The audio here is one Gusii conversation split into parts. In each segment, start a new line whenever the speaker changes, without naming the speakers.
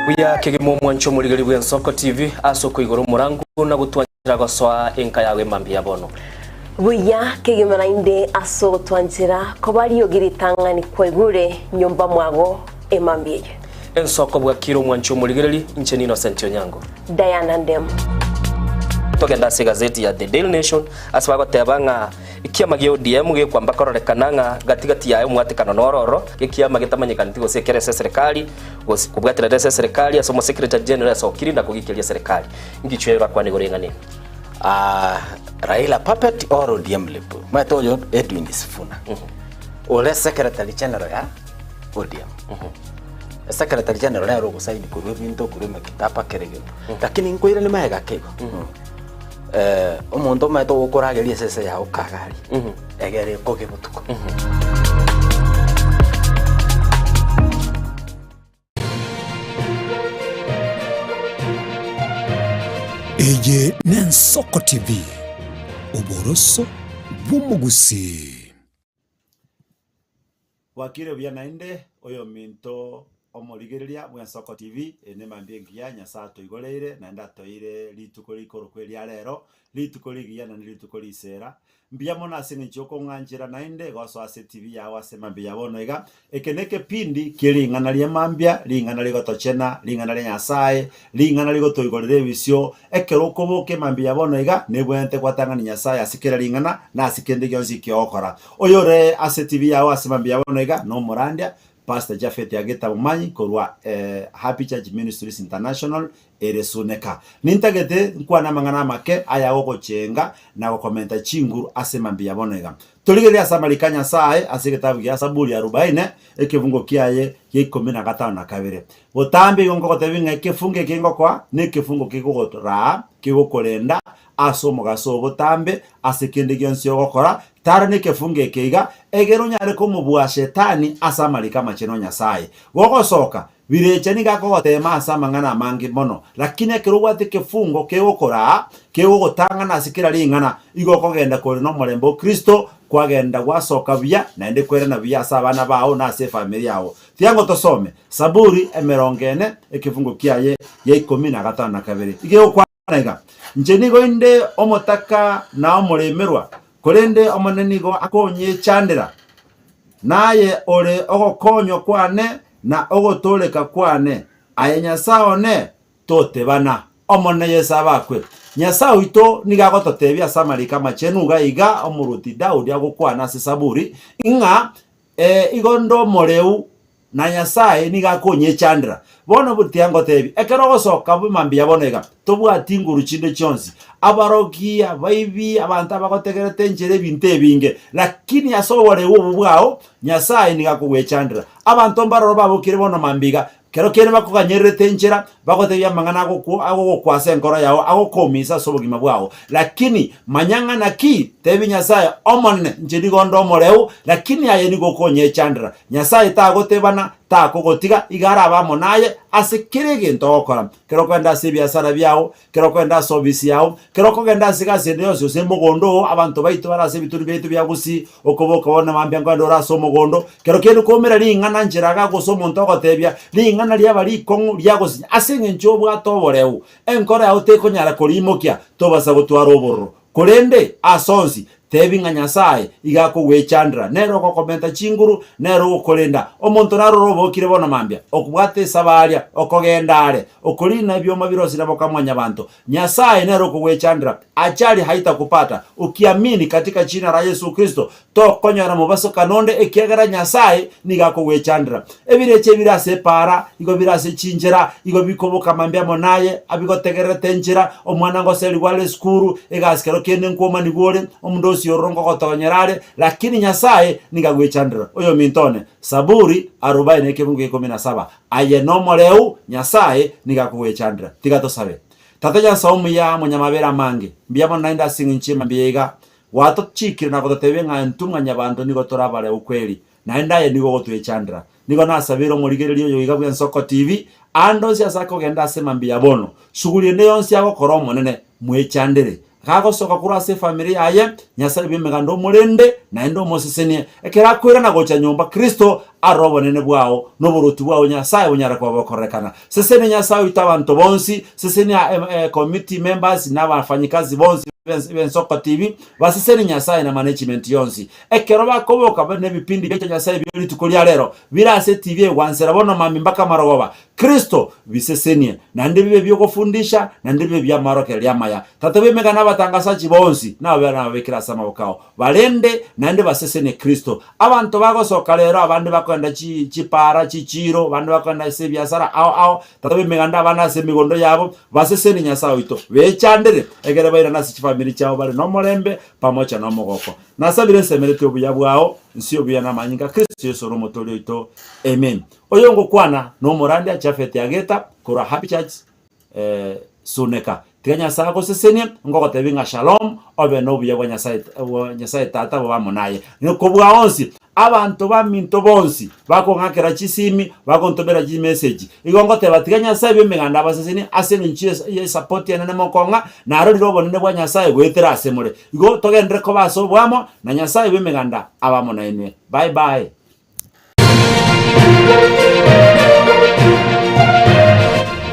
Buya kegima omwancho omorigeri bw'Ensoko TV ase okoigora omorango na gotwanchera gosoa enka yago emambia ya bono.
Buya kegima naende ase ogotwanchera koba riogi ritang'ani kwaigure nyomba mwago emambia eye.
Ensoko bwakire omwancho omorigereri, inche n'Innocent Onyango.
Diana Ndemo.
Togende ase egazeti ya The Daily Nation ase bagoteba ng'a ekiama gia ODM gekwamba kororekana ng'a gati gati yaye omwatekano noro ororo, ekiama getamanyekaneti gose ekere ase eserekari gose kobwaterera ase eserekari ase omosekretary general asokire na kogikeria eserekari. Ngichwe orakwane igoro y'eng'ana eye.
Ah, Raila puppet or ODM lip. Omanyete oyo Edwin Sifuna. Ore secretary general ya ODM. Secretary general nere ogosaini korwa ebinto korwa emekitaba kera egento. Lakini nkoirani magega ake igo. Eh, omonto omanyete ogokorageria esese yago kagari. Egere ekoge botuko.
Eye n'Ensoko TV, oboroso bw'omogusii.
Bwakire buya naende, oyominto omorigereria bw'Ensoko TV, eye nemambia engiya Nyasae atoigoreire naende atoeire rituko rikorokwa eria rero, rituko rigiya naende rituko risera. Mbuya mono ase eng'encho y'okong'anchera naende gosoa ase TV yao ase mambia ya bono iga. Eke nekepindi kie ring'ana ria mambia, ring'ana rigotochena, ring'ana ria Nyasae, ring'ana rigotoigorera ebisio. Ekero okoboka emambia ya bono iga, nebwenerete gwatang'ani Nyasae ase kera ring'ana na ase kende gionsi eki ogokora. Oyore ase TV yao ase mambia ya bono iga nomorandia, Pastor Japhet Ageta Momanyi korwa Happy Church Ministries International ere Suneka. Nintagete nkwane amang'ana amake ayagogochenga na gokomenta chinguru ase mambia ya bono iga. Torigererie ase amariko a Nyasae ase egetabu gia Saburi arubaine, ekefungo kiaye gia ikomi na gatano na kabere. Botambe igo nkogotebia ng'a ekefungo eke ngokoa nekefungo kegogoraa, kegokorenda ase omogaso oo botambe ase kende gionsi ogokora, tara nekefungo eke iga, egere onyare komobua Shetani ase amariko amachenu a Nyasae. Gogosoka, birecha nigo akogoteema ase amang'ana amange mono, lakini ekero obwate ekefungo kegokoraa, kegogotang'ana ase kera ring'ana, igo okogenda kore nomorembe o Kristo, kwagenda gwasoka buya, naende kwerana buya ase abana bao na ase efamiri yao. Tiango tosome Saburi emerongo ene, ekefungo kiaye gia ikomi na gatano na kabere. Iga egokwana iga, Inche nigo inde omotaka na omoremerwa, korende Omonene nigo akonyechandera. Naye ore ogokonywa kwane na ogotooreka kwane, aye Nyasae one, totebana. Omonene Yeso abakwe. Nyasae oito nigo agototebia ase amariko amachenu iga iga omoruoti Daudi agokwana ase Saburi, ng'a Ee, igo nde omoreu, na Nyasae nigo akonyechandera. Bono tiga ngotebie, ekero ogosoka mambia bono iga, tobwati nguru chinde chionsi, abarogi, abaibi, abanto abagotegerete enchera ebinto ebinge, lakini ase oboreu obwo bwao, Nyasae nigo akogwechandera. Abanto mbaroro babokire bono mambia iga, Kero kende bakoganyererete enchera, bagotebia amang'ana agokwo agogokwa ase enkoro yao, agokoumisa ase obogima bwao. Lakini manya ng'a naki, tebia Nyasae, Omonene, inche nigo nde omoreu, lakini aye nigo okonyechandera. Nyasae tagotebana, takogotiga, iga arabe amo naye ase kera egento ogokora. Kero okogenda ase ebiasara biao, Kero okogenda ase ofisi yao, kero okogenda ase egasi ende yonsi gose mogondo oo, abanto baito bare ase ebitunu biaito bia gusii, okoboka bono mambia nkogenda ore ase omogondo, kero kende koumera ring'ana nchera iga gose omonto ogotebia, ring'ana riaba rikong'u riagosinya ase eng'encho obwate oboreu, enkoro yao tekonyara koriimokia, tobasa gotwara obororo. Korende ase onsi, Tebi ng'a Nyasae iga akogwechandera, nere ogokomenta chinguru, nere ogokorenda. Omonto narore obokire bono mambia, okobwata esaba aria, okogenda are, okorina ebioma birosire boka mwanyabanto. Nyasae nere okogwechandera. Ajali haitakupata ukiamini katika jina la Yesu Kristo. Tokonyora mobasokano onde ekiagera Nyasae nigo akogwechandera. Ebirecha ebire ase epaara, igo bire ase chinchera, igo bikoboka mambia amo naye, abigotegererete enchera, omwana ngoserigwe are esukuru, egasi kero kende nkwomanigwe ore, omonto ororo ngogotonyera are, lakini Nyasae nigo agwechandera. Oyominto one, Saburi arobaini ekebungo gia ikomi na saba, Aye nomoreu, Nyasae nigo akogwechandera. Tiga tosabe. Tata Nyasae omuya, omonyamabera amange, mbuya mono naende ase eng'encho y'emambia iga, gwatochikire na gototebia ng'a intwe mwanyabanto nigo tore abareu kweri, Naende aye nigo ogotwechandera. Nigo nasabeire omorigereria oyo iga bw'Ensoko TV, aande onsi ase akogenda ase mambia ya bono, suguri ende yonsi agokora Omonene, mwechandere. Gagosoka korwa ase efamiri yaye, Nyasae bw'Emeganda omorende, naende omosesenie. Ekero akoirana gocha nyomba, Kristo arore obonene bwao, na oboruoti bwao Nyasae bonyare koba bokororekana. Sesenia Nyasae oito abanto bonsi, sesenia committee members na abafanyikazi bonsi b'Ensoko TV, basesenie Nyasae na management yonsi. Ekero bakoboka bare nebipindi biaito Nyasae bie rituko ria rero, bire ase TV egwansera bono mambia mpaka marogoba, Kristo, bisesenie, naende bibe bi'ogofundisha, naende bibe bi'amaorokererio amaya. Tata bw'emegano abatangasachi bonsi nababe nababekire ase amaboko ao, barende, naende basesenie Kristo. Abanto bagosoka rero, abande bakogenda chi chipaara, chichiiro, abande bakogenda ase ebiasara ao ao, Tata bw'emeganda abande ase emegondo yabo, basesenie Nyasae oito, bechandere, ekere bairane ase chifamiri chiabo bare nomorembe, pamoja nomogoko. Nasabire nsemeretie obuya bwao, nsie obuya namanyinga a Kristo Yeso ore Omotoori oito. Amen. Oyo ngokwana nomorandia Japhet Ageta korwa Happy Church Suneka. Tiga Nyasae agosesenie, ngogotebia ng'a shalom, obe nobuya bwa Nyasae bwa Nyasae Tata bobe amo naye. Kobua onsi, abanto baminto bonsi bakong'akera chisimi, bagontomera chimessage, igo ngoteba tiga Nyasae bw'emeganda abasesenie ase eng'encho ye esupport enene mokong'a, narorire obonene bwa Nyasae goetera ase more. Igo togenderere koba ase oboamo, na Nyasae bw'emeganda abe amo nainwe. Bye bye.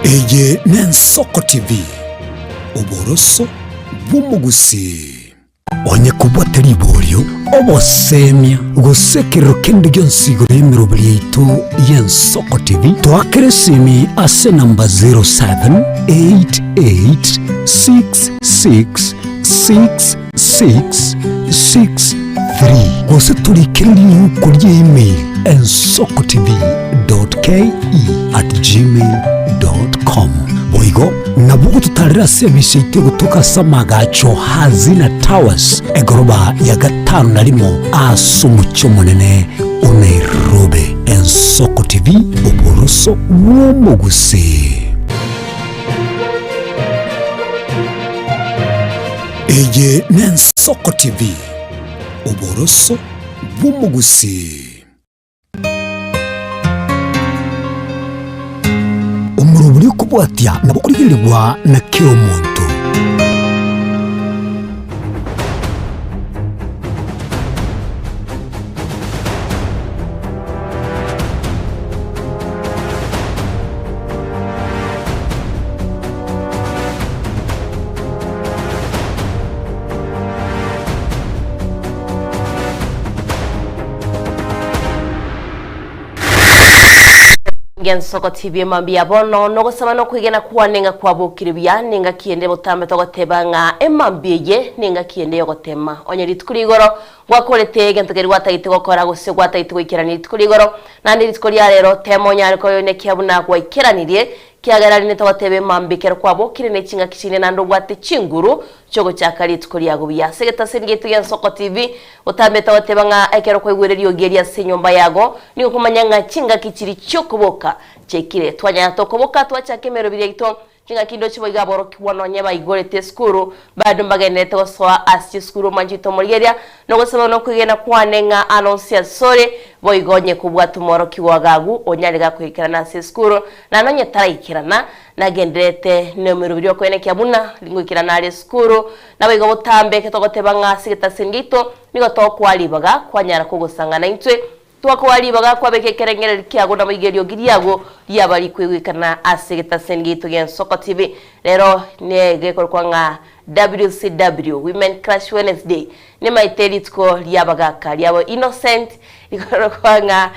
Eye n'Ensoko TV, oboroso bw'omogusii. Onye kobwate riborio, obosemia, gose ekerero kende gionsi igoro y'emeroberi yaito y'Ensoko TV, toakere esimi ase enamba 078866 663 gose torikere riuko rie email ensokotv.ke@gmail.com. Boigo nabo ogototarera ase emisa yaito egotoka ase amagacho Hazina Towers egoroba ya gatano na rimo ase omochie omonene o Nairobi. Ensoko TV, oboroso bw'omogusii. Eye n'Ensoko TV, oboroso bw'omogusii. Omorobori okobwatia nabo okorigererigwa na kera omonto.
Ngensoko TV mambia bono nogosaba nokwegena kwane ng'a kwabokire buya nengaki ende botambe togoteba ng'a emambia eye nengaki ende yogotema onye rituko rigoro gwakorete egento keria gwatagete gokora gose gwatagete goikerania rituko rigoro naende rituko ria rero tema onyare koyonekia buna gwaikeranirie Kiagera rinde togoteba emambia ekero kwabokire ne chingaki chinde naende obwate chinguru chiogochaka rituko riago buya. Ase egetaseni giaito gia Nsoko TV, botambe togoteba ng'a ekero kwaigwere eriogi eri ase enyomba yago, nigo okomanya ng'a chingaki chiri chiokoboka chiaikire. Twanyara tokoboka twachaka emeroberi yaito, chingaki ndoche boigo aborokigwa nonye baigorete esukuru, bado mbagendererete gosoa ase chisukuru omwanchi oito omorigereria, nogosaba nokwegena kwane ng'a anonsi asore, boigo onye kobwata omworokigwa agagu onyare gakoikerana ase esukuru, Na nonye taraikerana, nagendererete nemeroberi y'okoenekia buna ngoikerana are esukuru. Naboigo botambe ekero togoteba ng'a ase egetaseni giaito nigo tokoa ribaga kwanyara kogosang'ana intwe, twakoa ribaga kwabeka ekerengererio kiago naboigo eriogi riago riaba rikoigwekana ase egetaseni giaito gi'Ensoko TV. Rero negekorokwa ng'a WCW, Women Crush Wednesday, Nimaete rituko ri'abagaaka riabo Innocent rikorokwa ng'a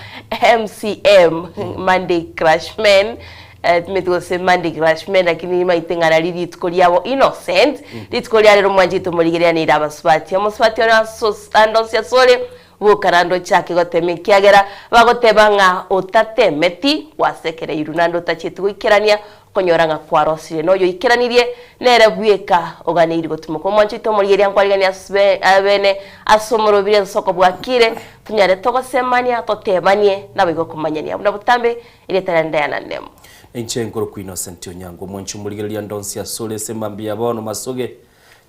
MCM, Monday Crush Men, timanyeti gose Monday Crush Men lakini nimaete ng'a nari rituko riabo Innocent, rituko ria rero mwanchete omorigereria nere abasubati. Omosubati ore aso ande onsi asore, boka naende ochake gotema ekiagera bagoteba ng'a otatemeti gwasekereirwe naende otachieti goikerania Okonyora ng'a kwarosire noyoikeranirie, nere bweka oganeirie gotimoka. Omwancho oito omorigereria nkwarigania ase abene ase omorobiri ensoko bwakire, tonyare togosemania, totebanie, naboigo komanyania buna botambe erieta riane Diana Nemo.
Inche nkorokwa Innocent Onyango, omwanchi omorigereria ndonsi asore ase mambia ya bono masoge.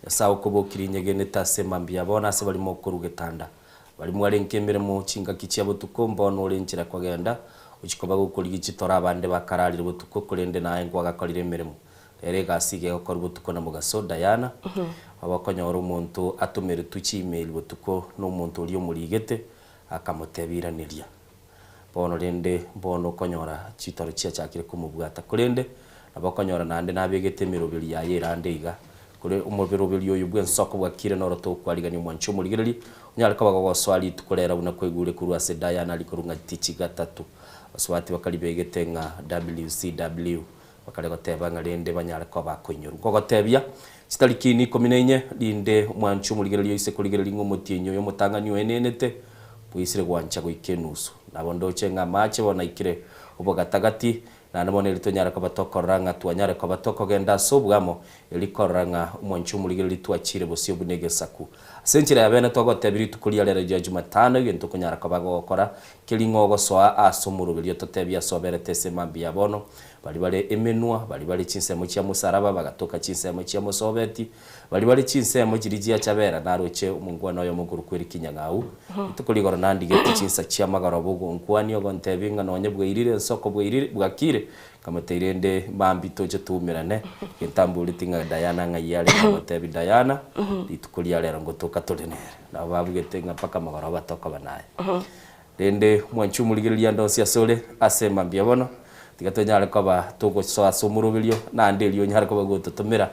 Nyasae okobokirie inyegenete ase mambia ya bono ase barimo okorwa getanda. Baria mwarenge emeremo chingaki chia botuko, mbono ore enchera kogenda, ochia koba gokorigia chitoro abande bakararire botuko, korende naye nkwagakorire emeremo. Rero egasi iga egokorwa botuko na mogaso. Diana, Nabo okonyora omonto atomeretwe chi'email botuko na omonto oria omorigete, akamotebia iraneria. Bono rende mbono okonyora chitoro chiachakire komobwata. Korende nabo okonyora naende nabegete emeroberi yaye erande iga. Kore omoberoberi oyo bw'ensoko bwakire noro tokwarigania omwanchi omorigereria, onyare koba gogosoa rituko rero buna kwaigure korwa ase Diana rikorwa ng'a tichi gatato. Abasubati bakaribegete ng'a WCW bakare goteba ng'a rende banyare koba bakoinyorwa. Nkogotebia, chitariki ikomi na inye, rinde omwanchi omorigereria oise korigereria ng'a omotienyi oyo omotang'ani oenenete, bwaisire gwancha goika enusu. Nabo ndoche ng'a amache bono aikire obogatagati, naende bono eri tonyare koba tokorora ng'a twanyare koba tokogenda ase oboamo, eri korora ng'a omwanchi omorigereria twachire bosio buna egesaku. Ase enchera ya bene togotebia rituko ria rero ria Jumatano egento okonyara koba gogokora keri ng'a ogosoa ase omoroberio ototebie ase oberete ase mambia ya bono, Baria bare emenwa, baria bare chinsemo chia mosaraba, bagatoka chinsemo chia mosobeti, baria bare chinsemo chiria chia chabera, naroche omongwana oyomo okorokwa Erikinyang'au. Rituko rigoro nandigetie chinsa chia magoroba ogonkwania ogontebia ng'a nonye bwairire ensoko bwairire bwakire, nkamotebia rende mambia toche toumerane, egento amboreti ng'a Diana ng'ai are, nkamotebia Diana, rituko ria rero ngotoka tore nere. Nabo babugete ng'a mpaka magoroba tokoba naye. Rende mwanche omorigereria ande onsi asore ase mambia bono, tiga tonyare koba togosoa ase omoroberio, naende erio onyare koba gototomera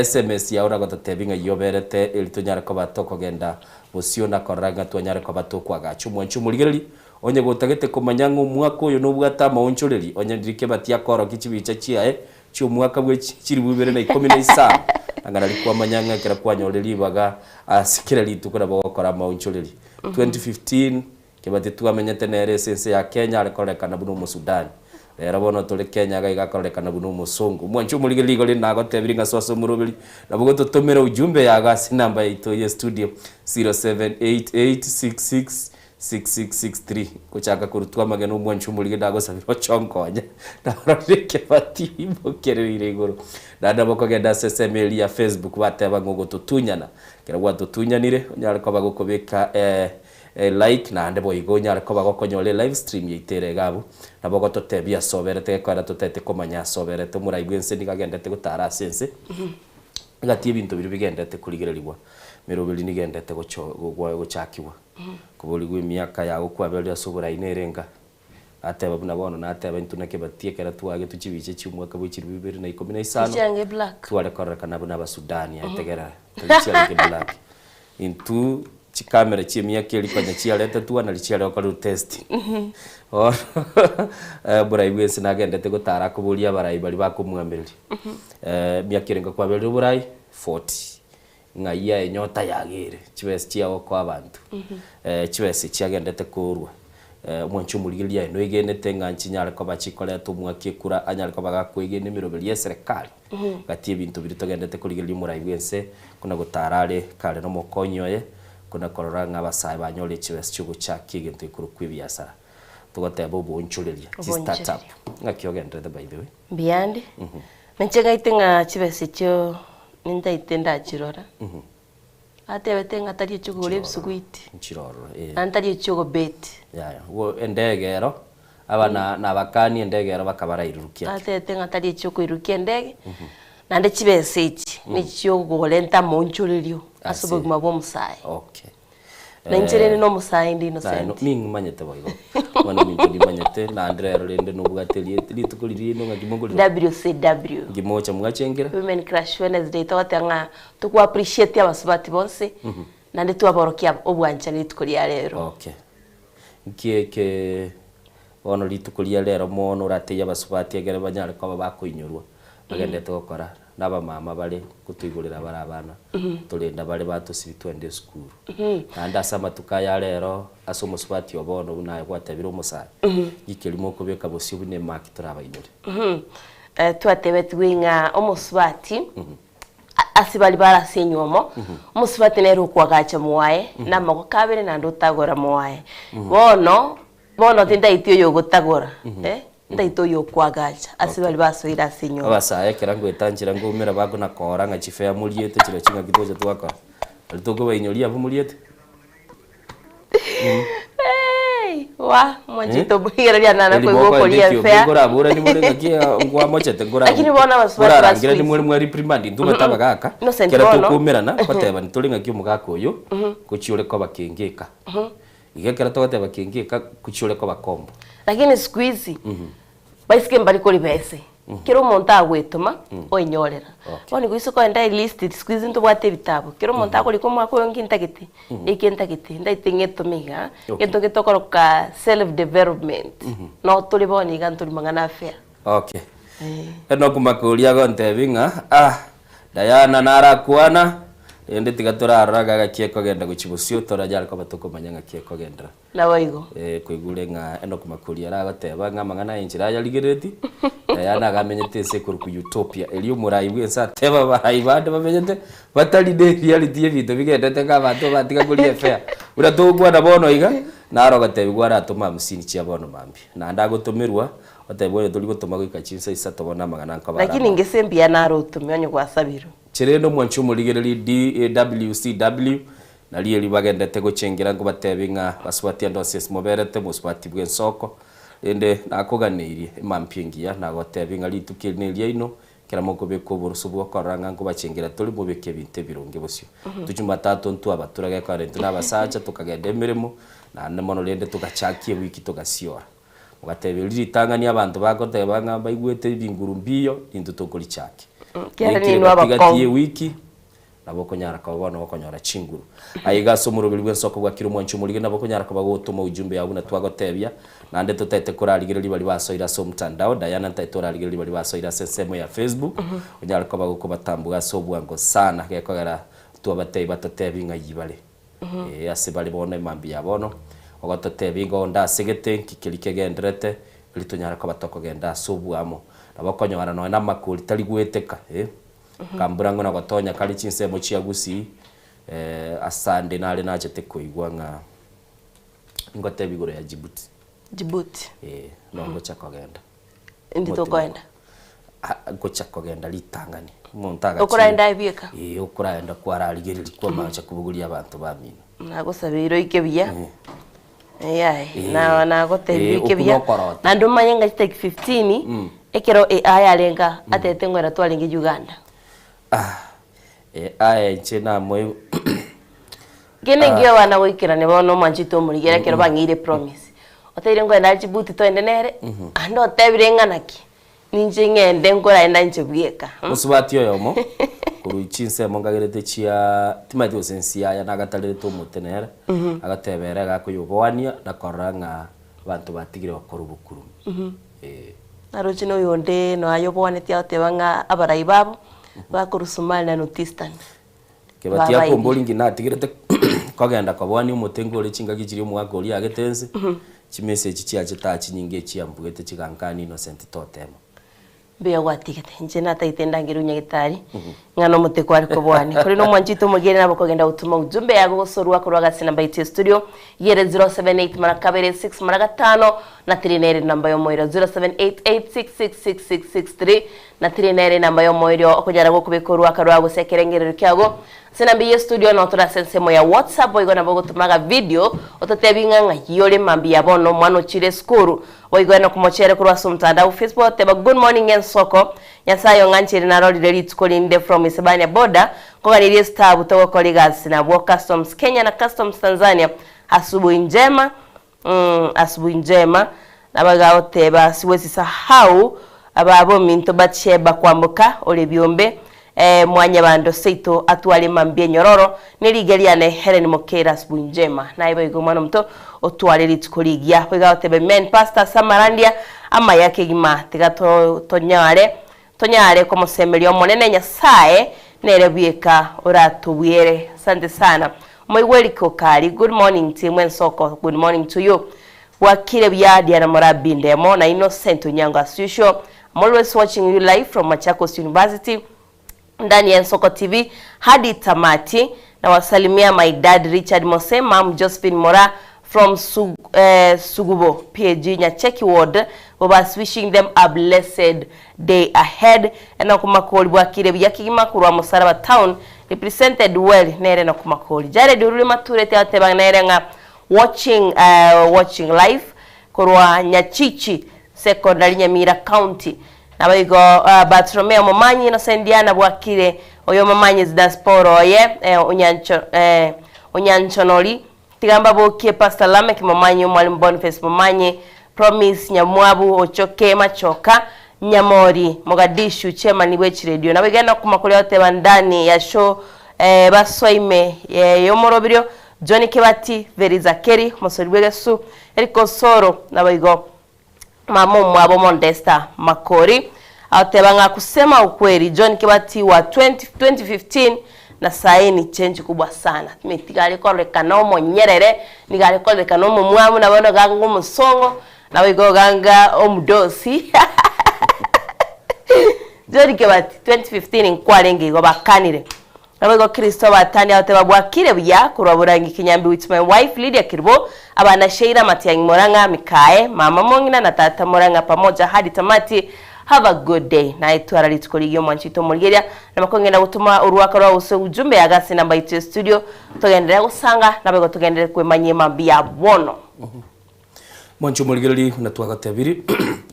sms yao na gototebia ng'a eyio oberete, erio tonyare koba tokogenda bosio na korora ng'a twanyare koba tokoagacha. Omwanche omorigereria, onye gotagete komanya ng'a omwaka oyo nobwate amaonchoreri, onye ndiri kebati akorokia chibicha chiaye chi'omwaka bwe chilifu ibere na ikomi na isano, anga nari kwamanya ng'a ekero kwanyorire ribaga ase kera rituko nabo ogokora amaonchoreri. 2015, Kibati twamenyete nere ase ense ya Kenya are kororekana buna Omosudani. Rero bono tore Kenya iga iga akororekana buna Omosongo. Mwanche omorigereria igo rende nagotebirie ng'a soa ase omoroberi nabo gototomera ujumbe yago ase enamba yaito ye studio 0788666663 gochaka korutwa amagena omwanche omorigereria nagosabire ochonkonye narorire Kibati imokerereire igoro. Naende nabo okogenda ase esemo eria ya Facebook bateba ng'a ogototunyana Ekero gwatotunyanire, onyare koba gokobeka e like naende boigo onyare koba gokonyora e live stream yaito ere iga abwo, nabo ogototebia ase oberete gekoera totaete komanya ase oberete. Omorai bw'ense nigo agendete gotara ase ense, egati ebinto biria bigendete korigererigwa, emeroberi nigendete gocho gochakigwa. Koborigwa emiaka yago kwaberire ase oborai nere enga. Nateba buna bono nateba intwe naki batie ekero twagetwe chibicha chi'omwaka bwe chilifu ibere na ikomi na isano,
Chiange black.
tware kororekana buna Abasudani, aye tegerera, tari chiarenge black. Intwe chikamera chi'emiaka eria konya chiaretetwe nari chiare gokorerwa test. Bono omorai bwensi nagendete gotara akoboria abarai baria bakomwamereria, emiaka erenge kwaberire oborai? Forty. Ng'ai aye enyota yagere chibesa chiao koa abanto, chibesa echiagendete korwa omwanchi omorigereria aye noegenete ng'a nchinyare koba chikoreta omwaki ekura anyare koba gakoegena emeroberi y'eserekari gati ebinto biria togendete korigereria omorai bw'ense buna gotara are kare nomokonyi oye kona korora ng'a abasae banyorire chibesa chiogochakia egento gekorokwa ebiasara togoteba oboonchoreria chi start up ng'aki ogenderete by the way.
Mbuyande, Ninche ngaite ng'a chibesa echio nintaete ndachirora, atebete ng'a tari echio kogora ebisuguiti,
Nchirororo, eh.
naende tari echio ogobeti.
Yaya, igo endege ero, aba na nabakani endege ero bakabarairurukia.
Atebete ng'a tari echio okoirurukia endege, naende chibesa echi, nechio ogorenta amaonchorerio ase
Ase.
obogima bwa omosae.
Okay.
Na inche rende nomosae inde
Naye
innocent.
ning'manyete boigo. Bono ominto nimanyete, naende rero rende nobwate erieta rituko riria rinde ng'aki mokorire?
WCW.
Nki mocha mwachengera?
Women Crush Wednesday togoteba ng'a tokwa appreciate abasubati bonsi naende twaborokia obwanchani rituko ria rero.
Okay. Nki eke bono rituko ria rero mono oratebie abasubati ekere banyare koba bakoinyorwa bagendete gokora na abamama bare gotoigorera bare abana, torenda bare batosibia twende esukuru. Naende ase amatuko aya arero, ase omosubati o bono buna aye gwatebire omosae, ng'iki erio mokobeka bosio buna emaki torabainore.
Twatebetigwe ng'a omosubati ase baria bare ase enywomo, omosubati nere okoagacha mwaye na amagoko abere naende otagora mwaye. Bono, bono tindaeti oyo ogotagora, Ntaito oyo okoagacha ase baria basoire ase enyomba.
Abasae ekero ngoetanchera nkoumera bakona koora ng'a chifea moriete chirochio ching'aki tocha twakora. Aria tokobainyoria abwo moriete.
Hey! Wa, mwanchete oboigereria nana koigwa okoria efea.
Nkoraborani more ng'aki nkwamochete nkora
Lakini bono abasubati ba
nkorarangerani
siku
more mwa reprimand intwe omanyete abagaka
Innocent
kera
bono.
tokoumerana ngotebani tore ng'aki omogaka oyo ngochia ore koba kengeka. Iga ekero togoteba kengeka ngochia ore koba kombo.
Lakini siku hizi Baisike mbari koriba ese, kera omonto agoetoma oenyorera. Bono nigo ase okoenda elist siku hizi ntobwate ebitabu, kera omonto akorika omwaka oyo nki ntagete, eke ntagete, ntagete ng'etome igaa, egento getokoroka self development, no tore bono iga ntori mang'ana a fair.
Okay. Enock Makori agontebia ng'a ah, Diana narakwana, rende tiga torarora iga gaki ekogenda gochia bosio toranyare koba tokomanya ng'aki ekogenderera.
Naboigo.
Eh, kwaigure ng'a Enock Makori aragoteba ng'a amang'ana aya enchera ayarigerereti, Diana agamenyete ense ekorokwa Utopia, erio omorai bw'ense ateba abarai bande bamenyete batari ne reality y'ebinto bigendete ng'a abanto batiga koria efare. Buna togokwana bono iga, naro ogotebiwa aratome hamsini chia bono mambia, naende agotomerwa, otebigwa onye tori gotoma goika chinsa isato bono amang'ana nkoba are
Lakini
amabe.
ngese mbuya naro otome onye gwasabirwe.
Cherende omwanchi omorigereri DAWCW, Nario erio bagendete gochengera nkobateebie ng'a basubati ande onsi ase moberete, mosubati bw'ensoko, rende nakoganeirie emambia engiya, nagoteebie ng'a rituko eri neriaino, ekero mokobeka oboroso bw'okorora ng'a nkobachengera tore, mobeke ebinto ebironge bosio. Intwe Jumatatu ntwabatura gekogera intwe nabasacha, tokagenda emeremo, naende mono rende togachakia ewiki togasiora. Mogatebia riria ritang'ani abanto bagoteba ng'a mbaigwete ebinguru mbiyo, intwe tokorichakia.
Kiagera
Riaikire
ninwe
gati gati
abakong'u.
y'ewiki, Nabo okonyara koba bono gokonyora chinguru. Aye iga ase omoroberi bw'ensoko bwa kera omwanchi omorige nabo okonyara koba gogotoma ujumbe yao buna twagotebia, naende totaete korarigereria baria basoire ase omtandao, Diana ntaete orarigereria baria basoire ase ensemo ya Facebook, onyare koba gokobatambuga ase obwango sana gekogera twabatebia batotebi ng'ai bare. Ee, ase bare bono emambia ya bono, ogototebia iga onde asegete, nki keria kegendererete, erio tonyare koba tokogenda ase oboamo. Nabo okonyora nonya namakori tari goeteka, eh. Akambora ng'a nagotonya kare chinsemo chia Gusii, asande nare nachete koigwa ng'a ingotebia igoro ya Djibouti.
Djibouti.
Eh, nongocha kogenda.
Indi tokoenda?
Ah, ngocha kogenda ritang'ani. Omonto agachire.
Okoraenda aye bieka?
Eh, okoraenda kwararigereria kwamacha kobogoria abanto bamino.
Nagosabeire oike buya. Eyaye,
Eh.
na nagotebirie
Eh,
oike
okwo
buya.
nokorota.
Naende omanye ng'a chitariki 15, ekero AI arenge aa, atebete ng'a ere twarenge Uganda.
Ah, AI inche namoigwa
Kende nkiyo abana goikerania bono omwanchete omorigere ekero bang'eire promise. Otebirie ngoenda are chibuti toende nere, ande otebire ng'a naki, Ninche ng'ende nkoraenda inche bweka.
Mosubati oyomo korwa chinsemo nkagerete chia timanyeti gose nsiaya nagatarerete omote nere, agateba ere iga akoyoboania na korora ng'a abanto batigire gokora obokurumi. Eh.
Naroche na oyonde noayoboanetie agoteba ng'a abarai babo bakorwa Somali na North Eastern.
Kebati
Babaibire.
akombori nki natigerete kogenda koboania omote nkore chingaki chiria omogaka oria agete nse, chimessage chiachete aa chinyinge echiambugete chigankania Innocent totema.
Mbuya gwatigete, inche natagete ndangerwe nyagetari ng'a nomote kware koboania. Korende omwanchete omogeni nabo okogenda gotuma ujumbe yago gosorwa korwa agase namba yaito ya studio yere 078 mara kabere 6 mara gatano na 3 nere namba yomoerio 0788666663 Na tiri nere enamba y'omoerio okonyara gokobeka oruaka rwao gose ekerengererio kiago ase enamba eyio y'estudio noo tore ase ensemo ya WhatsApp boigo nabo ogotoma aga video ototebi ng'a ng'ai ore mambia bono omwana ochire esukuru boigo enock mochere korwa ase omotandao Facebook oteba good morning ensoko Nyasaye ong'ancheire narorire rituko rinde from Isebania border nkoganirie esitabu togokora egasi nabwo Customs Kenya na Customs Tanzania asubuhi njema Asubuhi njema, nabagagoteba, Siwezi sahau baba ominto Batsheba kwamboka ore biombe, mwanyabando seito atware mambia enyororo, ne rigia riane Helen Mokeira Asubuhi njema, naye boigo omwana omoto otware rituko rigiya. Boigo agoteba Amen Pastor ase amarandia amaya kegima tiga tonyare tonyare komosemeria Omonene Nyasae nere bweka oratobwere. Asante sana Omoigweri Kokari good morning team Ensoko good morning to you Bwakire buya Diana Morabi Ndemo na Innocent Onyango as usual I'm always watching you live from Machakos University ndani ya Ensoko TV hadi tamati Nawasalimia my dad Richard Mose mum Josephine Mora from Sug eh, Sugubo PAG Nyacheki ward Bobas wishing them a blessed day ahead Enock Makori bwakire buya kegima korwa Musaraba town represented well nere Enock Makori Jared orure matureti agoteba nere ng'a watching eh, watching live. korwa Nyachichi Secondary Nyamira County. Naboigo Bartolomeo Momanyi Innocent Diana Bwakire oyo Momanyi Diaspora oye Onyancho Onyanchonori Tiga mbabokie Pastor Lameck Momanyi Omwalimu Boniface Momanyi Promise Nyamwabu Ochoke Machoka Nyamori Mogadishu Chairman bwe chiredio. Naboigo Enock Makori agoteba ndani ya show basoime y'omoroberio John Kebati Veriza Kerry Omosori bw'egesu Eric Osoro naboigo Mama omwabo Modesta Makori agoteba ng'a kusema ukweli John Kibati wa 20 2015 na sahi ni change kubwa sana. Timeti iga are kororekana omonyerere, nigo are kororekana omomwamu na bono iga anga omosongo, nabo igo iga anga omodosi John Kibati 2015 nkwarenge igo bakanire. Naboigo Kristo abatani agoteba bwakire buya korwa borangi Kinyambi with my wife Lydia Kerubo, abana Sheila, Matiang'i Morang'a, Mikae, mama mong'ina na tata Morang'a pamoja hadi tamati have a good day. Naye twara rituko rigiya omwanchi oito omorigeria nabo kong'enda gotoma oruaka rwao gose ujumbe iga ase enamba yaito ya studio togenderere gosanga naboigo togenderere kwemanyia emambia bono.
Mwanche omorigereria buna twagotebiri,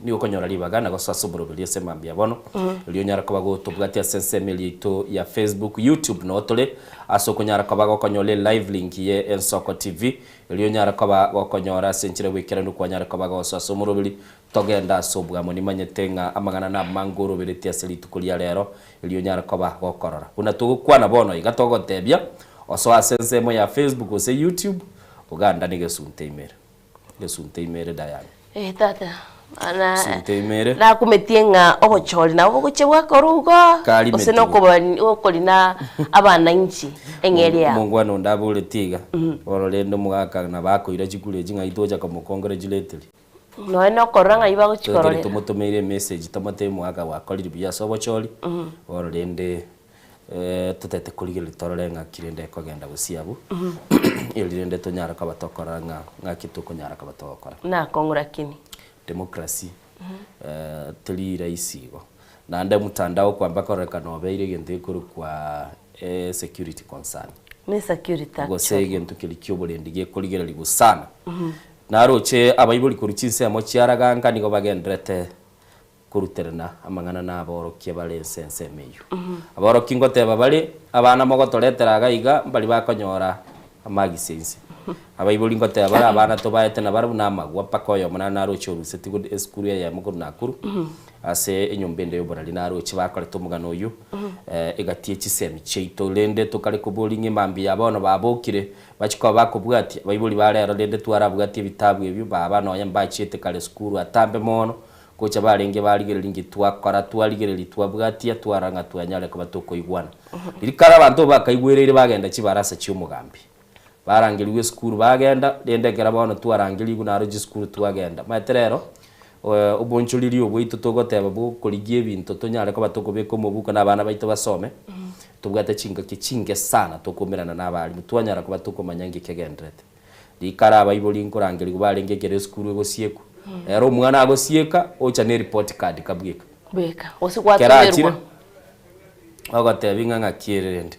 nigo okonyora ribaga na gosoa ase omoroberi ase mambia bono, erio onyare koba gotobwatia ase ensemo eria yaito ya Facebook, YouTube noo tore, ase okonyara koba gokonyora elive link ye Ensoko TV, erio onyare koba gokonyora ase enchera bw'ekeranu kwanyare koba gosoa ase omoroberi, togende ase obwamo. Nimanyete ng'a amang'ana namange oroberetie ase rituko ria rero, erio onyare koba gokorora. Buna togokwana bono iga togotebia, osoe ase ensemo ya Facebook gose YouTube, Oganda negesunte imere. Gesunte imere Diana.
Eh tata, na
Gesunte imere.
nakumetie ng'a obochori nabo bogochia bwakorwa igo,
Kari
gose
metigo.
nokoba okorina abananchi eng'eria yabo.
Omongwana onde aboreti iga, bono rende omogaka nabo akoira chikura echi ng'ai tocha komokongratulateria.
Nonya nokorora ng'ai
Tokere
bagochikororera.
tomotomeire emessage tomotebie omogaka gwakorire buya ase obochori, bono rende Totete korigereria torore ng'aki rende ekogenda gosio abwo, eri rende tonyare koba tokorora ng'a ng'aki tokonyara koba togokora.
Nakong'u rakini.
Democracy teri rahisi igo. Naende mtandao kwamba kororekana obeire egento gekorokwa security concern.
Ne security
Gose
actually.
egento keria kia oborendi gekorigererigwa sana. Naroche abaibori korwa chinsemo chiaraganga nigo bagenderete Koruterana amang'ana naborokia bare ense ensemo eyio. Aborokia ngoteba bare, Abana mogotoretera iga iga mbari bakonyora amagisi inse. Abaibori ngoteba bare, Abana tobaete nabarabwo namagwa mpaka oyomo nare naroche oruseti god esukuru eyemo korwa Nakuru ase enyomba ende y'oborari naroche bakorete omogano oyio egati ye chisemi chiaito rende tokare koboria ng'a emambia ya bono babokire bachie koba bakobwatia abaibori ba rero rende twarabwatie ebitabu ebio baba nonya mbachiete kare sukuru atambe mono Gocha barenge barigereria inki twakora, twarigereria twabwatia, twarora ng'a twanyare koba tokoigwana. Riria kare abanto bakaigwereire bagenda chibarasa chi'omogambi. Barangerigwe esukuru bagenda, rende ekero bono twarangerigwe naro chisukuru twagenda. Omanyete rero, obonchoreri obwaito togoteba bw'okorigia ebinto tonyare koba tokobeka omobuko na abana baito basome, tobwate chingaki chinke sana tokoumerana na abalimu, twanyara koba tokomanya nki kegendererete. Rikare abaibori nkorangerigwa barenge ekero esukuru egosiekwa. Ere omwana agosieka, ocha ne report card kabweka.
Bweka. Gose
Kero achire,
gwatomerwa.
ogotebi ng'a ng'aki ere rende.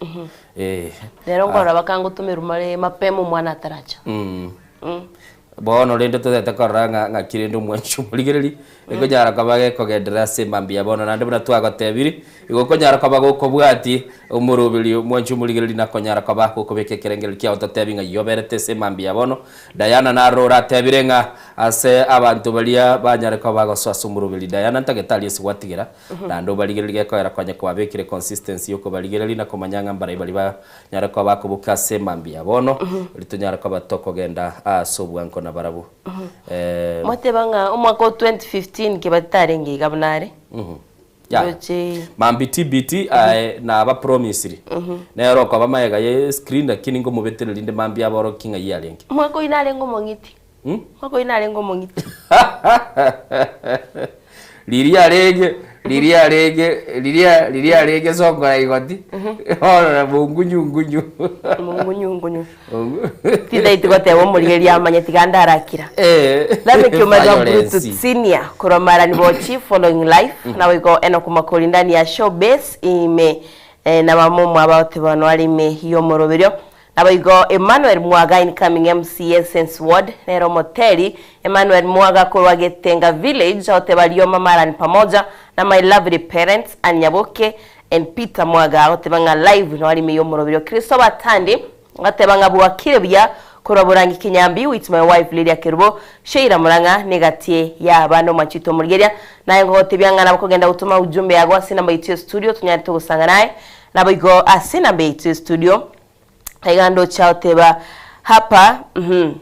Eh.
Rero nkorora bakangotomerwa mare mapema omwana ataracha.
Bono rende totete korora ng'a ng'aki rende omwanchi omorigereria, ekonyara koba gekogenderera ase mambia bono naende buna twagotebiri, igo okonyara koba gokobwatia omoroberio omwanchi omorigereria nakonyara koba gokobeka ekerengererio kiao totebi ng'a yoberete ase mambia bono. Diana naro oratebire ng'a ase abanto baria banyare koba bagosoa ase omoroberio Diana ntagete aria ase gwatigera, naende obarigererie gekoera konya kwabekire consistency yokobarigereria na komanya ng'a mbarai baria ba Nyare koba akoboka ase mambia bono, erio tonyare koba tokogenda aase obwango nabarabwo. Eh,
Mwateba ng'a omwaka o 2015 kebati tarenge iga buna are.
Yaya.
Roche
Mambi TBT aye naba promisiri. Nere okoba magega ye screen lakini ngomobetereri rinde mambia aborokie ng'ai arenge.
Omwaka oyio narenge omong'iti. Omwaka oyio narenge omong'iti.
Riria arenge, riria arenge, riria riria arenge sokora igoti, orora mongunyu ngunyu.
Mongunyu ngunyu. Titaiti goteba omorigereria amanye tiga ndarakira.
Eh,
Lameki omanywa
violence.
Brutus Senior korwa Marani Bochi following life naboigo Enock Makori ndani ya show base ime eh, na bamomwa abaote bono are ime y'omoroberio. Naboigo Emmanuel Mwaga incoming MCA Sense Ward nere omoteri Emmanuel Mwaga korwa Getenga Village agoteba Rioma Marani pamoja na my lovely parents Ann Nyaboke and Peter Mwaga agoteba ng'a live no arime y'omoroberio Kristo Batandi agoteba ng'a bwakire buya korwa Borangi Kinyambi with my wife Lydia Kerubo Sheila Murang'a negatie ya abana omwachito omorigeria naye ngogotebia ng'a nabo kogenda gotoma ujumbe yago ase enamba yaito ya studio tonyare togosanga naye Naboigo ase enamba yaito ya studio iga ndoche agoteba hapa uhum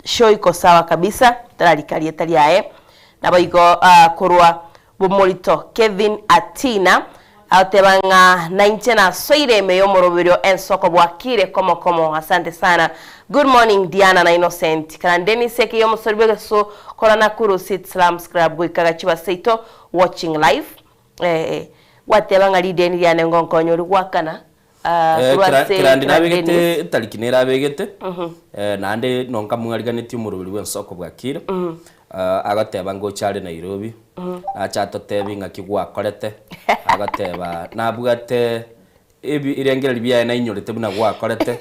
show iko sawa kabisa tararika rieta riaye naboigo ah, korwa bomorito Kevin Atina agoteba ng'a nainche nasoire ime y'omoroberio ensoko bwakire komo komo asante sana good morning Diana na Innocent kana Dennis ekeiyo omosori bw'egesusu korwa Nakuru City Slums Club goika Gachiba seito watching live Eh, gwateba ng'a rideni riane ngonkonya oria gwakana, ah,
Eh,
korwa
kera-
ase
kerandi
kera
nabegete
Dennis.
etariki nere abegete eh, naende nonkamwariganetie omoroberi bw'ensoko bwakire Ah, agoteba ngocha are Nairobi nacha atotebi ng'aki gwakorete agoteba nabwate ebi ebirengererio biaye nainyorete buna gwakorete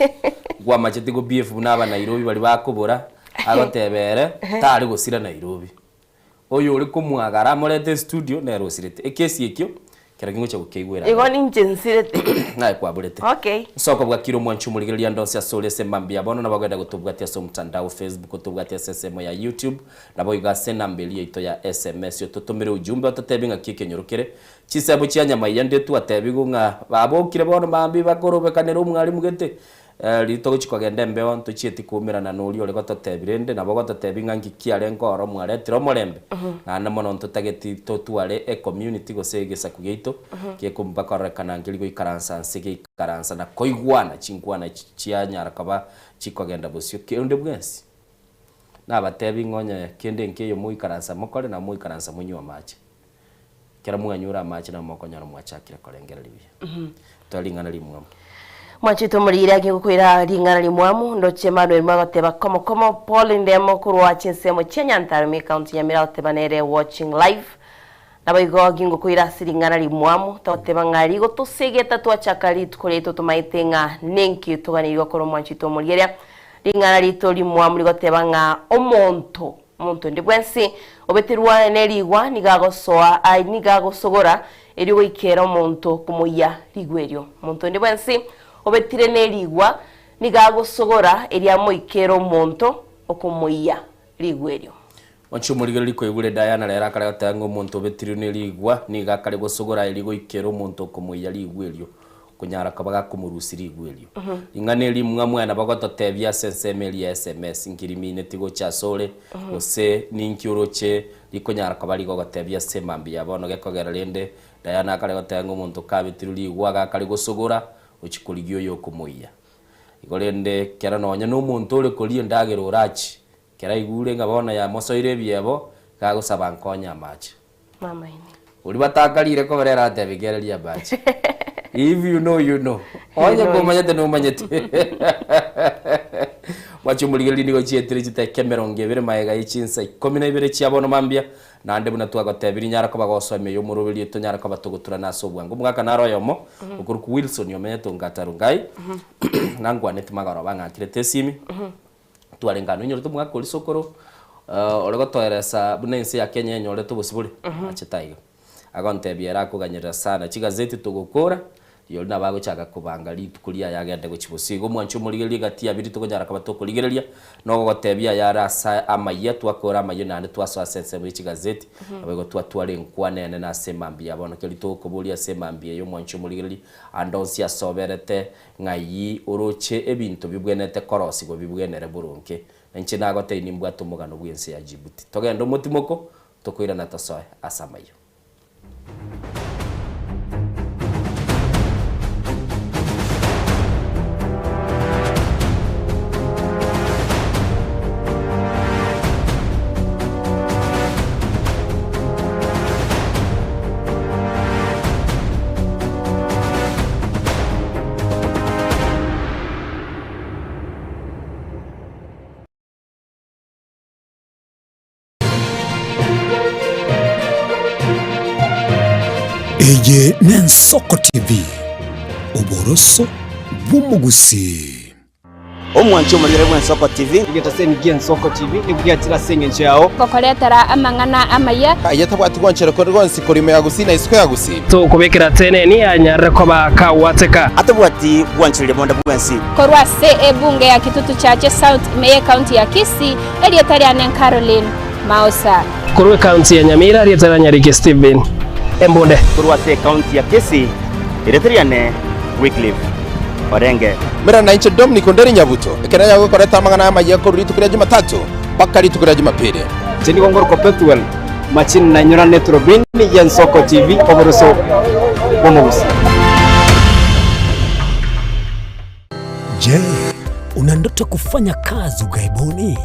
gwamachete go behave buna aba Nairobi baria bakobora agoteba ere tari gosira Nairobi. Oyo ore komwagara amorete estudio nere osirete. Ekesi ekio kero kingochia gokeigwera
Igo
ang'e.
ninche nsirete.
Naye kwaborete.
Okay.
Nsoko bwakire omwanchi omorigereria ande onsi ase ore ase mambia bono nabo ogenda gotobwatia ase omotandao Facebook otobwatie ase ensemo ya YouTube naboigo ase enamba eria yaito ya SMS ototomere ujumbe ototebie ng'aki ekenyoro kere. Chinsemo chia nyamaiya nde twatebigwe ng'a babokire bono mambia bakorobekanera omwalimu gete Riria togochia kogenda embeo, ntochieti koumerana noria ore gototebia, rende nabo ogototebia ng'a nki kiarenge oro mwaretire omorembe, naende mono ntotageti totware ecommunity gose egesaku giaito gekomba kororekana nkeri goikaransa nse geikaransa na koigwana chinkwana echi chianyara koba chikogenda bosio kende bwensi. Nabatebi ng'a onye kende nkeiyo moikaransa mokore nabo moikaransa monywe amache. Ekero mwanyure amache nabo mokonyora mwachakire korengereria buya. Tware ring'ana rimwamu.
Mwachete omoriri ake gokoira ring'ana rimwamu, ndoche Emmanuel mwagoteba komo komo, Paul Ndemo korwa chinsemo chia Nyantarome ecounty Nyamira agoteba nere watching live. Naboigo gingokoira ase ring'ana rimwamu, tagoteba ng'a rigotosegeta twachaka rituko riaito tomaete ng'a ninki toganeiri gokora omwanchete omorigeria. Ring'ana riaito rimwamu rigoteba ng'a omonto Omonto onde bwensi obeterwa nerigwa nigo agosoa ai nigo agosogora erio goikera omonto komoyia rigwa erio. Omonto onde bwensi obetire nerigwa nigo agosogora erio amoikere omonto okomoyia rigwa erio.
Onche omorigereria koigure Diana rero akare goteba ng'a omonto obetirwe nerigwa nigo akare gosogora erio goikera omonto okomoyia rigwa erio. Konyara koba gakomorusia rigwa erio. Ring'ana eri mwa nabo gototebia ase ensemo eria ya sms, inki rimineti gocha asore, gose ninki oroche rikonyara koba rigogotebia ase mambia ya bono gekogera rende Diana akare goteba ng'a omonto kabetirwe rigwa agakare gosogora ochia korigia oyo okomoiyia. Igo rende kera nonya na omonto ore koria endagera orache, kera aigure ng'a bono yamosoire ebiebo, gagosaba nkonye amache.
Mamaene.
Oria batakarire kobera ere atebi kereria amache. If you know, you know. Onye
know, you
komanyete nomanyete. Mwache omorigereria nigo chietire chiteka emerongo ebere magega ye chinsa ikomi na ibere chia bono mambia, naende buna twagotebirie nyara koba gosoa ime y'omoroberio tonyare koba togoturana ase obwango. Omogaka nare oyomo okorokwa Wilson omenyete Ongata Rongai, nangwaneti magoroba ang'akirete esimi. Twarenge aa noinyorete omogaka oria sokoro, ore gotoeresa buna ense ya Kenya enyorete obosibore, achete aiga. Agontebia ere akoganyerera sana chigazeti togokora, rirorio nabo agochaka kobanga rituko riaye agende gochia bosio. Igo omwanche omorigererie egati ya biria tokonyara koba tokorigereria, nogogotebia ayare ase amayia, twakora amayio naende twasoa ase ensemo ye chigazeti, naboigo twatwara enkwana enene ase emambia ya bono. Keria togokoboria ase emambia eye omwanche omorigereria, ande onsi ase oberete Ng'ai oroche ebinto bibwenerete korosigwa bibwenere boronge? Na inche nagotebia nimbwate omogano bw'ense ya Jibuti. Togende omotimoko, tokoirana tosoe ase amayio.
Eye n'Ensoko TV, oboroso bw'omogusii.
Omwanchi omorigere bw'Ensoko TV.
Egetaseni gi'Ensoko TV nigo giachire ase engencho yao.
Gokoretera amang'ana amaya.
Aye tabwati gwanchera konde gwonsi korwa ime ya Gusii na isiko ya Gusii.
Tokobekera teneni anyarire koba kagwateka.
Atabwati gwanchereria bonde bwensi.
Korwa ase ebunge ya Kitutu Chache South ime y'Ecounty ya Kisii, erieta riane Caroline Maosa.
Korwa ecounty ya Nyamira, erieta ria Nyariki Stephen Embunde.
Korwa ase ecounty ya Kisii, erieta riane Wycliffe Orenge.
Mera nainche Dominic Onderi Nyabuto, ekero yagokoreta amang'ana amayia korwa rituko ria Jumatatu mpaka rituko ria Jumapili.
Inche nigo ngorokwa Pethuel Machini na inyora neturubini y'Ensoko TV oboroso bw'omogusi.
Je, una ndoto kufanya kazi ughaibuni?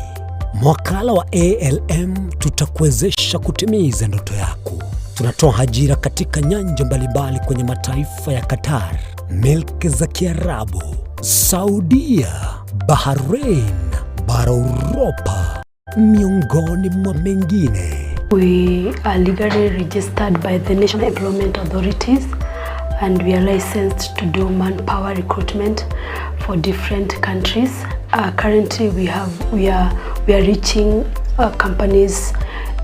Mwakala wa ALM tutakuwezesha kutimiza ndoto yako. Tunatoa ajira katika nyanja mbalimbali kwenye mataifa ya Qatar, milki za Kiarabu, Saudia, Bahrain, bara Uropa, miongoni mwa mengine.
We are legally registered by the National Employment Authorities and we are licensed to do manpower recruitment for different countries. Uh, currently we have we are we are reaching uh, companies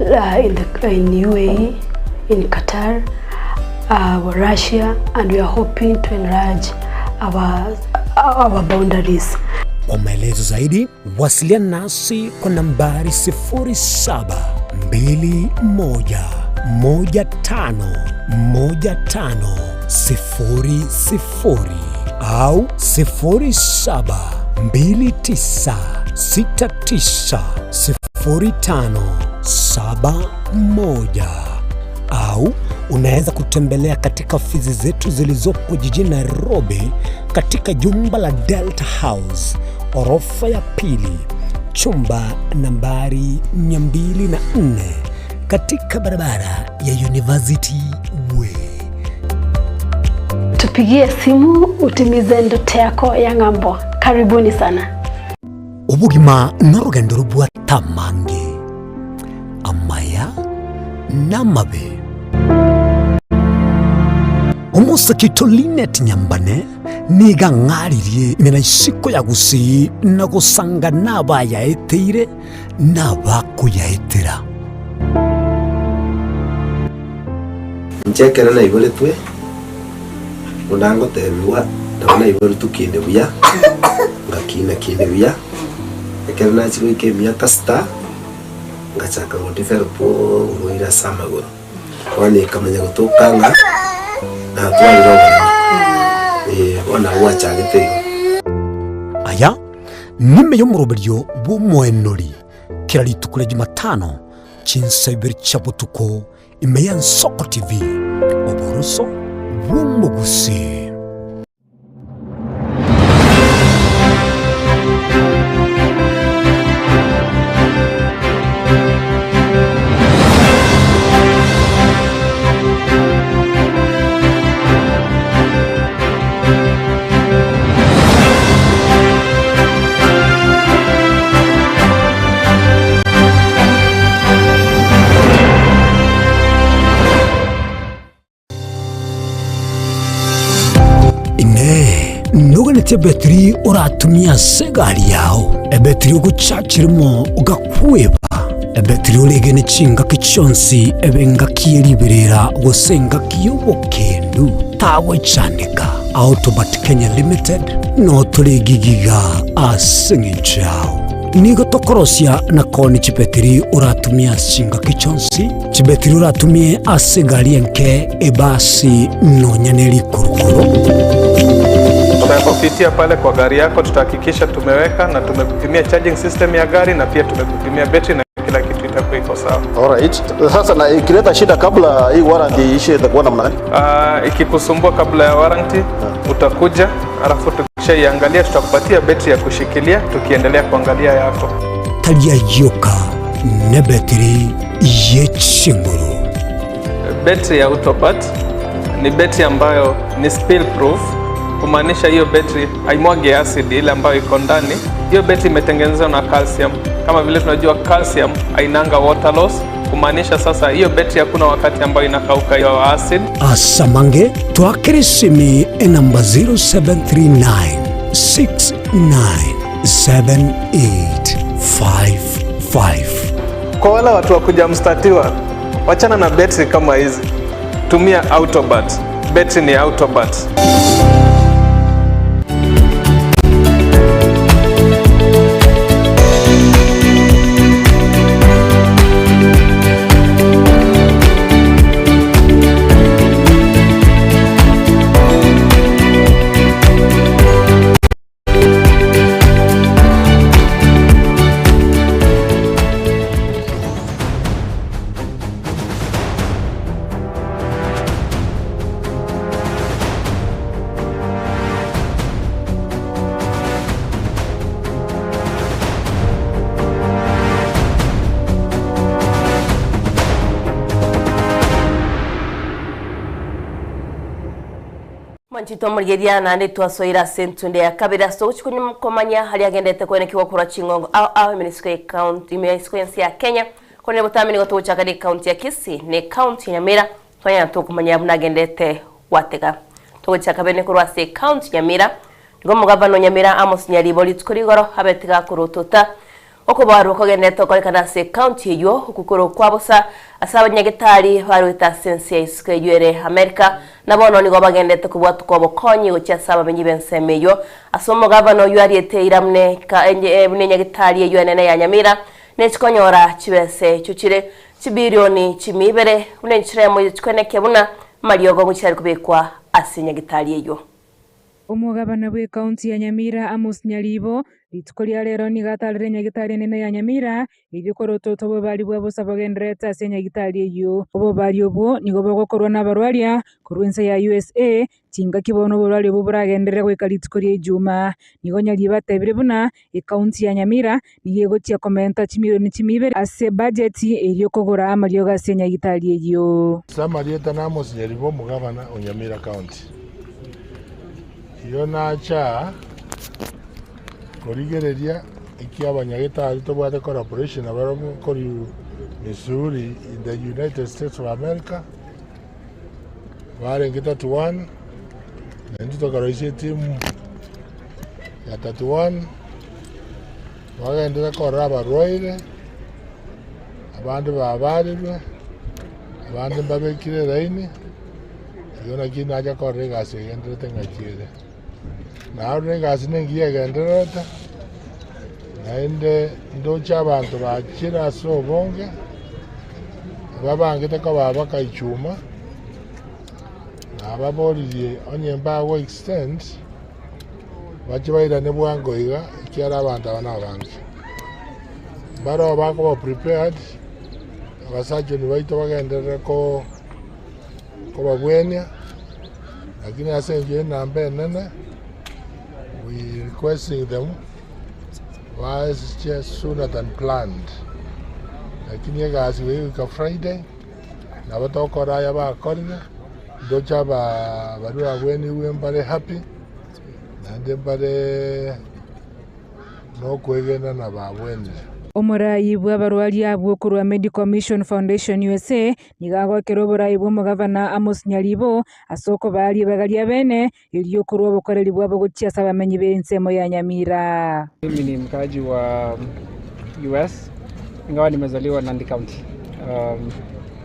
uh, in the in UAE, in Qatar, uh, Russia and we are hoping to enlarge our our boundaries.
Kwa maelezo zaidi wasiliana nasi kwa nambari 0721151500 au 0729690571 au unaweza kutembelea katika ofisi zetu zilizopo jijini Nairobi katika jumba la Delta House orofa ya pili chumba nambari 204 katika barabara ya University Way.
Tupigie simu utimize ndoto yako ya ng'ambo. Karibuni sana.
Obogima norogendo robwate amange, amaya na amabe. Omosake oito Linet Nyambane nigo ang'aririe ime na isiko ya Gusii na gosanga nabayaeteire na abakoyaetera.
Inche ekero naiboretwe, buna ngotebigwa, nabo naiboretwe kinde buya, ngakina kinde buya, ekero nachia goika emiaka sita, ngachaka go develop oborwaire ase amagoro. Bono ekamanya gotoka ng'a natwarire oboremo, eh, bono nabo gwachagete igo.
Aya nime y'omoroberio bw'omoenori kera rituko ria Jumatano chinsa ibere chia botuko ime y'Ensoko TV, oboroso bw'omogusii. Inee! Noganetie ebetiri oratumie ase egari yao, ebetiri ogochachirimo ogakweba, ebetiri oregene chingaki chionsi ebe engaki ye riberera gose engaki y'obokendu? Tagwechandeka. Autobat Kenya Limited notore egigiga ase eng'encho yao. Nigo tokorosia na koonia chibetiri oratumie ase chingaki chionsi, chibetiri oratumie ase egari enke, ebasi, nonya ne rikurukuru.
Tutakupitia pale kwa gari yako, tutahakikisha tumeweka na tumekupimia charging system ya gari na pia tumekupimia betri na kila kitu itakuwa iko sawa.
Alright. Sasa na ikileta shida kabla hii warranty iishe itakuwa namna gani?
Uh, ikikusumbua kabla ya warranty utakuja, alafu tukishaiangalia tutakupatia betri ya kushikilia tukiendelea kuangalia yako.
Tari ayioka nebetiri ye chinguru.
Betri ya Autopat ni betri ambayo ni spill proof, kumaanisha hiyo betri haimwagi acid ile ambayo iko ndani. Hiyo betri imetengenezwa na calcium. Kama vile tunajua calcium hainanga water loss, kumaanisha sasa hiyo betri hakuna wakati ambayo inakauka hiyo acid.
Asamange twakere esimi enamba 0739 69. 7855.
Kwa wale watu wa kujamstatiwa, wachana na betri kama hizi, tumia Autobat. Betri ni Autobat.
Mwanchete omorigereria naende twasoire ase entunde ya kabere ase ogochia konywa komanya aria agenderete koenekigwa korwa ching'ongo ao ao ime isiko ye county ime isiko y'ense ya Kenya korende botambe nigo togochaka ne ecounty ya Kisii ne ecounty ya Nyamira twanyara tokomanya buna agenderete gwatega. Togochaka bene korwa ase ecounty Nyamira nigo omogavana o Nyamira Amos Nyaribo rituko rigoro abete gakorotota Okobarwa kogenderete gokorekana ase ecounty eyio okwo kore okwa bosa ase abanyagetari barwete ase ense ya isiko eyio ere Amerika, na bono nigo bagenderete kobwatuka obokonyi gochia ase abamenyi b'ensemo eyio. Ase omogavana oyio ariete eira buna buna enyagetari eyio enene ya Nyamira nechikonyora chibesa echio chire chibilioni chimia ibere buna enchera eyemo chikwenekia buna amariogo ngochia are kobekwa ase enyagetari eyio.
Omogabana bw'Ekaunti ya Nyamira Amos Nyaribo, rituko ria rero nigo atarire enyagitari enene ya Nyamira, erio korotota obobari bwa bosa bogendererete ase enyagitari eyio. Obobari obwo nigo bogokorwa nabarwaria korwa ense ya usa, chingaki bono oborwaria obwo boragenderere goika rituko ria Ijumaa. Nigo Nyaribo atebire buna Ekaunti ya Nyamira nigo egochia komenta chimilioni chimia ibere ase ebajeti erio kogora amariogo ase enyagitari eyio.
Ase amarieta na Amos Nyaribo omogabana o Nyamira County. Igo nacha aa korigereria eki abanyagetari tobwate collaboration nabarabwo korwa Missouri in the United States of America, barenge 31, naintwe tokaroisia etimu ya 31, bagenderere korora abarwaire, abande babarirwe, abande mbabekire eraini. Igo naki nacha korora egasi egendererete ng'aki ere. Narora egasi nengiya egendererete, naende ndoche abanto bachire ase obonge, ababangete koba bakaichuma, nababoririe onye mbago extend, bache bairane bwango iga, ekiagera abanto aba nabange. Mbaroo bakoba prepared, abasurgeon baito bagenderere ko. Kobagwenia, lakini ase enchera enamba enene, we requesting them bache sooner than planned. Lakini egasi goika Friday, nabo tokora aya bakorire, ndoche aba baria bagwenigwe mbare happy, naende mbare. nokwegena na babwenire.
Omorai bw'abarwari abwo korwa Medical Mission Foundation USA nigo agokera oborai bw'omogavana Amos Nyaribo ase okobaa ribaga ria bene erio korwa obokoreri bwabo gochia ase abamenyi b'ensemo ya Nyamira.
Mimi ni mkaaji wa US ingawa nimezaliwa Nandi County. Um,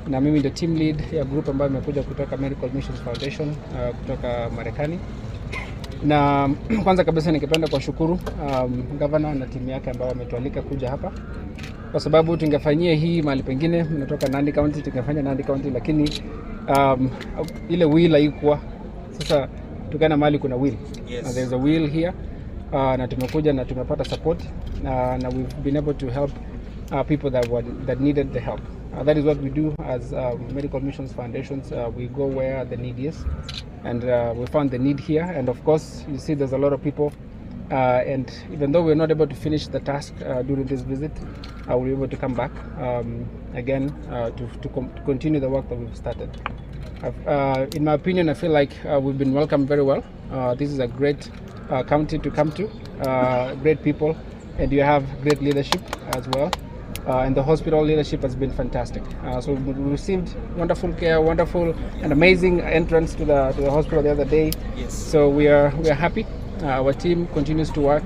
na mimi ndio team lead ya group ambayo imekuja kutoka Medical Missions Foundation uh, kutoka Marekani. Na kwanza kabisa ningependa kuwashukuru um, governor na timu yake ambao wametualika kuja hapa kwa sababu tungefanyia hii mahali pengine, natoka Nandi County, tungefanya Nandi County, lakini um, ile will haikuwa. Sasa tukaenda mahali kuna will.
Yes.
And there's a will here uh, na tumekuja na tumepata support uh, na we've been able to help uh, people that were, that needed the help. Uh, that is what we do as um, medical missions foundations. Uh, we go where the need is and uh, we found the need here and of course you see there's a lot of people uh, and even though we're not able to finish the task uh, during this visit uh, we'll be able to come back um, again uh, to, to, com- to continue the work that we've started. Uh, in my opinion, I feel like uh, we've been welcomed very well. Uh, this is a great uh, county to come to, uh, great people, and you have great leadership as well. Uh, and the hospital leadership has been fantastic. Uh, so we received wonderful care, wonderful and amazing entrance to the to the hospital the other day.
Yes.
So we are we are happy. Uh, our team continues to work.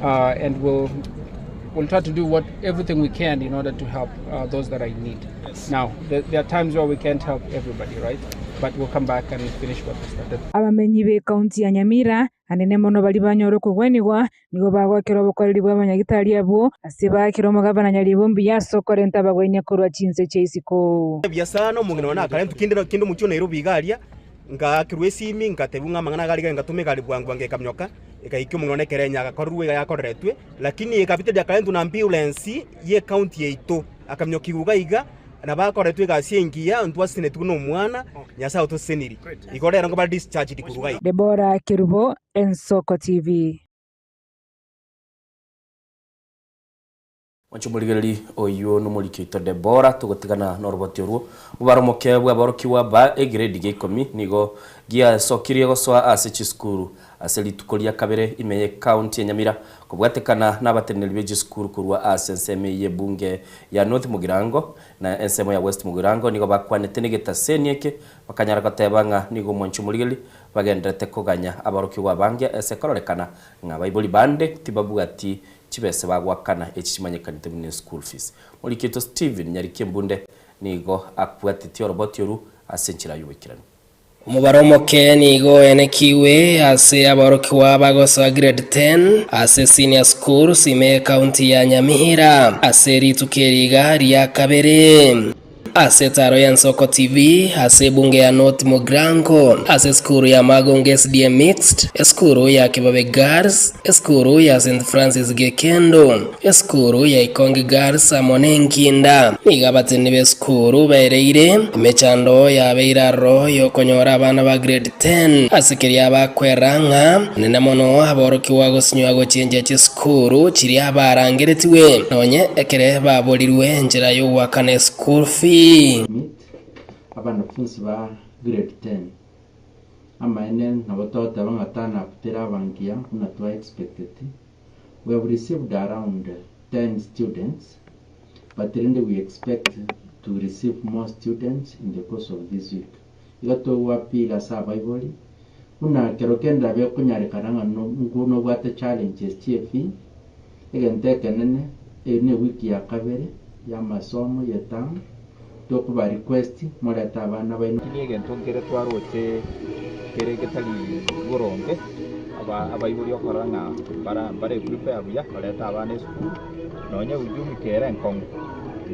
And we'll we'll try to do what everything we can in order to help uh, those that are in need. Now, there, there are times where we can't help everybody, right? But we'll come back and finish what we started.
Abamenyi b'ekaunti ya Nyamira, anene mono baria banyore okogwenigwa, nigo bagoakera obokoreri bw'abanyagitari abwo ase baakire omogabana Nyaribo mbuya ase okorenta abagwenia korwa chinse chia isiko.
Buya sana omong'ina one akarentwa kinde kinde omochie o Nairobi iga aria, ngaakerwa esimi ngatebigwa ng'a amang'ana iga aria ngatoma egari bwango bwango ekaminyoka, ekaikia omong'ina one ekerenyo agakorerwa iga yakoreretwe, lakini ekabiteria akarentwa na ambulance ye ecounty yaito, akaminyokigwa iga iga, nabo akoretwe egasi engiya, ntwasesenetwe na omwana, Nyasaye otoseseniri. Igo rero nkobare discharged korwa iga iga.
Deborah Kerubo, Ensoko TV.
Mwanche omorigereria oyio nomoriki oito Debora, togotigana noroboti orwo. Mobaro omoke bw'aborokigwa ba egredi gia ikomi nigo giasokirie gosoa ase chisukuru ase rituko ria kabere ime y'ecounty ya Nyamira kobwatekana nabateneneri be chisukuru korwa ase ensemo eye y'ebunge ya North Mugirango na ensemo ya West Mugirango nigo bakwanete negetaseni eke bakanyara goteba ng'a nigo omwanchi omorigereria bagendererete koganya aborokigwa abange ase kororekana ng'a baibori bande tibabwati Chibese bagoakana echi chimanyekanete buna eschool fees. Morikito Stephen Nyarikembunde nigo abwatetie oroboti oru ase enchera y'oboikeranu.
Omobaro omoke nigo oenekigwe ase aborokigwa bagosoa grade 10 ase senior schools ime y'ecounty ya Nyamira ase rituko eri iga ria kabere. Ase etaaro ya Nsoko TV, ase ebunge ya North Mugirango, ase esukuru ya Magongo SDA Mixed, esukuru ya Kibabe Girls, esukuru ya St Francis Gekendo, esukuru ya Ikongi Girls amo n'Enkinda. Nigo abateneni b'esukuru baereire emechando yabeire aroro y'okonyora abana ba grade 10 ase keria bakwerera ng'a nene mono aborokigwa gosinywa gochenchia chisukuru chiria barangeretigwe nonye ekere baborirwe enchera y'ogoakana eschool fee.
Meet abanafunsi ba grade 10 amaene nabo togoteba ng'a turn up teraba ngiya buna twa expecteti, we have received around 10 students but rende we expect to receive more students in the course of this week. Igo togo appeal ase abaibori buna kero kende nabo ekonyarekana ng'a nobwate challenges chie fee, egento ekenene eye ne ewiki ya kabere ya amasomo ye term, tokoba request morete abana baino.
Lakini egento nkere twaroche kere getari boronge, abaibori okorora ng'a mbare prepare buya barete abana esukuru, nonya uchumi kere enkong'u,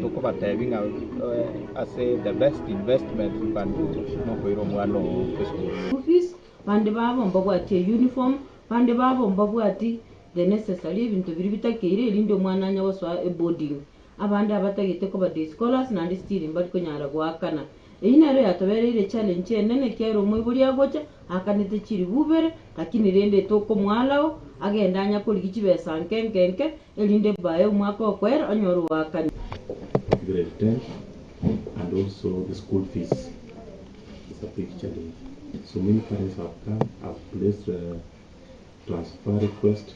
tokobatebia ng'a ase the best investment you can do nokoira omwana oo esukuru.
School fees, bande babo mbabwati euniform, bande babo mbabwati the necessary ebinto biria bitakeire erinde omwana anye gosoa eboarding. Abande abatagete koba day scholars naende still mbari konyara goakana. Eyio nero yatobereire echallenge enene ekiagera omoibori agocha aakanete chilifu ibere lakini rende tokomoallow agende anya korigia chibesa nke nke nke erinde by omwaka okoera onyore oakani.
Grade 10 and also the school fees is a big challenge. So many parents have come, have placed transfer request,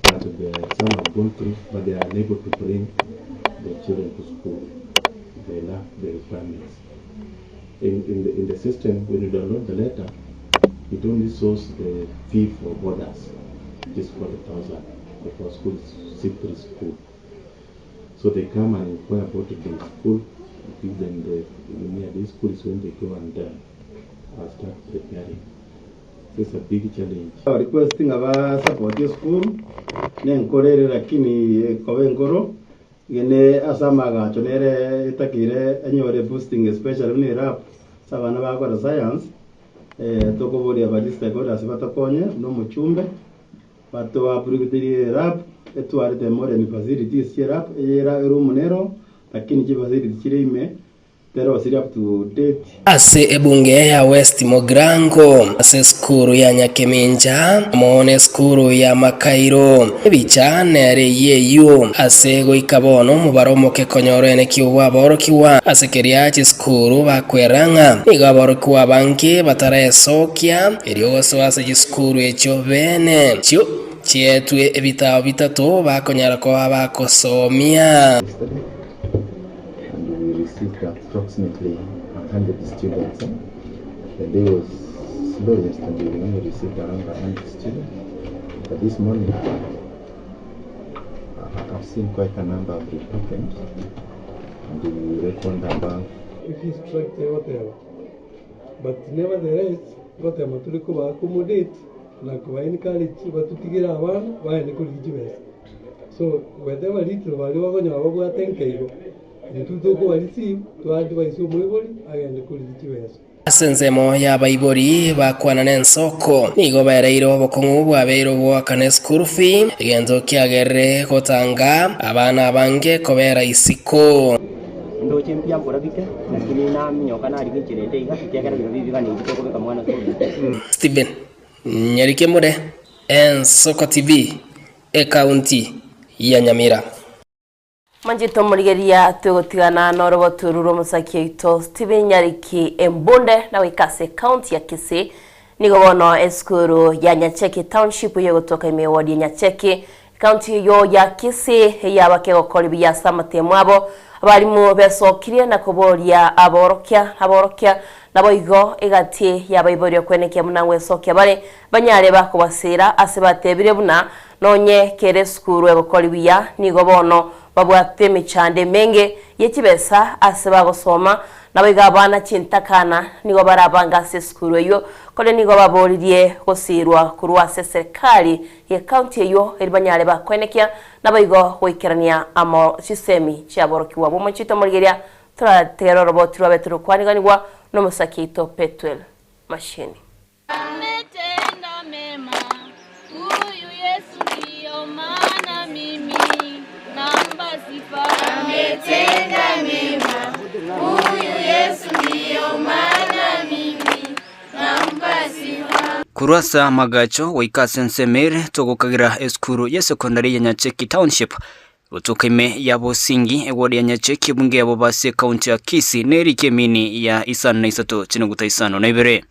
but the, some have gone through, but they are unable to bring their children to school. They lack the requirements. In, the, in the system, when you download the letter, it only shows the fee for boarders, which is 40,000 because school is C3 school. So they come and inquire about the school, give them the near this school is when they go and start preparing. So it's a big challenge.
Request ng'a ba support esukuru nenkoro ere lakini ekoba enkoro gene ase amagacho nere etakeire enyore boosting especially buna erap ase abana bagokora science tokoboria baria stakeholders batokonye buna omochumbe bato approveterie erap etwarete modern facilities chia erap eye eroom nero lakini chifacility chire ime terosiri up to date.
Ase ebunge ya West Mugirango, ase esukuru ya Nyakemincha, amo nesukuru ya Makairo. Ebicha nere eyio eyio ase goika bono omobaro omoke konyora eneki bw'aborokigwa ase keria chisukuru bakwera ng'a nigo aborokigwa abange bataraesokia erio gosoa ase chisukuru echio bene chio chietwe ebitabo bitato bakonyara koba bagosomia.
Yesterday, and we received approximately 100 students. The day was slow yesterday, we only received around 100 students. But this morning, have seen quite a number of repentant and we reckoned above
Efees structure egoteba but nevertheless ngotema tore koba accommodate na koba encourage batotigere abana bagende korigia chibesa. So whatever little baria bakonyora babwate nke igo, intwe tokoba receive twa advise omoibori agende korigia chibesa.
Ase ensemo y'abaibori bakwana nensoko, nigo baereire obokong'u bwabeire ogoakana eschool fee, egento kiagerire gotanga abana abange kobera isiko.
Ndoche mbuya mbora bike, lakini naminyoka narigia enchera ende iga, ekiagera biro bibi biganeiri tokobeka mwana toria.
Stephen Nyarikemure, Ensoko TV, Ekaunti ya Nyamira.
Manchete omorigereria twegotigana noroboto rure omosaki oito Stephen Nyariki Embunde na goika ase ekaunti ya Kisii. Nigo bono esukuru ya Nyacheki Township eyio egotoka ime eward ya Nyacheki ekaunti eyio ya Kisii eyaba kegokori buya ase amatemo abo. Abalimu besokirie na koboria aborokia aborokia naboigo egati yabaibori okwenekia buna ngwesokia bare banyare bakobasira ase batebire buna Nonye kera esukuru egokori buya, nigo bono babwate emechando emenge ye chibesa ase bagosoma, naboigo abana chintakana nigo barabange ase esukuru eyio, korende nigo baboririe gosiirwa korwa ase eserikari ye county eyio eri banyare bakoenekia naboigo goikerania amo chisemi chiaborokigwa b'omochie Tomorigeria torategere oroboti rwabe torokwaniganigwa nomosaki oito Petwel Mashini.
Ametenda mema huyu Yesu, ndiyo maana mimi nampa sifa. Ametenda mema huyu Yesu, ndiyo maana mimi nampa sifa.
Korwa ase amagacho goika ase ensemo ere togokagira esukuru y'esekondari ya Nyacheki Township gotoka ime ya Bosingi eward ya Nyacheki ebunge ya Bobasi ekaunti ya Kisii neriki emini ya isano na isato chinuguta isano na ibere.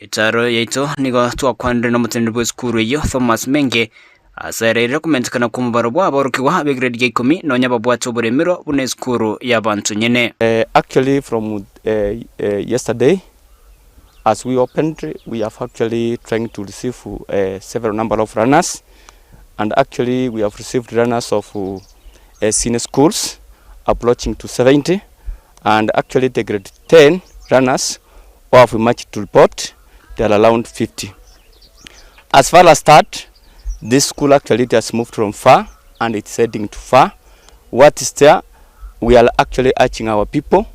Etaaro yaito nigo twakwanire nomoteneneri bw'esukuru eyio Thomas Menge ase aereire komentekana kw'omobaro bw'aborokigwa b'egrade ya ikomi nonya babwate oboremerwa buna esukuru y'abanto nyene.
Actually from yesterday as we opened we have actually trying to receive several number of learners and actually we have received learners of senior schools approaching to 70 and actually the grade 10 learners who have emerged to report they are around 50. As far as that, this school actually it has moved from far and it's heading to far. What is there? We are actually urging our people,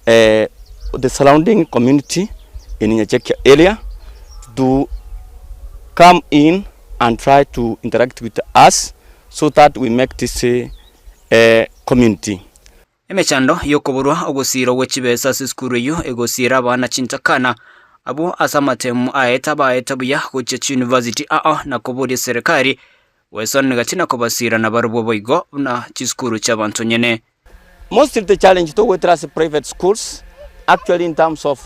uh, the surrounding community in Nyacheki area to come in and try to interact with us so that we make this uh, community.
Emechando y'okoborwa ogosiirwa gwe chibesa ase esukuru eyio egosiira abana chintakana abwo ase amatemu aye tabaete buya gochia chiuniversity ao na koboria eserekari gwesonera gati na kobasiira nabarobwo boigo buna chisukuru chi'abanto nyene.
Mostly the challenge togoetera ase private schools actually in terms of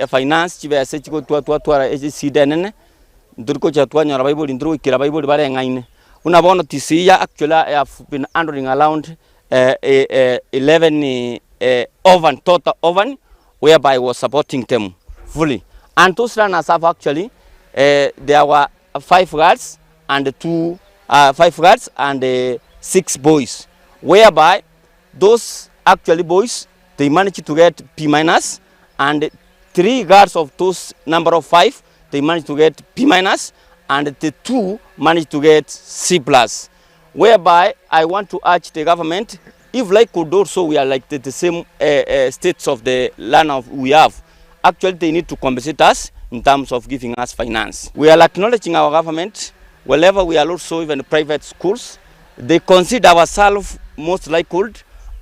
finance chibesa echi twatwara eshida enene ntori gocha twanyora abaibori ntori goikera abaibori bareng'aine. Buna bono TCE actually I have been handling around 11 orphan total orphan whereby I was supporting them fully and those learners have actually there were 5 girls and 2 5 girls and 6 boys whereby those actually boys they managed to get B minus and 3 girls of those number of 5 they managed to get B minus and the 2 managed to get C plus whereby I want to urge the government if like could also we are like the, the same uh, uh, states of the land of we have actually they need to compensate us in terms of giving us finance. We are acknowledging our government wherever we are also even private schools they consider ourselves most likely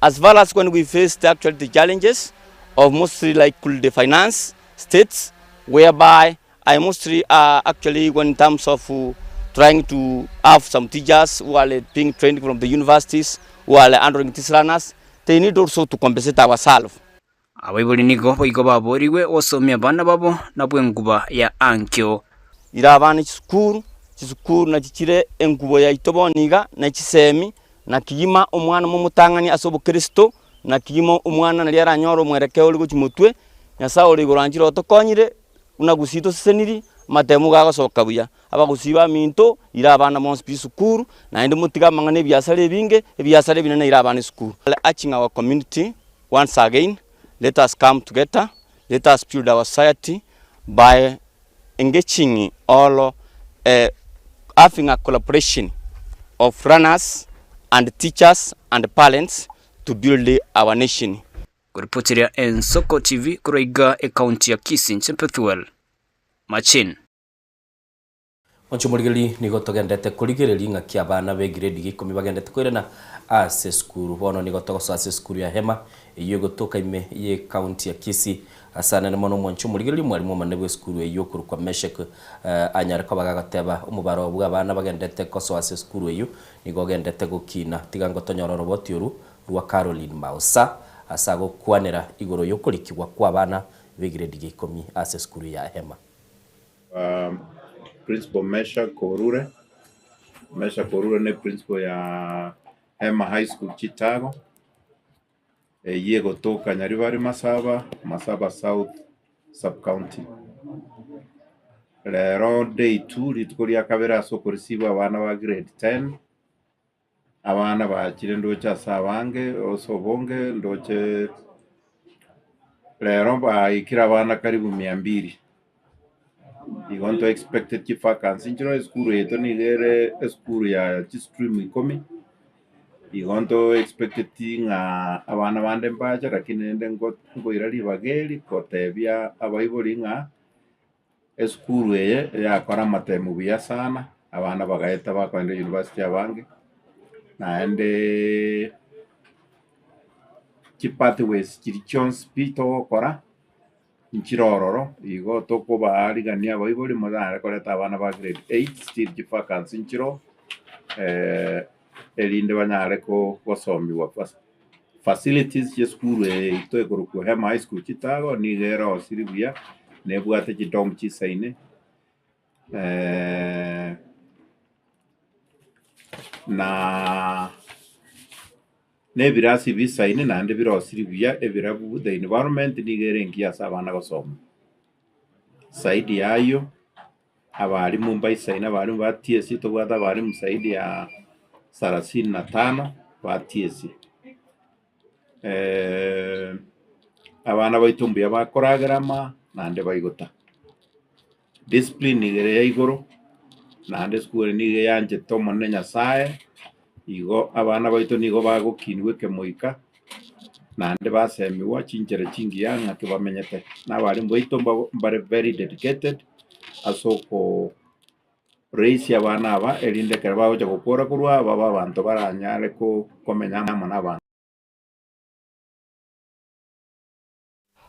as well as when we face the actual the challenges of mostly like the finance states whereby I mostly uh, actually when in terms of uh, trying to have some teachers who are uh, being trained from the universities who are handling these learners they need also to compensate ourselves.
Abaibori nigo boigo baborigwe gosomia abana babo nabwo enguba ya ankio.
Ira abana chisukuru, chisukuru nachi chire engubo yaito bono iga, ne chisemi, na kegima omwana momotang'ani ase obokristo, na kegima omwana naria aranyore omwerekeo ore gochia motwe, Nyasae ore igoro anchire otokonyire, buna gusii toseseniri, Amatemu iga agosoka buya, abagusii baminto, ira abana bonsi pi esukuru, naende motige amang'ana ebiasara ebinge, ebiasara ebinene ira abana esukuru. Urging our community once again, let us come together, let us build our society by engaging all having a collaboration of learners and teachers and parents to build our nation.
Koripoteria Ensoko TV korwa iga ekaunti ya Kisii inche Pethuel Machin.
Monche omorigereria nigo togendete korigereria ng'aki abana be grade ya ikomi bagendete koirana ase esukuru. Bono nigo togosoa ase esukuru ya Hema eyio egotoka ime ye county ya Kisii. Ase anene mono omwanche omorigereria omwalimu omonene bw'esukuru eyio okorokwa Meshek anyare koba gagoteba omobaro bwa abana bagendete kosoa ase esukuru eyio nigo ogendete gokina. Tiga ngotonyore oroboti oru rwa Caroline Mausa ase agokwanera igoro yokorikigwa kwa abana b'egiredi gia ikomi ase esukuru ya Hema.
Principal Meshack Orure, Meshack Orure ne principal ya Hema High School Chitago, eyio egotoka Nyaribari Masaba, Masaba South Sub County. Rero day two rituko ria kabere ase okoreceive abana ba grade ten, Abana bachire ndoche ase abange, ase obonge ndoche rero baikire abana karibu mia mbili. Igo nto expecte chivacancy nchire esukuru yaito nigo ere esukuru ya chistream ikomi, igo nto expecteti ng'a abana bande mbache lakini rende ngo nkoira ribaga eri kotebia abaibori ng'a. Esukuru eye eyakora amatemu buya sana, abana bagaeta bakoenda university abange, naendeeee chipathways chiria chionsi pi togokora, nchire ororo, igo tokobaarigania abaibori monyare koreta abana ba grade eight still chivacancy nchire oo, erinde banyare ko gosomiwa fas facilities chia esukuru eye yaito ekorokwa Hema High School Chitago nigo erosire buya, nebwate chidom chisaine na na ebirasi bisaine naende birosire buya ebirabu the environment nigo ere engiya ase abana gosoma. Zaidi ya ayio, abalimu mbaisaine abalimu ba TSC tobwate abalimu zaidi ya sarasini na tano ba TSC. Abana baito mbuya bakoragera ama naende baigota. Discipline nigo ere ya igoro, naende esukuru eye nigo eyanchete omonene Nyasaye, igo abana baito nigo bagokinigwa ekemoika, naende basemiwa chinchera chingiya ng'aki bamenyete. Na abalimu baito mbabo mbare very dedicated ase oko raise abana aba erinde ekero bagocha gokora korwa aba babe abanto baranyare ko komenya amo na abanto.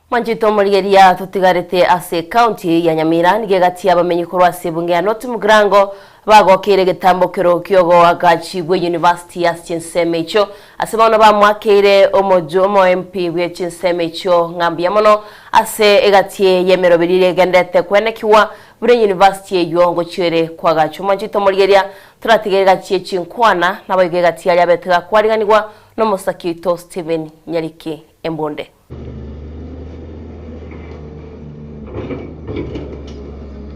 Mwanchete omorigeria totigarete ase ecounty ya Nyamira nigo egati y'abamenyi korwa ase ebunge ya North Mugirango bagokeire egetambo kero kiogoagachi bwe university ase chinsemo echio ase bono bamoakeire omoju omo MP bwe chinsemo echio ng'a mbuya mono ase egati y'emeroberi eria egenderete kwenekigwa buna university eyio ngochia ere koagachwa. Mwanchete omorigeria toratige egati ye chinkwana naboigo egati yaria abete gakwariganigwa nomosaki oito Stephen Nyariki Embunde.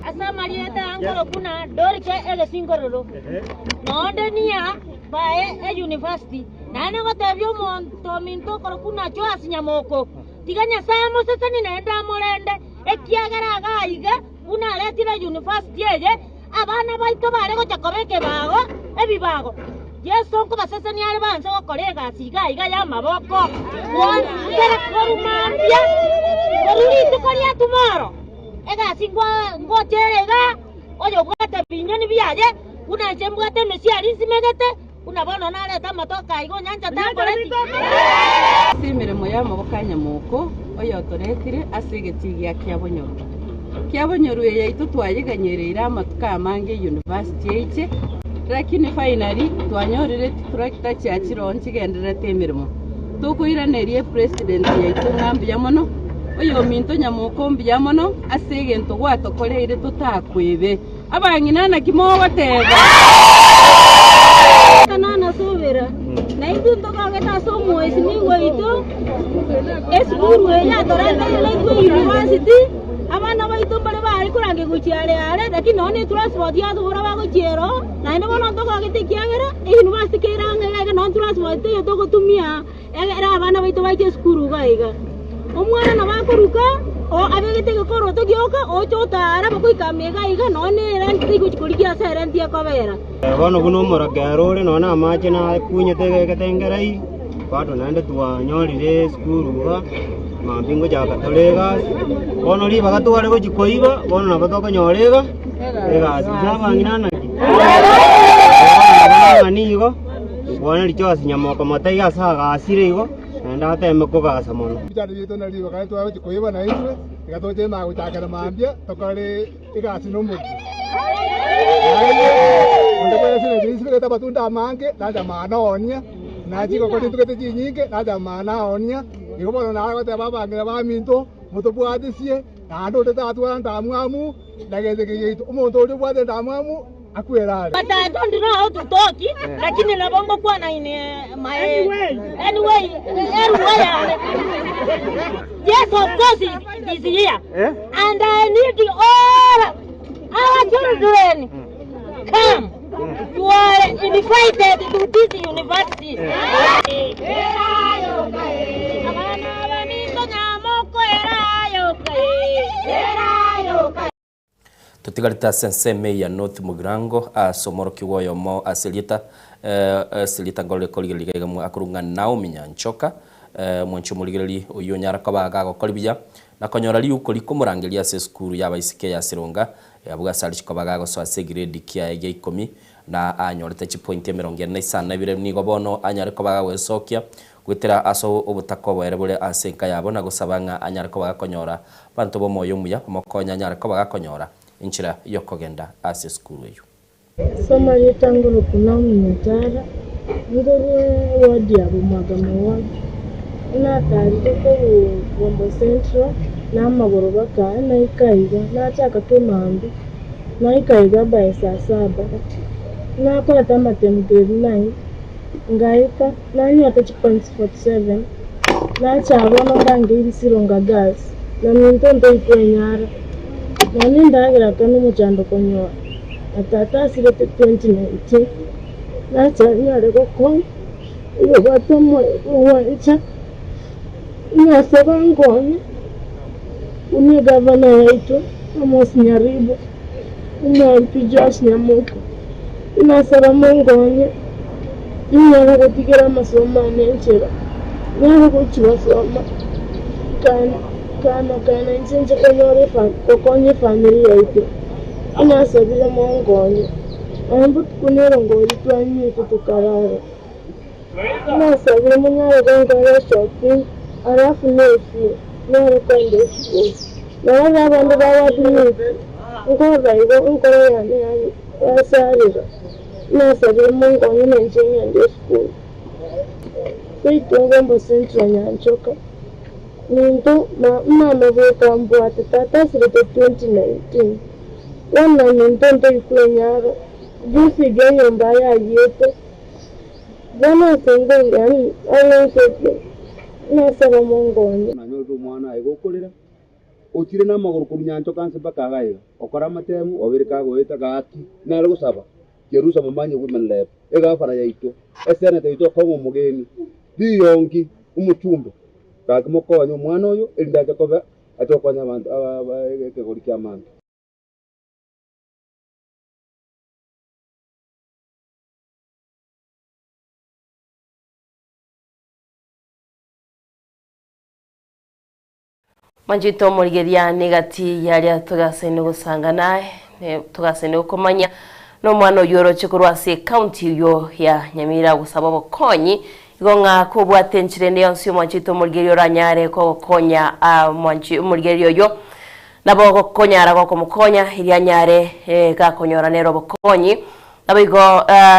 Ase amarieta aya nkorokwa na Dorike egesingororo, nonde niya bae eyunivasiti. Naende ngotebia omonto ominto okorokwa na Joas Nyamoko, tiga Nyasae amosesenie naende amorende, ekiagera iga aiga buna aretire eyunivasiti eye, abana baito bare gocha koba ekebago, ebibago. Yeso nkobasesenia are banse gokora egasi iga iga y'amaboko, kera korwa mambia, korwa rituko ria tomorrow, egasi ngocha ere iga, oyobwate ebinyoni biaye, buna inche mbwate emesiari nsimegete, buna bono narete amatoke aiga onyancha tankoreti.
Ase emeremo y'amaboko a nyamoko oyotoretire ase egetii gia Kiabonyoru. Kiabonyoru eye yaito twayeganyereire amatuko amange eyunivasiti eiche, lakini finally twanyorire chitrakta chia chiroho nchigendererete emeremo. Tokoiraneria epresident yaito ng'a mbuya mono, oyominto nyamoko mbuya mono ase egento gwatokoreire totakwebe. Abang'ina naki mogoteba?
Tananasubera, na intwe ntokogete ase omoesimigwa oito, esukuru eye yatorenteire intwe university, abana baito mbare bare korangerigwa. gochia are are, lakini nonye ne transport yatobora bagochia ero, naende bono ntogogete ekiagera eyunivasiti kere ang'e iga iga nonye transport teiyo togotumia egere abana baito bache esukuru iga iga. Omwana nabo akoruka o abegete egekoroto gioka ocha otara bagoika ime iga iga nonye ne erent taigochi korigia ase erent ekobera.
Bono buna omorokero ore nonya na amache nakunyete egekete ngerai, bado naende twanyorire esukuru iga, mambia ngochaka tore egasi, bono ribaga tware gochia koiba, bono nabo tokonyora iga egasi. Inche abang'ina naki? Bono nabo nigo, nkwane riche ase nyamoko motaiyo ase agasire igo, naende ateme kogasa mono.
Ebichando biaito nari ribaga tware gochia koiba naintwe, iga toche nagochakera mambia tokore egasi nomokia. Naende onde bwensi na nisibegete amatunda amange, nacha amana oonia, na chingoko nintugete chinyinge, nacha amana aonia. Igo bono nare goteba abang'ina baminto, motobwatisie, naende onde tatwara ndamwamu na gento eke giaito. Omonto oria obwate endamwamu akwere are.
But I don't know how to talk, lakini nabo ngokwana in my anyway, erua yane. Yes, of course it is here. And I need all our children come. You are invited to this university.
Totigarete ase ensemo eye ya North Mugirango ase omorokigwa oyomo ase erieta ase erieta nkorore korigereria iga iga akorwa ng'a Naomi Nyanchoka Omwanchi omorigereria oyio onyare koba gagokora buya na konyora riuko rikomorangeria ase esukuru y'abaiseke ya Sironga abwo ase arichi koba gagosoa ase egredi kiaye gia ikomi na anyorete chipointi emerongo ene na isano na ibere nigo bono anyare koba gagwesokia goetera ase obotaka oboere bore ase enka yabo na gosaba ng'a anyare koba gakonyora abanto b'omoyo omuya bamokonye anyare koba gakonyora enchera y'okogenda ase esukuru eyio.
Ase amarieta ngoroku Naomi Nyatara, ngorwe eward ya Bomwagame ward, natarire korwa Bombo Central na amagoro baka naika iga, nachaka kemambia, naika iga by saa saba, nakorete amatemu grade nine, ngaika nanyorete chipoints 47, nacha bono ndangeiri Sironga Girls, na minto ntoikwenyara, nonya endagera aka nomochando konyora. Na tata asirete 2019, nacha nyare gokonya oyobwate omoyo bw'ogwancha, nasaba nkonye buna egavana yaito Amos Nyaribo, Omo-MP Joash Nyamoko, nasaba monkonye ninyare gotigera amasomo ane enchera, nyare gochia gosoma kana kana kana inche nche konyora efa gokonya efamiri yaito. Inasabire monkonye, nonya botuko nerongori twanywete tokarara. Inasabire monyare gonkora eshopping alafu nefie nyare koenda esukuru. Narora abande bawadimite, nkorora igo enkoro yane yasarera. Inasabire monkonye nainche ng'ende esukuru. Seito ngombo Central Nyanchoka. Minto, mama bweka mbwate tata asirete 2019. Bono minto ntoikwenyara, juzi iga enyomba yayiete, bono ase nkoira arensetie, nasaba monkonye.
Nanyorete omwana aye gokorera, ochire namagoro korwa nyanchoka nse mpaka iga iga, okora amatemu, obeire kagoeta gaki, nare gosaba, Jerusa momanye women rep, egafana yaito, eseneta yaito okong'a omogeni, riyongi, omochumbe, gaki mokonye omwana oyo, erinde ache kobe ache gokonya abanto aba ekegori ki'amanto.
Manchete omorigeria negati yaria togasaine gosanga naye, togasaine gokomanya nomwana oyio oroche korwa ase ecounty eyio ya Nyamira gosaba obokonyi igo ng'a kobwate enchera ende yonsi omwanchete omorigeria oranyare kogokonya omwanchi omorigereria oyio nabo gokonyara gokomokonya erio anyare gakonyora nere obokonyi. Naboigo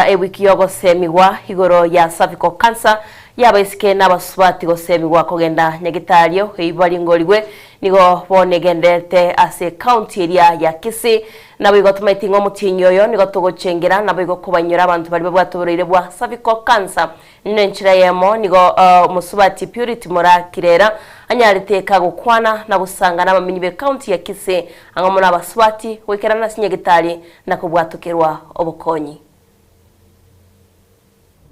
ewiki y'ogosemigwa igoro ya cervical cancer Y'abaiseke na abasubati gosemigwa kogenda nyagitario eyio baringorigwe nigo bono egendererete ase ecounty eria ya Kisii. Naboigo tomaeti ng'a omotienyi oyo nigo togochengera naboigo kobanyora abanto baria babwate oborwaire bwa cervical cancer. Nenchera eyemo nigo omosubati Purity Moraa Kirera anyarete kagokwana na gosanga nabamenyi b'ecounty ya Kisii ang'e mono abasubati goikerana ase nyagitari na kobwatokerwa obokonyi.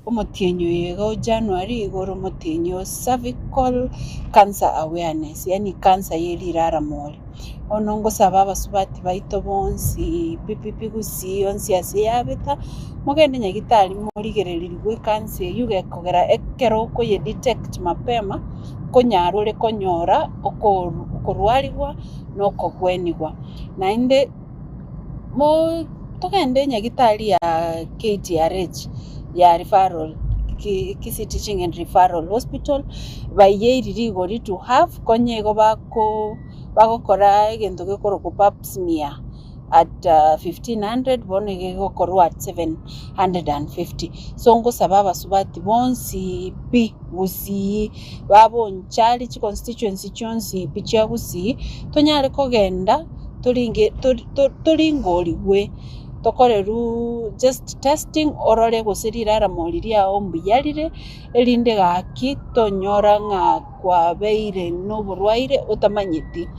Omotienyi oyo iga o January iga ore omotienyi o cervical cancer awareness yaani cancer ye rirara more. Bono ngosaba abasubati baito bonsi pi pi pi gusii onsi ase yabeta, mogende nyagitari morigererigwe ecancer eywo gekogera ekero okoye detect mapema, nkonyara ore konyora okorwarigwa na okogwenigwa. Naende. Togende nyagitari ya KTRH ya referral, Kisii Teaching and Referral Hospital, baiyeiri rigori to half konya igo bako bagokora egento gekorokwa pap smear at 1500 bono iga egokorwa at 750. So ngosaba abasubati bonsi pi gusii babonchari chiconstituency chionsi pi chia gusii, tonyare kogenda. toringe toringorigwe, tokorerwuu just testing orore gose riraramo riria riao mbuya rire, erinde gaki tonyora ng'a kwabeire na oborwaire otamanyeti.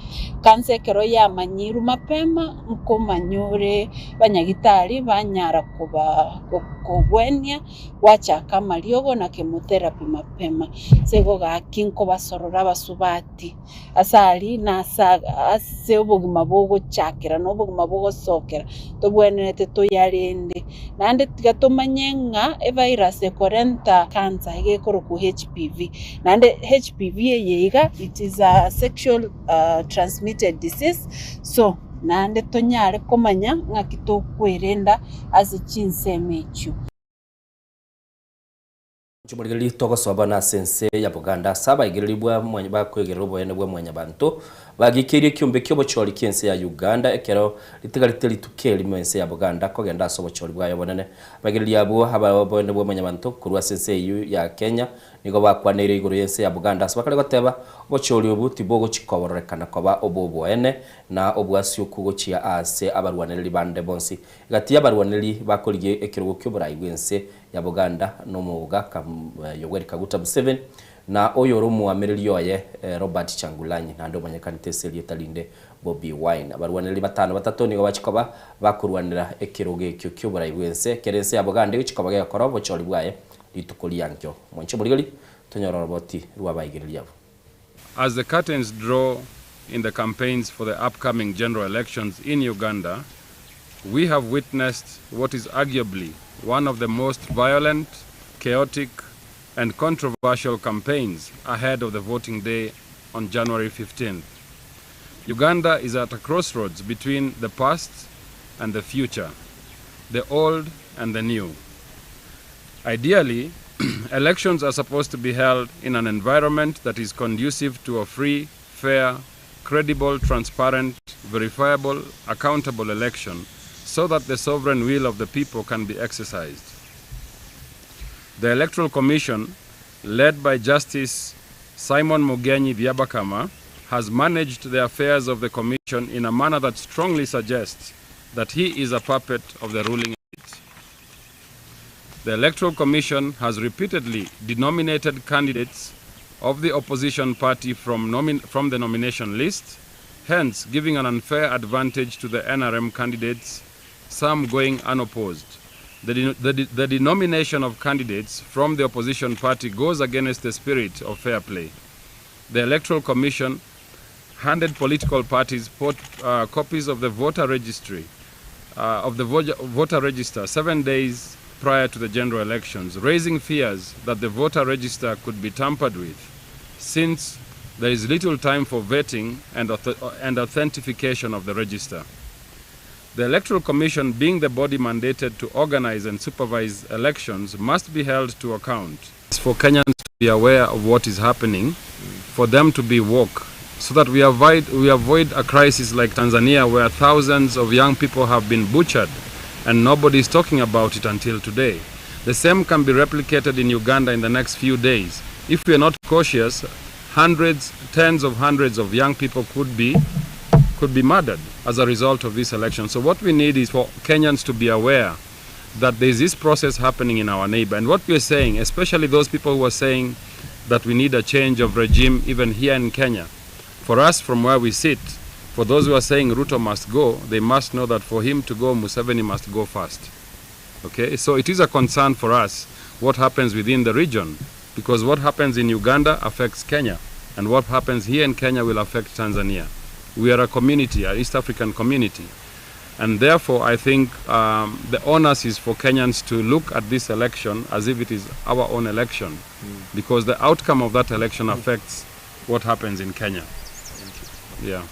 Cancer ekero yamanyirwe mapema, nkomanya ore abanyagitari banyara koba kogwenia gwachaka amariogo na chemotherapy mapema. Ase igo gaki nkobasorora abasubati. Ase aria nase ase obogima bogochakera na obogima bogosokera, tobwenerete toyarende. Naende tiga tomanye ng'a evirus ekorenta cancer iga ekorokwa HPV. Naende HPV eye iga it is a sexual transmitted disease, so naende tonyare komanya ng'aki tokwerenda ase chinsemo echio.
Chimorigereria togosoa bono ase ense ya Buganda ase abaigereri bwa bakoigerera oboene bwa mwanyabanto bagikeirie ekiombe ki'obochori ki'ense ya Uganda ekero ritigarete rituko erimo ense ya Buganda kogenda ase obochori bwaye obonene. Abaigereri abwo aba oboene bwa mwanyabanto korwa ase ense eyio ya Kenya nigo bakwaneire igoro y'ense ya Buganda ase bakare goteba obochori obwo tibogochi kobororekana koba obw'oboene na obwasioku gochia aase abarwanereri bande bonsi gati y'abarwanereri bakorigia ekerogo ki'oborai bw'ense ya Buganda na omogaka Yoweri Kaguta Museveni na oyore omoamereri oye Robert Kyagulanyi naende omanyekanete ase erieta rinde Bobi Wine. Abarwanereri batano batato nigo bachia koba bakorwanera ekerogo ekio ki'oborai bw'ense kere ense ya Buganda egochia koba gegokora obochori bwaye rituko riankio. Mwanche omorigeri tonyore oroboti rw'abaigereria abwo.
As the curtains draw in the campaigns for the upcoming general elections in Uganda, we have witnessed what is arguably one of the most violent, chaotic, and controversial campaigns ahead of the voting day on January 15th. Uganda is at a crossroads between the past and the future, the old and the new. Ideally, elections are supposed to be held in an environment that is conducive to a free, fair, credible, transparent, verifiable, accountable election so that the sovereign will of the people can be exercised. The Electoral Commission, led by Justice Simon Mugenyi Byabakama, has managed the affairs of the Commission in a manner that strongly suggests that he is a puppet of the ruling elite. The Electoral Commission has repeatedly denominated candidates of the opposition party from, from the nomination list, hence giving an unfair advantage to the NRM candidates, some going unopposed. The, the, the denomination of candidates from the opposition party goes against the spirit of fair play. The Electoral Commission handed political parties port, copies of the voter registry of the voter register 7 days prior to the general elections, raising fears that the voter register could be tampered with, since there is little time for vetting and, and authentication of the register. The Electoral Commission, being the body mandated to organize and supervise elections, must be held to account. It's for Kenyans to be aware of what is happening, for them to be woke, so that we avoid, we avoid a crisis like Tanzania where thousands of young people have been butchered and nobody is talking about it until today. The same can be replicated in Uganda in the next few days. If we are not cautious, hundreds, tens of hundreds of young people could be could be murdered as a result of this election. So what we need is for Kenyans to be aware that there's this process happening in our neighbor. And what we're saying, especially those people who are saying that we need a change of regime even here in Kenya, for us from where we sit, for those who are saying Ruto must go, they must know that for him to go, Museveni must go first. Okay, so it is a concern for us what happens within the region, because what happens in Uganda affects Kenya, and what happens here in Kenya will affect Tanzania. We are a community, an East African community. And therefore, I think um, the onus is for Kenyans to look at this election as if it is our own election, mm. because the outcome of that election affects what happens in Kenya. Yeah.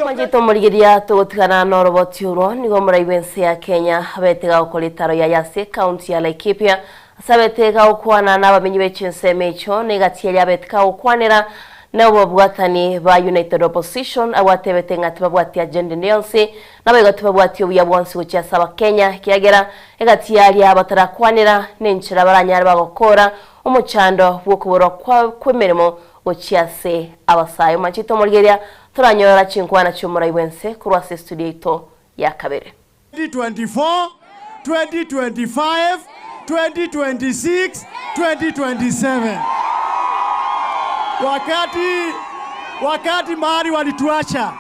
Mwanchete omorigeria togotigana na oroboti orwo nigo omorai bw'ense ya Kenya abete gagokora etaro yaye ase ekaunti ya Laikipia ase abete gagokwana na abamenyi be chinsemo echio na egati eria abete kagokwanera na obobwatani ba United Opposition abwo atebete ng'a tibabwati agenda ende yonsi naboigo tibabwati obuya bwonsi gochia ase abakenya ekiagera egati yaria batarakwanera na enchera baranyare bagokora omochando bw'okoborwa kwa kw'emeremo gochia ase abasae. Omwanchete omorigereria, toranyorora chinkwana chi'omorai bw'ense korwa ase estudio yaito ya kabere.
2024, 2025, 2026, 2027. Wakati, wakati mahali walituacha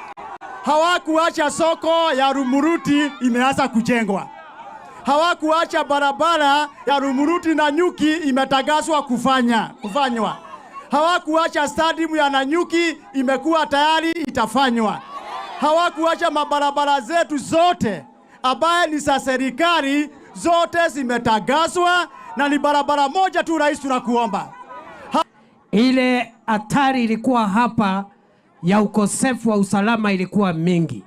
hawakuacha soko ya Rumuruti imeanza kujengwa, hawakuacha barabara ya Rumuruti na Nyuki imetangazwa kufanya kufanywa, hawakuacha stadium ya Nanyuki imekuwa tayari itafanywa, hawakuacha mabarabara zetu zote ambaye ni za serikali zote zimetangazwa, na ni barabara moja tu, rais, tunakuomba
Ile hatari ilikuwa hapa ya ukosefu wa usalama ilikuwa mingi,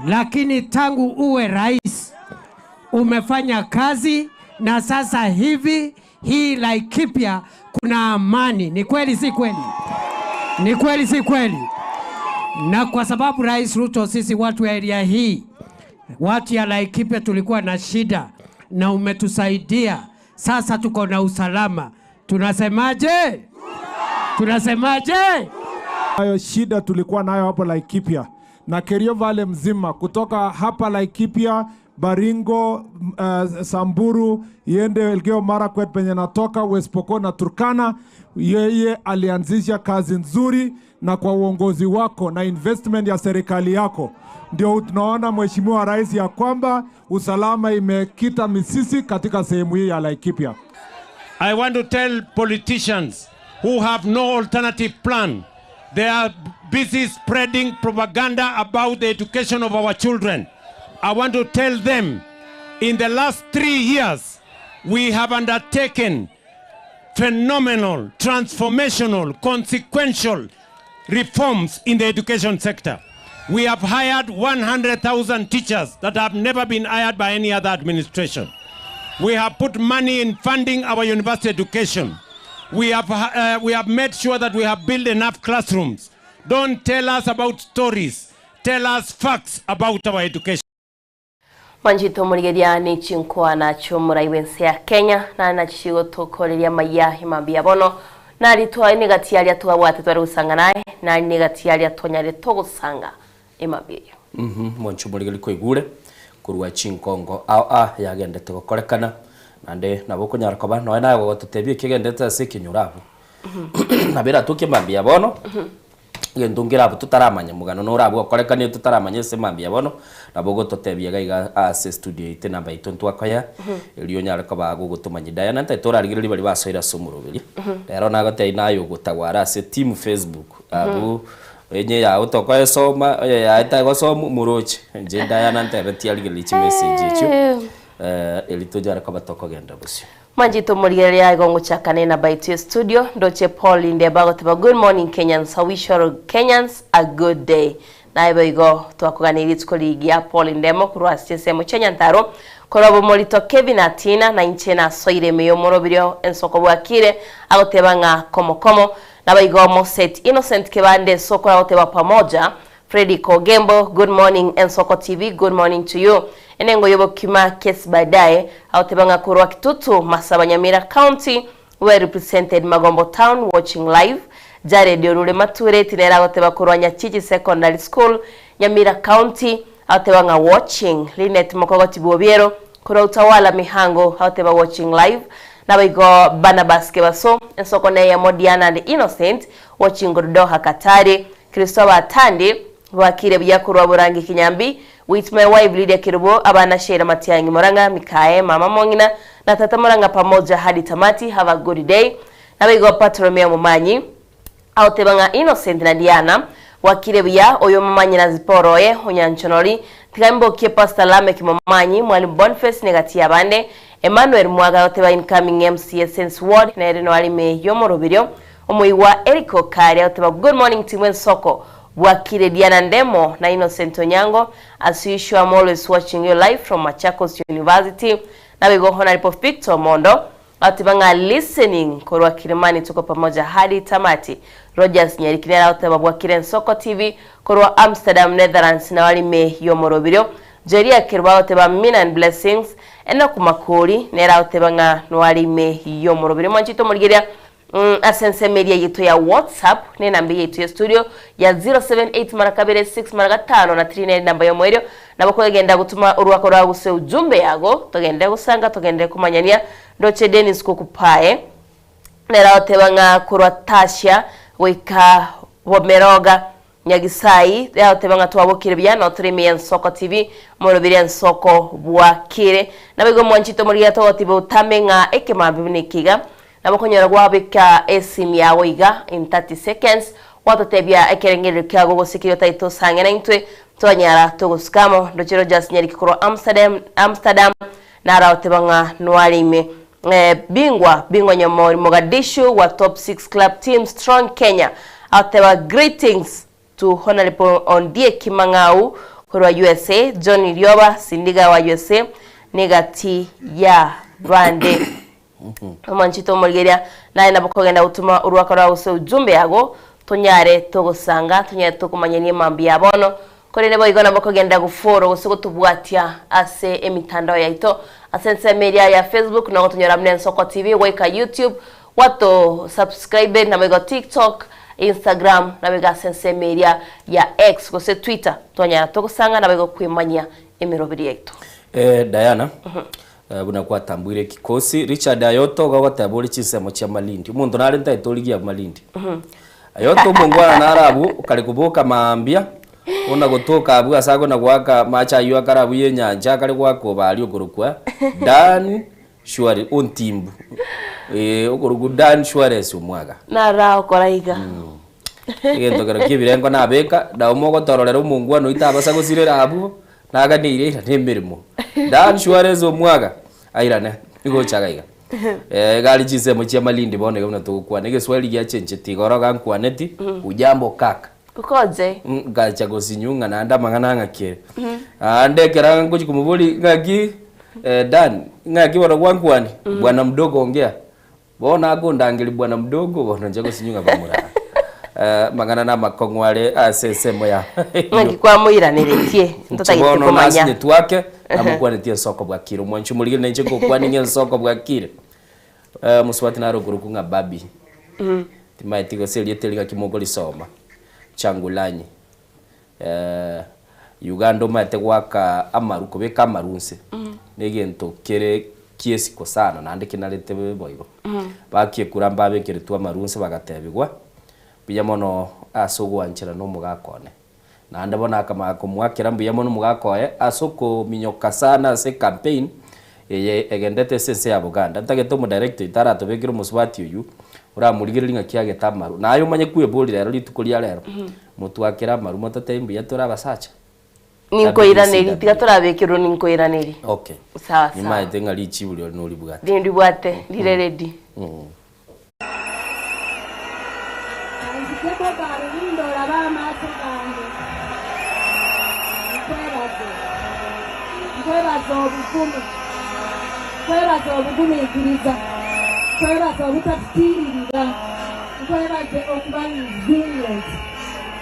lakini tangu uwe rais umefanya kazi, na sasa hivi hii Laikipia kuna amani. Ni kweli si kweli? Ni kweli si kweli? Na kwa sababu Rais Ruto, sisi watu wa area hii, watu ya Laikipia tulikuwa na shida na umetusaidia, sasa tuko na usalama. Tunasemaje? Tunasemaje?
Hayo shida tulikuwa nayo hapo Laikipia na Kerio Valley mzima, kutoka hapa Laikipia, Baringo, uh, Samburu, iende Elgeyo Marakwet penye natoka, West Pokot na Turkana. Yeye alianzisha kazi nzuri, na kwa uongozi wako na investment ya serikali yako ndio tunaona Mheshimiwa Rais ya kwamba usalama imekita misisi katika sehemu hii ya Laikipia.
I want to tell politicians who have no alternative plan, they are busy spreading propaganda about the education of our children. I want to tell them in the last three years, we have undertaken phenomenal, transformational, consequential reforms in the education sector. We have hired 100,000 teachers that have never been hired by any other administration. We have put money in funding our university education. We have, uh, we have made sure that we have built enough classrooms. Don't tell us about stories. Tell us facts about our education.
Mwanchete omorigeria ne chinkwana chi'omorai bw'ense ya Kenya, nare nachi chigotokoreria amaiya emambia bono, nari twa negati aria twabwate tware gosanga naye, nari negati aria twanyare togosanga emambia eyio.
Mhm, mwanche omorigereria koigure korwa chinkongo ao a yagendete gokorekana naende nabo okonyara koba nonya naye gogototebia ekigendete ase ekenyoro abwo nabo eratoke mambia bono egento nkere abwo totaramanya omogano nore abwo okorekanire totaramanya ase mambia bono nabo ogototebia iga iga ase estudio yaito enamba yaito ntwakoyea erio onyare koba gogotomanyia Diana ntaete torarigereria baria basoire ase omoroberio rero nagotebia naye ogotagwara ase team Facebook abwo Enye yao tokoesoma, oyo yaye tagosoma moroche. Inche Diana ntebetie arigererie chimessage echio eh, eri tonyare koba tokogenda bosio.
Mwanchete omorigereria igo ngochaka ne namba yaito ya studio ndoche Paul Ndeba agoteba good morning Kenyans I wish all Kenyans a good day naye boigo twakoganeirie rituko rigiya Paul Ndemo korwa ase chinsemo chia Nyantaro korwa bomorito Kevin Atina na inche nasoire ime y'omoroberio ensoko bwakire agoteba ng'a komo komo Naboigo Moset Innocent Kebande Ensoko agoteba pamoja Freddy Kogembo good morning Ensoko TV good morning to you. Enengo y'obokima Kesi Baadaye agoteba ng'a korwa Kitutu Masaba Nyamira County well represented Magombo Town watching live Jared Orure Matureti nere agoteba korwa Nyachichi Secondary School Nyamira County agoteba ng'a watching Linet Mokogoti Bwobiero korwa Utawala Mihango agoteba watching live Naboigo Barnabas Kebaso ensoko neyemo Diana and Innocent watching korwa Doha Katari Christopher Atandi Bwakire buya korwa Borangi Kinyambi, with my wife Lydia Kerubo, abana Sheila Matiang'i Murang'a, Mikae, mama Mong'ina, na tata Murang'a pamoja hadi tamati, have a good day. Naboigo Bartolomeo Momanyi, agoteba ng'a Innocent na Diana, bwakire buya, oyo Momanyi na Zipporah oye, Onyanchonori, tiga imbokie Pastor Lameck Momanyi, Mwalimu Boniface negati y'abande, Emmanuel Mwaga agoteba incoming MCA Sense Ward, nere noarime y'omoroberio, Omoigwa Eric Okari agoteba good morning team Ensoko, Bwakire Diana Ndemo na Innocent Onyango, as usual I'm always watching you live from Machakos University, Naboigo Honourable Victor Omondo agoteba ng'a listening korwa Kilimani tuko pamoja hadi tamati, Rogers Nyariki nere agoteba Bwakire Ensoko TV korwa Amsterdam Netherlands nao arime y'omorobirio, Jeria Kerubo agoteba Amina and blessings, Enock Makori nere agoteba ng'a noarime y'omorobirio. Mwanchete omorigereria Ase ensemo eria yaito ya WhatsApp ne enamba yaito ya studio ya 078 mara kabere 6 mara gatano na 3 nere enamba y'omoerio. Nabo kogenda gotuma orwako rwao gose ujumbe yago togende gosanga togende komanyania ndoche Dennis Kokupae nere agoteba ng'a korwa Tasha goika Bomeroga Nyagisai yagoteba ng'a twabokire buya nao tore ime y'Ensoko TV morobiri Ensoko bwakire. Naboigo mwanchete omorigia togotiba otame ng'a ekemambia buna eke iga nabo okonyora gwabeka esimi yago iga in 30 seconds gwatotebia ekerengererio kiago gose keria otagete osange naintwe twanyara togosuka amo. Ndoche Rogers Nyariki korwa Amsterdam Amsterdam naro agoteba ng'a nware ime Bingwa bingwa Nyamori Mogadishu wa Top 6 Club Team Strong Kenya agoteba greetings to Honourable Ondieki Mang'au korwa usa, John Rioba Sindiga wa usa negati ya bande. Omwanchete omorigeria naye nabo kogenda gotuma orwaka rwao gose ujumbe yago tonyare togosanga tonyare tokomanyania mambia ya bono Korende boigo nabo kogenda goforo gose gotobwatia ase emitandao yaito ase ensemo eria ya Facebook na gotonyora buna Ensoko TV goika YouTube gwato subscribe naboigo TikTok, Instagram naboigo ase ensemo eria ya X gose Twitter twanyara togosanga naboigo kwemanyia emeroberi yaito.
Eh, Diana, eh, buna kwatambuire ekikosi, Richard Ayoto iga ogoteba ore chinsemo chia Malindi. Omonto nare ntaete origie abwo Malindi. Ayoto omongwana nare abwo, okare koboka mambia, ona gotoka abwo ase akona goaka amache aywo akare abwo ya enyancha akare goaka obaria okorokwa Dan Shuare ontimbu, eh, okorokwa Dan Shuares omwaga.
Nara okora iga.
Egento kero kia ebirengo nabeka, nabo mogotororera omongwana oyio tabasa gosirera abwo, naganeire airane emeremo. Dan Shuares omwaga, airane, nigo ochaga iga. Egari chinsemo chia Malindi bono iga buna togokwana, egeswahili giachencheti igoro iga nkwaneti, hujambo kaka.
Ukoje?
Ngacha gosinyu ng'a naende amang'ana ng'aki ere. Naende ekero ngochia komoboria ng'aki Dan, ng'aki bono gwankwani? Bwana mdogo ongea. Bono akondangeria bwana mdogo, bono nche gosinyu ng'a bamura. Amang'ana na amakong'u are ase ensemo ya
Ng'aki kwamoiraneretie?
Inche
Ntotagete
bono
komanya.
nasinyetwe ake, namokwanetie ensoko bwakire. Omwanchi omorigeri nainche ngokwania ng'a ensoko bwakire. Omosubati nare okorokwa ng'a Barbie. Timaeti gose erieta eri ng'aki mokorisoma. Changulanyi. Uganda omanyete goaka amaru, kobeka amaru nse, na egento kere kiesiko sana naende kinarete boigo. Bakiekura mbabekeretwe amaru nse bagatebigwa, mbuya mono ase ogwanchera na omogaka one. Naende bono akamanya komoakera mbuya mono omogaka oye ase okominyoka sana ase ecampaign eye egendete ase ense ya Buganda. Ntagete omodirector oito aratobekere omosubati oywo, oramorigererie ng'aki agete amaru. Naye omanye kweboria rero rituko ria rero, motwakere amaru mototebi mbuya tore abasacha?
Ninkoiranerie, tiga torabekerwe ninkoiranerie.
Okay.
Sawa sawa.
Nimaete ng'a richibu riori noribwate.
Nindibwate, rire ready.
Kanzije Bobarulindo orabe amaaso gange, Nkwebaze, nkwebaze obugumu, Nkwebaze obugumiikiriza, Nkwebaze obutatutiiririra, Nkwebaze okuba resilient,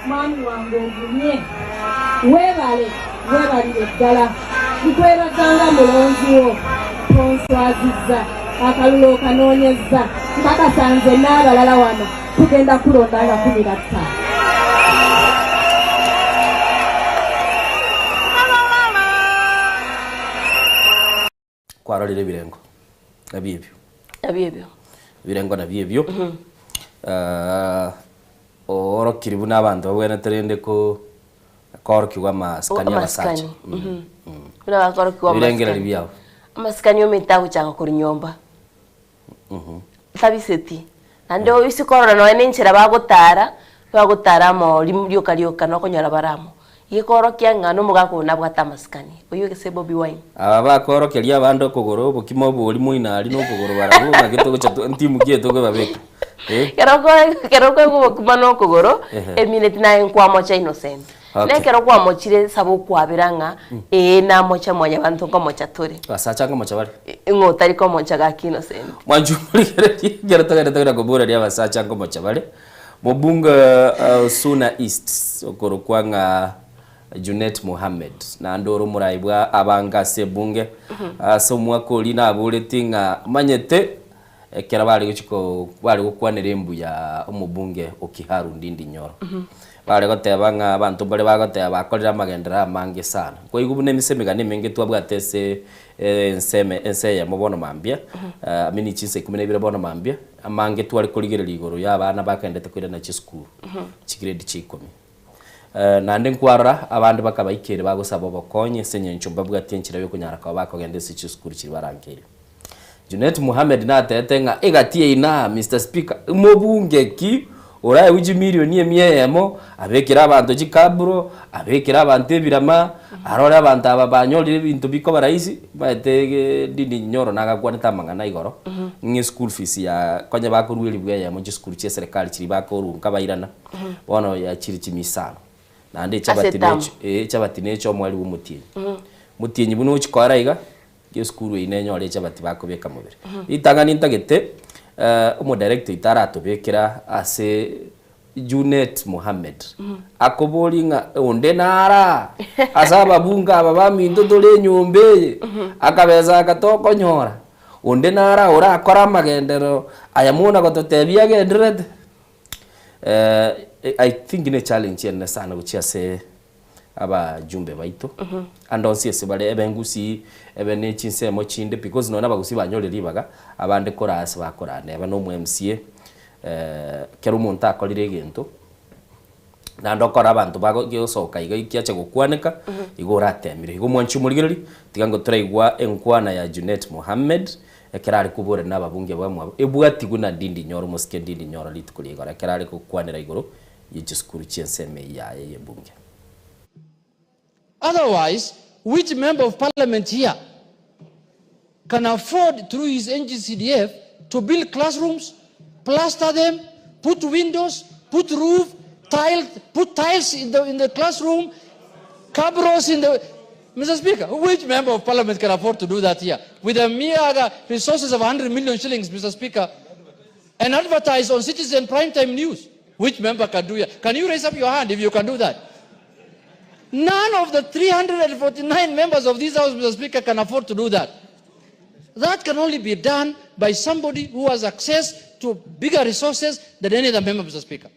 Mwami wange ogumye, Weebale, weebalire ddala. Nkwebaza nga mulonzi wo tonswazizza, akalulu okanoonyezza, nkakasa nze n'abalala wano tugenda kulonda nga 15.
Kwarorire ebirengo nabio ebio.
Nabio ebio.
Ebirengo nabio ebio. Oorokiri buna abanto babwenerete rende ko koorokigwa amasikani abasacha.
Amasikani. Buna bakorokigwa amasikani.
Ebirengererio biabo.
Amasikani omanyete agochaka korwa nyomba. Tabiseti. Naende oise korora nonya na enchera bagotara, bagotara amo rim rioka rioka nokonyora bare amo. Gekorokia ng'a nomogaka oyo nabwate amasikani, oyio gese Bobi Wine.
Aba bakorokeria abande okogoro, obokima obori moino aria nokogoro barabwo ng'aki togocha to ntimu ki etokobabeka eh?
Ekero okoe ekero okoegwa obokima na okogoro,
Ehe.
emineti naye nkwamocha innocent.
Okay.
Na ekero kwamochire saba okwabera ng'a ee namocha mwanyabanto nkomocha tore.
Abasacha nkomocha bare?
Ng'a otari komocha gaki innocent.
Mwanche omorigererie ekero togende togenda koboreria abasacha nkomocha bare. Mobunge o Suna East okorokwa ng'a Junet Mohammed naende ore omorai bwa abange ase ebunge ase omwaka oria naboretie ng'a omanyete ekero bare gochia ko bare gokwanera embuya omobunge o Kiharu Ndindi Nyoro. Bare goteba ng'a abanto mbare bagoteba bakorire amagenderero amange sana. Nkoigwa buna emise emegano emenge twabwate ase enseme ense eyemo bono mambia, I mean chinsa ikomi na ibere bono mambia, amange tware korigereria igoro ya abana bagendete koirana chisukuru, chigrade chia ikomi. Naende nkwarora abande bakabaikeire bagosaba obokonyi ase eng'encho mbabwati enchera yokonyara koba bakogenda ase chisukuru chiria barangeire. Junet Mohammed natebete ng'a egati eye naa Mister Speaker, mobunge ki oraegwe chimilioni emia eyemo abekere abanto chikaburo, abekere abanto ebirama, arore abanto aba banyorire ebinto bikoba rahisi, omanyete Ndindi Nyoro nagakwanete amang'ana igoro, ng'a eschool fees ya konya bakorwa elifu eyemo chisukuru chia eserekari chiria bakorunka bairana, bono yachire chimia isano. Naende
Ase
echabati
etamu.
necho eh echabati necho omwari bwa omotienyi. Omotienyi buna ochikora iga, esukuru eyio nenyore echabati bakobeka mobere. Ritang'ani ntagete omodirector oito aratobekera ase Junet Mohammed, akoborie ng'a onde nara ase ababunge aba baminto tore enyomba eye, akabesa aka tokonyora, onde nara orakore amagenderero aya mona gototebia agendererete. I think ne challenge enene sana gochia ase abajumbe baito, ande onsi ase bare ebe ngusii, ebe ne chinsemo chinde because nonye na abagusii banyorire ribaga, abande koraa ase bakoraa neba na omo MCA, ekero omonto akorire egento, naende okora abanto bagosoka iga ekiacha gokwaneka, igo oratemire. Igo omwanchi omorigereria, tiga ngo toraigwa enkwana ya Junet Mohammed, ekero are koborera na ababunge bamwabo, ebwatigwe na Ndindi Nyoro, omosike Ndindi Nyoro rituko ria igoro, ekero are gokwanera igoro ye chisukuru chi'ensemo eyio yaye y'ebunge.
Otherwise, which member of parliament here can afford through his NGCDF to build classrooms, plaster them, put windows, put roof, tile, put tiles in the, in the classroom, cabros in the... Mr. Speaker, which member of parliament can afford to do that here? With a mere resources of 100 million shillings, Mr. Speaker, and advertise on Citizen Primetime News. Which member can do that? Can you raise up your hand if you can do that? None of the 349 members of this house, Mr. Speaker, can afford to do that. That can only be done by somebody who has access to bigger resources than any other member, Mr. Speaker.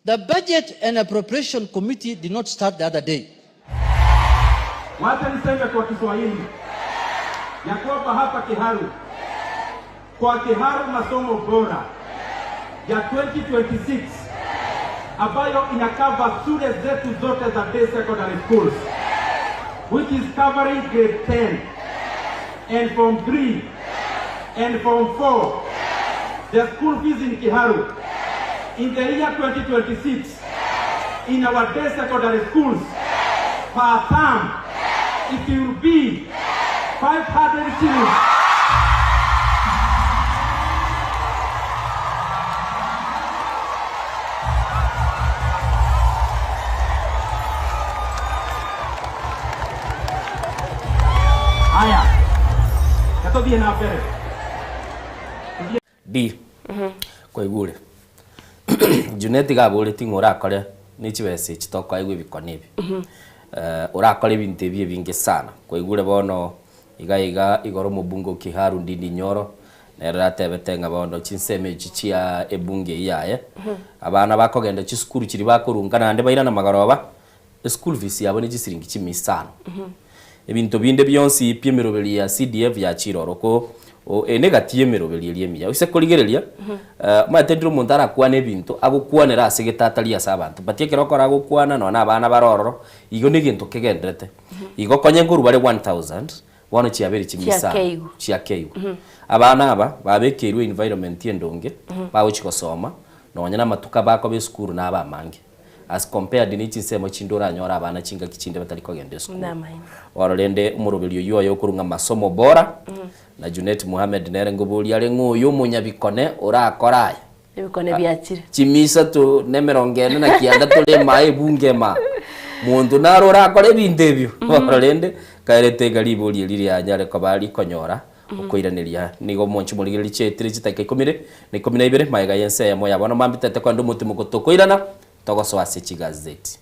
The Budget and Appropriation Committee did not start the other day.
Wacha niseme kwa Kiswahili ya kwamba hapa Kiharu, kwa Kiharu masomo bora ya 2026 ambayo ina cover shule zetu zote za day secondary schools which is covering grade 10 and form 3 and form 4 the school fees in Kiharu in the year 2026 in our day secondary schools per term it will be 500 shillings. Haya, katũthiĩ na mbere.
D kwaigure Junet iga aboreti ng'a orakore ne chibesa echi tokoegwa ebikone ebi. Orakore ebinto ebi ebinge sana. Kwaigure bono iga iga igoro omobunge o Kiharu Ndindi Nyoro nere oratebete ng'a bono chinsemo echi chia ebunge eyio yaye, abana bakogenda chisukuru chiria bakorunga naende bairana magoroba, eschool fees yabo ne chisiringi chimia isano. Ebinto binde bionsi pi emeroberi ya CDF yachire oro ko eye negati y'emeroberi eria emiya. Oise korigereria, omanyete ndire omonto arakwane ebinto agokwanera ase gete atari ase abanto but ekero okora agokwana nonya na abana bare ororo, igo negento kegenderete. Igo konye nkorwa bare 1000, bono chiabeire chimia isano
Chiakeigwa.
chiakeigwa. Abana aba babekeirwe environment endonge, bagochi gosoma, nonya na amatuko abakoba esukuru nabe amange. As compared ne chinsemo chinde oranyore abana chingaki chinde batari kogenda esukuru.
Namaene.
Bono rende omoroberi oyio oye okorwa ng'a masomo bora, na Junet Mohamed nere ngoboria are ng'a oyo omonyabikone orakore aya.
Ebikone biachire.
Chimia isato na emerongo ene na kianda tore emaa ebunge emaa. Monto naro orakore ebinto ebio. Bono rende kaerete iga ribori eri rianyare koba rikonyora Okoiraneria, Nigo omonche omorigereria chiaetire chidakika ikomire na ikomi na ibere magega y'ense eyemo ya bono mambitete kogenda omotimoko tokoirana togosoa ase chigazeti.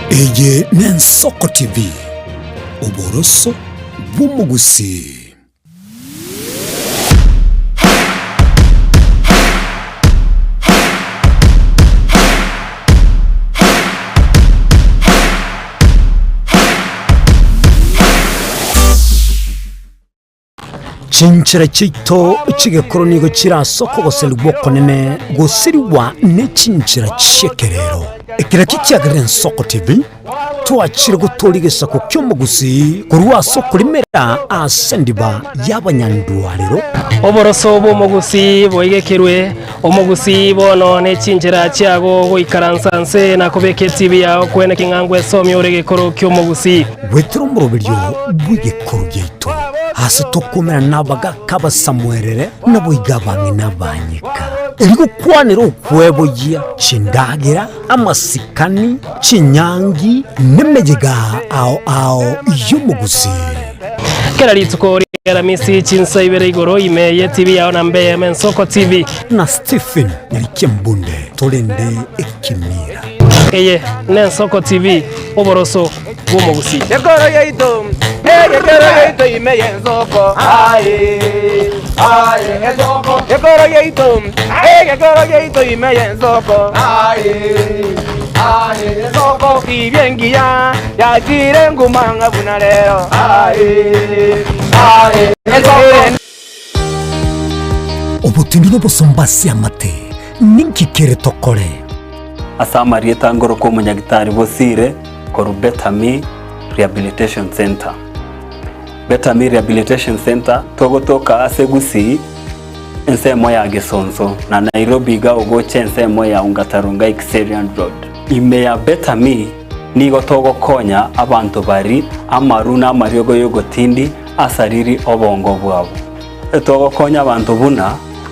Eye n'Ensoko TV, oboroso bw'omogusii. Chinchera chiaito chi'egekoro nigo chire ase okogoserigwa okonene gosirigwa ne chinchera chi'ekerero. Ekero ekio kiagerire Ensoko TV Twachire gotooria egesaku ki'omogusii korwa ase okorimera ase endiba y'abanyandwarero.
Oboroso bw'omogusii boigekerwe, omogusii bono ne chinchera chiago goikaransa nse na kobeka etibi yao kwene king'a ngwesomia ore egekoro ki'omogusii.
Goetera omoroberio bw'egekoro giaito, ase tokomerana nabagaaka abasamuerere, naboigo abang'ina abanyeka, erio gokwanera okweboyia chindagera, Amasikani, chinyangi, nemeyega ao ao y'omogusii.
Kera rituko ri'Aramisi chinsa ibere igoro ime y'etibi yao na mbe eyemo Ensoko TV.
Na Stephen Nyarikembunde torende ekemira.
Eye n'Ensoko TV, oboroso bw'omogusii.
Gekoro yaito, egekoro yaito ime y'ensoko, aye, aye, ensoko. Gekoro yaito, egekoro yaito ime y'ensoko, aye, aye, ensoko. Tibia engiya yachire nguma ng'a buna rero, aye, aye, ensoko.
Obotendu nobosomba ase amate, ninki kere tokore?
Ase amarieta ngoroka omonyagitari Bosire korwa Betami Rehabilitation Centre. Betami Rehabilitation Centre togotoka ase Gusii ensemo ya Gesonso na Nairobi iga ogocha ensemo ya Ongata Rongai Kiserian Road. Ime ya Betami nigo togokonya abanto bari amaru na amariogo yogotindi asariri obongo bwabo. Togokonya abanto buna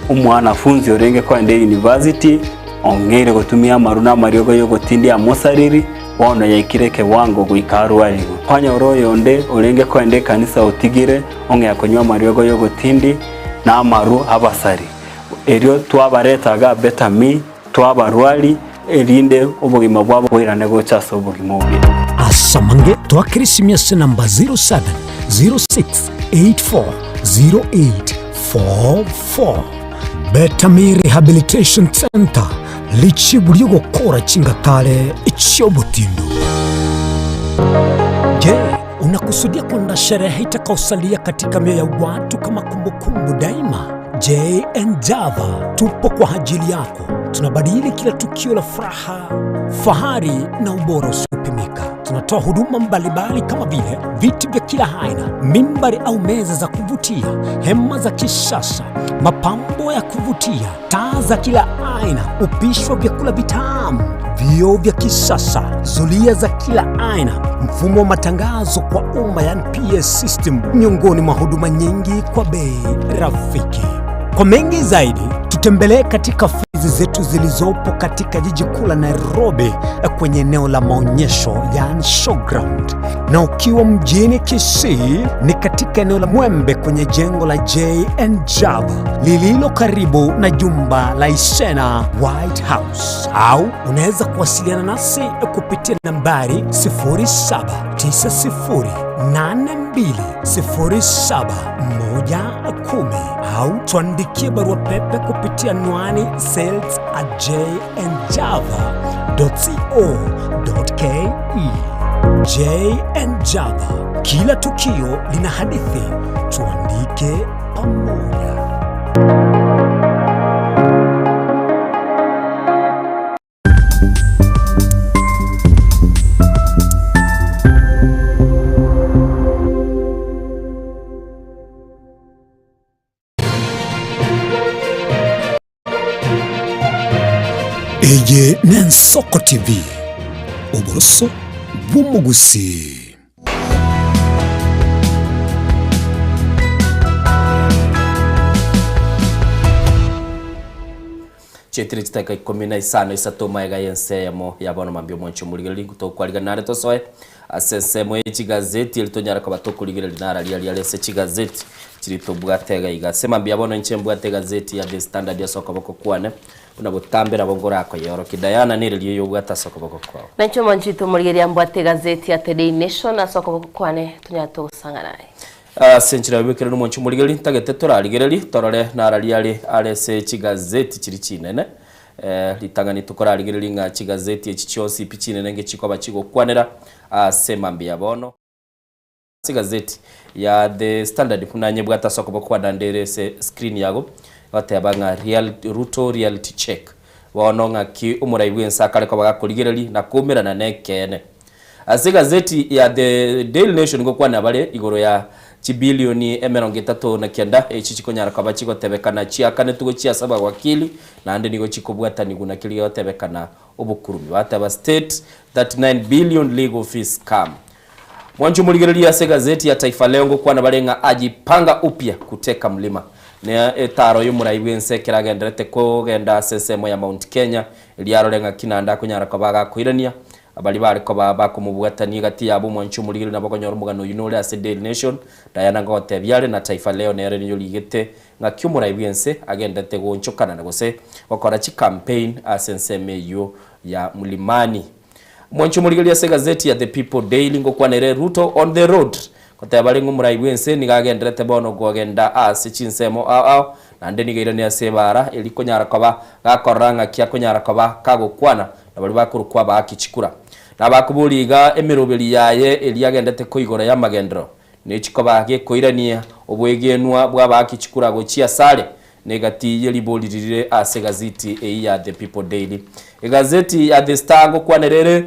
omwanafunzi orenge koenda eyunivasiti ong'eire gotumia amaru na amariogo y'ogotindia amosariri, bono yaikire ekewango goika arwarigwe. Kwanyora oyonde orenge koenda ekanisa otigire ong'ea konywa amariogo y'ogotindi na amaru abasari. Erio twabareta iga Betami, twabarwari, erinde obogima bwabo boirane gocha ase obogima obuya.
Ase amange twakera esimi ase namba 0706840844. Betami Rehabilitation Centre, richibu ri'ogokora chingatare chi'obotindu. Je, unakusudia kuandaa sherehe itakayosalia katika mioyo ya watu kama kumbukumbu daima? JN Java tupo kwa ajili yako. Tunabadili kila tukio la furaha, fahari na ubora usiopimika. Tunatoa huduma mbalimbali kama vile viti vya kila aina, mimbari au meza za kuvutia, hema za kisasa, mapambo ya kuvutia, taa za kila aina, upishi wa vyakula vitamu, vioo vya kisasa, zulia za kila aina, mfumo wa matangazo kwa umma yani PS system, miongoni mwa huduma nyingi kwa bei rafiki. Kwa mengi zaidi, tutembelee katika ofisi zetu zilizopo katika jiji kuu la Nairobi kwenye eneo la maonyesho yani showground, na ukiwa mjini Kisii ni katika eneo la Mwembe kwenye jengo la JN Java lililo karibu na jumba la Isena White House, au unaweza kuwasiliana nasi kupitia nambari 0790820710 au tuandikie barua pepe kupitia anwani sales at jnjava.co.ke. JN Java, kila tukio lina hadithi, tuandike pamoja. Eye n'Ensoko TV, oboroso bw'omogusii.
Chietire chidakika ikomi na isano isato magega y'ense eyemo ya bono mambia omwanchi omorigereria tokwarigana nare tosoe ase ensemo ye chigazeti eri tonyara koba tokorigereria nara riria riare ase chigazeti chiri tobwate iga iga. Ase mambia bono inche mbwate egazeti ya The Standard ase okoboko kwane buna botambe nabo ngorakoyeorokia. Diana nere riria oyobwate ase okoboko kwao.
Na inche omwanchi oito omorigereria mbwate egazeti ya The Daily Nation ase okoboko kwane tonyare togosang'a naye.
Ase enchera y'oboikeranu omonche omorigereria, ntagete torarigererie torore nararia are are ase chigazeti chiria chinene. Ritang'ani tokorarigereria ng'a chigazeti echi chionsi pi chinene ngechikoba chigokwanera ase mambia bono. Ase egazeti ya The Standard buna nyebwate ase okoboko kwane ande ere ase screen yago, egoteba ng'a real Ruto reality check. Bono ng'aki omorai bw'ense akare koba gakorigereria na koumerana nekeene. Ase egazeti ya The Daily Nation ngokwana bare igoro ya chibilioni emerongo etato na kianda echi chikonyara koba chigotebekana chiakanetwe gochia ase abawakili naende nigo chikobwatanigwa na keria gegotebekana obokurumi. Bateba state 39 billion legal fees scam. Mwanche omorigereria ase egazeti ya Taifa Leo ngokwana bare ng'a ajipanga upya kuteka mlima. Ne etaro y'omorai bw'ense ekero agenderete kogenda ase ensemo ya Mount Kenya erio arore ng'aki naende akonyara koba agakoirania Abaria bare koba bakomobwatania egati yabo omwanchi omorigereria nabo okonyora omogano oyio nore ase Daily Nation, Diana ngogotebia are na Taifa Leo nere niyo origete ng'aki omorai bw'ense agenderete goonchokana na gose gokora chicampaign ase ensemo eyio ya Mlimani. Omwanchi omorigereria ase egazeti ya The People Daily ngokwana ere Ruto on the road goteba are ng'a omorai bw'ense nigo agenderete bono kogenda ase chinsemo ao ao naende nigo airane ase ebaara eria konyara koba gakorora ng'aki akonyara koba kagokwana Na baria bakorokwa abaaki chikura, na abakoboria iga emeroberi yaye eria agendete koigora y'amagenderero, ne chikoba gekoirania obwegenwa bw'abaaki chikura gochia asare, negati ye ribori ririre ase egazeti eyio ya The People Daily. Egazeti ya The Star ngokwanera ere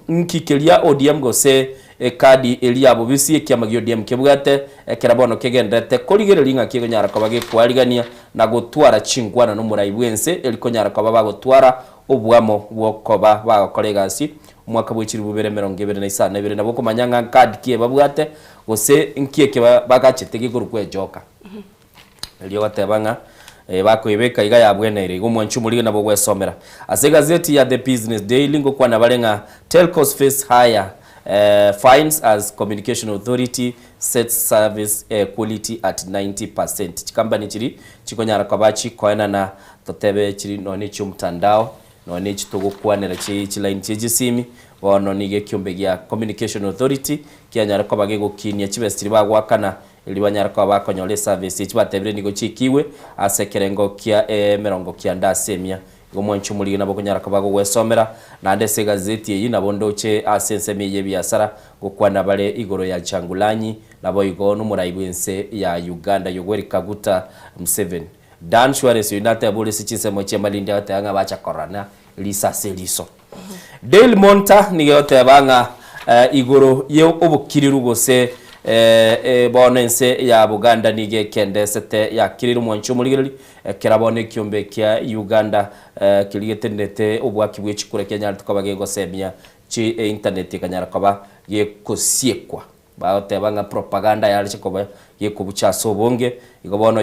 nki keria ODM gose ekadi eria ya bobisi ekiama gia ODM kebwate ekero bono kegendererete korigereria ng'a kegonyara koba gekwarigania na gotwara chinkwana nomorai bw'ense eri konyara koba bagotwara Oboamo bw'okoba bagokora egasi omwaka bwe chilifu bibere emerongo ebere na isano na ibere nabwo okomanya ng'a nkadi ki ebabwate gose nki eke bagachete gekorokwa ejoka. Erio ogoteba ng'a bakoebeka iga yabweneire igo omwanchi omorige nabo ogwesomera. Ase egazeti ya The Business Daily ngokwana bare ng'a Telcos face higher fines as Communication Authority sets service quality at 90%. Chikampani chiria chikonyara koba chikoenana Totebe chiri nonya ne chi'omotandao, nonya ne chitogokwanera chie chilaini chie chisimi, bono nigo ekiombe gia Communication Authority kianyare koba gegokinia chibesa chiria bagoakana erio banyare koba bakonyora eservice echi batebire nigo chiikigwe ase ekerengo kia emerongo kianda ase emia. Igo mwanche omorige nabo okonyara koba gogwesomera. Naende ase egazeti eyio nabo ndoche ase ensemo eye y'ebiasara gokwana bare igoro ya Kyagulanyi naboigo nomorai bw'ense ya Uganda Yoweri Kaguta Museveni. Dan Suarez oyio nateba ore ase chinsemo chia Malindi agoteba ng'a bacha kororana riso ase eriso. Daily Monitor nigo egoteba ng'a igoro ye obokiriru gose bono ense ya Buganda nigo ekendesete yakirire omwanchi omorigereri ekero bono ekiombe kia Uganda keria getenenete obwaki bwe chikura kianyarete koba gegosemia chi internet ekanyara koba gekosiekwa. Bagoteba ng'a propaganda yareche koba gekobucha ase obonge, igo bono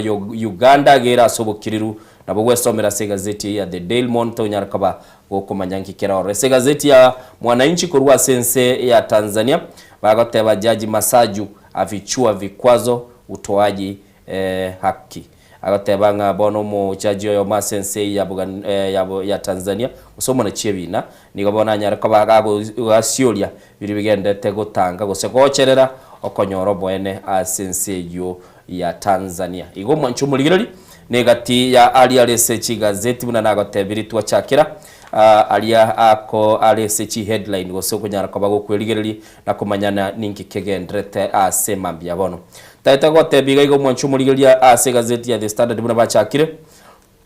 Uganda gere ase obokiriru. Nabo gwesomera ase egazeti eye ya The Daily Monitor onyare koba gokomanya nki kere ororo. Ase egazeti ya Mwananchi korwa ase ense ya Tanzania, bagoteba Jaji Masaju afichua vikwazo utoaji haki. Agoteba ng'a bono omojaji oyomo ase ense eye ya Bugan ya ya Tanzania, gose omonachi ebina, nigo bono anyare koba gagoasioria biria bigenderete gotanga gose gocherera okonyora oboene ase ense eyio ya Tanzania. Igo omwanche omorigereria negati ya aria are ase chigazeti buna nagotebirie twachakera aria ako are ase chiheadline gose okonyara koba gokwerigereria na komanyana ninki kegenderete ase mambia bono. Taete gotebia iga iga omwanchi omorigereria ase egazeti ya The Standard buna bachakire.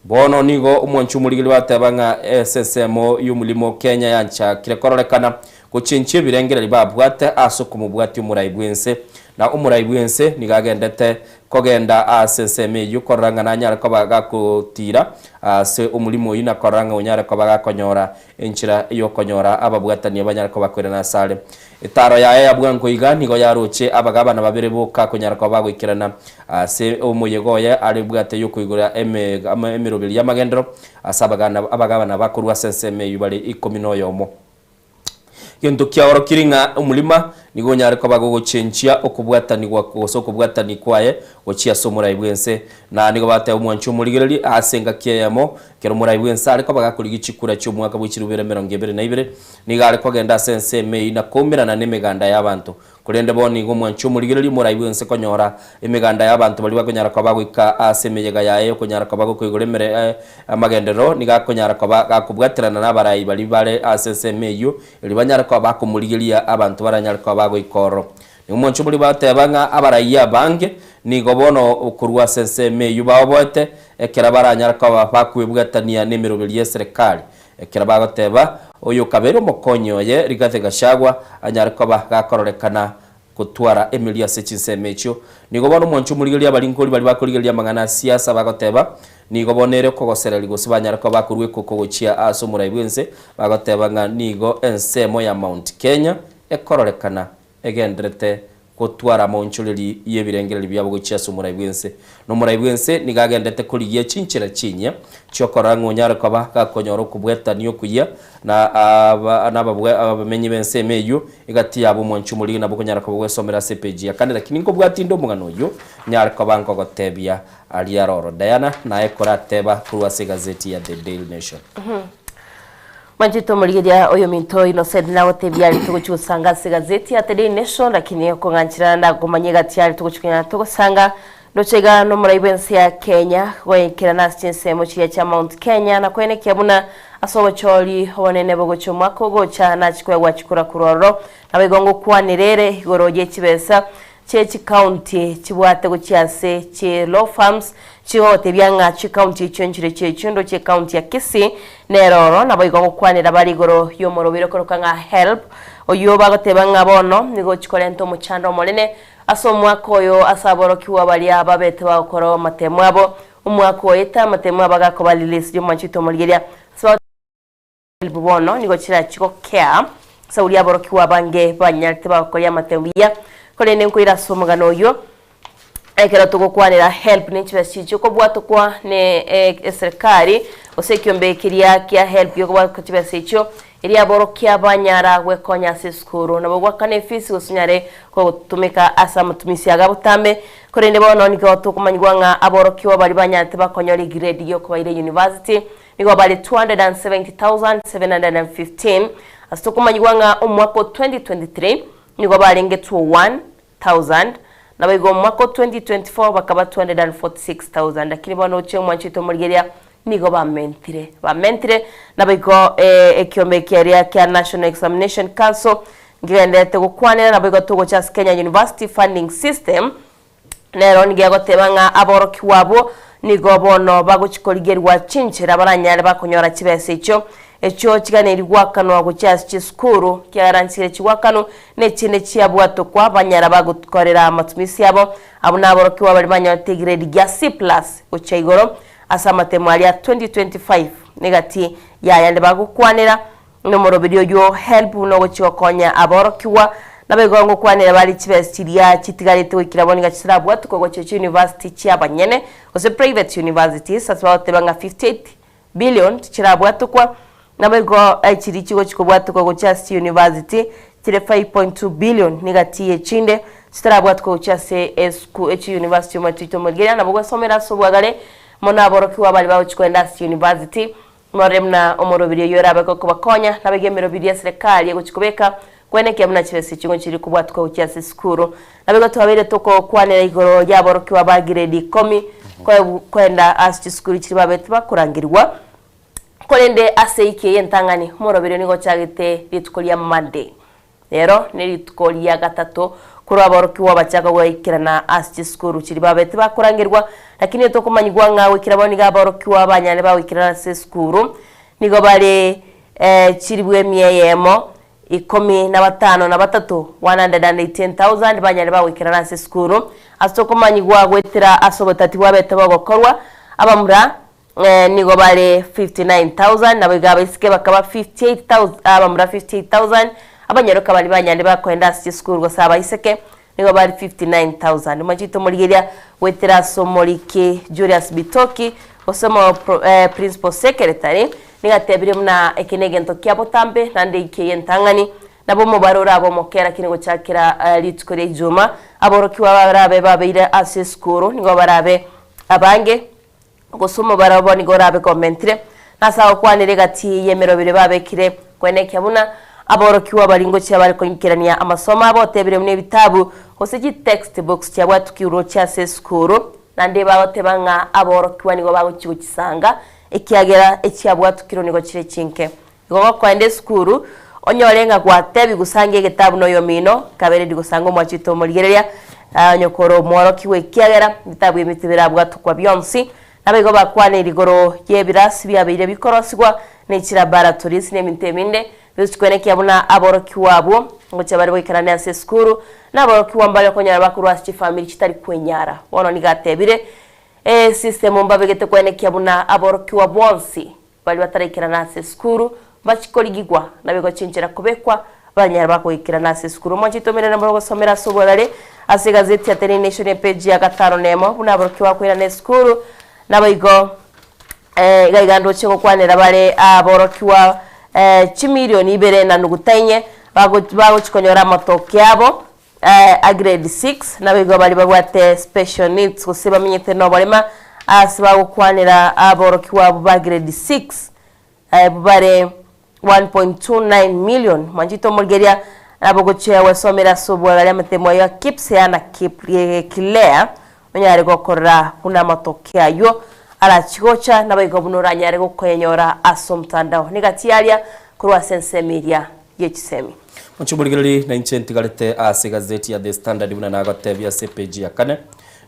Bono nigo omwanchi omorigereria bateba ng'a ase ensemo y'omolimo Kenya yanchakire kororekana gochenchia ebirengererio babwate ase okomobwatia omorai bw'ense. Na omorai bw'ense nigo agendete kogenda ase ensemo eyio korora ng'a nanyare koba gakotira ase omolimo oyio na korora ng'a onyare koba gakonyora enchera y'okonyora ababwatani banyare koba koirana asare. Etaaro yaye ya bwango iga nigo yaroche abagabana babere boka konyara koba bagoikerana ase omoyega oye are bwate y'okoigora emeroberi y'amagenderero ase abagabana bakorwa ase ensemo eyio bare ikomi na oyomo. Gento kiaorokirie ng'a omorima nigo onyare koba gogochenchia okobwatanigwa gose okobwatani kwaye gochia ase omorai bw'ense. Na nigo bateba omwanchi omorigererie ase engaki eyemo, ekero omorai bw'ense are koba gakorigia chikura chi'omwaka bwe chirubere emerongo ebere na ibere, nigo are kogenda ase ensemo eyio na koumerana nemeganda y'abanto. Korende bono nigo omwanchi omorigereria omorai bw'ense konyora emeganda y'abanto baria bakonyara koba goika ase emeyega yaye okonyara koba gokoigora emere amagenderero, nigo akonyara koba gakobwaterana nabarai baria bare ase ensemo eyio, erio banyare koba bakomorigeria abanto baranyare koba bagoika ororo. Nigo omwanchi omoria bateba ng'a abarai abange nigo bono korwa ase ensemo eyio baoboete, ekero baranyare koba bakwebwatania nemeroberi y'eserekari. Ekero bagoteba, Oyo okabeire omokonyi oye, Rigathi Gachagua, anyare koba gakororekana gotwara emerio ase chinsemo echio. Nigo bono omwancho omorigereria abarinkori baria bakorigereria amang'ana a siasa bagoteba, nigo bono ere okogosereria gose banyare koba bakorua ekoko gochia ase omorai bw'ense, bagoteba ng'a nigo ensemo ya Mount Kenya ekororekana egendererete gotwara amaonchoreri y'ebirengererio biabo gochia ase omorai bw'ense. Na omorai bw'ense nigo agenderete korigia chinchera chinyia chi'okorora ng'a onyare koba gakonyora okobwatania okuya na abamenyi b'ensemo eyio, egati yabo omwanchi omorigi nabo okonyara koba gwesomera ase epeji ya kane. Lakini nkobwatie inde omogano oyio, nyare koba nkogotebia aria aroro. Diana naye korateba korwa ase egazeti ya The Daily Nation.
Manchete omorigeria oyominto Innocent nagotebia aria togochia gosanga ase egazeti ya The Daily Nation lakini okong'anchera nakomanya egati aria togochia konyara togosanga ndoche iga nomorai bwense ya Kenya goekerana ase chinsemo chiria chia Mount Kenya na koenekia buna ase obochori obonene bogochia omwaka ogocha nachie koegwa chikura korwa ororo naboigo ngokwanera ere igoro ye chibesa chie chikaunti chibwate gochia ase chi law firms chigotebia ng'a chikaunti echio nchire chiechio ndoche ekaunti ya Kisii nere oro naboigo gokwanera bare igoro y'omorobiri okoroka ng'a HELB oyio bagoteba ng'a bono nigo chikorenta omochando omonene ase omwaka oyo ase aborokigwa baria babete bagokora amatemo abo omwaka oeta amatemo abo agakoba released omwanchete omorigeria ase HELB bono nigo chirachie gokea ase oria aborokigwa abange banyarete bagokoria amatemo buya, korende nkoira ase omogano oyio, ekero togokwanera HELB ne chibesa chiria chikobwatokwa ne eserikari gose ekiombe keria kia HELB gekobwatokwa chibesa echio, erio aborokia banyara gwekonya ase esukuru. Nabo goakana efees gose onyare gotumeka ase amatumisi aga botambe, korende bono nigo tokomanyigwa ng'a aborokigwa baria banyarete bakonyora egrade yokobaira university, Nigo bare 270,715, ase tokomanyigwa ng'a omwaka o 2023 nigo barenge 201,000, naboigo omwaka o 2024 bakaba 246,000. Lakini bono oche omwanchete omorigereria, nigo bamentire bamentire naboigo ekiombe keria kia National Examination Council nkegendererete gokwanera naboigo togocha ase Kenya University Funding System nero nigo egoteba ng'a aborokigwa abwo nigo bono bagochi korigerigwa chinchera baranyare bakonyora chibesa echio echio chiganeiri goakanwa gochia ase chisukuru kiagera nchire chigoakanwa na echinde chiabwatokwa banyara bagokorera amatumisi abo abwo naborokigwa baria banyorete egrade gia C plus gochia igoro Ase amatemo aria 2025 negati y'ayande bagokwanera nomoroberi oyio HELB buna ogochia gokonya aborokigwa naboigo ngokwanera bare chibesa chiria chitigarete goikera bono iga chitarabwatokwa gochia chiuniversity chiabanyene gose private universities ase bagoteba ng'a 58 billion tichirabwatokwa naboigo chiria chigochia kobwatokwa gochia ase chiuniversity chire 5.2 billion negati y'echinde chitarabwatokwa gochia ase esku chiuniversity omanyete oito nabo gwesomera ase obwagare Mono aborokigwa baria bagochia kogenda ase chiyunivasiti, morore buna omorobiri oyio orabe gokobakonya, nabaiga emerobiri y'eserekari egochia kobeka kwenekia buna chibesa echio ngochia kobwatuka gochia ase esukuru. Naboigo twabeire togokwanera igoro y'aborokigwa ba grade ikomi koenda ase chisukuru chiria babete bakorangerigwa, korende ase eiki eye entang'ani omorobiri oyo nigo ochagete rituko ria Monday. Rero nerituko ria gatato korwa aborokigwa bachaka goikerana ase chisukuru chiria babete bakorangerigwa, lakini tokomanyigwa ng'a goikera bono nigo aborokigwa banyare bagoikerana ase esukuru nigo bare chilifu emia eyemo ikomi na batano na batato, 118,000, banyare bagoikerana ase esukuru. Ase tokomanyigwa goetera ase obotati bwabete bogokorwa, abamura Nigo bare 59,000, naboigo abaiseke bakaba 58,000, abamura 58,000, abanyaroka baria banyarire bakoenda ase chisukuru gose abaiseke nigo bare 59,000. Omachete omorigereria goetera ase omoriki Julius Bitoki gose omo principal secretary nigo atebirie buna eke negento kia botambe naende eiki eye entang'ani nabo omobaro orabe omoke lakini gochakera rituko ria ijuma aborokigwa barabe babeire ase esukuru nigo barabe abange. Gose omobaro obo nigo orabe komentire, na ase agokwanera egati y'emerobiri babekire koenekia buna aborokigwa baria ngochia bare koinkerania amasomo abo otebire buna ebitabu gose chi textbooks chiabwatukirwe roche ase esukuru, naende bagoteba ng'a aborokigwa nigo bagochia gochisanga ekiagera echiabwatukirwe nigo chire chinke. Igo gokoenda esukuru, onyore ng'a gwatebigwa sange egetabu noyomino, kaberedi gosanga omwachete omorigereria, onye kore omworokigwa ekiagera ebitabu ebi tibirabwatokwa bionsi. Naboigo bakwanire igoro y'ebirasi biabeire bikorosigwa ne chilaboratories na ebinto ebinde, biochikwenekia buna aborokigwa abwo ngochia bare goikerania ase esukuru, na aborokigwa mbare okonyora bakorwa ase chifamiri chitari kwenyara. Bono nigo atebire, Esystem mbabegete kwenekia buna aborokigwa bonsi Baria bataraikerana ase esukuru mbachie korigigwa, naboigo chinchera kobekwa banyare bakoikerana ase esukuru. Omochie ominene mbore gosomera ase obwagare ase egazeti ya Daily Nation epeji ya gatano na emo, buna aborokigwa bakoirana esukuru, naboigo iga iga ndoche gokwanera bare aborokigwa chimilioni ibere na nuguta inye bagochi konyora amatoke abo a grade 6, naboigo baria babwate special needs gose bamenyete noborema ase bagokwanera aborokigwa abwo ba grade 6 bare 1.29 million. Mwanchete omorigeria nabo gochia gwesomera ase obwagare amatemo ayo a KPSEA na KPLEA onyare gokorora buna amatoke aywo arachie gocha naboigo buna oranyare gokoyanyora ase omotandao. Negati yaria korwa ase ensemo eria ye chisemi.
Mochie omorigereria na inche ntigarete ase egazeti ya The Standard buna nagotebia ase epeji ya kane.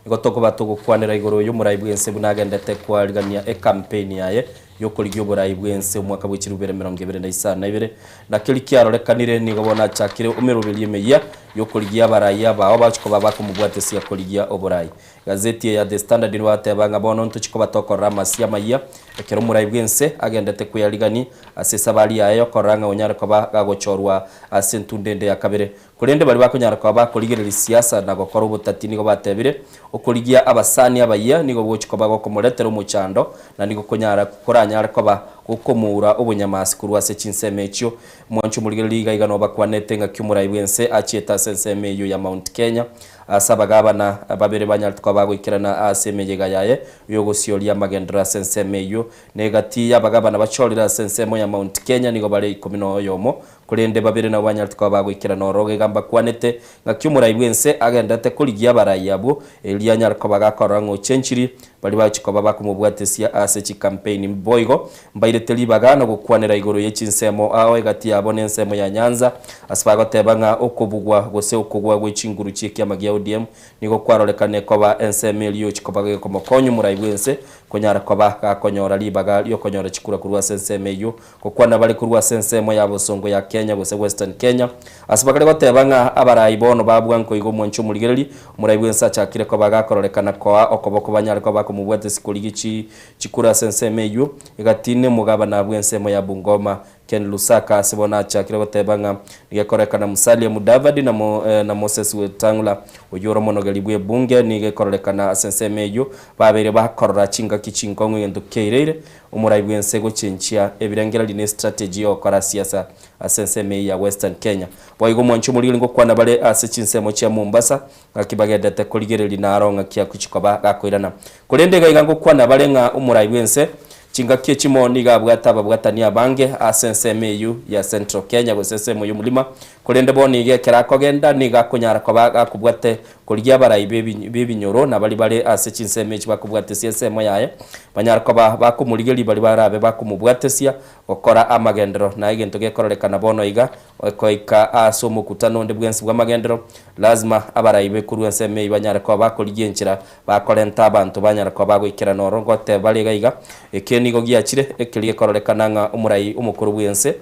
Nigo tokoba togokwanera igoro y'omorai bw'ense buna agendete kwarigania ecampaign yaye y'okorigia oborai bw'ense omwaka bwe chilifu ibere 25. Na keria kiarorekanire nigo bono achakire omeroberio emeyia y'okorigia abarai abao bagochia koba bakomobwatesia korigia oborai. Gazeti eye ya The Standard nigo bateba ng'a bono ntochia koba tokorora amasio amayia ekero omorai bw'ense agendete kweyarigani ase esabari yaye yokorora ng'a onyare koba gagochorwa ase entunda ende ya kabere. Korende baria bakonyara koba bakorigereria siasa na gokora obotati nigo batebire, Okorigia abasani abayia nigo gochia koba gokomoretera omochando, na nigo konyara koranyare koba gokomoura obonyamasi korwa ase chinsemo echio. Mwanche omorigereria iga iga nobakwanete ng'aki omorai bw'ense achiete ase ensemo eyio ya Mount Kenya. Ase abagabana babere banyarete koba bagoikerana ase emeyega yaye y'ogosioria amagenderero ase ensemo eyio, na egati y'abagabana bachorire ase ensemo ya Mount Kenya nigo bare ikomi na oyomo, korende babere nabo banyarete koba bagoikerana ororo. Iga mbakwanete ng'aki omorai bw'ense agenderete korigia abarai abwo, erio anyare koba gakorora ng'a ochenchiri baria bagochia koba bakomobwatesia ase chikampeini. Boigo mbairete ribaga na gokwanera igoro ye chinsemo ao egati yabo nensemo ya Nyanza, ase bagoteba ng'a okobugwa gose okogwa gwe chinguru chi'ekiama gia ODM nigo kwarorekane koba ensemo eria yochia koba gekomokonya omorai bw'ense konyara koba gakonyora ribaga riokonyora chikura korwa ase ensemo eyio. Gokwana bare korwa ase ensemo ya bosongo ya Kenya gose Western Kenya, ase bakare goteba ng'a abarai bono ba bwango igo omwanchi omorigereria, omorai bw'ense achakire koba gakororekana koa okoboko banyare koba bakomobwatesia korigia chi chikura ase ensemo eyio, egati nemogabana bw'ensemo ya Bungoma, Ken Lusaka, ase bono achakire goteba ng'a nigo ekororekana Musalia Mudavadi na na Moses Wetang'ula oyio ore omonogeri bw'ebunge nigo ekororekana ase ensemo eyio babeire bakorora chingaki chinkong'u egento kiaireire Omorai bw'ense gochenchia ebirengererio ne estrategy y'ogokora siasa ase ensemo eye ya Western Kenya. Boigo omwanchi omorigeri ngokwana bare ase chinsemo chia Mombasa ng'aki bagendete korigereria naro ng'aki agochi koba gakoirana. Korende iga iga ngokwana bare ng'a omorai bw'ense chingaki echimo nigo abwate ababwatani abange ase ensemo eyio ya Central Kenya gose ensemo y'omorima korende bono iga ekero akogenda nigo akonyara koba gakobwate Korigia abarai b'ebinyoro na baria bare ase chinsemo echi bakobwatesia ensemo yaye, banyare koba bakomorigeria baria barabe bakomobwatesia gokora amagenderero. Na egento gekororekana bono iga, goika ase omokutano onde bwensi bw'amagenderero, lasima abarai be korwa ensemo eyio banyare koba bakorigia enchera bakorenta abanto banyare koba bagoikerana oro. Ngoteba bare iga iga, eke nigo giachire ekeria gekororekana ng'a omorai omokoro bw'ense,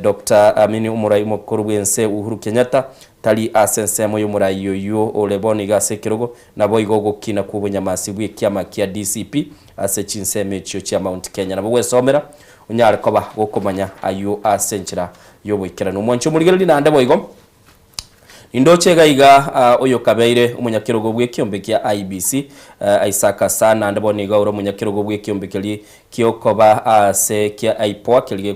Doctor Amini omorai omokoro bw'ense Uhuru Kenyatta, Tari ase ensemo y'omorai oyio ore bono iga ase ekerogo, naboigo ogokina kw'obonyamasi bw'ekiama kia DCP ase chinsemo echio chia Mount Kenya. Nabo gwesomera onyare koba gokomanya ayio ase enchera y'oboikeranu. Omwanchi omorigereria naende boigo nindoche iga iga oyokabeire omonyakerogo bw'ekiombe kia IEBC Isaac Hassan naende bono iga ore omonyakerogo bw'ekiombe keria Ki'okoba aase kia IPOA keria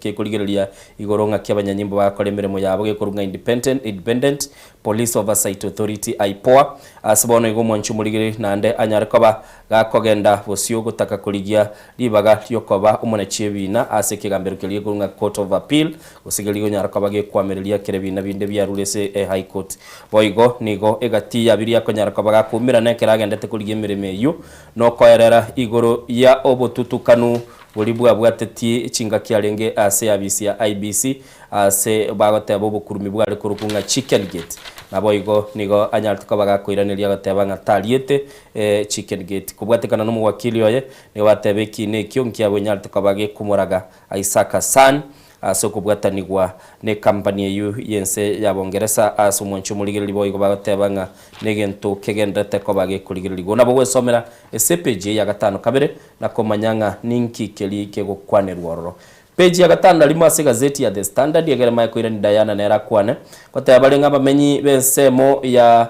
gekorigereria igoro ng'aki abanyanyimbo bagakora emeremo yabo gekorwa ng'a Independent, Independent Police Oversight Authority, IPOA. Ase bono igo omwanchi omorigereria naende anyare koba gakogenda bosio gotaka korigia ribaga riokoba omonachi ebiina ase ekegambero keria gekorwa ng'a Court of Appeal gose keria konyara koba gekwamereria kera ebiina binde biarure ase e High Court. Boigo nigo egati ya biria akonyara koba gakoumerana ekero agendete korigia emeremo eyio Nokoerera igoro ya obotutukanu boria bwabwatetie chingaki arenge ase eabisi ya IEBC ase bagoteba obokurumi bware korokwa ng'a Chicken Gate. Naboigo nigo anyarete koba gakoiraneria agoteba ng'a tariete Chicken Gate. Kobwatekana nomowakili oye nigo bateba ekiina ekio nkiabwenyarete koba gekomoraga Isaac Hassan Ase okobwatanigwa nekampani eyio y'ense ya Bongeresa ase omwancho omorigereria boigo bagoteba ng'a negento kegenderete koba gekorigererigwa. Nabo gwesomera ase epeji eye ya gatano kabere na komanya ng'a ninki keria kegokwanerwa ororo. Peji ya gatano na rimo ase egazeti ya The Standard egere mae koirani Diana nere akwane goteba bare ng'a abamenyi b'ensemo ya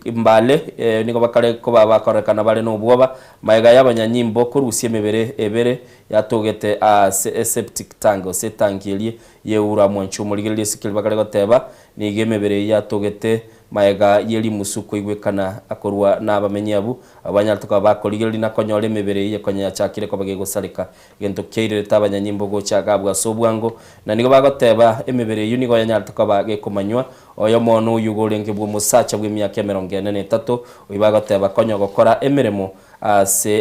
Mbale nigo bakare koba bakorekana bare nobwoba magega y'abanyanyimbo korusia emebere ebere Yatogete aase eseptic tank gose etanki eria y'eura mwanche omorigereria ase keria bakare goteba, nigo emebere eyio yatogete magega ye rimusu koigwekana korwa nabamenyi abwo, abwo banyarete koba bakorigereria na konyora emebere eyio konya yachakire koba gegosareka. Egento kiairerete abanyanyimbo gocha agabwo ase obwango, na nigo bagoteba emebere eyio nigo yanyarete koba gekomanywa, oyomo noyio orenge bw'omosacha bw'emiaka emerongo ene na etato, oyio bagoteba konya ogokora emeremo Ase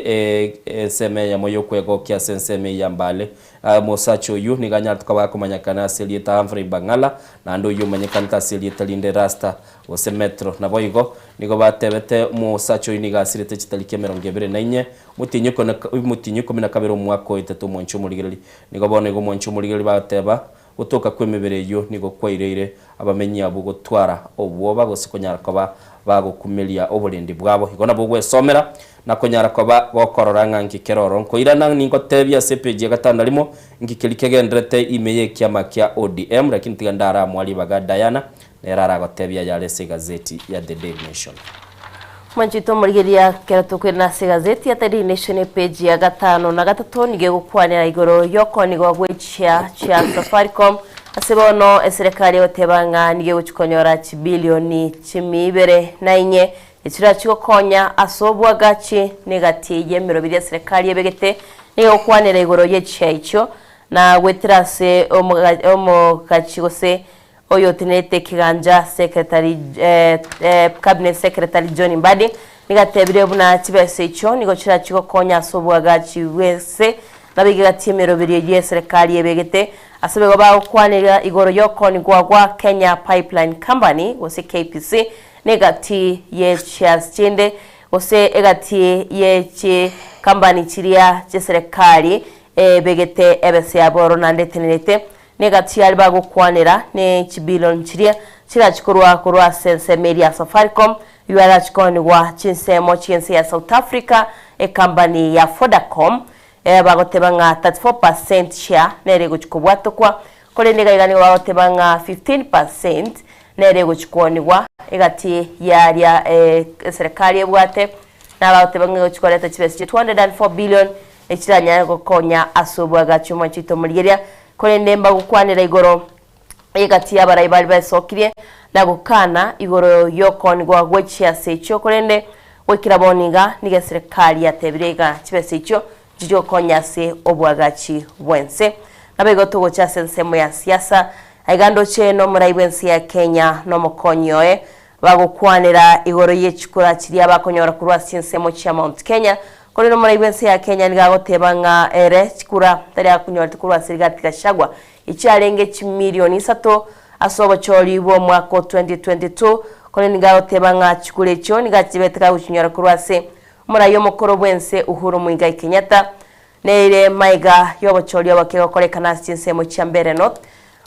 ensemo eyemo y'okwegokia ase ensemo eyio ya Mbale. Omosacha oyio nigo anyarete koba akomanyekana ase erieta Humphrey Bang'ala, naende oyio omanyekanete ase erieta rinde Rasta gose Metro. Naboigo nigo batebete omosacha oyio nigo asirete chitariki emerongo ebere na inye, omotienyi ikomi na kabere omwaka oetete omwanchi omorigereria. Nigo bono igo omwanchi omorigereria bagoteba Gotoka kw'emebere eyio nigo kwaireire abamenyi abwo gotwara obwoba gose konyara koba bagokumeria oborendi bwabo. Igo nabo ogwesomera na konyara koba gokorora ng'a nki kere oro. Nkoirana ningotebie ase epeji ya gatano na rimo nki keria kegendererete ime y'ekiama kia ODM, lakini tiga ndaramoa ribaga Diana nere aragotebie ayare ase egazeti ya The Daily Nation.
Mwanchete omorigereria kero tokoirana ase egazeti ya The Daily Nation epeji ya gatano na gatato nigo egokwanera igoro y'okoonigwa gwe chishare chia Safaricom. Ase bono eserekari egoteba ng'a nigo egochia konyora chibilioni chimia ibere na inye echirachie gokonya ase obwagachi na egati y'emeroberi eserekari ebegete nigo egokwanera igoro ye chiaichio na goetera ase omogachi gose Oyotenerete ekeganja secretary cabinet secretary John Mbadi nigo atebire buna chibesa echio nigo chirachie gokonya ase oboagachi bw'ense nabo egati emeroberio eyio eserekari ebegete ase baigo bagokwanera igoro y'okoonigwa gwa Kenya Pipeline Company gose KPC na egati ye shares chinde gose egati ye chikambani chiria chieserekari ebegete ebesa yabo oro naende etenerete Negati aria bagokwanera ne chibilion chiria chirachi korwa korwa ase ensemo eria ya Safaricom, eyio arachi koonigwa chinsemo chi'ense ya South Africa ekambani ya Vodacom, bagoteba ng'a 34% share nere egochi kobwatokwa, korende iga iga nigo bagoteba ng'a 15% nere egochi koonigwa egati yaria eserekari ebwate, nabagoteba ng'a egochi koreta chibesa chia 204 billion echiranyare gokonya ase obwagachi omwancho oito omorigereria, korende mbagokwanera igoro y'egati y'abarai baria besokirie, na gokana igoro y'okoonigwa gwe chiase echio, korende goikera bono iga nigo eserekari yatebire iga chibesa echio nchiche gokonya ase obwagachi bw'ense. Naboigo togocha ase ensemo ya siasa, aiga ndoche nomorai bw'ense ya Kenya na omokonyi oye Bagokwanera igoro ye chikura chiria bakonyora korwa ase chinsemo chia Mount Kenya, korende omorai bw'ense ya Kenya nigo agoteba ng'a ere chikura tari akonyorete korwa ase Rigathi Gachagua echiarenge chimilioni isato ase obochori bw'omwaka o 2022, korende nigo agoteba ng'a chikura echio nigo achibete kagochinyora korwa ase omorai omokoro bw'ense Uhuru Muigai Kenyatta. Neire maiga y'obochori oboke gokorekana ase chinsemo chia Mbeere North.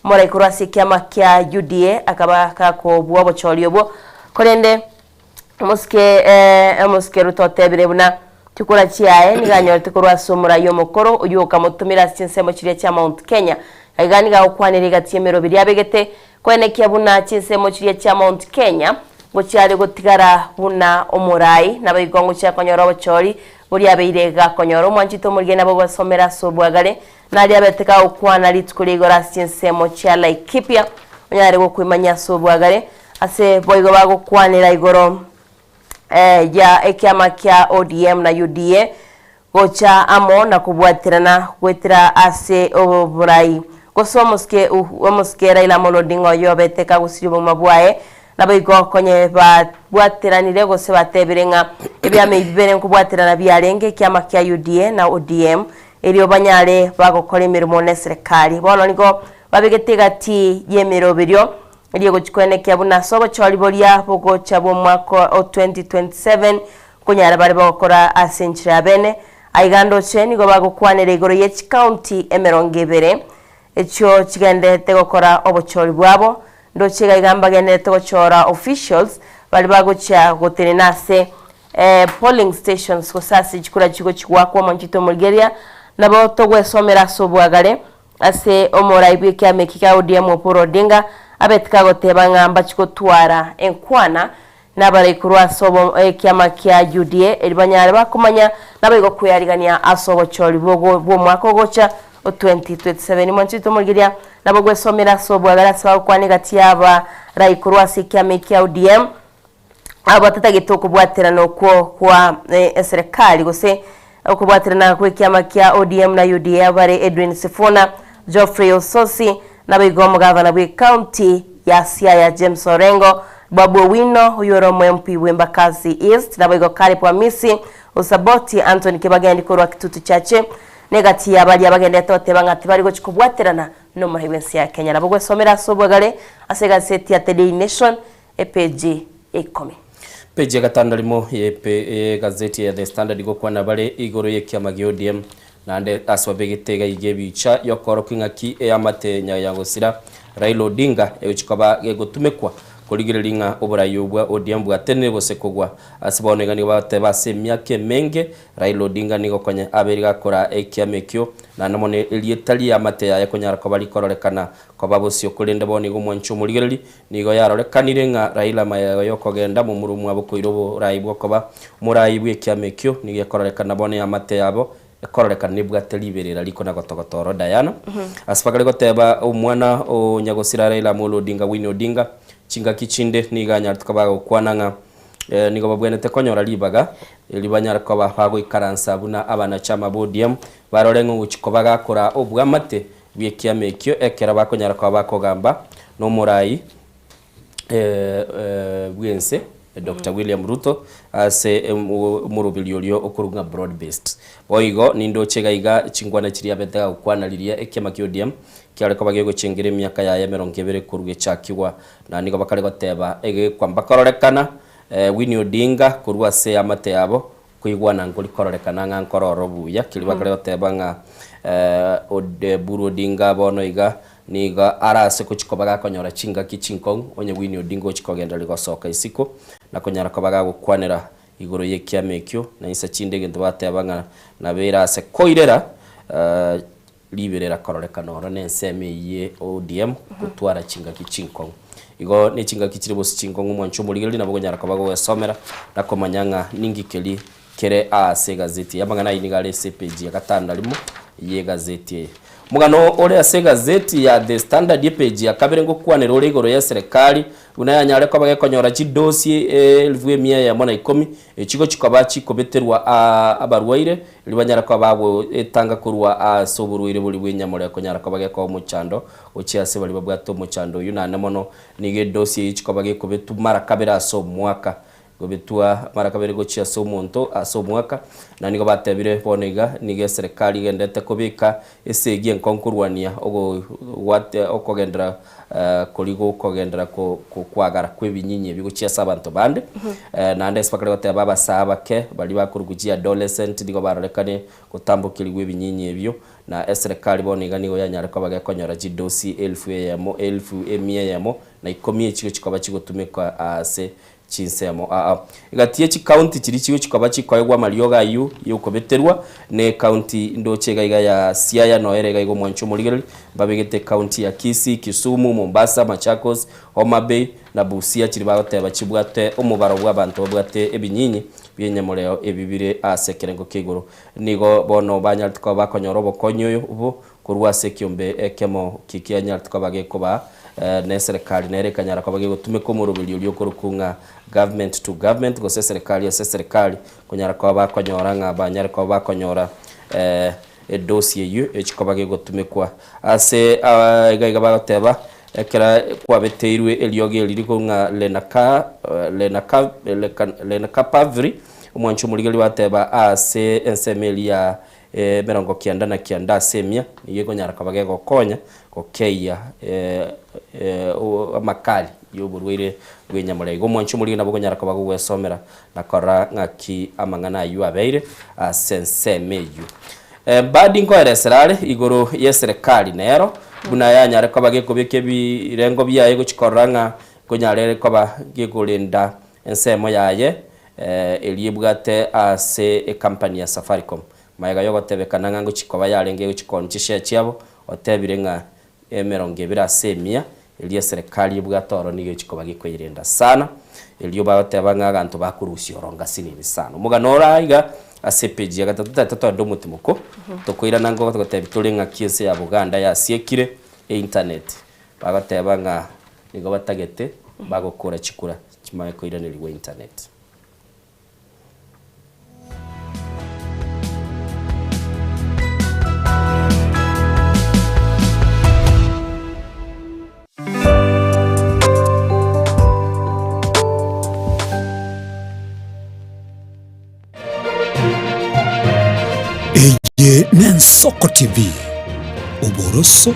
Omorai korwa ase ekiama kia UDA akaba gakobua obochori obwo, korende omosike omosike Ruto otebire buna chikura chiaye nigo anyorete korwa ase omorai omokoro oyio okamotomera ase chinsemo chiria chia Mount Kenya. Aiga nigo agokwanera egati y'emeroberi abegete koenekia buna chinsemo chiria chia Mount Kenya ngochiare gotigara buna omorai naboigo ngochia konyora obochori boria abeire gakonyora omwanchete omorigia nabo gwesomera ase obwagare Naria abete gagokwana rituko ria igoro ase chinsemo chia Laikipia, onyare gokwemanyia ase obwagare, ase boigo bagokwanera igoro ya ekiama kia ODM na UDA gocha amo na kobwaterana goetera ase oborai. Gose omosike omosike Raila Amolo Odinga oyio obete kagosiria obogima bwaye, naboigo konye babwateranire gose batebire ng'a ebiama ebi bibere nkobwaterana biarenge ekiama kia UDA na ODM Erio banyare bagokora emeremo neserekari. Bono nigo babegete egati y'emeroberio eria egochia koenekia buna ase obochori boria bogocha bw'omwaka o 2027 nkonyara bare bagokora ase enchera ya bene. Aiga ndoche nigo bagokwanera igoro ye chikaunti emerongo ebere echio chigendererete gokora obochori bwabo. Ndoche iga iga mbagendererete gochora officials baria bagochia gotenena ase polling stations gose ase chikura chigochia goakwa omonchete omorigereria, nabo togwesomera ase obwagare ase omorai bw'ekiama eke kia ODM Oporo Odinga abete kagoteba ng'a mbachie gotwara enkwana nabarai korwa ase obo ekiama kia UDA erio banyare bakomanya naboigo kweyarigania ase obochori bwogo bw'omwaka ogocha o 2027. Mwanchete omorigereria nabo gwesomera ase obwagare ase bagokwana egati y'abarai korwa ase ekiama eke kia ODM Abatatagete okobwaterana okwo kwa eserekari gose okobwaterana gw'ekiama kia ODM na UDA bare Edwin Sifuna, Geoffrey Osotsi naboigo omogavana bw'ecounty ya Siaya James Orengo, Babu Owino oyio ore omo MP bw'Embakasi East naboigo Caleb Amisi Osaboti, Anthony Kibagendi korwa Kitutu Chache negati ya baria bagenderete goteba ng'a tibari gochi kobwaterana nomorai bw'ense ya Kenya. Nabo gwesomera ase obwagare ase egaseti ya The Daily Nation Epeji ya ikomi.
Peji ya gatano na rimo y'egazeti ya The Standard gokwana bare igoro y'ekiama gia ODM naende ase babegete iga iga ebicha y'okoorokia ng'aki eamate ya gosira Raila Odinga egochia koba gegotumekwa korigereria ng'a oborai obwa ODM bwatenenire gose kogwa. Ase bono iga nigo bagoteba ase emiaka emenge Raila Odinga nigo konya abeire gakora ekiama ekio naende mono erieta ri'eamate yaye konyara koba rikororekana koba bosio korende bono iga omwanchi omorigereri Nigo yarorekanire ng'a Raila magega y'okogenda momura omwabo koira oborai bw'okoba omorai bw'ekiama ekio, nigo ekororekana bono eamate yabo Ekororekana nebwate riberera riko na gotogota oro Diana. Ase bakare goteba omwana o nyagosira Raila Amolo Odinga Winnie Odinga chingaki chinde nigo anyarete koba agokwana ng'a nigo babwenerete konyora ribaga eri banyare koba bagoikaransa buna abanachama ba ODM barore ng'a ogochia koba gakora obwamate bw'ekiama ekio ekero bakonyara koba bakogamba nomorai bw'ense Doctor William Ruto ase omoroberio oria okorwa ng'a broad based. Boigo nindoche iga iga chinkwana chiria abete gagokwana riria ekiama kia ODM kiare koba gegochengera emiaka yaye emerongo ebere korwa gechakigwa na nigo bakare goteba egekwa mbakororekana Winnie Odinga korwa ase eamate yabo koigwana nkori kororekana ng'a nkorora obuya keria bakare goteba ng'a Oburu Odinga bono iga Nigo are ase gochia koba gakonyora chingaki chinkong'u, onye Winnie Odinga ochia kogendereria gosoka isiko na konyara koba gagokwanera igoro y'ekiama ekio, na insa chinde egento bateba ng'a nabeire ase koirera riberera kororekana oro nensemo eyio ye ODM gotwara chingaki chinkong'u. Igo nechingaki chire bosio chinkong'u mwanche omorigereria nabo okonyara koba gogwesomera na komanya ng'a ninki keria Kere ase egazeti eye. Amang'ana ayio nigo are ase epeji ya gatano na rimo y'egazeti eye. Omogano ore ase egazeti ya The Standard epeji ya kabere ngokwanera ore igoro y'eserekari buna yanyare koba gekonyora chidosi elfu emia eyemo na ikomi echi gochi koba chikobeterwa abarwaire erio banyare koba bagoetanga korwa ase oborwaire boria bw'enyamore ekonyara koba gekoa omochando gochia ase baria babwate omochando oyio naende mono nigo edosi eyio chikoba gekobetwa mara kabere ase omwaka Gobetwa mara kabere gochia ase omonto ase omwaka, na nigo batebire, Bono iga nigo eserekari egenderete kobeka esegi enkong'u korwania okogenderera koria gokogenderera kwagara kw'ebinyinyi ebi gochia ase abanto bande. Naende ase bakare goteba abasaa abake baria bakorokwa chiadolescent nigo barorekane gotambokerigwa ebinyinyi ebio, na eserekari bono iga nigo yanyare koba gekonyora chidosi elfu eyemo elfu emia eyemo na ikomi echi gochia koba chigotumekwa ase Chinsemo aa. Egati ye chikaunti chiria chigochia koba chikoegwa amariogo ayio yokobeterwa ne ekaunti ndoche iga iga ya Siaya noere iga iga omwancho omorigereri mbabegete ekaunti ya Kisii, Kisumu, Mombasa, Machakos, Homa Bay na Busia chiria bagoteba chibwate omobaro bwa abanto babwate ebinyinyi bi'enyamoreo ebi bire ase ekerengo kia igoro. Nigo bono banyarete koba bakonyora obokonyi oyo obo Korwa ase ekiombe ekemo ki kianyarete koba gekoba neserekari nere ekanyara koba gegotumeka omoroberio oria okorokwa ng'a government to government gose eserekari ase eserekari konyara koba bakonyora ng'a banyare koba bakonyora edosi eyio echi koba gegotumekwa. Ase iga iga bagoteba ekera kwabeteirwe eriogi eri rikorwa ng'a lenaka lenaka lenacapavir omwanchi omorigereria bateba ase ensemo eria ya Emerongo kianda na kianda ase emia nigo ekonyara koba gegokonya gokeyia amakari y'oborwaire bw'enyamoreo. Igo omwanchi omorige nabo okonyara koba gogwesomera na korora ng'aki amang'ana ayio abeire ase ensemo eyio. Mbadi nkoeresera are igoro y'eserekari nero buna yanyare koba gekobeka ebirengo biaye gochia korora ng'a nkonyare koba gekorenda ensemo yaye eria ebwate ase ecompany ya Safaricom. Magega yogotebekana ng'a ngochia koba yarenge gochia koonia chishare chiabo, otebire ng'a emerongo ebere ase emia eria eserekari ebwate oro nigo egochia koba gekoyerenda sana. Erio bagoteba ng'a abanto bakorusia oro ngasinini sana. Omogano ore aiga ase epage ya gatato totagete toende omotimoko, tokoirana nigo togotebia tore ng'aki ense ya Buganda yasiekire einternet. Bagoteba ng'a nigo batagete bagokora chikura chimanye koiranerigwa internet.
Eye n'Ensoko TV, oboroso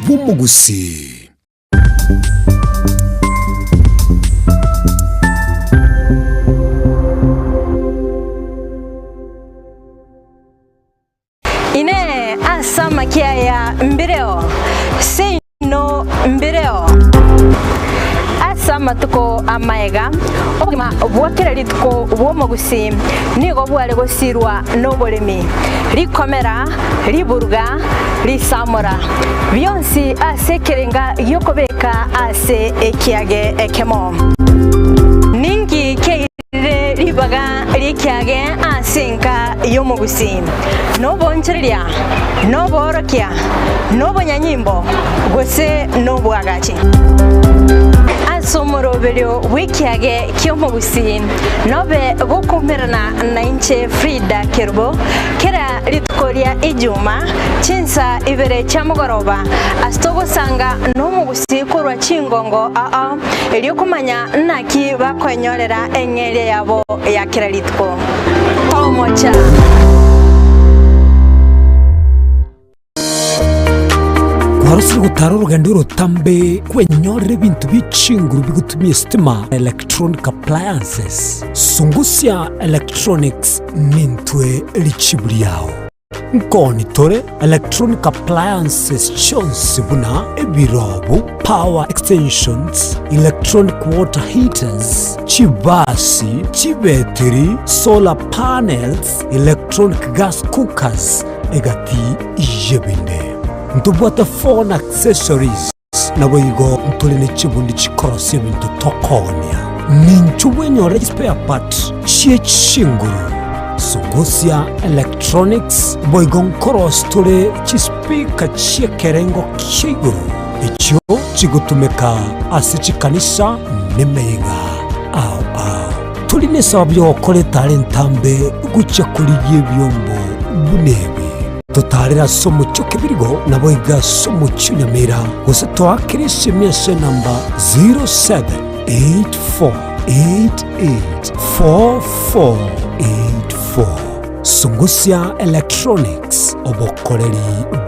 bw'omogusii.
Inee! Ase amakia aya mbireo? Seino mbireo. Ase amatuko amaega, obogima bwa kera rituko bw'omogusii nigo bware gosirwa noboremi, rikomera, riburuga, risamora, bionsi ase ekerenga gi'okobeka ase ekiage ekemo. Ninki keirire. Ribaga ri'ekiage ase enka y'omogusii, nobonchoreria, noboorokia, nobonyanyimbo, gose nobwagachi. Ase omoroberio bw'ekiage ki'omogusii nobe gokoumerana nainche Frida Kerubo kera rituko ria Ijuma chinsa ibere chia mogoroba ase togosanga nomogusii korwa chingongo ao erio komanya naki bakoenyorera eng'eria yabo ya kera rituko. Tomocha!
Kwarosire gotara orogendo orotambe kwenyorera ebinto bie chinguru bigotumia estima, electronic appliances. Sungusia Electronics nintwe richibu riao. Nkoni tore electronic appliances chionsi buna ebirobu, power extensions, electronic water heaters, chibasi, chibetiri, solar panels, electronic gas cookers, egati y'ebinde. Ntobwate phone accessories, naboigo ntore ne chibundi chikorosia ebinto tokoonia. Ninchwo bwenyorere chispare part chie chinguru, Sungusia Electronics, boigo nkorosia tore chispeaker chi'ekerengo kia igoro, echio chigotumeka ase chikanisa nemeyega ao ao. Tori nesababu y'ogokora etara entambe gochia korigia ebiombo buna ebi. Totaarere ase omochie o Kebirigo, naboigo ase omochie o Nyamira, gose toakere esimi ase enamba 0784884484. Sungusia Electronics, obokoreri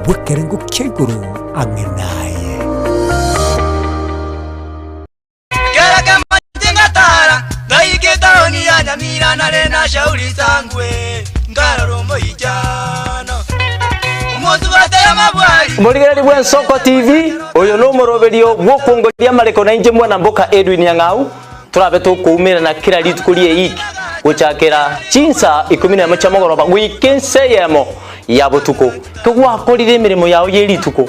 bw'ekerengo kia igoro ang'e naye.
Kera kemanyete ngatara, ngaika etaoni ya Nyamira nare na Shauri Sangwe, nkarora omoichano. Omosubati amabwari.
Omorigereria bw'Ensoko TV, oyo nomoroberio bw'okwongoria amareko na inche mwana mboka Edwin Nyang'au, torabe tokoumerana kera rituko ri'eiki gochakera chinsa ikomi nemo chia mogoroba goika ensa eyemo ya botuko. Kegwakorire emeremo yao ye rituko,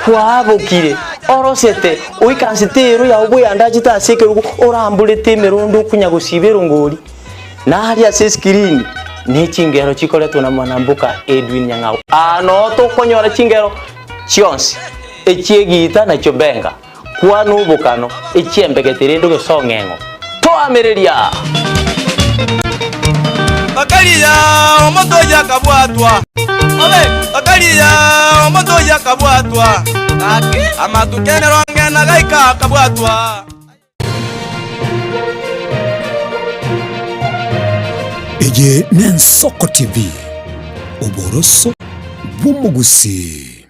Kwabokire, orosete, oikaransete eero yao bweyandachete ase ekerogo, oramborete emerondo okonya gosiba erongori, na aria ase esikirini ne chingero chikoretwa na mwanamboka Edwin Nyang'au. Aa noo tokonyora chingero chionsi, echi'egiita na chiobenga, kwana obokano, echi'embegete rende ogesong'eng'o. Toamereria!
Bakaria omonto oyio akabwatwa. Bakaria omonto oyio akabwatwa. Amatuko emerongo ena gaika akabwatwa.
Eye n'Ensoko TV, oboroso bw'omogusii.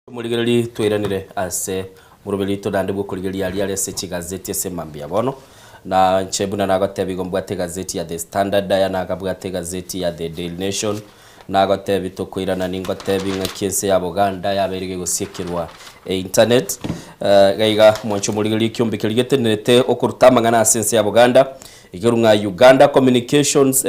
Omorigereria twairanire ase moroberi oito naende bw'okorigereria aria are ase chigazeti ase mambia bono. Na inche buna nagotebia igo mbwate egazeti ya The Standard aya nagabwate egazeti ya The Daily Nation Nagotebi tokoirana ningotebi ng'aki ense ya Buganda yabeire gegosiekerwa einternet. Iga iga mwanche omorigereria ekiombe keria getenerete okoruta amang'ana ase ense ya Buganda ekerwa ng'a Uganda Communications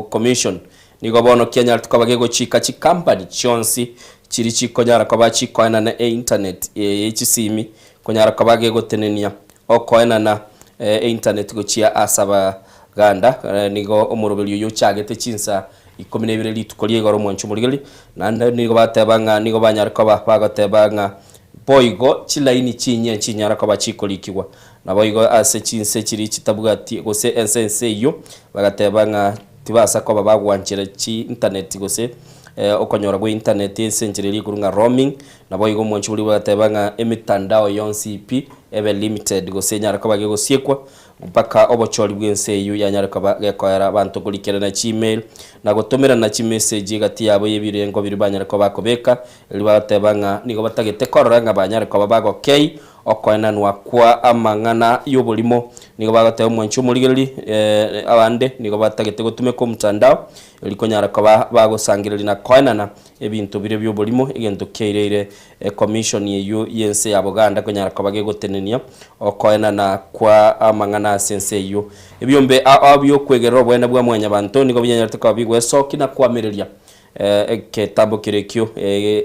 Commission nigo bono kianyarete koba gegochika chikampani chionsi chiria chikonyara koba chikoenana einternet ye chisimi konyara koba gegotenenia okoenana einternet gochia ase Abaganda. Nigo omoroberi oyio ochagete chinsa Ikomi na ibere rituko ria igoro omwancho omorigereria, naende nigo bateba ng'a nigo banyare koba bagoteba ng'a boigo chilaini chinyia nchinyara koba chikorikigwa. Naboigo ase chinse chiria chitabwati gose ense ense eyio, bagateba ng'a tibasa koba bagwanchera chiintaneti gose okonyora gwe intaneti ase enchera eria ekorwa ng'a roaming. Naboigo omwancho oria bagateba ng'a emitandao yonsi pi ebe limited gose enyare koba gegosiekwa Mpaka obochori bw'ense eyio yanyare koba gekoera abanto korikerana chi'email na gotomerana chimeseji egati yabo y'ebirengo biria banyare koba bakobeka, erio bagoteba ng'a nigo batagete korora ng'a banyare koba bagokei okoenanwa kwa amang'ana y'oborimo. Nigo bagoteba omwanchi omorigereri abande nigo batagete gotumeka omotandao erio konyara koba bagosangereria na koenana ebinto biria bi'oborimo, egento kiaireire Ekomishoni eyio y'ense ya Boganda konyara koba gegotenenia okoenana kwa amang'ana ase ense eyio. Ebiombe ao bi'okwegerera oboene bwa Mwanyabanto nigo bianyarete koba bigwesokia na koamereria. Egetambo keria ekio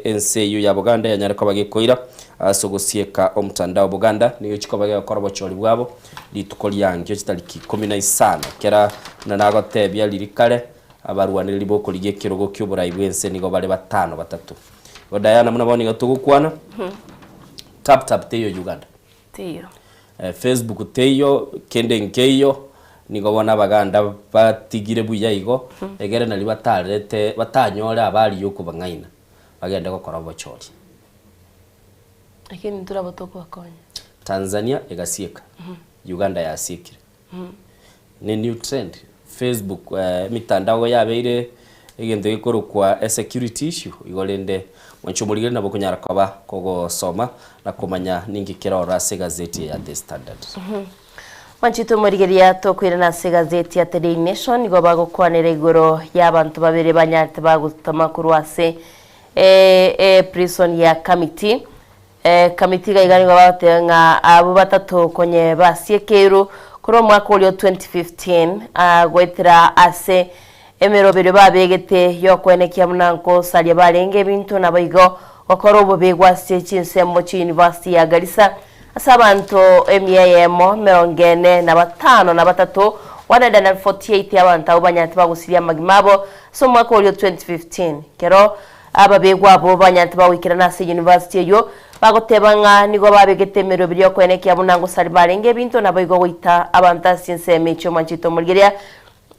ense eyio ya Buganda yanyare koba gekoira ase ogosieka omotandao. Buganda nigo chikoba gegokora obochori bwabo rituko riankio chitariki ikomi na isano. Kera buna nagotebia riria kare, abarwanereri bokorigia ekerogo kioborai bwense nigo bare batano batato. Igo Diana buna bono iga togokwana, tap tap teiyo Uganda.
Teiyo.
Facebook teiyo, kende nkeiyo, nigo bono abaganda batigire buya igo, egere nario batarete batanyore abari yokobang'aina, bagende gokora obochori.
Lakini intwe nabo tokobakonya.
Tanzania egasieka, Uganda yasiekire. Ne new trend, Facebook emitandao yabeire egento gekorokwa esecurity issue, igo rende mwanche omorigereria nabo okonyara koba kogosoma na komanya ninki kere ororo ase egazeti eye ya The Standard.
Mwanchete omorigereria tokoirana ase egazeti ya The Daily Nation nigo bagokwanera igoro y'abanto babere banyarete bagotama korwa ase eprison ya Kamiti. Kamiti iga iga nigo bagoteba ng'a abwo batato konye basiekeirwe korwa omwaka oria o 2015 goetera ase emeroberio babegete y'okoenekia buna nkosaria barenge ebinto naboigo gokora obobe ase chinsemo chi'university ya Garissa ase abanto emia eyemo emerongo ene na batano na batato, 148 abanto abwo banyarete bagosiria amagima abo ase omwaka oria o 2015 kero Ababegwa abwo banyarete bagoikerana ase university eyio, bagoteba ng'a nigo babegete emeroberi y'okoenekia buna ngosari barenge ebinto naboigo goita abanto ase chinsemo echio mwanchete omorigereria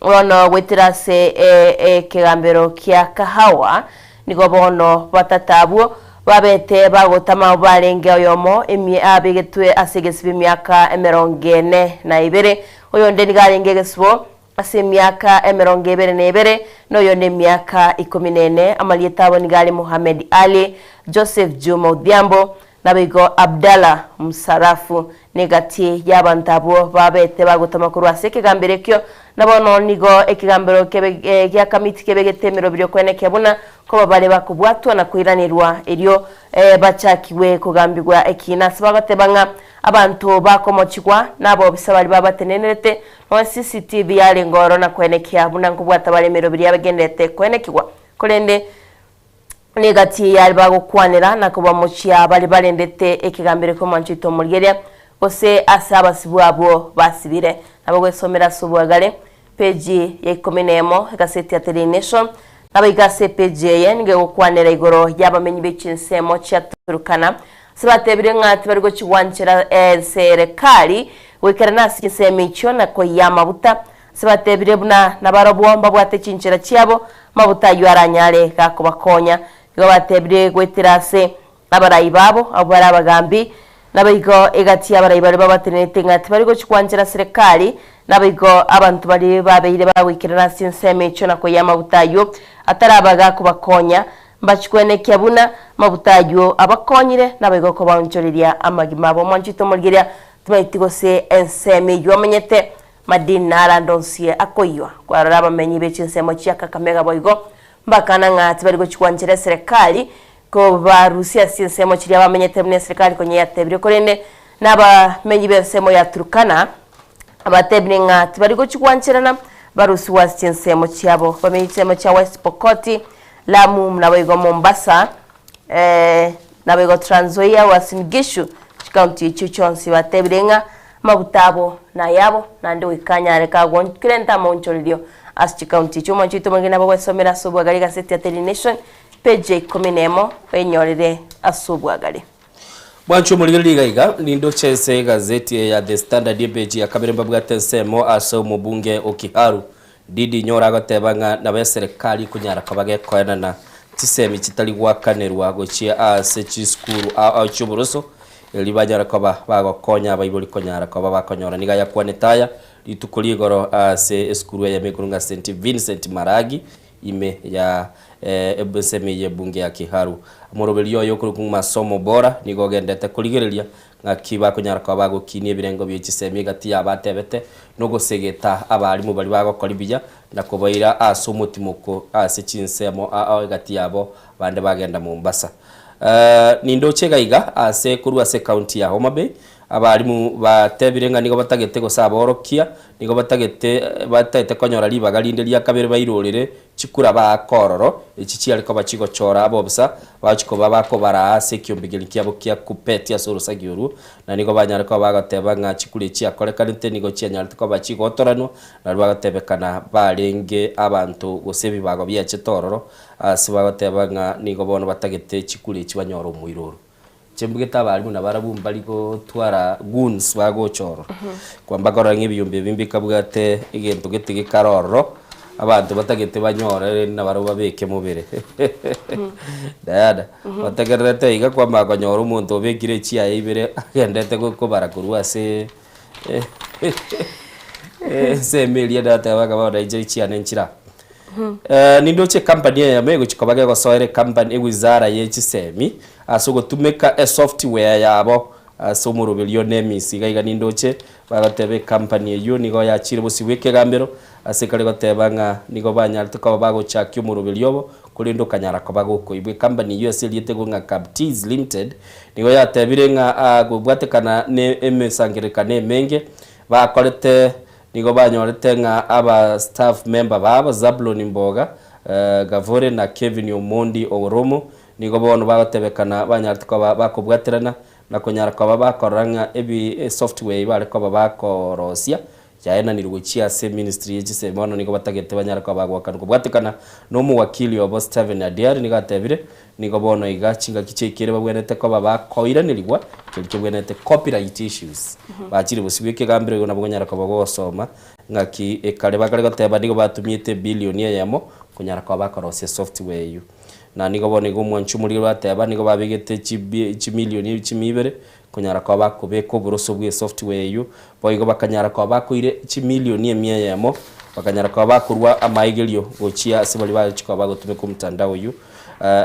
bono goetera ase ekegambero kia Kahawa. Nigo bono batata abwo babete bagotama abwo barenge oyomo abegetwe ase egesibo emiaka emerongo ene na ebere, oyonde nigo arenge egesibo Ase emiaka emerongo ebere na ebere, na oyo nemiaka ikomi na ene, amarieta abo nigo are Mohamed Ali, Joseph Juma Odhiambo, naboigo Abdallah Msarafu. Negati y'abanto abwo babete bagotama korwa ase ekegambero ekio, na bono nigo ekegambero kebe gia Kamiti kebegete emeroberi okoenekia buna koba bare bakobwatwa na koiranerwa erio bachakigwe kogambigwa ekiina ase bagoteba ng'a abanto bakomochigwa nabobisa baria babatenenerete Nonya CCTV yarenge oro na koenekia buna nkobwata bare emeroberi yabagenderete koenekigwa, korende negati yare bagokwanera na kobamochia baria barendete ekegambero ki'omwancho oito omorigereria, gose ase abasibwa abwo basibire. Nabo gwesomera ase obwagare peji ya ikomi na emo egaseti ya The Daily Nation. Nabo iga ase epeji eye nigo egokwanera igoro y'abamenyi be chinsemo chia Turkana Ase batebire ng'a tibari gochia gwanchera eserekari goikerana ase chinsemo echio na koyia amabuta. Ase batebire buna nabarobwo mbabwate chinchera chiabo, amabuta ayio aranyare gakobakonya. Nigo batebire goetera ase abarai babo, abwo bare abagambi, naboigo egati y'abarai baria babatenenete ng'a tibari gochia gwanchera serekari, naboigo abanto baria babeire bagoikerana ase chinsemo echio na koyia amabuta ayio ataraba gakobakonya. Mbachikwenekia buna amabuta ayio abakonyire, naboigo kobaonchoreria amagima abo. Omwanchete omorigereria timaeti gose ensemo eyio amenyete, madini narande onsi akoiywa. Kwarora abamenyi be chinsemo chia Kakamega boigo mbakana ng'a tibari gochia gwanchera eserekari kobarusia ase chinsemo chiria bamenyete buna eserekari konya yatebirie korende nabamenyi b'ensemo ya Turkana abatebire ng'a tibari gochia gwancherana barusigwe ase chinsemo chiabo. Bamenyi chinsemo chia West Pokot Lamu, naboigo Mombasa, naboigo Trans Nzoia, Uasin Gishu, chikaunti echio chionsi batebire ng'a amabuta abo nayabo naende goika anyare kagorenta amaonchorerio ase chikaunti echio. Omwancho oito omong'ina nabo gwesomera ase obwagare egaseti ya Daily Nation page ya ikomi na emo oenyorere ase obwagare.
Mwanche omorigereria iga iga, nindoche ase egazeti eye ya The Standard epeji ya kabere mbabwate ensemo ase omobunge o Kiharu Ndindi Nyoro agoteba ng'a nabo eserekari ekonyara koba gekoenana chisemi chitari goakanerwa gochia ase chisukuru ao ao chi'oboroso erio banyare koba bagokonya abaibori konyara koba bakonyora. Nigo ayakwanete aya rituko rigoro ase esukuru eyemo ekorwa ng'a St Vincent Maragi ime ya ensemo eye y'ebunge ya Kiharu. Omoroberio oyo okorokwa ng'a Masomo Bora nigo ogendete korigereria Ng'aki bakonyara koba bagokinia ebirengo bie chisemi egati y'abatebete, na ogosegeta abalimu baria bagokora buya, na kobaira ase omotimoko ase chinsemo ao egati yabo bande bagenda Mombasa. Nindoche iga iga ase korwa ase ecounty ya Homa Bay, Abalimu batebire ng'a nigo batagete gose aborokia nigo batagete batagete konyora ribaga rinde ria kabere bairorere chikura baake ororo, echi chiare koba chigochora abobisa bagochia koba bakobaraa ase ekiombegerio kiabo kia Kuppet ase orosagi orwo, na nigo banyare koba bagoteba ng'a chikura echi chiakorekanete nigo chianyarete koba chigotoranwa, nario bagotebekana barenge abanto gose ebibago biachete ororo ase bagoteba ng'a nigo bono batagete chikura echi banyore omoiro oro. Chimbugete abarimu nabarabwo mbari gotwara goons bagocha ororo. Kwamba korora ng'a ebiyombe ebi mbikabwate egento gete gekare ororo, abanto batagete banyore rende nabarabwo babeke mobere. Diana, otegererete iga kwamanya konyora omonto obekire echiaye ibere agendete kobara korwa ase ensemo eria nateba ng'a bono inche chiane nchire aa. Nindoche ecompany eyemo egochia koba gegosoera ecompany ewizara ye chisemi ase ogotumeka esoftware yabo ase omoroberio one emisi. Iga iga nindoche bagoteba ecompany eyio nigo yachire bosio bwa ekegambero ase ekare goteba ng'a nigo banyarete koba bagochakia omoroberio obo korende okanyara koba gokoibwa. Ecompany eyio ase erieta egwo ng'a Kabtiz Limited nigo yatebire ng'a kobwatekana ne emesangererekano emenge bakorete Nigo banyorete ng'a aba staff member babo Zablon Mboga, Gavore na Kevin Omondi Oromo nigo bono bagotebekana banyarete koba bakobwaterana na konyara koba bakorora ng'a ebi software eyio bare koba bakorosia yaenanirwe gochia ase ministry ye chisemi bono nigo batagete banyare koba bagoakanwa kobwatekana na omowakili obo Stephen Adiari nigo atebire Nigo bono iga chingaki chiaikire babwenerete koba bakoiranerigwa keria kebwenerete copyright issues. Bachire bosio bw'ekegambero igo nabo okonyara koba gogosoma ng'aki ekare bakare goteba nigo batumiete ebilioni eyemo konyara koba bakorosia software eyio. Na nigo bono iga omwanchi omoriri bateba nigo babegete chibi chimilioni chimia ibere konyara koba bakobeka oboroso bwe software eyio, boigo bakanyara koba bakoire chimilioni emia eyemo, bakanyara koba bakorwa amaegerio gochia ase baria bagochia koba bagotumeka omotandao oyio,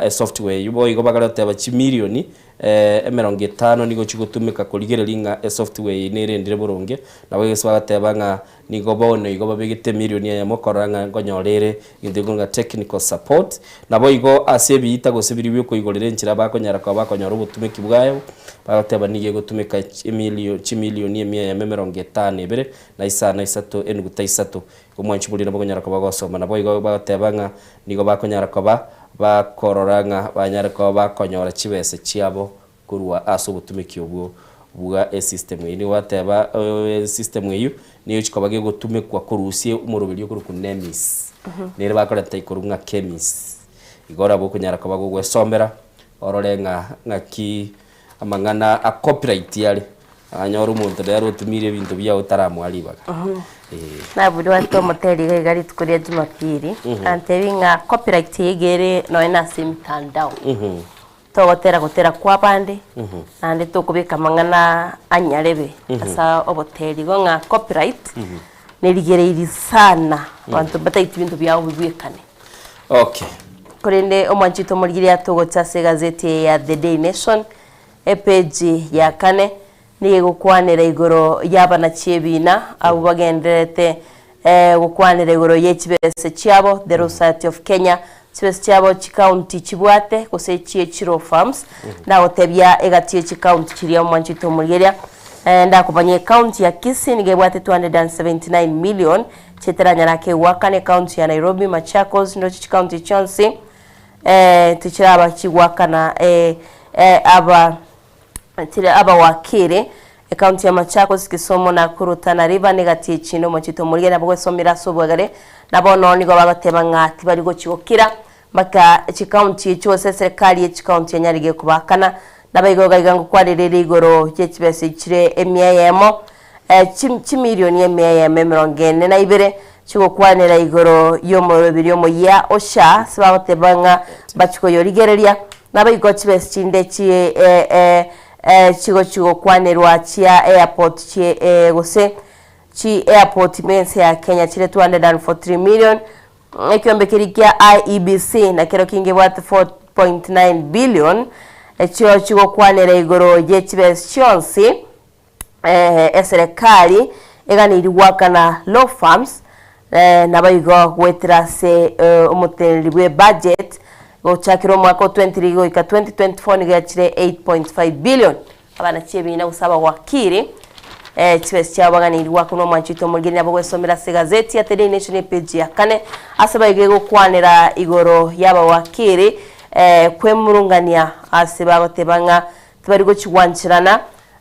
esoftware eyio. Boigo bakare goteba chimilioni emerongo etano nigo chigotumeka korigereria ng'a esoftware eye nerendire boronge, nabo gese bagoteba ng'a Nigo bono igo babegete emilioni eyemo korora ng'a nkonyora ere egento gekong'a technical support. Naboigo ase ebiita gose biria biokoigorera enchera bakonyara koba bakonyora obotumeki bwaye, bagoteba nigo egotumeka emilio chimilioni emia eyemo emerongo etano ebere na isano isato enuguta isato. Igo mwanchi boria nabo okonyara koba gosoma. Naboigo bagoteba ng'a nigo bakonyara koba bakorora ng'a banyare koba bakonyora chibesa chiabo Korwa ase obotumeki obwo bwa esystem eyio nigo bateba esystem eyio nigo chikoba gegotumekwa korusia omoroberio okorokwa NEMIS. Nere bakoreta ikorwa ng'a KEMIS. Igo nabo okonyara koba gogwesomera orore ng'a ng'aki amang'ana a copyright are, anyore omonto nere otumiire ebinto biago otaramoa ribaga. Eeh.
Nabwate omoteri iga iga rituko ria Jumapili, antebi ng'a copyright eye iga ere nonya na ase emitandao. Togotera gotera kw'abande, naende tokobeka amang'ana anyarebe ase oboteri. Igo ng'a copyright nerigereiri sana, abanto mbataeti binto biabo bibwekane.
Okay.
Korende omwanchi oito omorigereria togocha ase egazeti eye ya The Daily Nation, epage ya kane, nigo egokwanera igoro y'abanachi ebina abwo bagendererete gokwanera igoro ye chibese chiabo, The Law Society of Kenya, chibese chiabo chikaunti chibwate gose chie chi law firms, ndagotebia egati ye chikaunti chiria omwanchi oito omorigereria, ndakobanya ekaunti ya Kisii nigo ebwate 279 million chieteranyare ake goakana, ekaunti ya Nairobi, Machakos, ndoche chikaunti chionsi tichiraba chigoakana aba. Tire abawakiri, Ekaunti ya Machakos, Kisumu, Nakuru, Tana River, na egati echinde omochie Tomorigia nabo gwesomera ase obwegare, na bono nigo bagoteba ng'a tibari gochia gokira mpaka chikaunti echio gose eserekari ye chikaunti enyarige kobakana. Nabo igo iga iga ngokwanera ere igoro ye chibesa echire emia eyemo chimilioni emia eyemo emerongo ene na ibere chigokwanera igoro y'omoroberi omoyia o SHA ase bagoteba ng'a mbachie koyorigereria. Naboigo chibesa chinde chi chigochigokwanerwa chia airport chie gose chi airport ime ense ya Kenya chire 243 million, ekiombe keria kia IEBC nakero kingebwate 4.9 billion, echio chigokwanera igoro ye chibesa chionsi Eserekari eganeirie goakana law firms naboigo goetera ase omoteneneri bwe budget gochakera omwaka o 20 goika 2024 nigo yachire 8.5 billion. Abana chi'ebiina gose abawakiri, eh, chibesa chiabo baganeirie goakwa nomwanchi oito omorigeri nabo gwesomera ase egazeti ya The Daily Nation epage ya kane ase baiga egokwanera igoro y'abawakiri eh, kwemurungania ase bagoteba ng'a tibari gochigwancherana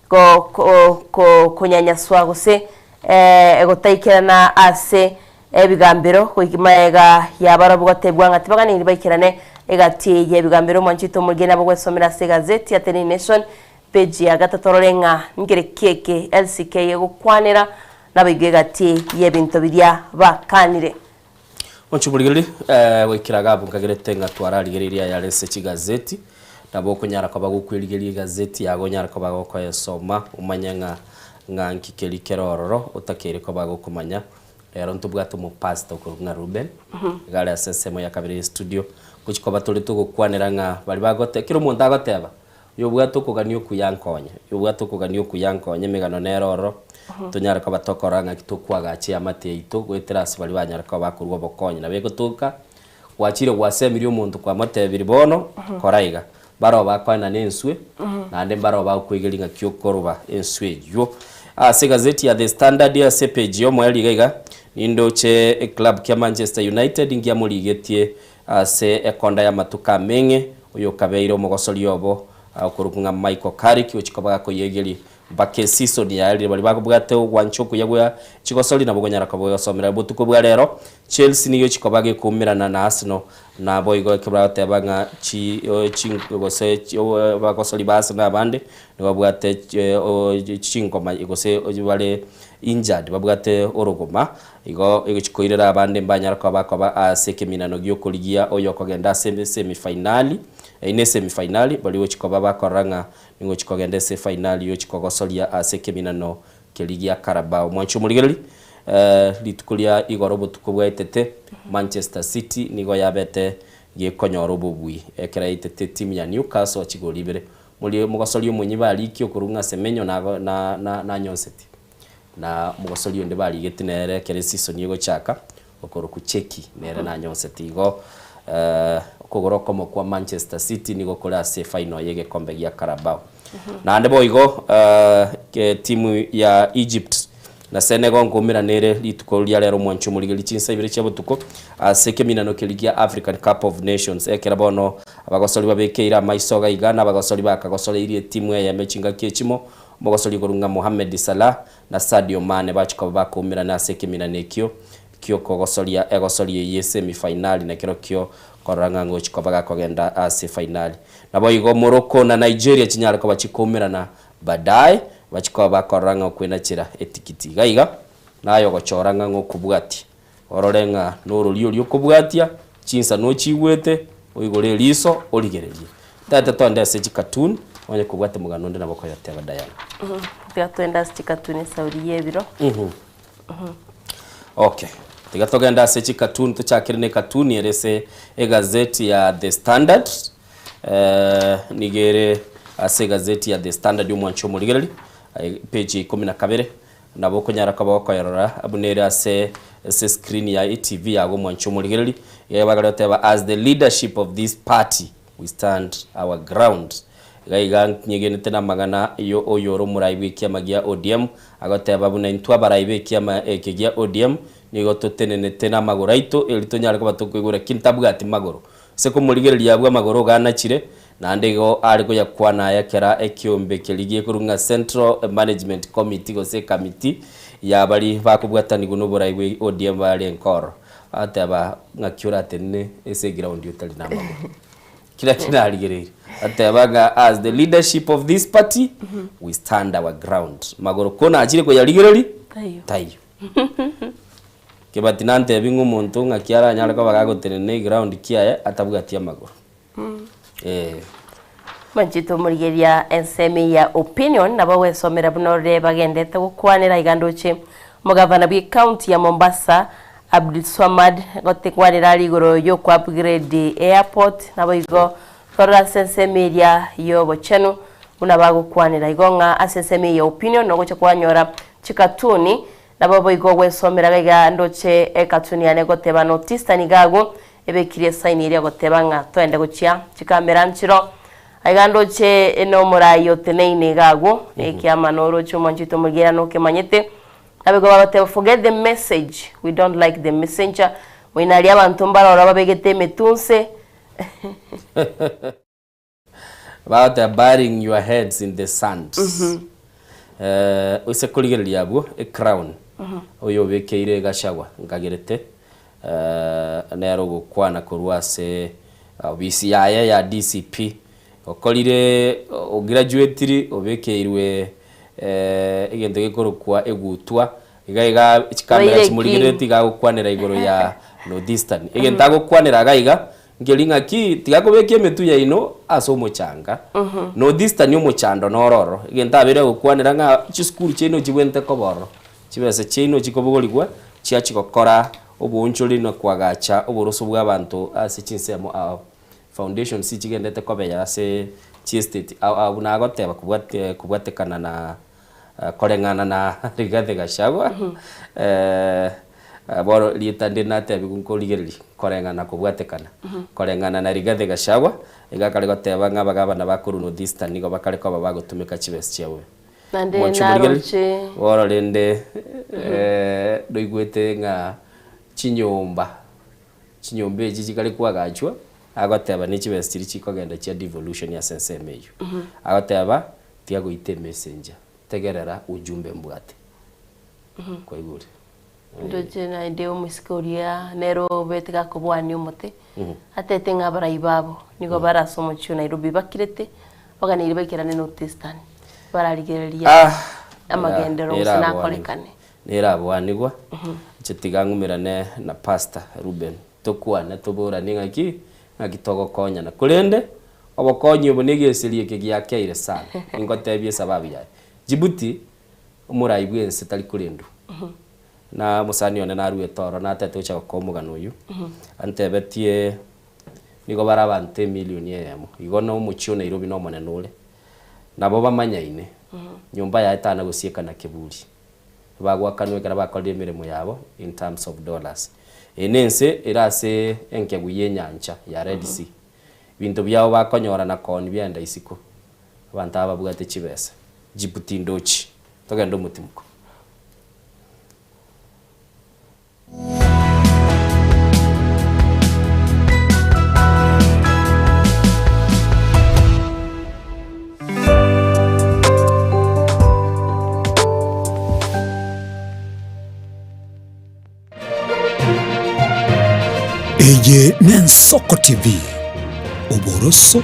go, ko, ko, konyanyaswa gose eh, gotaikerana ase ebigambero goika magega yabarobwo gotebwa ng'a tibaganeiri baikerane egati y'ebigambero omwanchi oito omorigeri nabo gwesomera ase egazeti ya The Daily Nation Page ya gatato orore ng'a nkere ki eke LCK egokwanera nabaigwe egati y'ebinto biria bakanire.
Monche omorigereria, eh, goikera iga abwo nkagerete ng'a twararigereirie ayare ase chigazeti, nabo okonyara koba gokwerigeria egazeti yago onyare koba gokoyesoma omanye ng'a ng'a nki keria kere ororo otakeire koba gokomanya. Rero ntobwate omopastor okorokwa ng'a Reuben, iga are ase ensemo ya kabere y'estudio, ngochia koba tore togokwanera ng'a baria bagote kera omonto agoteba, Oyobwate okogania okuya nkonye, oyobwate okogania okuya nkonye, emegano nere ororo, tonyare koba tokorora ng'aki tokwagacha eamate yaito goetera ase baria banyare koba bakorua obokonyi. Nabo egotoka, gwachire gwasemirie omonto kwamotebirie bono, kora iga. Mbaroo bakoenana enswe, naende mbaroo bagokoigeria ng'aki okoroba enswe eywo. Ase egazeti ya The Standard ase epage y'omoerio iga iga, nindoche eclub kia Manchester United ngiamorigetie Ase ekonda y'amatuko ameng'e, oyokabeire omogosori obo, okorokwa ng'a Michael Carrick, ochia koba gakoyegeria mpaka esisoni yaerire. Baria babwate ogwancha okuya gwa chigosori nabo okonyara koba ogosomera. Botuko bwa rero, Chelsea nigo echia koba gekoumerana na Arsenal, naboigo ekero bagoteba ng'a chi chi gose abagosori ba Arsenal abande nigo babwate chingoma gose bare injured, babwate orogoma. Igo egochia koirera abande mbanyare koba bakoba ase ekeminano gi'okorigia oyokogenda ase esemi-fainali, eyio nesemi-fainali, baria gochia koba bakorora ng'a nigochia kogenda ase efainali yochia kogosoria ase ekeminano keria gia Carabao. Mwanche omorigereria, rituko ria igoro obotuko bwaetete, Manchester City nigo yabete gekonyora obobui ekero yaitete etimu ya Newcastle chigori ibere. Morie mogosoria omonyi barikia okorwa ng'a Semenyo nago na na nanyonseti. Na omogosori onde barigeti nere ekero esisoni egochaka, okorokwa Cheki, nere nanyonseti. Igo okogoro okomo kwa Manchester City nigo kore ase efinal y'egekombe gia Carabao. Naende boigo etimu ya Egypt na Senegal nkoumerana ere rituko ria rero omwancho omorigereria chinsa ibere chia botuko ase ekeminano keria gia African Cup of Nations ekero bono abagosori babekeire amaiso iga iga na abagosori bakagosoreirie etimu eyemo chingaki echimo Omogosori igoro ng'a Mohamed Salah na Sadio Mane bachia koba bakoumerana ase ekeminano ekio gi'okogosoria egosori eye semi fainali na kerokio korora ng'a ngochia koba gakogenda ase efainali. Naboigo Morocco na Nigeria chinyare koba chikoumerana badae bachia koba bakorora ng'a okwenachera etikiti. Iga iga naye ogochora ng'a ng'okobwatia orore ng'a norori oria okobwatia chinsa nochiigwete oigore eriso origererie. Tata twende ase chikatuni, onye kobwate mogano onde nabo okoyoteba Diana.
Tiga twende ase chikatuni esauri y'ebiro.
Okay. Tiga togende ase chikatuni tochakere na ekatuni ere ase egazeti ya The Standard. Eh, nigo ere ase egazeti ya The Standard omwancho omorigereri, page ya ikomi na kabere. Nabo okonyara koba okoyerora buna ere ase ase screen ya etv yago omwanchi omorigereri, iga bagare goteba as the leadership of this party we stand our ground. Iga iga nyegenete namang'ana yo oyore omorai bw'ekiama gia ODM agoteba buna intwe abarai b'ekiama eke gia ODM nigo totenenete namagoro aito eri tonyare koba tokoigwera ki ntabwati magoro. Ase komorigereria abwo amagoro iga anachire, Naende igo are koyakwana aya kera ekiombe keria gekorwa ng'a Central Management Committee gose ekamiti ya baria bakobwatanigwa noborai bwe ODM bare enkoro. Bateba ng'aki oratenene ase eground otari namagoro. Kera kinarigereire bateba ng'a as the leadership of this party we stand our ground. Magoro ko nachire koyarigereria
Taiyo.
taiyo. Kebati nantebi ng'a omonto ng'aki aranyare koba gagotenena eground kiaye atabwati amagoro. Eh.
Manchete omorigeria ensemo ya opinion nabo gwesomera buna orore bagendete gokwanera iga ndoche omogavana bwe county ya Mombasa Abdulswamad gotekwanera are igoro yoko upgrade airport naboigo torore ase ensemo eria yobochenu buna bagokwanera igo ng'a ase ensemo eye ya opinion nogocha kwanyora chikatuni nabo boigo gwesomera iga ndoche ekatuni yane goteba notista niga agwo Ebekirie esaini eria goteba ng'a toende gochia chikamera nchiro. Aiga ndoche nomorai oteneine iga agwo, ekiama noroche omwancho oito omorigereria nokemanyete. Nabo igo bagoteba forget the message, we don't like the messenger. Moino aria abanto mbaroro babegete emetunse.
Bagoteba burying your heads in the sand. Eh, oise korigereria abwo ecrown oyo obekeire Gachagua nkagerete eh, nere ogokwana korwa ase obisi yaye ya DCP okorire ograduatiri obekeirwe eh, egento gekorokwa egutwa iga iga chikamera
Obeire
chimorigerereti
king.
iga agokwanera igoro ya North Eastern. Egento agokwanera iga iga Nkeri ng'aki, tiga kobeka emetwe yaino ase omochanga. Northeastern omochando noro ororo. Egento abeire agokwanera ng'a chisukuru chiaino chibwenerete koba ororo. Chibesa chiaino chikobogorigwa chiachia gokora oboonchoreri na koagacha oboroso bwa abanto ase chinsemo ao. Foundations chigendete kobeya ase chiestate ao ao buna agoteba kobwate kobwatekana na koreng'ana na Rigathi Gachagua, bono rieta ndire natebiwu nkorigereria koreng'ana kobwatekana, koreng'ana na Rigathi Gachagua, iga akare goteba ng'a abagabana ba korwa North Eastern nigo bakare koba bagotumeka chibesa chia bobe.
Naende
Mochie morigererie,
naroche.
bono rende noigwete ng'a chinyomba, chinyomba echi chikare koagachwa, agoteba ne chibesa chiria chikogenda chia devolution ase ensemo eywo. Agoteba. Tiga goita emessenger, tegerera ujumbe mbwate. Kwaigure?
Ndoche naende omosike oria nere obete gakoboania omote, atete ng'a abarai babo nigo bare ase omochie o Nairobi bakirete, baganeirie baikerane North Eastern, bararigereria
Ah,
amagenderero gose nakorekane.
Neraboanigwa, inche tiga ng'umerane na Pastor Reuben, tokwane toboranie ng'aki, ng'aki togokonyana. Korende, Obokonyi obo negeseri eke giakeire sana. Ningotebie esababu yaye. Djibouti, omorai bw'ense tari korendwa. Na omosani one naruete ororo natete gocha gokoa omogano oyio, antebetie nigo bare abanto emilioni eyemo, igo na omochie o Nairobi na omonene ore, nabo bamanyaine, nyomba yaye tana gosieka na keburi. Bagoakanwa ekero bakorire emeremo yabo in terms of dollars. Eye nense ere ase enkegu y'enyancha ya Red Sea. Ebinto biabo bakonyora na koonia biaenda isiko. Abanto aba babwate chibesa. Djibouti ndochi. Togende omotimuko.
Eye n'Ensoko TV, oboroso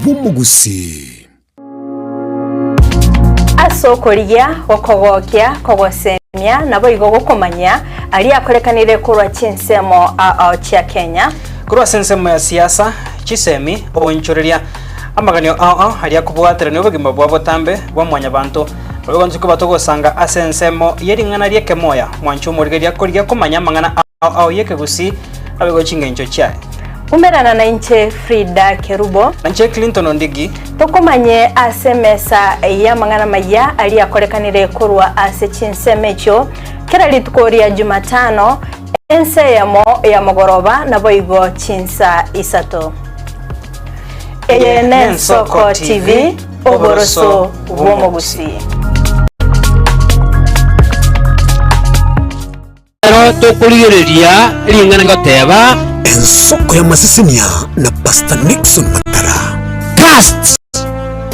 bw'omogusii.
Ase okorigia, gokogokia, kogosemia, naboigo gokomanyia aria akorekanire korwa chinsemo ao chia Kenya.
Korwa ase ensemo ya siasa, chisemi, ogoonchoreria, amaganio ao ao aria akobwaterania obogima bwa botambe bwa mwanyabanto. Naboigo intwe koba togosanga ase ensemo ye ring'ana ri'ekemoya, mwanche omorigereria korigia komanya amang'ana ao ao y'ekegusii naboigo chingencho chiaye.
Umerana nainche Frida Kerubo.
Nainche Clinton Ondigi.
Tokomanye ase emesa y'amang'ana amayia aria akorekanire korwa ase chinsemo echio kera rituko ria Jumatano, ensa eyemo ya mogoroba naboigo chinsa isato. Eye n'Ensoko TV, oboroso bw'omogusii.
Ekero tokorigereria ring'ana rigoteba.
Ensoko y'amasesenia na Pastor Nixon Matara.
Cast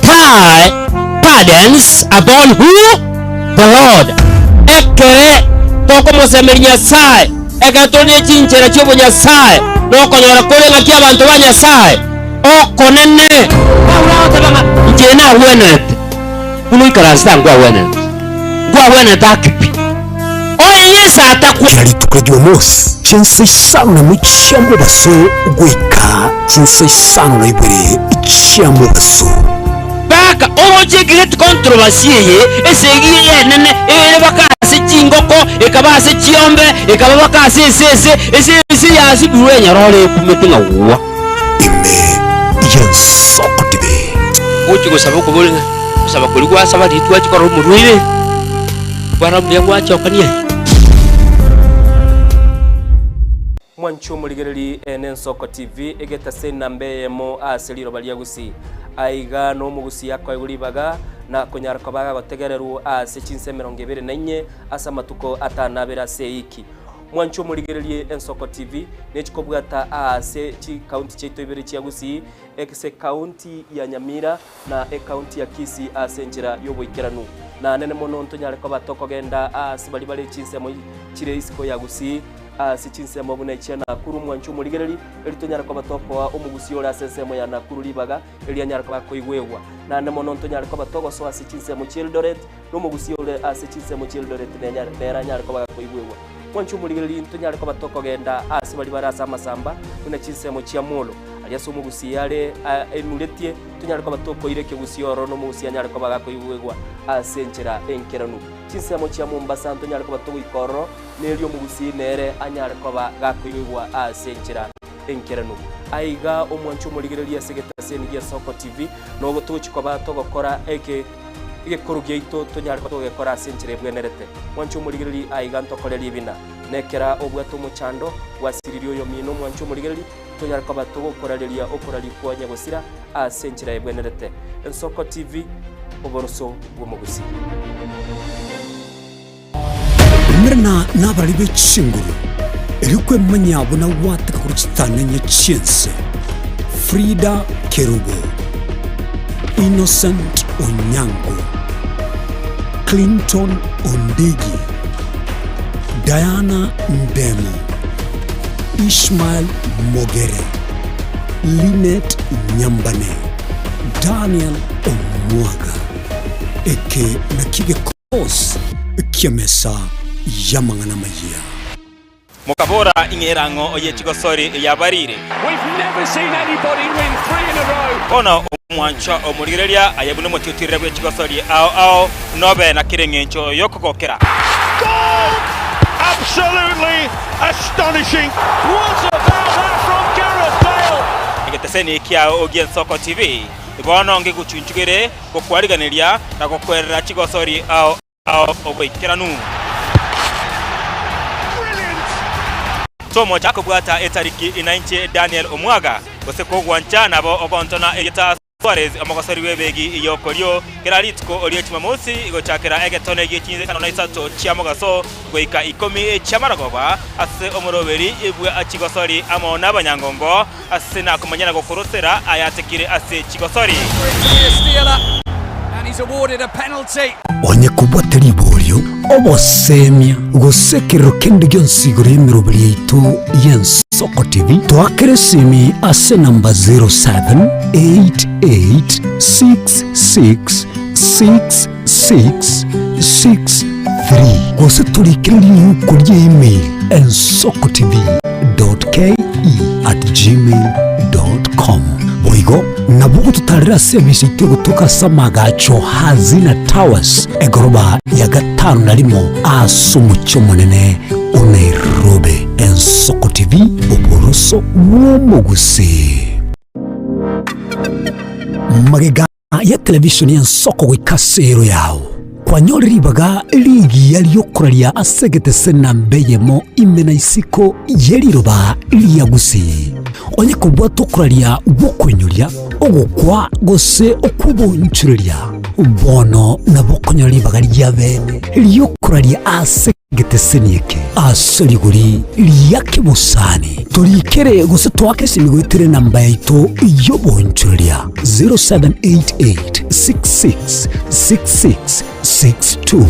thy burdens upon who? The Lord. Ekere tokomosemeria Nyasae, ekero tore ne chinchera chi'obonyasae, nokonyora kore ng'aki abanto ba Nyasae okonene. Paulo agoteba ng'a inche nagwenerete buna oikaransete aa nkwagwenerete, nkwagwenerete ake pi. Onye Yeso atakwa.
Kera rituko ria Jumamosi, chinsa isano na imo chia mobaso goika chinsa isano na ibere chia mobaso.
Baka oroche ekegeti controversy eye, esegi eye enene ere baka ase chingoko, ekaba ase chiombe, ekaba baka ase esese, esese yasibirwe enyororo ekumete ng'a gwa.
Ime y'ensoko tibe.
Gochia gosaba okobori ng'a gosaba koria gwasaba riria twachia korora omorwaire, kwarora mbuya gwachokania aye.
Mwanche omorigereri ene Ensoko TV egetase enamba eyemo ase riroba ria Gusii. Aiga nomogusii akoegwa ribaga na konyara koba agagotegererwa ase chinsa 24 ase amatuko atanabere ase eiki. Mwanche omorigererie Ensoko TV nechikobwata aase chikaunti chiaito ibere chia Gusii ase ekaunti ya Nyamira na ekaunti ya Kisii ase enchera y'oboikeranu. Naanene mono ntonyare koba tokogenda aase baria bare chinsemo chire isiko ya Gusii, ase chinsemo buna echia Nakuru mwanche omorigereri, erio tonyare koba tokoa omogusii ore ase ensemo ya Nakuru ribaga, erio anyare koba akoigwegwa. Naende mono ntonyare koba togosoa ase chinsemo chi'Eldoret, na omogusii ore ase chinsemo chi'Eldoret nere anyare koba gakoigwegwa. Mwanche omorigereri, ntonyare koba tokogenda aase baria bare ase amasamba, buna chinsemo chia Molo, aria ase omogusii are enuretie, tonyare koba tokoira ekegusii ororo na omogusii anyare koba gakoigwegwa ase enchera enkeranu. Chinsemo chia Mombasa ntonyare koba togoika ororo, na erio omogusii nere anyare koba gakoigwegwa ase enchera enkeranu. Aiga omwanche omorigereria ase egetaseni gia Soko TV, nogo togochia koba togokora eke egekoro giaito tonyare koba togokora ase enchera ebwenerete. Mwanche omorigereria aiga ntokore ribina. Nekera obwate omochando, gwasiririe oyomino omwanche omorigereria, tonyare koba togokorareria okoraria kwa nyagosira ase enchera ebwenerete. Ensoko TV, oboroso bw'omogusii.
Umerana nabarari be chinguru, erio kwemanyia buna gwateka korwa chitang'anya chi'ense. Frida Kerubo, Innocent Onyango, Clinton Ondigi, Diana Ndemo, Ishmael Mogere, Linet Nyambane, Daniel Omwaga. Eke nakio gekosi ki'emesa y'amang'ana amayia.
Mokabora, Ing'era ng'o oye chigosori yabarire? Bono omwanchwa omorigereria aye buna omotiotirire bwe chigosori ao ao, nobe na kera engencho y'okogokera. Egeteseni kiao gi'Ensoko TV bono ngegochunchugere gokwariganeria na gokwerera chigosori ao ao oboikeranu. Tomocha kobwata etariki inainche Daniel Omwaga, gose kogwancha nabo ogontona erieta Suarez omogosori bw'ebegi y'okorio kera rituko rie Jumamosi gochakera egetone gie chinsa isano na isato chia mogaso goika ikomi chi'amaragoba ase omoroberi bwa chigosori amo n'abanyangongo Ase nakomanya na gokorosera ayatekire ase chigosori.
Onye kobwate riborio, obosemia, gose ekerero kende gionsi igoro y'emeroberi yaito y'Ensoko TV, toakere esimi ase enamba 0788666663 gose torikere riuko ria email ensokotv.ke at gmail.com. Boigo nabo ogototarera ase emisa yaito egotoka ase amagacho Hazina Towers egoroba ya gatano na rimo ase omochie omonene o Nairobi. Ensoko TV, oboroso bw'omogusii. Magega ya televishoni y'ensoko goika ase ero yao, kwanyore ribaga rigiya ri'okoraria ase egetese namba eyemo ime na isiko ye riroba ria Gusii. Onye kobwate okoraria gw'okoinyoria, ogokwa gose okw'obonchoreria, bono nabo okonyora ribaga ria bene ri'okoraria ase Egeteseni eke ase rigori ria kebosani. Torikere gose toake esimi goetera enamba yaito y'obonchoreria 0788666662.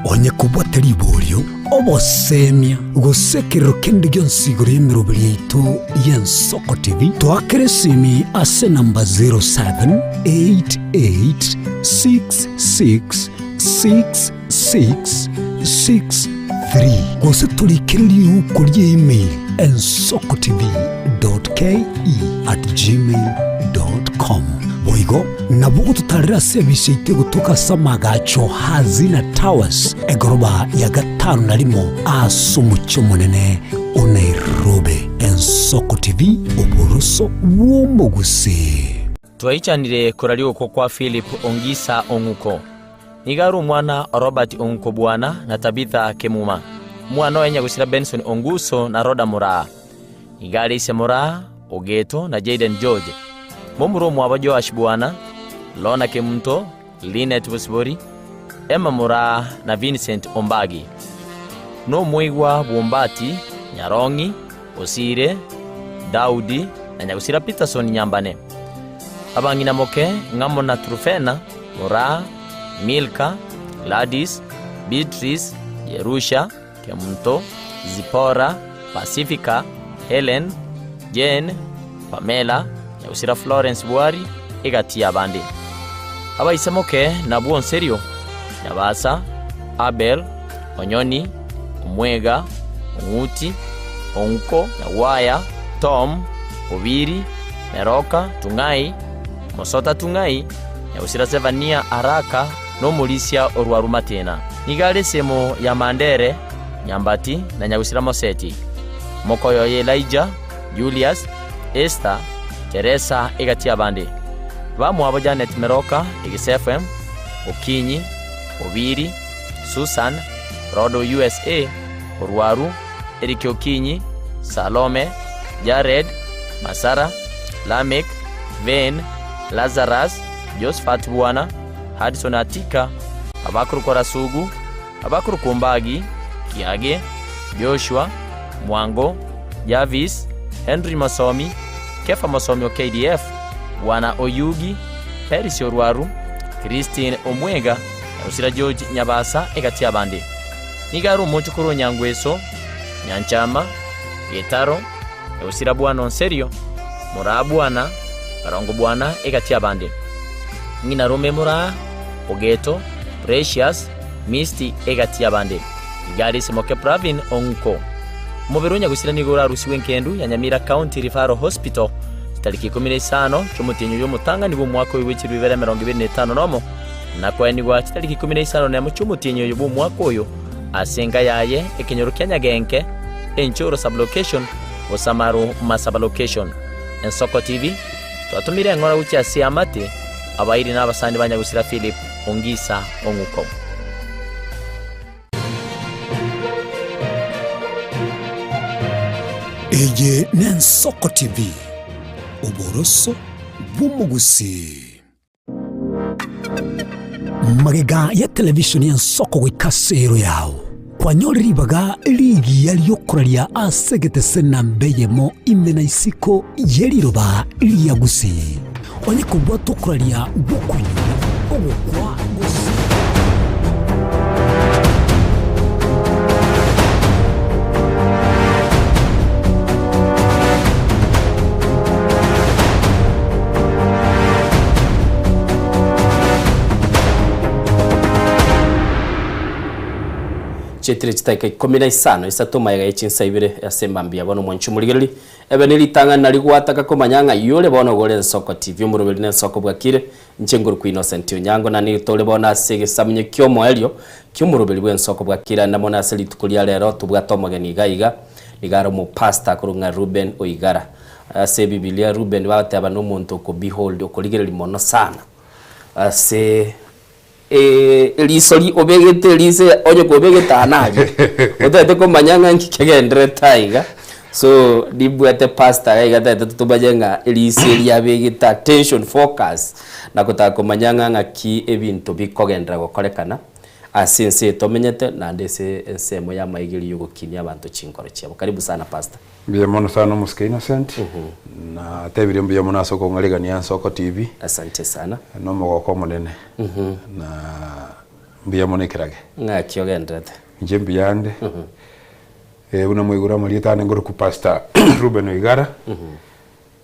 Onye kobwate riborio, obosemia, gose ekerero kende gionsi igoro y'emeroberi yaito y'Ensoko TV, toakere esimi ase enamba 0788666663 gose torikere riuko ria email ensokotv.ke@gmail.com. Boigo Nabo ogototarera ase ebisa yaito egotoka ase amagacho Hazina Towers, egoroba ya gatano na rimo ase omochie omonene o Nairobi. Ensoko TV, oboroso bw'omogusii.
Twaichanire koraria okwo kwa Philip Ongisa Ong'uko. Nigo are omwana o Robert Onguko Bwana na Tabitha Kemuma. Omwana oye nyagusira Benson Onguso na Rhoda Moraa. Nigo are ise Moraa, Ogeto na Jayden George. Momura omwabo Joash Bwana, Lorna Kemunto, Linet Bosibori, Emma Moraa na Vincent Ombagi. Nomoigwa bw'Ombati, Nyarong'i, Osire, Daudi, na nyagusira Peterson Nyambane. Abang'ina moke ng'amo na Trufena, Moraa, Milka, Gladys, Beatrice, Jerusha, Kemunto, Zipora, Pacifica, Helen, Jane, Pamela, nyagusira Florence Bwari, egati y'abande. Abaise moke nabwo Onserio, Nyabasa, Abel, Onyoni, Omwega, Ong'uti, Onguko, Nyagwaya, Tom, Obiri, Meroka, Tung'ai, Mosota Tung'ai, Nyagusira Zefania Araka, na omorisia o Rwarumatena. Nigo are esemo ya Mandere, Nyambati, na Nyagusira Moseti. Mokoyo oye Elijah, Julius, Esther, Teresa egati y'abande. Bamwabo Janet Meroka, Egesa FM, Okinyi, Obiri, Susan, Rodo USA, Orwaru, Eric Okinyi, Salome, Jared, Masara, Lameck, Vane, Lazarus, Josephat Bwana, Hudson Atika, abakorokwa Rasugu, abakorokwa Ombagi, Kiage, Joshua, Mwango, Jarvis, Henry Mosomi, Kefa Mosomi o KDF, Bwana Oyugi, Peris Orwaru, Christine Omwega, na Gosira George Nyabasa egati y'abande. Nigo are omochokoro o Nyangweso, Nyanchama, Getaro, na Gosira Bwana Onserio, Moraa Bwana, Barongo Bwana egati y'abande. Ng'ina Rome Moraa, Ogeto, Precious, Misty egati y'abande. Iga are ise moke Pravin Onko. Omobere o nyagusira nigo orarusigwe enkendu ya Nyamira County Referral Hospital chitariki ikomi na isano chi'omotienyi oyo omotang'ani bw'omwaka oyo bw'echilifu ibere emerongo ebere na etano nomo, na koenigwa chitariki ikomi na isano nemo chi'omotienyi oyo bw'omwaka oyo ase enka yaye ekenyoro kia Nyagenke, Enchoro Sub-location, Bosamaru Masaba Location. Ensoko TV, twatomire eng'ora gochia ase eamate, abairi na abasani ba nyagusira Philip Ongisa Ong'uko.
Eye n'Ensoko TV, oboroso bw'omogusii. Magega ya televishoni y'Ensoko goika ase ero yao, kwanyorire ribaga rigiya ri'okoraria ase egetese namba eyemo ime na isiko ye riroba ria Gusii. Onye kobwata okoraria gw'okonywa, ogokwa, gose.
Chietire chidakika ikomi na isano isato magega ye chinsa ibere ase mambia bono mwanche omorigereria Ebe neritang'ani nario gwataka komanya ng'a iyore bono gore Ensoko TV omoroberi na Ensoko bwakire, inche ngorokwa Innocent Onyango na nigo tore bono ase egesamunye ki'omoerio ki'omoroberi bw'Ensoko bwakire ande mono ase rituko ria rero tobwate omogeni iga iga nigo are omopastor akorokwa ng'a Reuben Oigara. Ase ebibilia Reuben bagoteba nomonto oko behold okorigereria mono sana ase Eriso ri obegete eriso onye kobegete aa naria otagete komanya ng'a nki kegendererete aiga so nimbwate pastor iga iga tagete totomanye ng'a eriso eri abegete attention focus na gotaka komanya ng'a ng'aki ebinto bikogenderera gokorekana ase ense eye tomenyete naende ase ensemo y'amaigerio y'ogokinia abanto chinkoro chiabo. Karibu sana pastor.
Mbuya mono sana omosike Innocent, natebirie mbuya mono ase okong'arigania Nsoko TV.
Asante sana.
Nomogoko omonene na mbuya mono ekerage.
Ng'aki ogenderete?
Inche mbuya ande, buna mwaigure amarieta ane nkorokwa Pastor Reuben Oigara,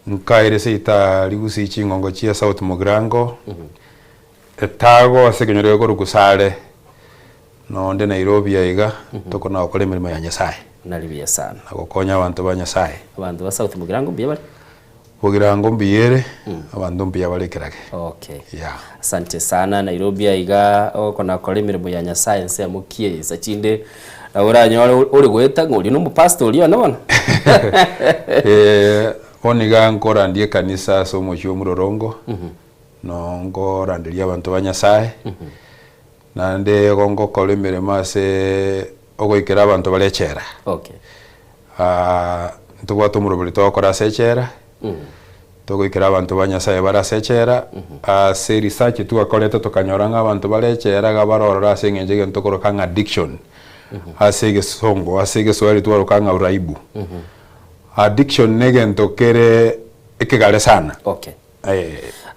nkaire seita rigusi chingongo chia South Mugirango, etago ase ekenyoro gekorokwa Sare. Nonde Nairobi aiga tokona gokora emeremo ya Nyasaye.
Nari buya sana.
Na gokonya abanto ba Nyasaye.
Abanto ba South Mugirango mbuya bare?
Bogirango mbuya ere, abanto mbuya bare ekerage.
Okay.
Yeah.
Asante sana Nairobi aiga ogokona gokora emeremo ya Nyasaye ensemo ki eye insa chinde nabo oranyore ore goeta ng'a oria nomopastor oria one bono.
Eh, bono iga nkorandia ekanisa ase omochie o Mlolongo, noo nkoranderia abanto ba Nyasaye.
Naende igo ngokora emeremo ase ogoikera abanto bare echela.
Okay.
Ntobwate omoroberi togokora ase echela, togoikera abanto ba Nyasaye bare ase echela, ase research twakorete tokanyora ng'a abanto bare echela iga bare ororo ase eng'encho egento tokoroka ng'a addiction ase egesongo, ase egeswahili twaroka ng'a uraibu. Addiction na egento kere ekegare sana.
Okay.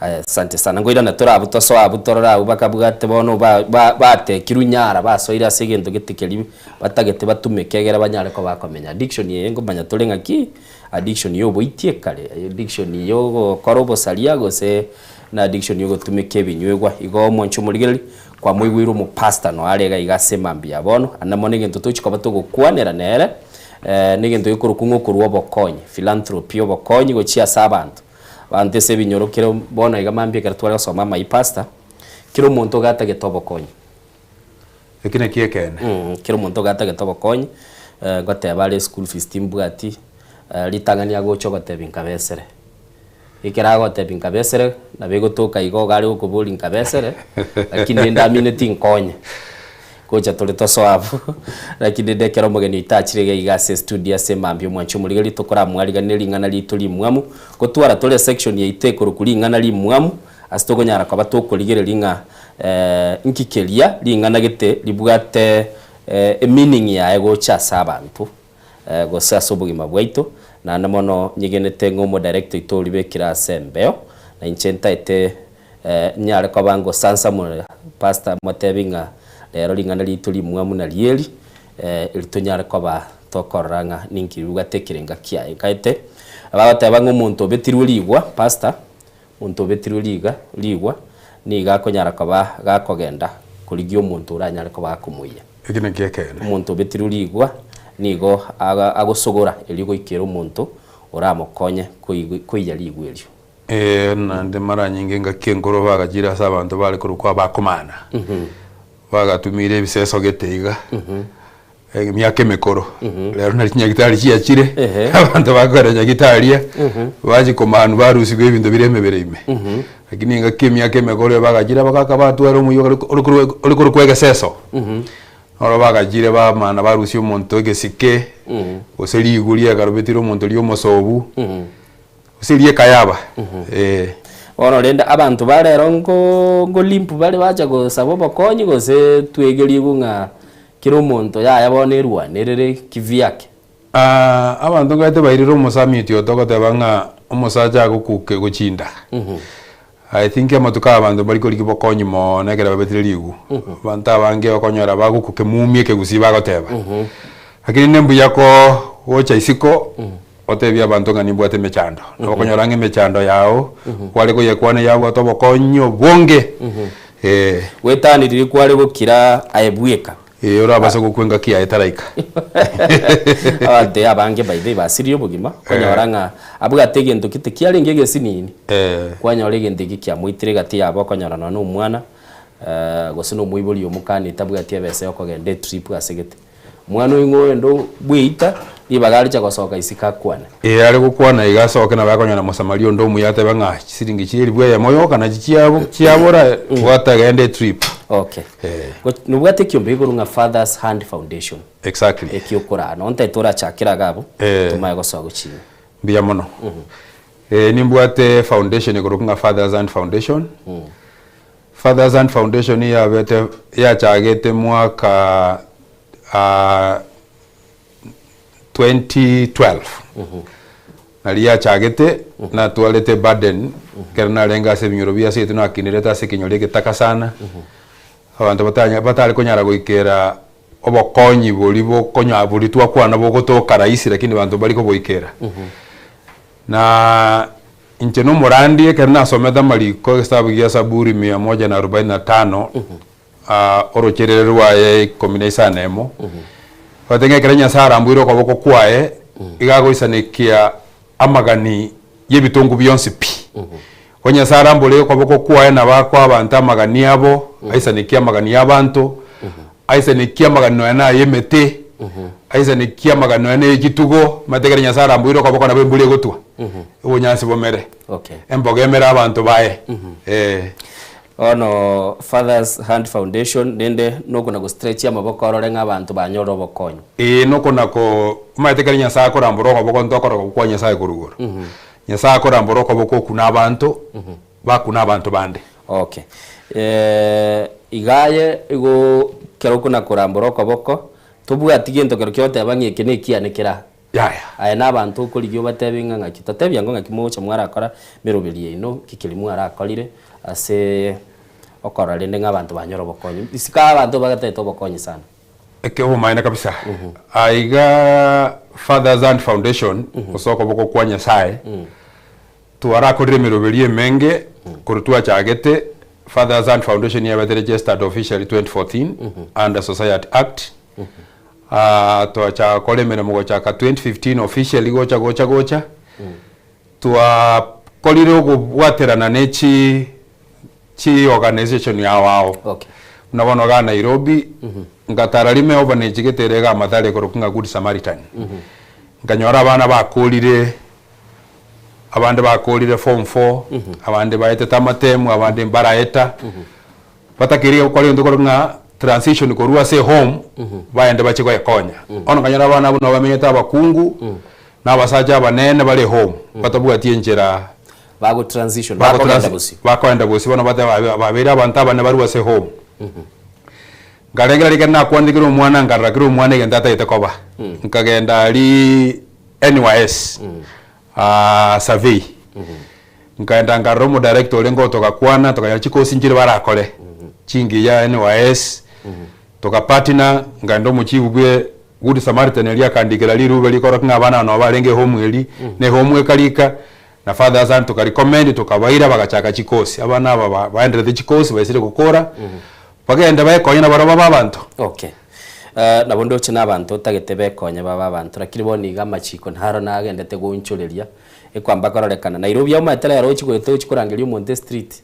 Aya asante sana. Nkoirana tore abwo tosoe abwo torore abwo bakabwate bono ba- ba- batekirwe nyara basoire ase egento gete keria batagete batumeke egere banyare koba bakomenya. Addiction eye nkomanya tore ng'aki, addiction ya oboitie kare, addiction ya ogokora obosaria gose na addiction ya ogotumeka ebinywegwa. Igo omonche omorigereria, kwamoigweire omopastor noyo are iga iga ase emambia ya bono, ande mono egento tochi koba togokwanera nere, na egento gekorokwa ng'a okorwa obokonyi, philanthropy, obokonyi gochia ase abanto. Abanto ase ebinyoro kera bono iga mambia ekero tware gosoma amai pastor, kera omonto iga atagete obokonyi.
Eki nakio ekeene.
Kera omonto iga atagete obokonyi, ngoteba are school fees timbwati, ritang'ani agocha ogotebi nkabesere. Ekero agotebi nkabesere, nabo egotoka igo iga are gokoboria nkabesere, lakini rende amineti nkonye. Gocha tore tosoe abwo, lakini rende ekero omogeni oito achire iga iga ase estudio ase emambia omwanchi omorigereria tokoramwariganie ring'ana riaito rimwamu, gotwara tore esection yaito ekorokwa ring'ana rimwamu, ase tokonyara koba tokorigereria ng'a nki keria ring'ana gete ribwate emeaning yaye gocha ase abanto gose ase obogima bwaito, naende mono nyegenete ng'a omodirector oito oribekire ase embeo, na inche ntaete Nyare koba ngosansamora pastor motebi ng'a rero ring'ana riaito rimwamu nario eri, eri tonyare koba tokorora ng'a ninki ribwate ekerenga kiaye. Nkaete bagoteba ng'a omonto obetirwe rigwa pastor, omonto obetirwe riga rigwa, nigo akonyara koba gakogenda korigia omonto oranyare koba gakomoyia.
Eki nakio ekeene.
Omonto obetirwe rigwa nigo agosogora erio goikera omonto oramokonye koiya rigwa erio.
Ee, naende mara nyinge engaki enkoro bagachire ase abanto bare korokwa abakomana, bagatumire ebiseso gete iga, emiaka emekoro. Rero nari chinyagitari chiachire, abanto bakogenda nyagitaria, bachia komanwa barusigwa ebinto bire emebere ime. Lakini engaki emiaka emekoro eye bagachire abagaka batwara omoyio ore ore ore korokwa egeseso, noro bagachire bamana barusia omonto egesike, gose rigu riakarobetire omonto ria omosobu. Gose rieka yaba, ee.
Bono rende abanto ba rero nko nkolimpu bare bacha gosaba obokonyi gose twegerigwe ng'a kera omonto yaya bono erwanerere kivyake.
Ah, abanto ngaete bairire omosamiti oyo togoteba ng'a omosacha agokuke gochinda. I think amatuko aya abanto mbari korigia bokonyi mono ekero babetire rigu. Abanto abange okonyora bagokuke mumia ekegusii bagoteba. Lakini ne mbuya ko gocha isiko otebie abanto ng'a nimbwate emechando. Nabo okonyora ng'a emechando yao kware koyekwana yabwate obokonyi obonge. Eh.
Goetania riria kware gokira aye bweka.
Ee, orabase gokwa engaki yaye etaraika.
Abanto abange by the way basiririe obogima, okonyora ng'a abwate egento gete kiarenge egesinini, kwanyora egento eke kiamoitire egati yabo okonyora nonya na omwana, gose na omoibori omokanete tabwati ebesa ya okogenda etrip ase gete. Omwana oyo ng'o oyonde bweita, ribaga aricha gosoka isiko akwane.
Ee, are gokwana iga asoke nabo akonyora Mosamaria onde omuya atebe ng'a chisiringi chia elifu eyemo yoka nachi chiabo chiabora, bwata genda etrip.
Okay.
Eh.
Nobwate ekiombe igoro ng'a Father's Hand Foundation.
Exactly.
Eki okoraa. Nonye ntaete orachakere iga abwo,
Eh.
tomanye gosoa gochia ime.
Mbuya mono. Eh, nimbwate foundation ekorokwa ng'a Father's Hand Foundation. Father's Hand Foundation yabete yachagete mwaka ah, 2012 nari yachagete natwarete burden ekero narenge ase ebinyoro bia seito nakinerete ase ekenyoro egetaka sana abanto batanya batare konyara goikera obokonyi boria bokonya boria twakwana bogotoka rahisi lakini banto mbari koboikera na inche na omorandi ekero nasomete amariko egetabu gia Zaburi mia moja na arobaini na tano orocherere rwaye ikomi na isano na emo, Obwate ng'a ekero Nyasae aramboire okoboko kwaye, iga agoisanekia amagani y'ebitongu bionsi pi. Ko Nyasae arambore okoboko kwaye nabo akoa abanto amagani abo, aisanekie amagani y'abanto, aisanekie amagani nonya na ay'emete, aisanekie amagani nonya na ey'echitugo, omanyete ekero Nyasae aramboire okoboko nabo embura egotwa, obonyansi bomere,
Okay.
emboga emere abanto baye, eh.
Bono Father's Hand Foundation rende nokona go stretch amaboko orore ng'a abanto banyorire obokonyi.
Ee, nokona ko omanyete ekero Nyasae akorambora okoboko ntokora okoboko kwa Nyasae korwa igoro. Nyasae akorambora okoboko okuna abanto, bakuna abanto bande.
Okay. Iga aye igo ekero okona korambora okoboko, tobwati gento kero kiogoteba ng'a eke nekiane kere aa.
Yaya.
Aye na abanto okorigia obatebi ng'a ng'aki, totebia ngo ng'aki mogocha mwarakora emeroberi yaino, ki keria mwarakorire ase okorora rende ng'a abanto banyore obokonyi. Isiko abanto bagatete obokonyi sana.
Eke obomaene kabisa. Aiga Fathers Hand Foundation gose okoboko kwa Nyasaye, twarakorire emeroberi emenge korwa twachagete, Fathers Hand Foundation yabete registered officially 2014 under Society Act. Twachaka gokora emeremo gochaka 2015 officially gocha gocha gocha, twakorire okobwaterana ne chi chi organisation ao ao.
Okay.
Buna bono igaa Nairobi, ngatara rime orphanage gete ere igaa Mathare ekorokwa ng'a Good Samaritan. Nkanyora abana bakorire, abande bakorire form four, abande baetete amatemu, abande mbaraeta. Batakeire gokora egento korwa ng'a transition korwa ase ehome baende bachie goekonya. Bono okanyora abana abwo nabo bamenyete abakungu na abasacha abanene bare ehome batabwati enchera
Bago transition, bakogenda bosio.
Bakoenda bosio bono bateba babeire abanto abanene barwe ase ehome. Nkarengera riria nakwanire kera omwana nkarora kera omwana egento atagete koba. Nkagenda aria NYS survey. Nkaenda nkarora omodirector orenge oo togakwana tokanyora chikosi nchire barakore chingiya NYS togapartner nkaenda omochifu bwe Good Samaritan eria akandikera rirube rikorokia ng'a abana aba nabo barenge ehome eria na ehome ekarika na Father Hassan tokarecommend tokabaira bagachaka chikosi abana aba ba baenderete chikosi baisire gokora bagende baekonye nabarabwo babe abanto.
Okay. Nabo ndoche na abanto otagete bekonye babe abanto lakini bono iga amachiko naro nagendete goonchoreria Ekwamba kororekana Nairobi omanyete rero ochia goeta ochia korangeria omonto estreet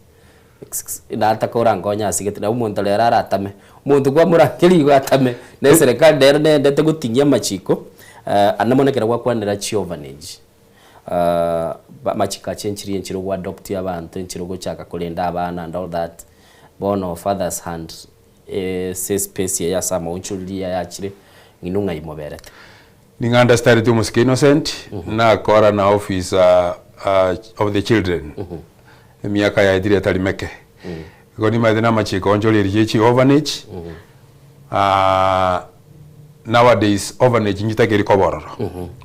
nataka orankonye ase gete nabo omonto rero aratame. Omonto kwamorangeria igo atame na eserekari rero neyendete goting'ia amachiko ande mono ekero gwakwanera chiorphanage amachiko achenchirie enchera ogo adopt abanto, enchera ogochaka korenda abana and all that, bono father's hand ase espace eye ase amaonchoreria yachire ng'ina ng'ai moberete.
Nigo understudied omosike Innocent, nakora na officer of the children emiaka yaetire etari meke. Igo nimanyete na amachiko onchoreria ye chi orphanage, nowadays orphanage nchitakeiri koba ororo.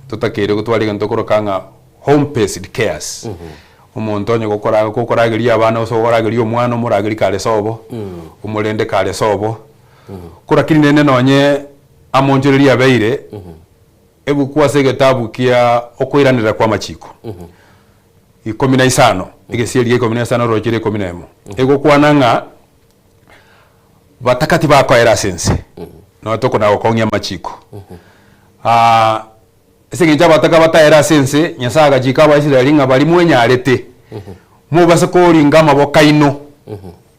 Totakeire gotwara egento tokoroka ng'a home based cares. Omonto onye gokora gokorageria abana gose gokorageria omwana omoragerie kare sobo, omorende kare sobo. Ko lakini rende nonye Amonchoreria abeire ebuku ase egetabu kia okoiranerera kw'amachiko, ikomi na isano, egesieri gia ikomi na isano oroche ria ikomi na emo, egokwana ng'a bataka tibakoera ase ense, nonya tokona gokong'ia amachiko. Ase engencho abataka bataere ase ense, Nyasae agachika Abaisraeli ng'a baria mwenyarete, mobase koringa amaboko aino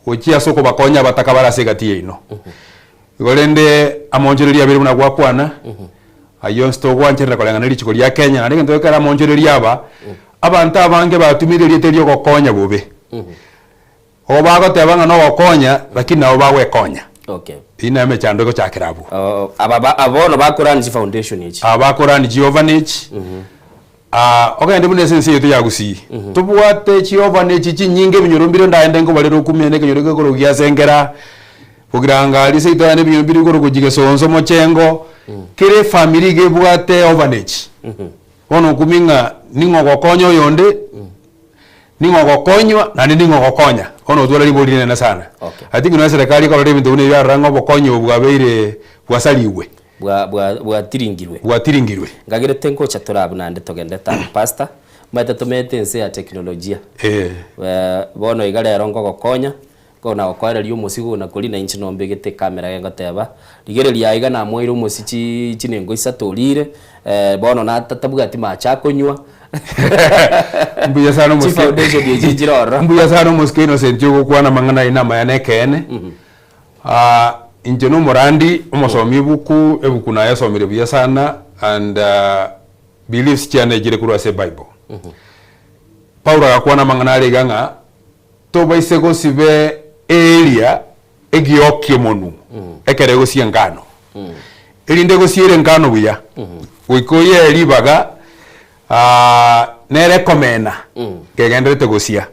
gochia ase okobakonya abataka bare ase egati yaino. Igo rende amaonchoreria abere buna gwakwana, ayio onsi togwancherera koreng'ana ne richiko ria Kenya, naende egento gekero amaonchoreria aba, abanto abange batumire erieta eria ogokonya bobe. Obo bagoteba ng'a nogokonya, lakini nabo bagwekonya.
Okay.
Eyio nayo emechando egochakera abwo.
Oh, aba ba aba bono bakorani chifoundation echi.
Aba bakorani chiorphanage, ah, ogende buna ase ense yaito ya Gusii, tobwate chiorphanage chinyinge ebinyoro mbire ndaende nkobarere okumia na ekenyoro gekorokwa gia Sengera, Bogiranga aria seito yaani ebinyoro mbire korokwa Chigesonso, Mochengo, kera efamiri iga ebwate orphanage. Bono okumia ng'a ning'o ogokonya oyonde, Ning'o ogokonywa, naende ning'o ogokonya? Bono otware ribori rinene sana.
Okay.
I think nonya serikali ekorora ebinto buna ebi yarora ng'a obokonyi obo bwabeire bwasarigwe.
Bwa bwa bwatiringirwe.
Bwatiringirwe.
Ngagerete ngocha tore abwo naende togende town pastor, omanyete tomenyete ense ya teknolojia.
Eh.
Bono iga rero ngogokonya, Kona gokoereria omosigo na koria nainche nombegete ekamera gegoteba, Rigereria aiga namoeire omosi chi chinengo isato orire, bono natatabwati mache akonywa.
Mbuya sana omosike
Chifoundation echi nchire ororo.
Mbuya sana omosike Innocent ogokwana amang'ana aye namaya na ekeene. Ah, inche na omorandi, omosomi ebuku, ebuku nayesomire buya sana and beliefs chiane echire korwa ase ebible. Paulo agakwana amang'ana are iga ng'a Tobaise gosiba Area egioki omonwe ekero egosia engano. Erinde egosiere engano buya, goika oyee ribaga nere ekomena kegenderete gosia.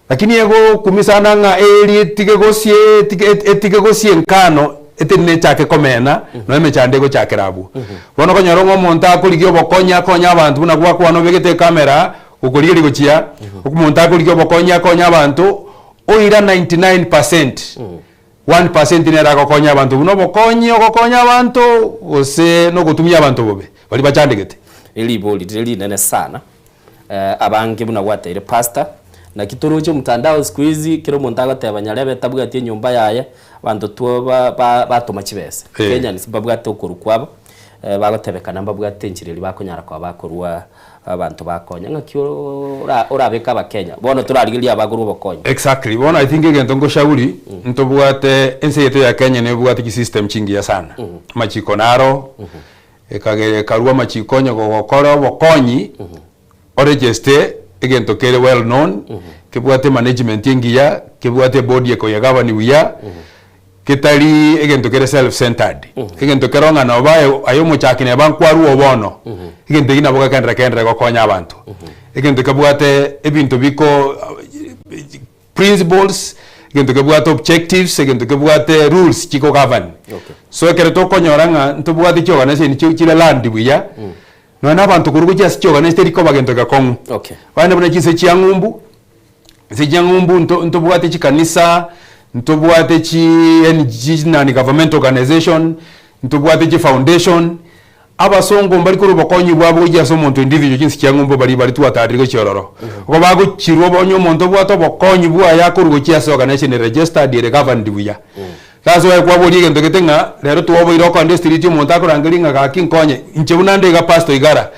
Lakini egokumia sana ng'a eria etige gosia etige etige gosia engano etari nechake komena nonya emechando egochakera abwo. Bono okonyora ng'a omonto akorigia obokonyi akonye abanto buna gwakwana obegete ecamera gokorigereria gochia, omonto akorigia obokonyi akonye abanto oira 99 percent, one percent nere agokonya abanto buna obokonyi ogokonya abanto gose nogotumia abanto bobe baria bachandegete.
Eribori rire rinene sana abange buna gwateire pastor, naki toroche omtandao siku hizi kera omonto agoteba nyarebe tabwati enyomba yaye, abanto two ba ba batoma chibesa. Kenyans mbabwate okorwa kwabo, bagotebekana mbabwate enchera eria bakonyara koba bakorwa abanto bakonya. Ng'aki ora orabeke abakenya bono torarigereria abagorwa obokonyi.
Exactly, bono I think egento nkoshauri, ntobwate ense yaito ya Kenya nebwate chisystem chingiya sana, amachiko naro, ekagera ekarwa amachiko onye gogokora obokonyi, oregeste egento kere well known, kebwate emanagement engiya, kebwate ebodi ekoyegovern buya, getari egento kere self centered, egento kero ng'a noba aye aye omochaki neba nkwarwa oo bono, egento ekio nabo gekenderera kenderere gokonya abanto. Egento kebwate ebinto biko principles, egento kebwate objectives, egento kebwate rules chiko govern. So ekero tokonyora ng'a ntobwate chiorganisation chio chire learned buya, nonya na abanto korwa gochia ase chiorganisation teri koba gento gekong'u. Bande buna chinse chia ng'umbu, Ase chiang'umbu nto ntobwate chikanisa, ntobwate chi NG non governmental organization, ntobwate chifoundation, abasongo mbari korwa obokonyi bwabo gochia ase omonto individual chinse chiang'umbu baria baria twatarire gochia ororo. Igo bagochirwa onye omonto obwate obokonyi bwaye akorwa gochia ase organization ere registered ere governed buya. That's why kwaboria egento gete ng'a rero twaboire okoenda estreet omonto akorangeria ng'a gaki nkonye, inche buna nde iga pastor igara,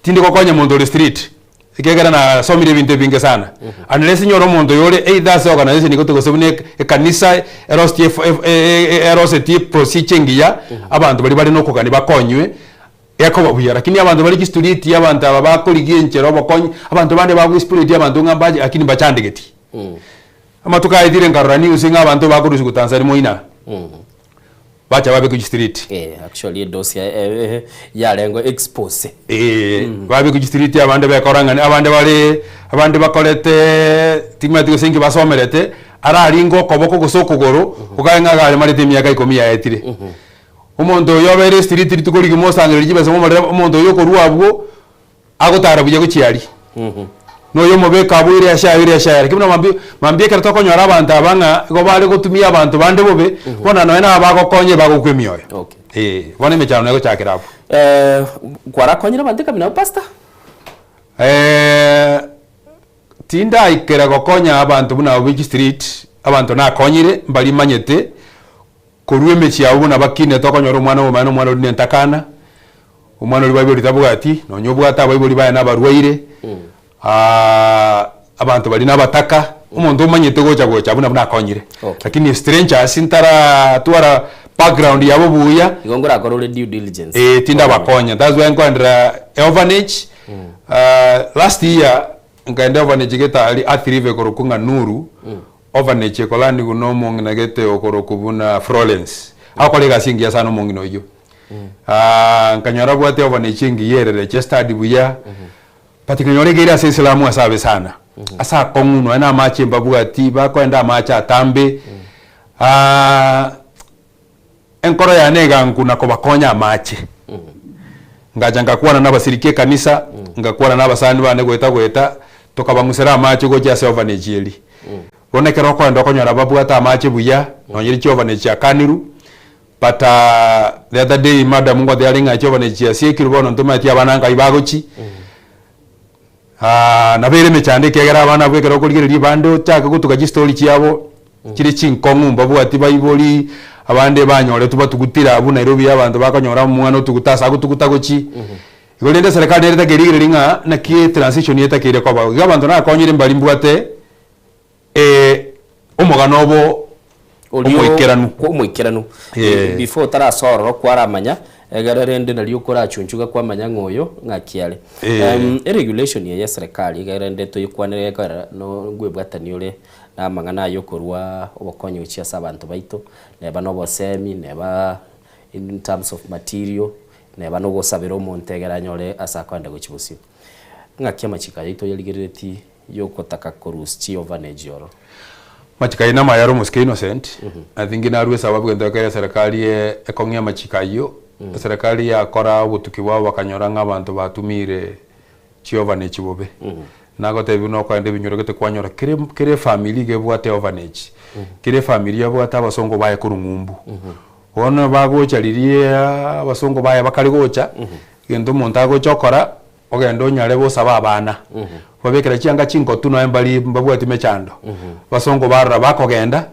Tindi gokonya monto ore street, ekiagera nasomire ebinto ebinge sana. Unless nyore omonto oyo ore either ase organization igote gose buna ekanisa erosetie efo erosetie procedure engiya, abanto baria bare nokogania bakonywe, ekoba buya. Lakini abanto bare chistreet, abanto aba bakorigia enchera obokonyi, abanto bande bagoexploit abanto ng'a mbache lakini mbachandegeti. Amatuko aetire nkarora news ng'a abanto bakorusiwa Tanzania moino aa. Bacha babekwe chistreet.
Eh, actually edosia eh, eh, yarengo expose.
Eh, babekwe chistreet abande bekora ng'a abande bare abande bakorete timanyeti gose inki basomerete, araringe okoboko gose okogoro, okae ng'a akaremarete emiaka ikomi yaetire. Omonto oyo obeire estreet rituko rigima osangereria chibesa momorere omonto oyo okorwa abwo, Agotara buya gochia aria, na oyo omobeka aboire ase aye oria ase aye. Lakini buna mambia mambia ekero tokonyora abanto aba ng'a igo bare gotumia abanto bande bobe, bono nonya nabo bagokonya ebagokwa emioyo.
Okay.
Eh, bono emechando negochakera abwo.
Eh, kwarakonyire abanto ekamina abwo pastor?
Tindaikera gokonya abanto buna abwo be chistreet, abanto nakonyire mbari manyete, korwa emechie yabo buna bakinete okonyora omwana omomani omwana oria nentakana, Omwana oria baibori tabwati, nonya obwate abaibori baye nabarwaire, abanto baria nabataka, omonto omanyete gocha gocha abwo nabwo nakonyire. Lakini strangers ntaratwara background yabo buya,
Igo ngorakore ore due diligence.
eh, tindabakonya. That's why nkoenderera eorphanage, last year nkaenda eorphanage gete aria Athi River ekorokwa ng'a Nuru, orphanage ekoranigwa na omong'ina gete okorokwa buna Florence. Agokora egasi engiya sana omong'ina oyio. Nkanyora abwate orphanage engiya ere registered buya, but nkanyora egeire ase esilamu ase abe sana, ase akong'u nonya na amache mbabwati, bakoenda amache atambe, enkoro yane egankuna kobakonya amache. Ngacha ngakwana na abasiriki ekanisa, ngakwana na abasani bane goeta goeta, tokabang'usera amache gochia ase orphanage eria. Bono ekero okoenda okonyora babwate amache buya, nonya chiorphanage chiakanirwe, But the other day madam ngoteba are ng'a chiobane chiasiekirwe bono ntomaeti abana nkai bagochi nabo ere emechando ekiagera abana abwo ekero okorigereria bande ochake gotuka chistori chiabo chire chinkong'u mbabwati baibori abande banyoretwe batugutire abwo Nairobi abanto bakonyora omwana otuguta ase agotuguta gochi. Igo rende eserekari nere etakeire rigereria ng'a naki etransition etakeire koba. Igo abanto nakonyire mbari mbwate Omogano obo
Oria
omoikeranu.
omoikeranu.
Eh.
Before otarasoa ororo kwaramanya, egere rende nario okorachunchuga kwamanya ng'a oyo ng'aki are.
Eh.
Eregulation eye ya eserekari iga rende toyekwanere gekogera no ngwebwatani ore Na amang'ana aya okorwa obokonyi gochia ase abanto baito, neba na obosemi, neba in terms of material, neba na ogosabera omonto egere anyore ase akoenda gochia bosio. Ng'aki amachiko aya aito oyarigereretie yokotaka korusia chiorphanage ororo?
Amachiko ayio namaya are omosike Innocent, I think narue esababu egento ekero eserekari ekong'ia amachiko ayio, eserekari yakora obotuki bwabo bakanyora ng'a abanto batumire chiorphanage bobe. Nagotebi buna okoenda ebinyoro gete kwanyora kere kera efamiri iga ebwate orphanage, kera efamiri yabwate abasongo baye korwa ng'umbu. Bono bagocha riria abasongo baye bakare gocha, egento omonto agocha okora, ogende onyare gosaba abana, obabekera chianga chingotu nonya mbari mbabwati mechando, abasongo barora bakogenda,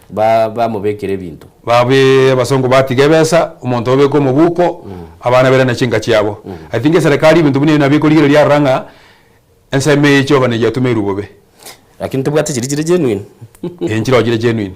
Ba bamobekera ebinto.
Babe abasongo batiga ebesa, omonto obeka omobuko, abana bairane chinka chiabo. I think eserekari ebinto buna ebi nabo ekorigereria arora ng'a ensemo eye chiobane chiatumeirwe bobe.
Lakini tobwate chiria chire genuine.
Eh nchire oo chire genuine,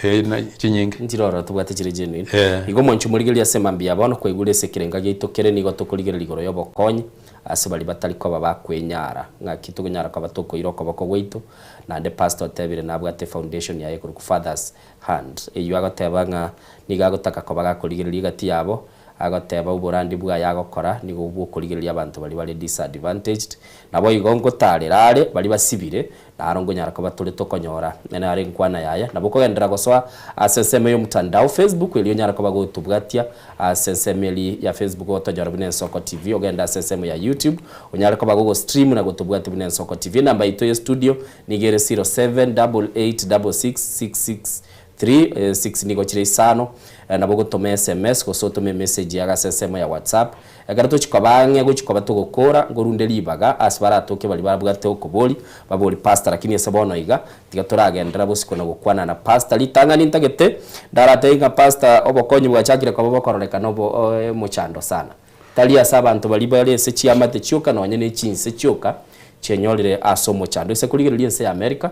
eh na chinyinge.
Nchire ororo tobwate chire genuine.
Eh.
Igo omonche omorigereria ase mambia ya bono kwaigure ase ekerenga giaito kere nigo tokorigereria igoro y'obokonyi ase baria batari koba bakwenyara. Ng'aki tokonyara koba tokoira okoboko gwaito Naende pastor otebire nabwate efoundation yaye ekorokwa Father's Hand, eyio agoteba ng'a nigo agotaka koba gakorigereria egati yabo, agoteba oborandi bwaye agokora nigo bwokorigereria abanto baria bare disadvantaged. Naboigo ngotarera are baria basibire, naro nkonyara koba tore tokonyora naro enkwana yaye. Nabo okogenderera gosoa ase ensemo y'omtandao Facebook erio onyare koba gotobwatia ase ensemo eria ya Facebook gotonyora buna Ensoko TV, ogende ase ensemo ya YouTube onyare koba gogo stream na gotobwatia buna Ensoko TV. Enamba yaito ye studio nigo ere 07886666 3, 6 nigo chire isano, nabo ogotoma sms gose otome emessage yago ase ensemo ya WhatsApp. Ekero tochi koba ang'e gochi koba togokora, nkorunde ribaga ase baratoke baria babwate okobori, babori pastor lakini ase bono iga, tiga toragenderera bosiko na gokwana na pastor. Ritang'ani ntagete, ndaratebie ng'a pastor obokonyi bwachakire koba bokororekana obo omochando sana. Tari ase abanto baria bare ase chiamate chioka nonye ne chinse chioka chienyorire ase omochando. Ase korigereria ense ya America,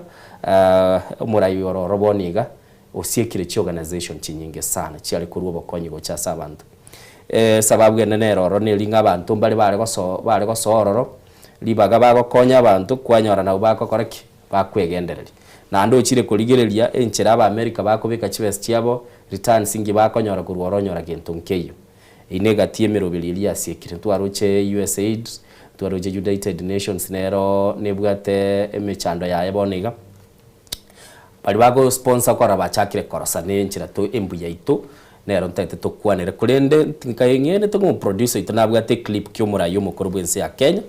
omorai ororo bono iga, osiekire chiorganisation chinyinge sana chiare korwa obokonyi gocha ase abanto. Esababu enene ere ororo neri ng'a abanto mbare bare goso bare gosoa ororo, ribaga bagokonya abanto kwanyora nabwo bagokora ki? Bakwegendereria. Naende ochire korigereria enchera Abaamerika bakobeka chibesa chiabo, returns inki bakonyora korwa ororo onyora gento nkeiyo. Eyio negati y'emeroberi eria yasiekire. Ntwaroche USAID, ntwaroche United Nations nero nebwate emechando yaye bono iga. Baria bago sponsor korora bachakire korosa ne enchera to embuya yaito nero ntagete tokwanere korende nkaeng'enete ng'a omoproducer oito nabwate eclip kia omorai omokoro bwe ense ya Kenya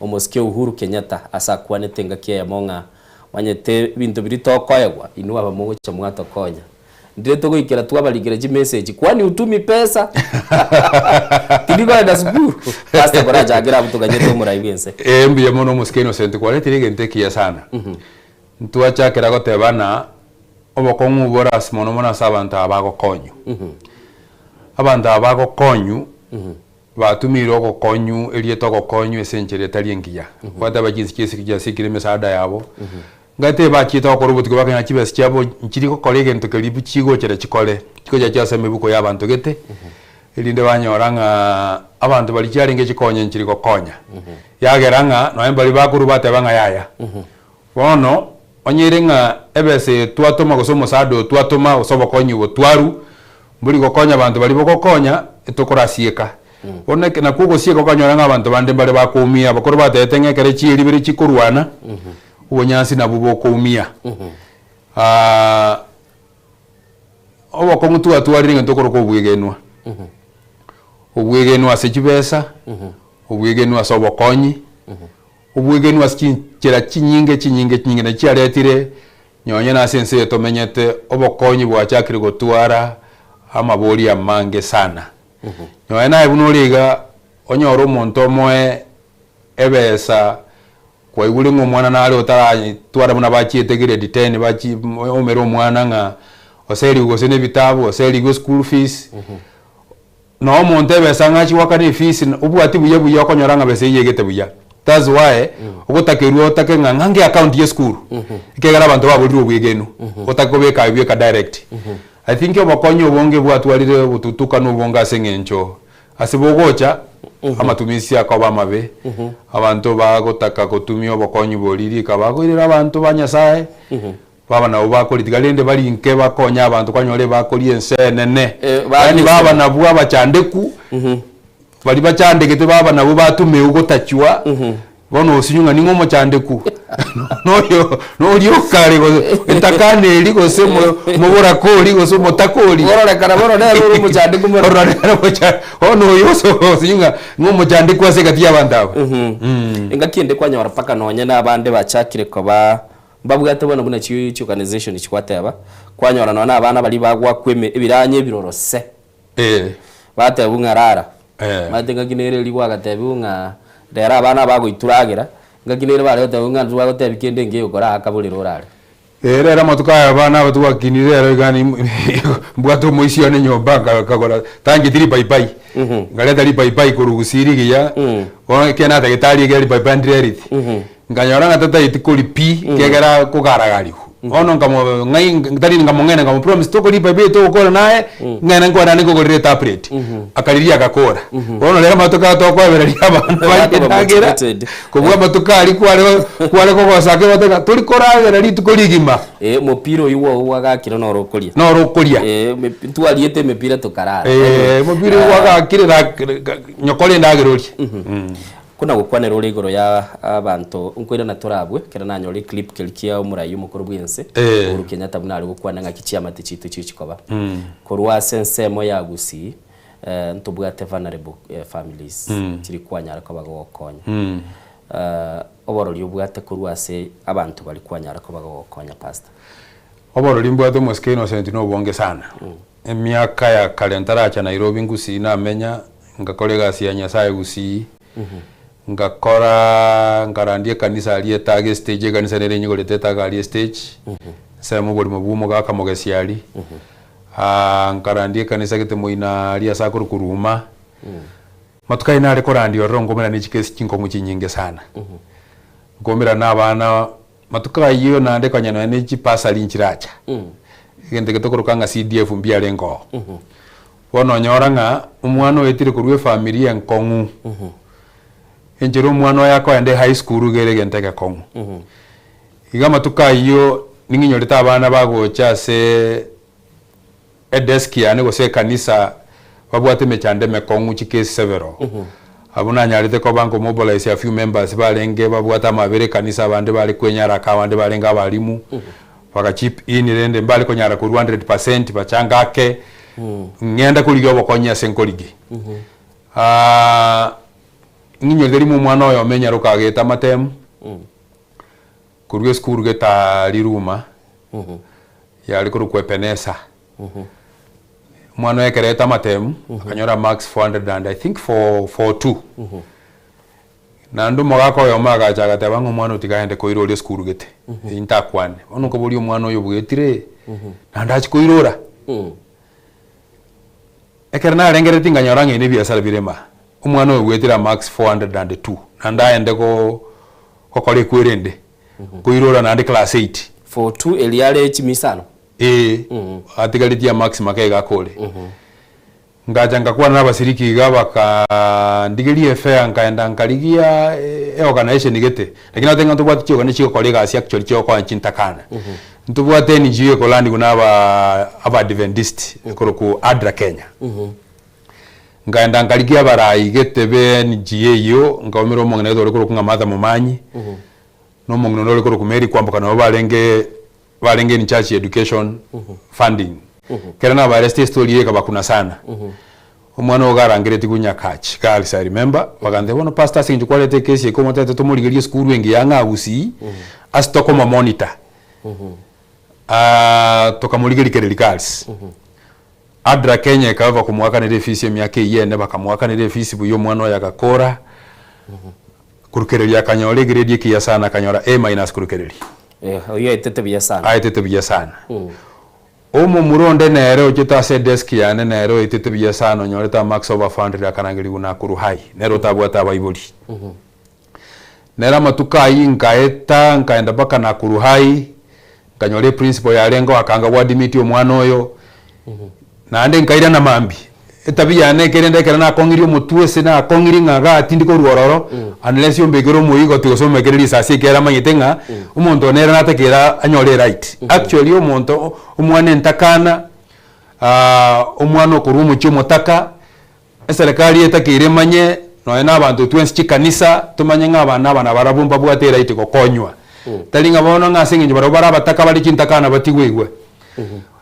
omosike Uhuru Kenyatta ase akwanete engaki eyemo ng'a manyete ebinto biria tokoegwa inwe aba mogocha mwatokonya ndire togoikera twabarikera chimessage kwani hutumi pesa tindi kogenda sukuru pastor korachakere abwo toganyete omorai bwe ense.
Ee mbuya mono omosike Innocent kwaretire egento ekiya sana. Ntwachakera goteba ng'a obokong'u bore ase mono mono ase abanto aba bagokonywa. Abanto aba bagokonywa, batumiire ogokonyu erieta ogokonywa ase enchera etari engiya. Gwateba chinse chiesike chiasikire emesaada yabo, ngate bachiete gokora obotuko bakanyora chibesa chiabo nchiri gokora egento keria chigochera chikore, chigochera chiasoa emebuko ya abanto gete, erinde banyora ng'a abanto baria chiarenge chikonye nchiri gokonya. Yagera ng'a nonye mbaria bakorwa bateba ng'a yaya. Bono, onye ere ng'a ebesa eye twatoma gose omosaada oyo twatoma gose obokonyi obo twarwa, mbori gokonya abanto baria bogokonya, etokorasieka. Bono eke nakwo ogosieka okanyora ng'a abanto bande mbare bakoumia, abakoro batebete ng'a ekero chieri bire chikorwana, obonyansi nabwo bokoumia. Obokong'u twatwarire ng'a tokoroka obwegenwa, obwegenwa ase chibesa, obwegenwa ase obokonyi, Obwegenwa ase chinchera chinyinge chinyinge chinyinge nachi chiaretire nonye nase ense eye tomenyete, obokonyi bwachakire gotwara amabori amange sana. Nonye naye buna ore iga, onyore omonto omoe ebesa kwaigure ng'a omwana nare otaratwara buna bachiete grade ten bachi omere omwana ng'a oserigwe gose na ebitabu, oserigwe eschool fees. Na omonto ebesa ng'a achie goakana efees na obwati buya buya okonyora ng'a besa eyio egete buya. That's why ogotakerwa otake ng'a ng'ange account ya esukuru, ekiagera abanto baborire obwegenwa, otake kobeka aye bweka direct. I think obokonyi obonge bwatwarire obotutukanu obonge ase eng'encho ase bogocha, amatumisi akoba amabe, abanto bagotaka gotumia obokonyi boria rika bakoirera abanto ba Nyasaye. Baba nabo bakoritiga rende barinke bakonye abanto kwanyora ebakoria ense enene.
baria
Yaani
ense
baba
enene.
nabwo abachandeku, baria bachandegete baba nabwo batumeu gotachwa, bono osinywe ng'a ning'o omochandeku? Noyo noria okare gose entakana eria gose omo omoboraka oria gose omotaka oria.
Ororekana bono nere ore omochandeku mono.
Ororekana omocha bono oyo ose osinywe ng'a ng'a omochandeku ase egati ya abanto aba.
Engaki ende kwanyora mpaka nonye na abande bachakire koba Mbabwate bono buna chi chiorganisation chikwateba, kwanyora nonya na abana baria bagwakwa eme ebiranya ebiroro se. Batebwa ng'a rara, omanyete ng'aki nere eria gwagatebiwa ng'a rero abana abagoituragera, ng'aki nere bare gotebwa ng'a ntwagotebi kende nkeiyo koraaka borere orare.
Ee rero amatuko aya abana aba twakinire rero iga ni mbwate omoisia one nyomba nka nkagora tancheti ripaipai, nkareta ripaipai korwa gusii rigiya, bono ekiagera natagete arie ekero ripaipai ndirereti. Nkanyora ng'a tataeti kori pi, ekiagera kogaragariwa. Bono nkamo ng'ai tari nkamong'aina nkamo promise tokori pi pi togokora naye, ng'ende nkore naende nkogorere etablet. Akariria agakora. Bono rero amatuko aya tokoebereria abana
Batoba
baye endagera,
motivated.
kobua amatuko aria kware kware kogosa ake goteba ng'a tori koragera rituko rigima.
Eh, omopira oyio bwogo gwagakire noro okoria.
Noro okoria.
Eh, emepi ntwariete emepira tokarara.
Eh, omopira oyio gwagakire rak nyokore endagera orie.
Buna gokwanera ore igoro ya abanto nkoirana torabwe, ekero nanyora eclip keria kia omorai omokoro bwense Uhuru Kenyatta buna are gokwana ng'aki chiamate chiaito chigochi koba. Korwa ase ensemo ya Gusii ntobwate vulnerable families chiri kwanyara koba gogokonya. Oborori obwate korwa ase abanto baria kwanyara koba gogokonya Pastor.
Oborori mbwate omosike Innocent nobonge sana. Emiaka ya kare ntaracha Nairobi Gusii namenya Ngakora egasi ya Nyasae gusii, ngakora nkarandia ekanisa aria etaga estage, ekanisa nere enyigorete etaga aria estage, ensemo oborimo bwa omogaka mogesi aria, nkarandia ekanisa gete moino aria ase akorokwa Ruma, matuko ayio nare korandia ororo nkomerana ne chikesi chinkong'u chinyinge sana, nkomerana na abana matuko ayio naende konya nonya ne chipasari nchiracha, egento eke tokoroka ng'a CDF mbiarenge oo. Bono onyora ng'a omwana oetire korwa efamiri enkong'u, enchera omwana oye akoenda ehigh school iga ere egento egekong'u. Iga amatuko ayio ning'inyorete abana bagocha ase edesk yane gose ekanisa babwate emechando emekong'u chikesi several. Abwo nanyarete koba nkomobilize a few members barenge babwate amabera ekanisa abande bare kwenyaraka abande barenge abalimu, Baka chip in rende mbare konyara korwa 100% bachange ake, ng'ende korigia obokonyi ase nkorigie. Ng'inyorete rimo omwana oyomo enyaroka agete amatemu, korwa esukuru getari ruma, yare korokwa Ebeneza. Omwana oyo ekero aete amatemu, akanyora marks 400 and I think four, four two. Naende omogaka oyomo agacha agateba ng'a omwana oyo tiga aende koirora esukuru gete, eyio ntakwane. Bono nkoboria omwana oyo bwetire, naende achie koirora? Ekero narengereretie nkanyora ng'a ebi nebiasara bire maa. Omwana oyo bwetire amarks 402, naende aende go gokora ekweri ende, koirora naende class eight.
42 eria are chimisano?
Ee, atigaretie amarks make iga akore. Ngacha ngakwana nabasiriki iga bakandigeria efare nkaenda nkarigia eorganization gete lakini nabatebia ng'a ntobwate chiorganization chigokora egasi actually chigokonya chintakana. Ntobwate NGO ekorandigwa na aba abadventist ekorokwa ADRA Kenya. Nkaenda nkarigia abarai gete be NGO eyio nkaumera omong'ina gete ore korokwa ng'a Martha Momanyi, na omong'ina onde ore korokwa Mary Kwamboka nabo barenge barenge in church education funding. Ekero nabaeresete estory eye ekabakuna sana. Omwana oyo garangeretigwe Nyakach girls I remember, bagantebia bono pastor ase eng'encho kwareta ekesi eke omotebete tomorigerie esukuru engiya ang'e Gusii ase tokoma monitor. Tokamorigeria Kereri girls. Adra Kenya ekaba bakomoakanera efees emiaka eyio ene bakamoakanera efees buya omwana oyo agakora. Korwa Kereri akanyora egrade ekiya sana akanyora A minus korwa Kereri.
Eh, oyio aetete buya sana.
Aetete buya sana. Omomura onde nere ochete ase edesk yane nere oetete buya sana onyorete amarks over 400 akarangerigwa Nakuru High nere otabwate abaibori. Nere amatuko ayio nkaeta nkaenda mpaka Nakuru High nkanyora eprinciple yarengeo akanga goadmit omwana oyo naende nkairana mambia. Etabia yane ekerende ekero nakong'irie omotwe ase nakong'irie ng'a igaa tindi korwa ororo, unless ombekere omoigoti gose ombekere risasi ekiagera amanyete ng'a omonto one nere natakeire anyore eright. Actually omonto omwana entakana, omwana okorwa omochie omotaka, eserekari etakeire emanye nonye na abanto twensi chikanisa tomanye ng'a abana aba nabarabwo mbabwate eright gokonywa. Tari ng'a bono ng'a ase eng'encho barabwo bare abataka bare chintakana batigwe igwe.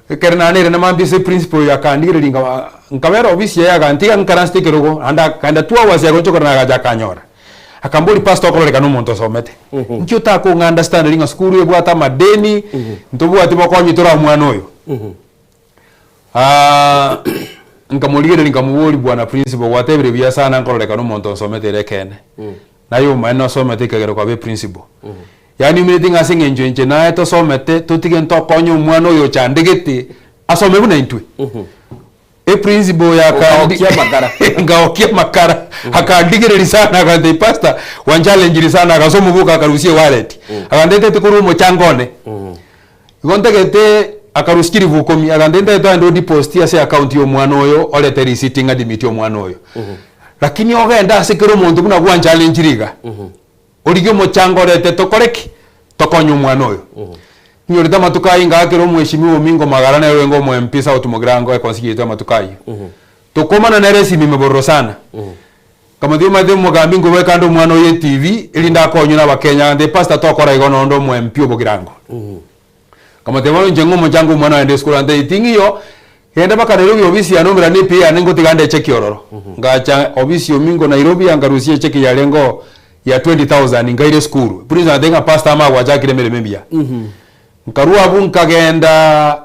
Ekero naanire na mambia ase principal oyo akandigereria nkaba nkabera ofisi yaye agantiga nkaransete ekerogo naende akaenda 2 hours agonchokora na agacha akanyora. Akamboria pastor okororekana omonto osomete, nki otakong'a understand ng'a sukuru ebwate amadeni, ntobwati bokonyi tore omwana oyo. Nkamorigereria nkamoboria bwana principal gwatebire buya sana nkororekana omonto onsomete ere ekeene. Naye omaene nosomete ekegera okaba eprinciple. Yaani omineti ng'a ase eng'encho inche naye tosomete totige ntokonye omwana oyo ochandegete asome buna intwe. Eprinciple oyo akandi
Okaokia amakara.
nkaokia amakara akandigereria sana akantebia pastor gwanchallengire sana agasoma oboka akarusia ewallet. Agantebia korwa omochango one. Igo ntagete akarusia chilifu ikomi agantebia ntagete ogende odeposit ase account ya omwana oyo orete receipt ng'admit omwana oyo. Lakini ogende ase kera omonto buna gwanchallengire iga. Origie omochango orete tokore ki? Tokonye omwana oyo. Inyorete amatuko ayio ngaakera omweshimiwa Omingo Magara nere orenge omo MP South Mugirango econstituency yaito amatuko ayio. Tokomana nere esimi ime bororo sana. Nkamotebia omanyete omogambi nkobeka ande omwana oyo etv erinde akonywe na abakenya agantebia pastor tokora igo nonde omo MP obogirango. Nkamotebia bono inche ng'a omochango omwana oye ande esukuru agantebia ting'iyo genda mpaka Nairobi ofisi yane omera ne PA yane ngotiga ande echeki ororo. Ngacha ofisi ya Omingo Nairobi ankarusia echeki yarenge oo ya 20,000 nkaira esukuru. Prince agantebia ng'a pastor ama gwachakire emeremo emiya. Nkarua abwo nkagenda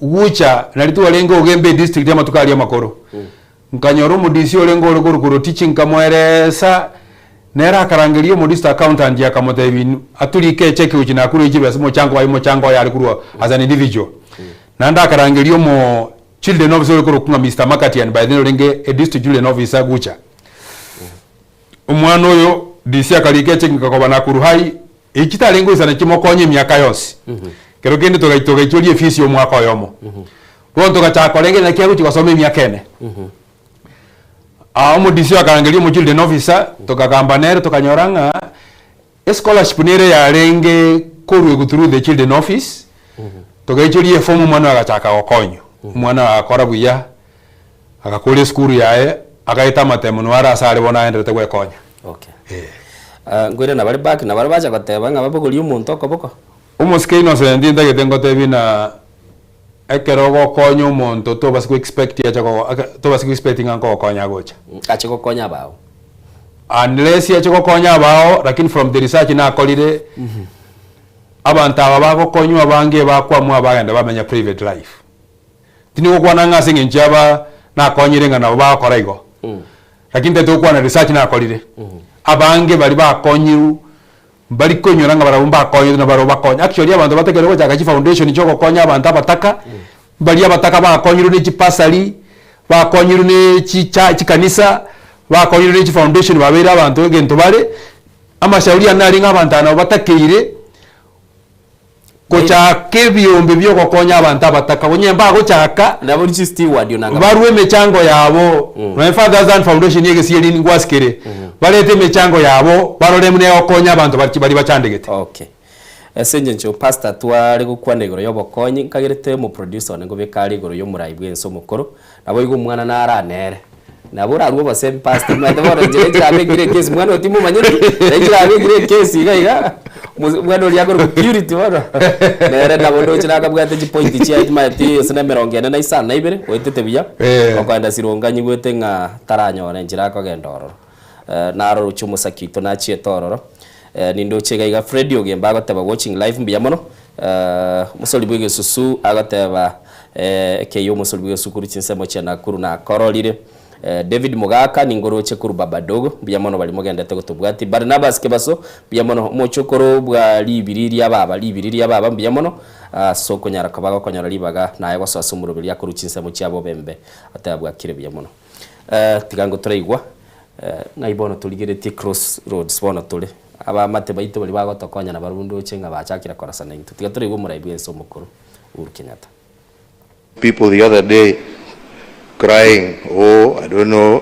Gucha, na rituko renge ogembe edistrict amatuko aria amakoro. Nkanyora omodisi orenge ore korokwa Rotich nkamoeresa, nere akarangeria omodistrict accountant akamotebia inwe atorike echeki gochia Nakuru eywo chibesa omochango aye omochango oye are korwa as an individual. Naende akarangeria omo children officer ore korokwa ng'a Mister Makatian by then orenge edistrict children officer Gucha. Omwana oyo DC akarika echeki nkakoba Nakuru High Echi chitarenge goisana chimokonye emiaka yonsi. Kero kende togaichoria efees ya omwaka oyomo. Bono togachaka korengereria naki agochia gosoma emiaka ene. Aa omodisi akarangeria omochildren officer, tokagamba nere tokanyora ng'a escholarship nere yarenge koruegwa through the children office, togaichoria eform omwana oyo agachaka gokonywa. Omwana oyo agakora buya, agakora esukuru yaye, agaeta amatemo noo are ase are bono aenderete gwekonya.
Okay. Ah, nkoirana nabare back, nabare bacha goteba ng'a babogorie omonto okoboko.
Omosike Innocent ntagete ngotebie na ekero ogokonya omonto tobasa ko expect ache kogo tobasa ko expect ng'a nkogokonya agocha.
Ache gokonya abao.
Unless ache gokonya abao lakini from the research nakorire, abanto aba bagokonywa abange bakwamua bagenda bamenya private life. Tindi gokwana ng'a ase eng'encho yaba nakonyire ng'a nabo bagokora igo. Lakini ntagete gokwana research nakorire, abange baria bakonyirwe mbari koinyora ng'a barabwo mbakonyetwe na barabwo bakonye. Actually abanto batakeire gochaka chifoundation chia ogokonya abanto abataka, mbaria abataka bakonyirwe ne chibasari, bakonyirwe ne chicha chikanisa, bakonyirwe ne chifoundation babeire abanto egento bare, amashauri ane aria ng'a abanto aba nabo batakeire. Gochaka ebiombe bi'ogokonya abanto abataka, onye mbagochaka,
Nabo richi steward onanga
barue emechango yabo, nonya Fathers and Foundation y'egesieri ngwasikere, barete emechango yabo, barore buna egokonya abanto baria baria bachandegete.
Okay. Ase engencho pastor tware gokwana igoro y'obokonyi, nkagerete omoproducer one nkobeka are igoro y'omorai bw'ense omokoro, Naboigo omwana naranere. Nabo orarue obosemi pastor, omanyete bono inche nchirabekire ekesi mwana oyo timomanyeti, naye nchirabekire ekesi iga iga, mosi mwana oria akorokwa Purity bono, nere nabo ndoche nakabwate chipointi chiaye timanyeti gose na emerongo ene na isano na ibere, oetete buya, okoenda Sironga nyigwete ng'a taranyora enchera akogenda ororo. Naroroche omosaki oito nachiete ororo, nindoche iga iga Freddy Ogembo agoteba watching live mbuya mono, Omosori bw'egesusu agoteba ekeyia omosori bw'egesusu korwa chinsemo chia Nakuru nakororire. David Mogaka ningoroche korwa Babadogo mbuya mono baria mogendete gotobwatia. Barnabas Kebaso mbuya mono omochokoro bwa ribiri ria baba ribiri ria baba mbuya mono ase okonyara koba gokonyora ribaga naye gosoa ase omoroberi akorwa chinsemo chia bobembe ateba bwakire buya mono. Tiga ngotoraigwa ng'ai bono torigeretie cross roads bono tore. Abaamate baito baria bagotokonya nabarabwo ndoche ng'a bachakire korasana intwe. Tiga toraigwe omorai bw'ense omokoro, Uhuru Kenyatta.
People the other day. crying, oh, I don't know,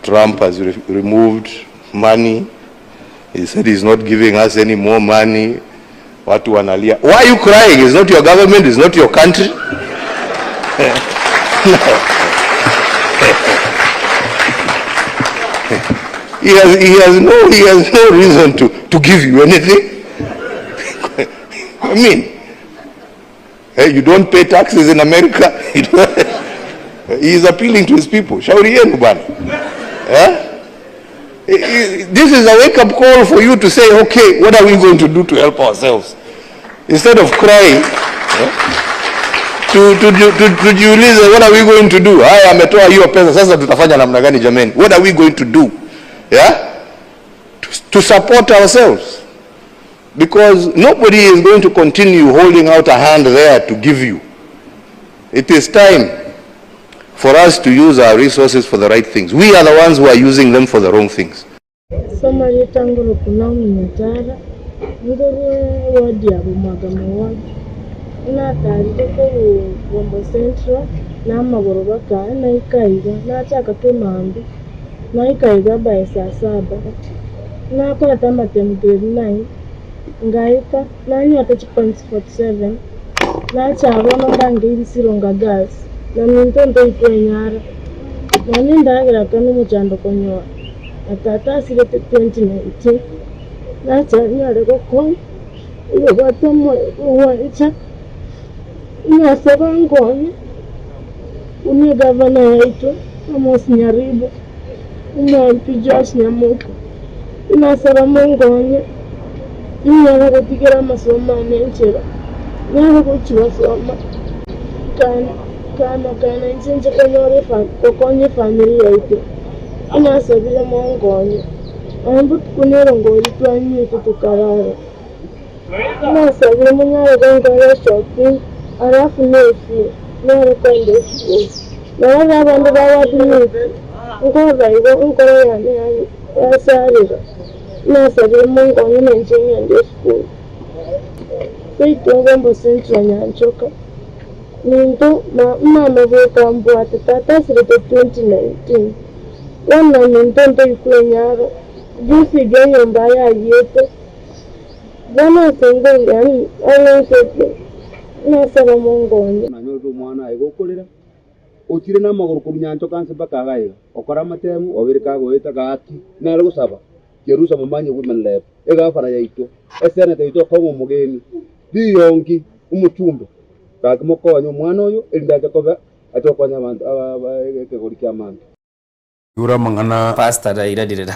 Trump has re removed money. He said he's not giving us any more money. Watu wanalia. Why are you crying? It's not your government, it's not your country. no. he has, he has no, he has no reason to, to give you anything. I mean, hey, you don't pay taxes in America. he is appealing to his people. Shauri yenu bwana. Eh? This is a wake-up call for you to say, okay, what are we going to do to help ourselves? Instead of crying, eh, tujiulize what are we going to do? Haya, ametoa hiyo pesa, sasa tutafanya namna gani jameni? What are we going to do? Yeah? To, to support ourselves. Because nobody is going to continue holding out a hand there to give you. It is time for us to use our resources for the right things. We are the ones who are using them for the wrong things.
Soma ritangoro kuna Munyatara ngorwe ward ya Bomwagamo ward natarire korwa Bombo Central na amagoro baka naika iga nachaka kemambia naika iga by saa saba nakorete amatemu grade 9 ngaika nanyota chi points 47 nacharwa nondangeiri Sironga Girls na minto ntoikwenyara nonye ndagera kane omochando konyora na tata asirete 2019 nachanyare gokonya obwate omoyo bwa nasaba nkonye buna egavana yaito Amos Nyaribo omompi Josh Nyamuko nasaba monkonye ninyare gotigera amasomo ane enchera nyare gochi gosoma kana kana kana inche nche konyora efa gokonya efamiri yaito nasabire monkonye nonye botuko na erongori twanywete tokarara nasabire monyare gonkora eshopping alafu na efee nere kwenda esukuru. Nabo abande bawadimite nkorora igo enkoro yane yasarera nasabire monkonye nainche ng'ende esukuru. Seito ngombo Central Nyanchoka ninto mama bweka mbwate tata asirete 2019 bono ninto ntorikwenyara juzi iga enyomba yayiete bono ase ingo yaani ang'ensete nasaba monkonye.
Nanyorete omwana aye gokorera, ochire namagoro korwa nyanchoka nse mpaka iga iga, okora amatemu obere kagoeta gaki, nare gosaba Jerusa momanye women rep, egafana yaito, eseneta yaito okong'a omogeni, riyongi, omochumbe, gaki mokonye omwana oyo erinde ache koba ache gokonya abanto aba aba ekegori kia amanto.
Igoro amang'ana.
Pastor nairanire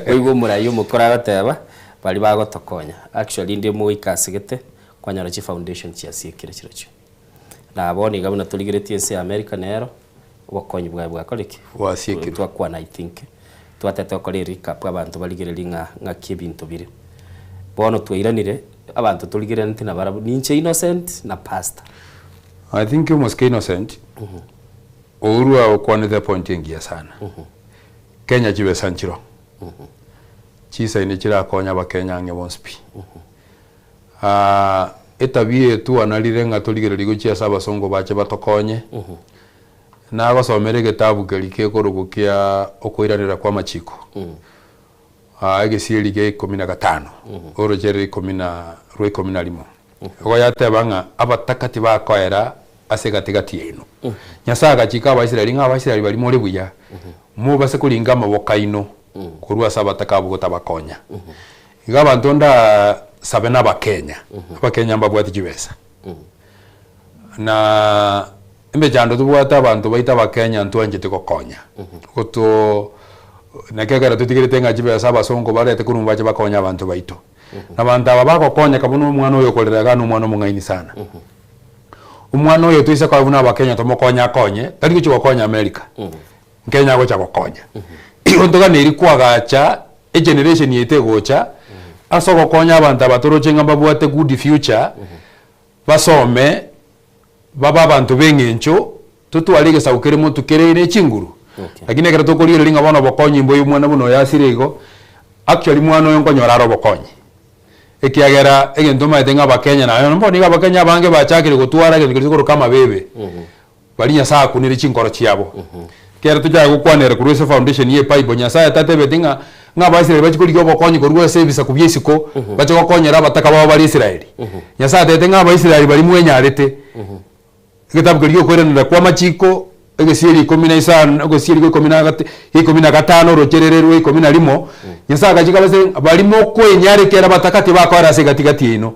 koigwa omorai omokoro agoteba baria bagotokonya actually ndi moika asegete kwanyora chifoundation chiasiekire chirochio. Na bono iga buna torigeretie ense ya America nero obokonyi bwaye bwakore ki?
Bwasiekirwe.
Twakwana I think twatete gokora erecap abanto barigererie ng'a ng'aki ebinto bire. Bono twairanire abanto torigereraneti nabarabwo ninche Innocent na pastor.
I think omosike Innocent, Uhuru agokwanete epoint engiya sana. Kenya chibesa nchiro. Chisaini chirakonye abakenya ang'e bonsi pi. Etabia eye twanarire ng'a torigererie gochia ase abasongo bache batokonye, nagosomera egetabu keria kekorokwa kia okoiranera kwa amachiko, egesieri gia ikomi na gatano, orochere ikomi na rwa ikomi na rimo. Igo yateba ng'a abataka tibakoera ase egati gati yaino. Nyasae agachika Abaisraeli ng'a Abaisraeli baria more buya, mobase koringa amaboko aino korwa ase abataka abwo gotabakonya. Igo abanto ndasabe nabakenya, abakenya mbabwate chibesa, na emechando tobwate abanto baito abakenya ntwanchete gokonya, goto naki ekero totigerete ng'a chibesa abasongo barete korwa bache bakonye abanto baito. Na abanto aba bagokonyeka buna omwana oyo okorera igaa na omwana omong'aini sana. Omwana oyo toise koba buna abakenya tomokonye akonye, tari gochia gokonya America, Nkenya agocha gokonya. Igo ntoganeiri koagacha egeneration yaito egocha, ase ogokonya abanto aba toroche ng'a mbabwate good future, basome, babe abanto ba eng'encho, totware egesaku kere motwe kere ne chinguru. Lakini ekero tokorigereria ng'a bono obokonyi mboiyo omwana buna oyo asire igo, actually mwana oyo nkonyora are obokonyi. Ekiagera egento omanyete ng'a abakenya naye bono nigo abakenya abange bachakire gotwara egento keria tokoroka amabebe. Baria Nyasae akunire chinkoro chiabo. Ekero tochaka gokwanera korwa ase foundation ye Bible, Nyasae tatebeti ng'a ng'a Abaisraeli bachie korigia obokonyi korwa ase ebisaku bia isiko, bache gokonyera abataka babo bare Israeli. Nyasae atebete ng'a Abaisraeli baria mwenyarete. Egetabu keria giokoiranera kwa amachiko, egesieri ikomi na isano, egesieri gia ikomi na gate gia ikomi na gatano orocherere rwa ikomi na rimo, Nyasae agachika Abaisraeli ng'a baria mokoenyarekera abataka tibakoera ase egati gati yaino,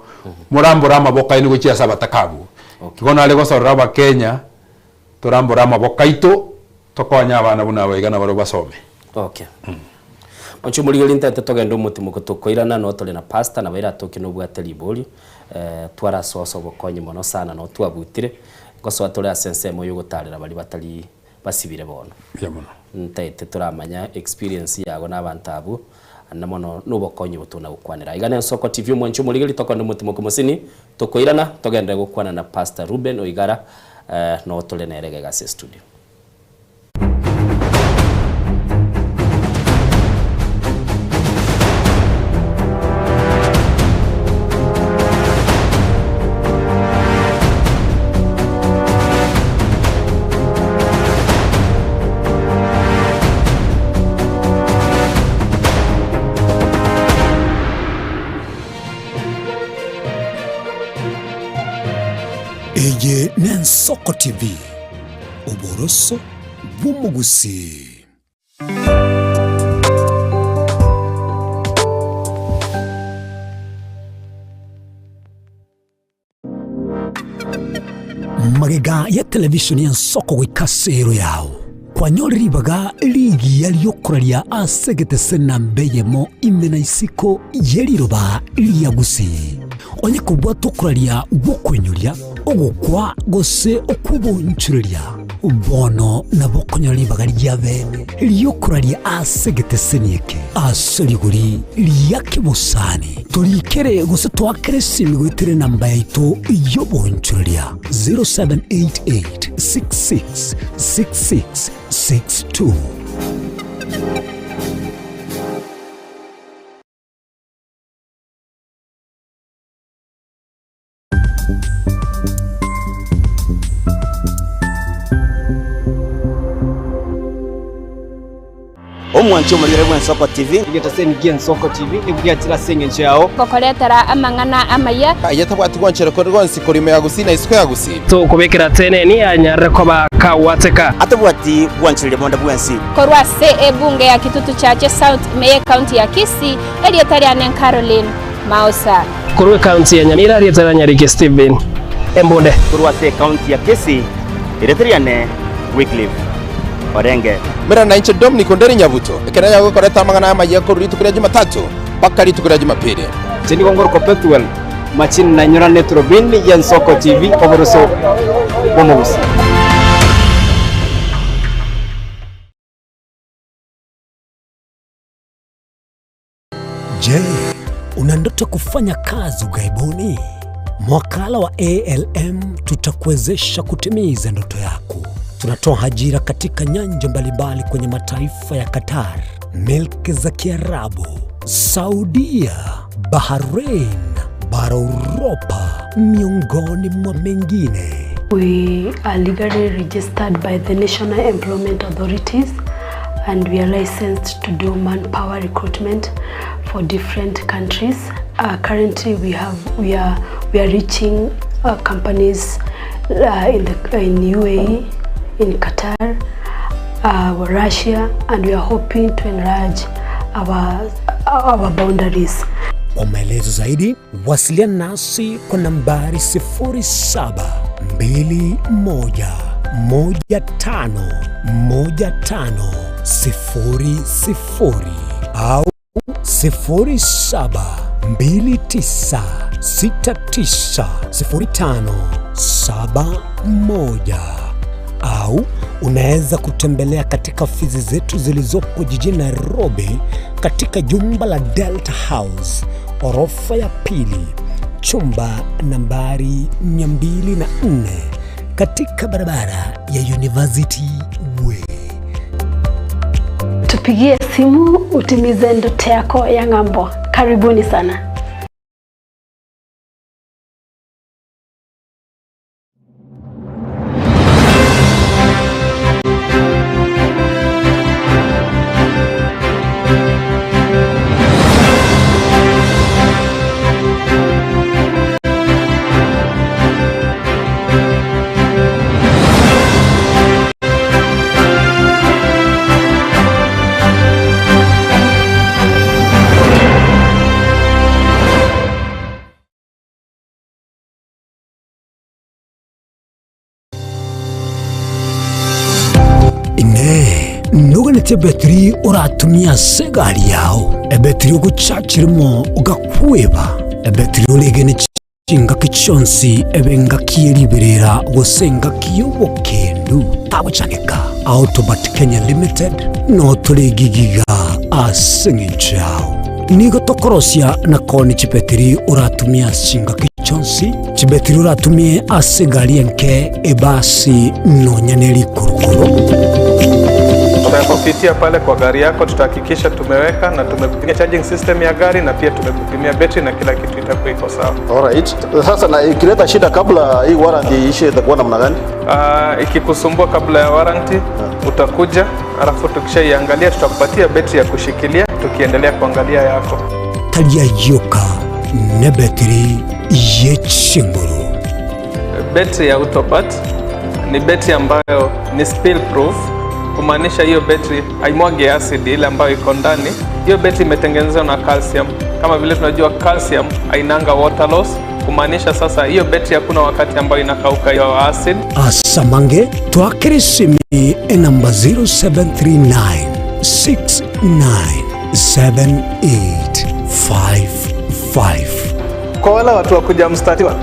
morambore amaboko aino gochia ase abataka abwo. Igo nare gosorora Abakenya, torambore amaboko aito, tokonye abana buna aba iga nabarabwo basome.
Okay. Monche omorigereria ntaete togende omotimoke tokoirana noo tore na pastor nabo eratoke nobwate riborio eh, twarasoa obokonyi mono sana noo twabutire, ngosoa tore ase ensemo yogotarera baria batari basibire bono.
Mbuya mono.
Ntaete toramanya experience yago na abanto abwo, naende mono nobokonyi obo tona gokwanera. Iga nensoko TV omwanche omorigereria tokende omotimoke mosini, tokoirana togenderere gokwana na Pastor Reuben Oigara eh, noo tore nere iga iga ase estudio.
Eye n'Ensoko TV, oboroso bw'omogusii. Magega ya televisheni y'ensoko goika ase ero yao, kwanyorire ribaga rigiya ri'okoraria ase egetese namba eyemo ime na isiko ye riroba ria Gusii. Onye kobwate okoraria gw'okoinyoria, ogokwa gose okw'obonchoreria, bono nabo okonyora ribaga ria bene ri'okoraria ase egeteseni eke ase rigori ria kebosani. Torikere gose toakere esimi goetera enamba yaito y'obonchoreria 0788 66 66 62.
Omwanchi omorigere bw'Ensoko TV.
Egetaseni gi'Ensoko TV nigo giachire ase engencho yao.
Gokoretera amang'ana amaya.
Aye tabwati gwanchera kore gwonsi korwa ime ya Gusii na isiko ya Gusii.
Tokobekera teneni anyarire koba kagwateka.
Atabwati gwanchereria bonde bwensi.
Korwa ase ebunge ya Kitutu Chache South ime y'ecounty ya Kisii, erieta riane Caroline Mausa.
Korwa ekaunti ya Nyamira, erieta ria Nyariki Stephen Embunde.
Korwa ase ekaunti ya Kisii, erieta riane Wycliffe Orenge.
Mera nainche Dominic Onderi Nyabuto, ekero yagokoreta amang'ana amayia korwa rituko ria Jumatatu mpaka rituko ria Jumapili.
Inche nigo ngorokwa Pethuel Machini na inyorane eturubini y'Ensoko TV oboroso bw'omogusii.
Je, una ndoto kufanya kazi ughaibuni? Mwakala wa ALM tutakuwezesha kutimiza ndoto yako. Tunatoa ajira katika nyanja mbalimbali kwenye mataifa ya Qatar, milki za Kiarabu, Saudia, Bahrain, bara Uropa, miongoni mwa mengine.
We are legally registered by the National Employment Authorities and we are licensed to do manpower recruitment for different countries. Uh, currently we have we are we are reaching uh, companies uh, in the in UAE, in Qatar, uh, Russia and we are hoping to enlarge our our boundaries.
Kwa maelezo zaidi wasiliana nasi kwa nambari 0721151500 au 0729690571 au unaweza kutembelea katika ofisi zetu zilizopo jijini Nairobi katika jumba la Delta House orofa ya pili chumba nambari 204 katika barabara ya University Way.
Tupigie simu utimize ndoto yako ya ng'ambo. Karibuni sana.
Inee! Noganetie ebetiri oratumie ase egari yao, ebetiri ogochachirimo ogakweba, ebetiri oregene chingaki chionsi ebe engaki ye riberera gose engaki y'obokendu? Tagochandeka. Autobat Kenya Limited noo tore egigiga ase eng'encho yao. Nigo tokorosia na koonia chibetiri oratumie ase chingaki chionsi, chibetiri oratumie ase egari enke, ebasi, nonya ne rikurukuru.
Tutakupitia pale kwa gari yako, tutahakikisha tumeweka na tumekupimia charging system ya gari na pia tumekupimia betri na kila kitu itakuwa iko sawa.
Alright. Sasa na ikileta shida kabla hii warranty iishe itakuwa namna gani?
Uh, ikikusumbua kabla ya warranty utakuja, alafu tukishaiangalia tutakupatia betri ya kushikilia tukiendelea kuangalia yako.
Tari ayio ka nebetiri ye chinguru.
Betri ya Autopat ni betri ambayo ni spill proof, kumaanisha hiyo betri haimwagi acid ile ambayo iko ndani. Hiyo betri imetengenezwa na calcium. Kama vile tunajua calcium hainanga water loss, kumaanisha sasa hiyo betri hakuna wakati ambayo inakauka hiyo acid.
Asamange twakere esimi enamba 0739 697855.
Kwa wale watu wa kuja mstatiwa,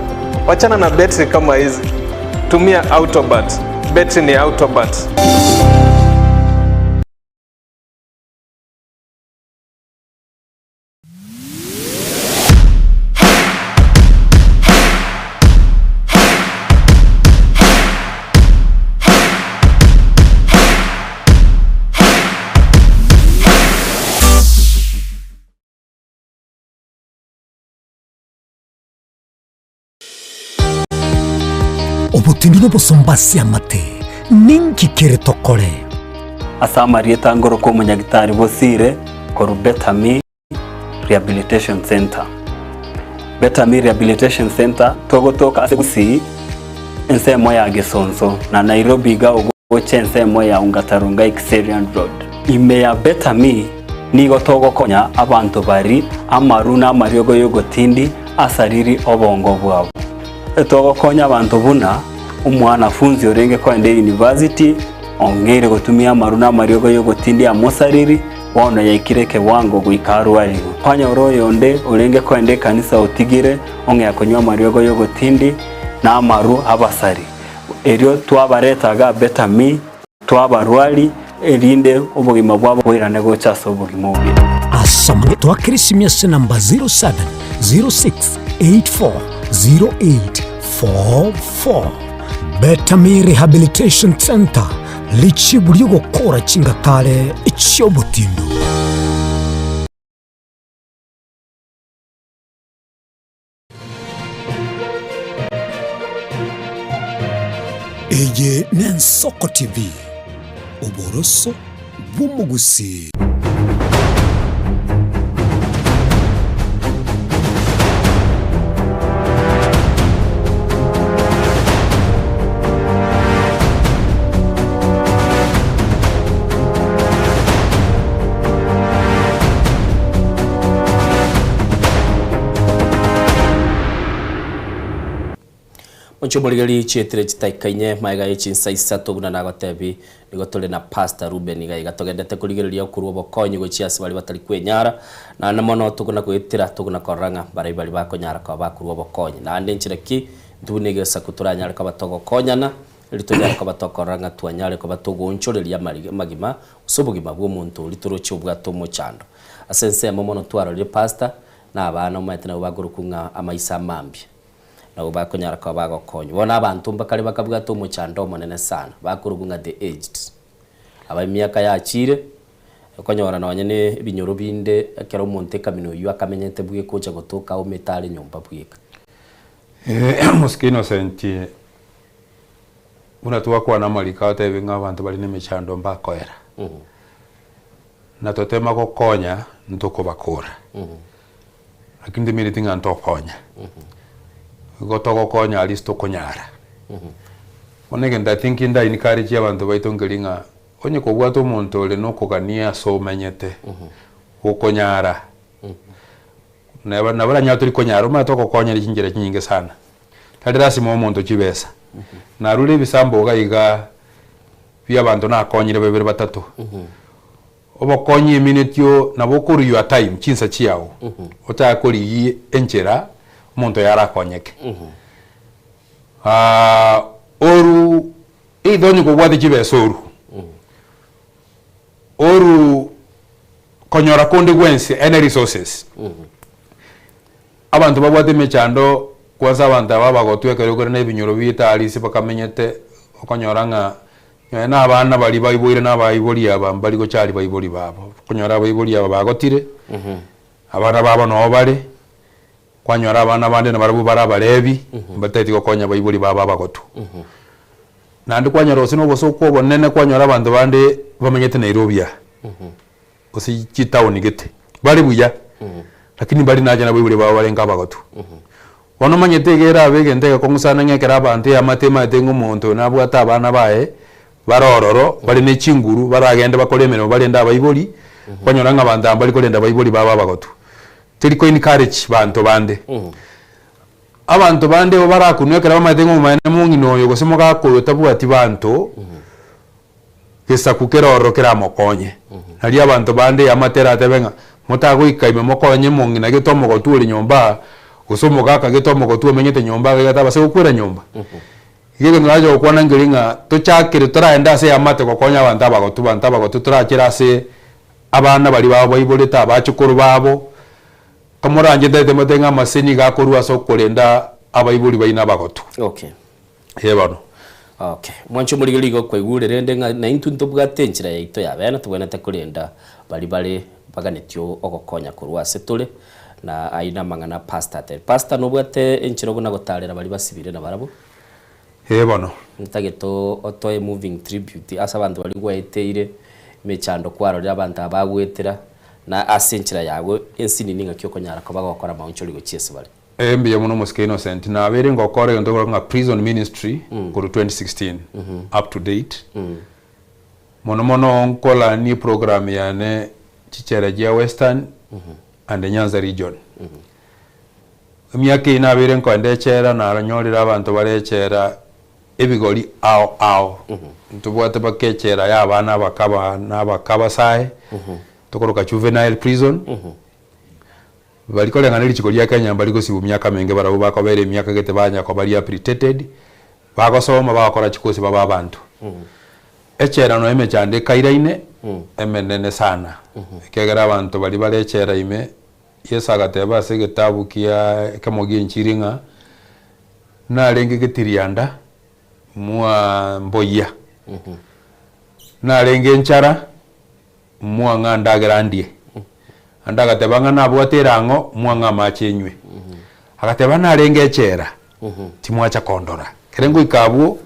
wachana na betri kama hizi, tumia Autobat. Betri ni Autobat.
Obotindi nobosomba ase amate, ninki kere tokore?
Ase amarieta ngoroka omonyagitari Bosire korwa Betami Rehabilitation Centre. Betami Rehabilitation Centre togotoka ase Gusii ensemo ya Gesonso na Nairobi iga ogocha ensemo ya Ongata-Rongai Kiserian Road. Ime ya Betami nigo togokonya abanto bari amaru na amariogo y'ogotindi asariri obongo bwabo. Togokonya abanto buna omwanafunzi orenge koenda university ong'eire gotumia amaru na amariogo y'ogotindi amosariri Bono yaikire ekewango goika arwarigwe. Kwanyora oyonde orenge koenda ekanisa otigire ong'ea konywa amariogo y'ogotindi na amaru abasari. Erio twabareta iga Betami, twabarwari, erinde obogima bwabo boirane gocha ase obogima obuya.
Ase amang'ana twakere esimi ase namba 0706840844. Betami Rehabilitation Centre, Richibu ri'ogokora chingatare chi'obotindu. Eye n'Ensoko TV, oboroso bw'omogusii.
Monche omorigereria chietire chitaika inye maega ye chinsa isato buna nagotebi nigo tore na Pastor Reuben iga iga togendete korigereria okorwa obokonyi gochia ase baria batari kwenyara naende mono tokona goetera tokona korora ng'a mbaria baria bakonyara koba bakorwa obokonyi naende enchera ki intwe buna egesaku toranyare koba togokonyana eri tonyare koba tokorora ng'a twanyare koba togoonchoreria amari amagima gose obogima bwa omonto oria toroche obwate omochando. Ase ensemo mono twarorire Pastor na abana omanyete nabwo bakorokwa ng'a amaiso amambia. Nabo bakonyara koba bagokonywa. Bono abanto mbakare bakabwata omochando omonene sana, bakorokwa ng'a the aged. Aba emiaka yachiire, okonyora nonye na ebinyoro binde ekero omonto ekamina oyio akamenyete bweka ocha gotoka aomete are nyomba bweka.
Omosike Innocent, buna twakwana amariko agotebi ng'a abanto bare na emechando mbakoera, na totema gokonya ntokobakora. Lakini timineti ng'a ntokonya. Igo togokonya aria ase tokonyara. Bono egento I think nda encourage abanto baito nkeri ng'a onye kobwate omonto ore na okogania ase omenyete, gokonyara, neba nabo oranyare tori konyara omanyete ogokonyera chinchera chinyinge sana. Tari lasima oe omonto chibesa. Narure ebisambo iga igaa. bia abanto nakonyire babere batato. Obokonyi eminetio nabo okorwa your time, chinsa chiago, ochake korigia enchera omonto oyo arakonyeke. Oru either onye kobwate chibesa oru, oru konyora konde gwensi any resources, abanto babwate emechando kwansa abanto aba abagotwa ekero kore na ebinyoro biaito ase bakamenyete okonyora ng'a Nonya na abana baria baiboire na abaibori aba mbari gocharia baibori babo. Okonyora abaibori aba bagotire, abana babo noo bare, kwanyora abana bande nabarabwo bare abarebi, mbatageti gokonya abaibori babo abagotu. Naende kwanyora gose na obosooku obonene kwanyora abanto bande bamenyete Nairobi aa, gose chitaoni gete, bare buya, lakini mbari nacha nabaibori babo barenge abagotu. Bono omanyete iga erabe egento egekong'u sana ng'a ekero abanto eamate emaete ng'a omonto oyo nabwate abana baye bare ororo, bare ne chinguru, baragende bakore emeremo barende abaibori, kwanyora ng'a abanto aba mbari korenda abaibori babo abagotu. Teri ko encourage banto bande. Abanto bande igo barakunwe ekero bamaete ng'a omomaene mong'ina oyo gose mogaka oyo tabwati banto, gesaku kere ororo keramokonye. Nario abanto bande eamate eratebe ng'a motagoika ime mokonye mong'ina gete omogotu ore nyomba aa, gose omogaka gete omogotu omenyete nyomba iga iga tabasa gokwera nyomba. Iga egento nacha gokwana nkeri ng'a tochakere toraende ase eamate gokonya abanto abagotu, abanto abagotu torachere ase abana baria babo baiborete, abachokoro babo, kamoranche ntaete mote ng'a amaseni iga akorwa ase okorenda abaibori baino abagotu.
Okay.
Ee bono.
Okay. Mwanche omorigereria igo kwaigure rende ng'a naintwe ntobwate enchera yaito ya bene tobwenerete korenda baria bare baganetie ogokonya korwa ase tore, na ayio namang'ana pastor atebire. Pastor nobwate enchera okona gotarera baria basibire nabarabwo?
Ee bono.
Ntagete otoe moving tribute ase abanto baria gwaeteire emechando kwarorire abanto aba bagoetera na ase enchera yago ensinini ng'aki okonyara koba gokora amaonchori gochia ase bare.
Ee mbuya mono omosike Innocent, nabeire ngokora egento gekorokwa ng'a prison ministry korwa 2016 up to date, mono mono nkolanie program yane chichera chia Western and Nyanza region. Emiaka eye nabeire nkoenda echela naronyorire abanto bare echela ebigori ao ao, ntobwate mpaka echela ya abana abake abana abake abasae, tokoroka juvenile prison. Bari koreng'ana ne richiko ria Kenya mbari gosibwa miaka menge barabwo bakobera emiaka gete banya koba rehabilitated, bagosoma bagokora chikosi babe abanto. Echela nonya emechando ekairaine emenene sana ekiagera abanto baria bare echela ime Yeso agateba ase egetabu kia ekemo gie enchiri ng'a narenge getirianda mwa mboyia, narenge enchara Mwang'a ndagera ndie. Naende agateba ng'a nabwate erang'o, mwang'a amache enywe. Agateba narenge echela, timwacha kondora. Ekero ngoika abwo,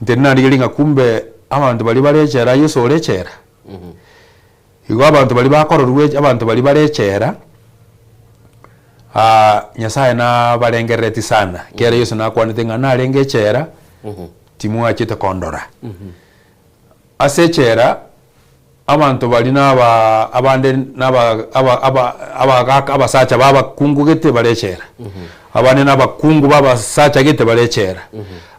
intwe narigereria ng'a kumbe abanto baria bare echela Yeso ore echela. Igo abanto baria bakororwa abanto baria bare echela, Nyasaye nabarengerereti sana, ekiagera Yeso nakwanete ng'a narenge echela, timwachete kondora. Ase echela abanto baria naba abande naba aba aba abagaka abasacha b'abakungu gete bare echela, abande nabakungu b'abasacha gete bare echela,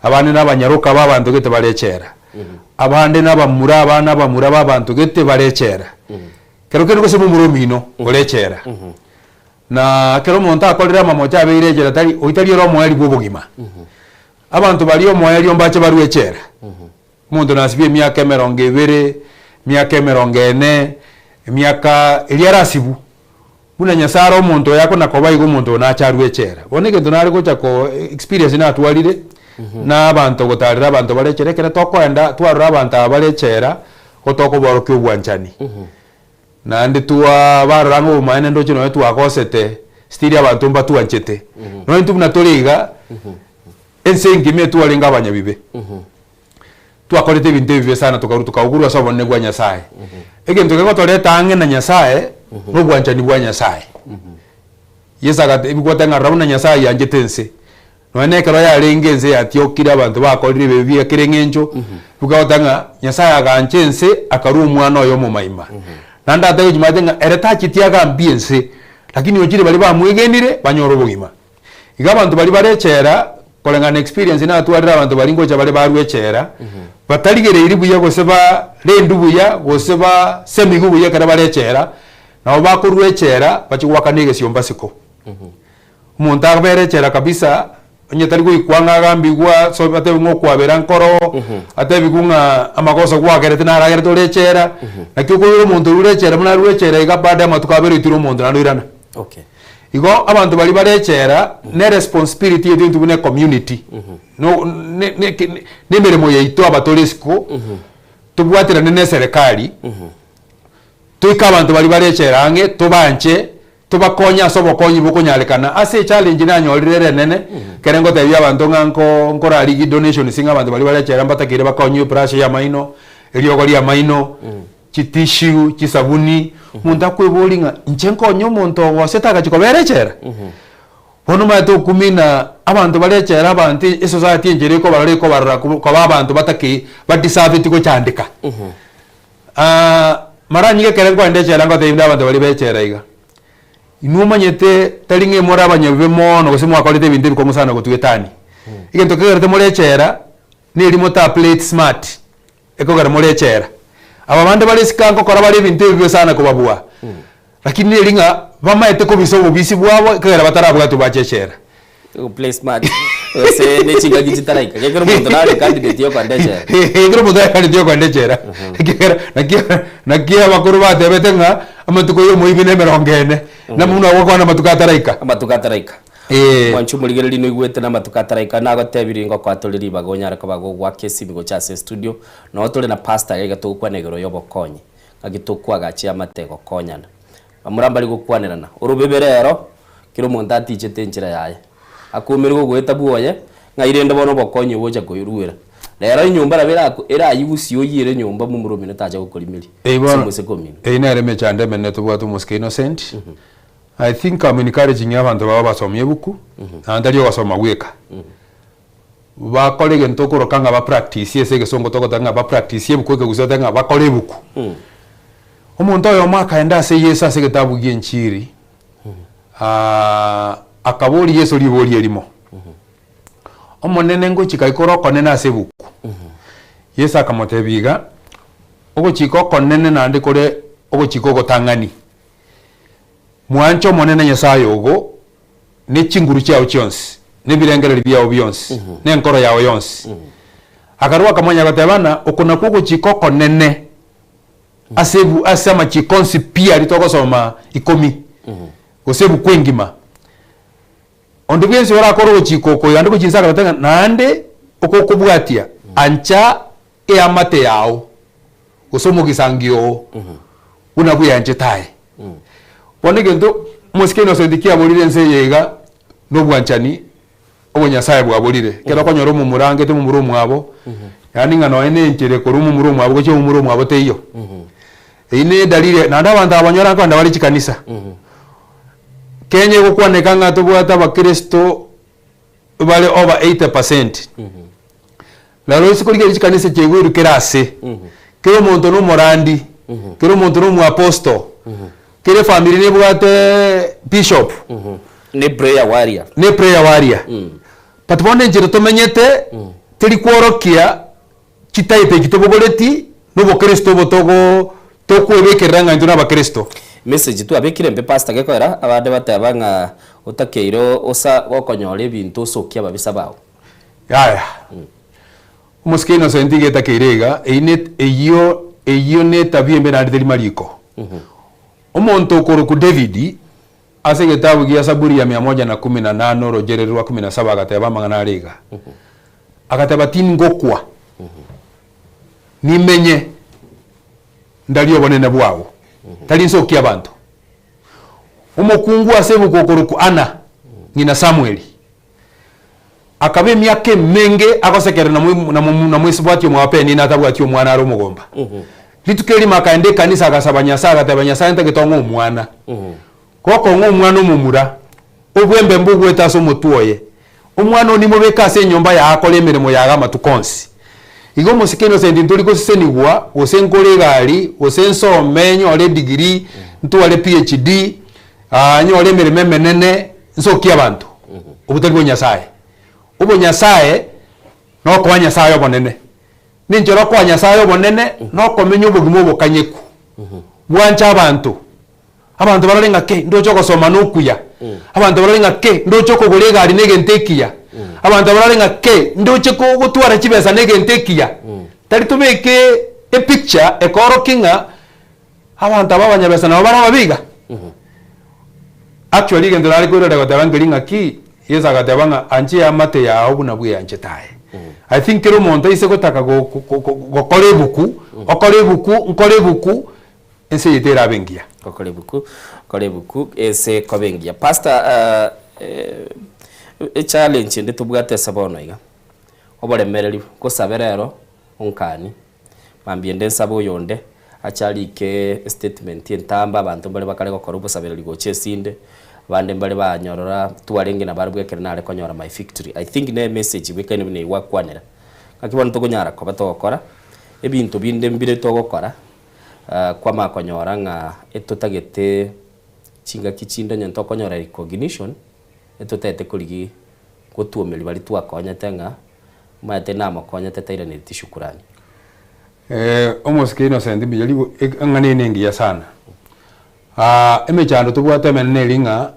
abande nabanyaroka b'abanto gete bare echela, abande nabamura abana abamura b'abanto gete bare echela. Kero kende gose momura omino ore echela, na ekero omonto akorire amamocho abeire echela tari oyio tari ere omoerio bw'obogima. Abanto baria omoerio mbache barue echela. Omonto nasibie emiaka emerongo ebere, emiaka emerongo ene, emiaka eria arasibwe, buna Nyasae are omonto oyo akona koba igo omonto oyo nache arue echela. Bono egento nare gocha ko experience natwarire, na abanto gotarera abanto bare echela, ekero tokoenda twarora abanto aba bare echela, igo tokoborokia obwanchani. Naende twa barora ng'a obomaene ndoche nonye twagosete, still abanto mbatwanchete. Nonye intwe buna tore iga, ense engima etwarenge abanyabibe. Twakorete ebinto ebibe sana tokarwa tokaugurwa ase obonene bwa Nyasaye. Egento kegotoreta ang'e na Nyasaye, na obwanchani bwa Nyasaye. Yeso agate ebikwate ng'a rora buna Nyasaye ayanchete ense. Nonya na ekero yarenge ense yatiokire abanto bakorire ebibe bia kera eng'encho, bikagota ng'a Nyasaye agancha ense akarua omwana oye omomaima. Naende atebe chimanyete ng'a ere tacheti agambie ense, lakini ochire baria bamwegenire banyore obogima. Iga abanto baria bare echela. Koreng'ana na experience natwarire abanto baria ngocha bare barwe echela, batarigereiri buya gose barendwe buya gose basemigwe buya ekero bare echela, nabo bakorwa echela bachie goakana egesiomba isiko. Omonto abere echela kabisa, onye tari goikwa ng'a agambigwa ase atebiwe ng'a okwabera nkoro, atebiwe ng'a amagoso gwakerete naro agerete ore echela, naki okoira omonto orure echela buna arure echela iga baada ya amatuko abere oitire omonto naende oirana.
Okay.
Igo abanto baria bare echela ne responsibility yaito intwe buna ecommunity no ne ne ne emeremo yaito aba tore isiko tobwaterane na eserekari toike abanto baria bare echela ang'e tobanche tobakonye ase obokonyi bokonyarekana ase echallenge nanyorire ere enene ekere ngotebia abanto ng'a nko nkorarigie donations ng'a abanto baria bare echela mbatakeire bakonywe ebrush ya amaino, eriogo ria amaino. Chitissue, chisabuni, omonto akweboria ng'a inche nkonye omonto ogosete agachia kobera echela? Bono omanyete okumina abanto bare echela abanto esociety enchera ekobarora ekobarora koba abanto batakei badisaveti gochandeka. mara nyinge ekere nkoenda echela ngotebia buna abanto baria ba echela iga, inwe omanyete tari ng'a more abanyabibe mono gose mwakorete ebinto ebikong'u sana gotwetania. Egento kegerete more echela, neri mota play it smart. Ekogera more echela. Aba bande bare isiko aa nkokora bare ebinto ebibe sana kobabua, lakini neri ng'a bamaete kobisa obobisi bwabo ekogera batarabwatwe bache echela.
Play smart gose ne chingaki chitaraika gekero omonto nare candidate yokoenda echela.
Ekero omonto nare candidate yokoenda echela ekiagera naki naki abakoro batebete ng'a amatuko ya omoibi na emerongo ene, na buna ogokwana amatuko ataraika.
Amatuko ataraika.
Ee.
Mwanche omorigereria noigwete namatuko ataraika nagotebirie ngokoa tore ribaga onyare koba gogoaka esimi gocha ase estudio noo tore na pastor iga iga togokwana igoro yobokonyi ng'aki tokwagacha eamate gokonyana bamura mbari gokwanerana orobebe rero kera omonto atichete enchera yaye akomerwe gogoeta bwoye ng'ai rende bono obokonyi ogocha koiruera rero enyomba nabo erako erayigusie oyiere enyomba momura omino tacha gokorimeria
Eyio
ase
bono
omoseke omino.
eyio nere emechando emenene tobwate omosike Innocent. I think I'm encouraging abanto babo basomie ebuku, naende tari ogosoma gweka. Bakore egento okoroka ng'a ba practice ase egesongo togoteba ng'a ba practice ebuku ekegusii totebe ng'a bakore ebuku. Omonto oyomo akaenda ase Yeso ase egetabu gie enchiri, akaboria Yeso riborio erimo, Omonene ngochika ki kore okonene ase ebuku? Yeso akamotebia iga, ogochika okonene naende kore ogochika ogotang'ani. Mwanche Omonene Nyasae ogo ne chinguru chiao chionsi, na ebirengererio biao bionsi, na enkoro yao yonsi. Akarua akamanya agateba ng'a oko nakwo ogochika okonene ase ebu ase amachiko onsi pi aria togosoma ikomi, gose ebuku engima. Onde bwensi orakore ogochika oko naende gochia inse agateba ng'a naende oko okobwatia, ancha eamate yao, gose omogisangio oo, buna bweanchete aye. Bono egento omosike Innocent kiaborire ense eye iga, nobwanchani obonyasae bwaborire. Ekero okonyora omomura angete momura omwabo, yaani ng'a nonye na enchera ekorwa omomura omwabo gochia omomura omwabo teiyo. Eyio ne edalili naende abanto aba banyora nkogenda bare chikanisa. Kenya egokwaneka ng'a tobwate abakristo bare over 80 percent. Rero ase korigereria chikanisa chiaigwirwe kera ase, kera omonto na omorandi, kera omonto na omoapostle, kera efamiri nebwate bishop,
Ne prayer warrior.
ne prayer warrior. But bono enchera tomenyete teri kworokia chititle echi tobogoreti na obokristo obo togo tokwebekerera ng'a intwe na abakristo.
Message twabekire mbe pastor gekoera abande bateba ng'a otakeire osa gokonyora ebinto osokie ababisa bao.
Yaya. Omosike Innocent iga etakeire iga, eyio ne eyio eyio ne etabia embe naende teri mariko. Omonto okorokwa David, ase egetabu gia Saburi ya mia moja na kumi na nane orochereri rwa kumi na saba agateba amang'ana are iga, agateba tingokwa, nimenye ndarie obonene bwao, tari nsokia abanto. Omokungu ase ebuku okorokwa Anna, ng'ina Samueli, Akaba emiaka emenge agosekerera na moisubati omwabo Penina atabwati omwana are omogomba. Rituko erimo akaenda ekanisa agasaba Nyasae agateba Nyasae ntagete ong'e omwana. Gokong'a omwana omomura, obwembe mbogwete ase omotwe oye. Omwana oo nimobeke ase enyomba yaye akore emeremo yaye amatuko onsi. Igo omosike Innocent ntori gosesenigwa gose nkore egari gose nsome nyore edegree ntware PhD nyore emeremo emenene nsokie abanto. Obwo tari bwa Nyasae. Obonyasae nokoa Nyasae obonene. Nenchera okoa Nyasae obonene nokomenya obogima obokanyeku, bwanche abanto. Abanto barore ng'a kei, ndoche ogosoma nokuya. Abanto barore ng'a kei, ndoche okogora egari negento ekiya. Abanto barore ng'a kei, ndoche ko gotwara chibesa negento ekiya. Tari tobeke epicture ekoorokia ng'a abanto aba abanyabesa nabo bare ababe iga. Actually egento nare koirorera goteba nkeri ng'aki, Yeso agateba ng'a ancha eamate yao buna bweanchete aye. I think kera omonto aise gotaka go- go- go- gokora ebuku, okore ebuku, nkore ebuku, ense eye terabe engiya.
Gokora ebuku, okore ebuku, ense ekoba engiya. Pastor, echallenge ende tobwate ase bono iga, oboremereri, gosabera ero onkani, mambia ende nsabe oyonde, ache arike estatement entambe abanto mbare bakare gokora obosabereri gocha esinde, abande mbare banyorora twarenge nabarabwo ekero nare konyora my victory. I think ne emessage bwekaine buna eywo gwakwanera. Ngaki bono tokonyara koba togokora, ebinto binde mbire togokora, kwamanya konyora ng'a etotagete chingaki chinde onye tokonyora recognition, etotagete korigia gotuomeria baria twakonyete ng'a omanyete namokonyete tairaneti shukurani.
Omosike Innocent mbuya rigo eng'ana eye nengiya sana. Emechando tobwate emenene eri ng'a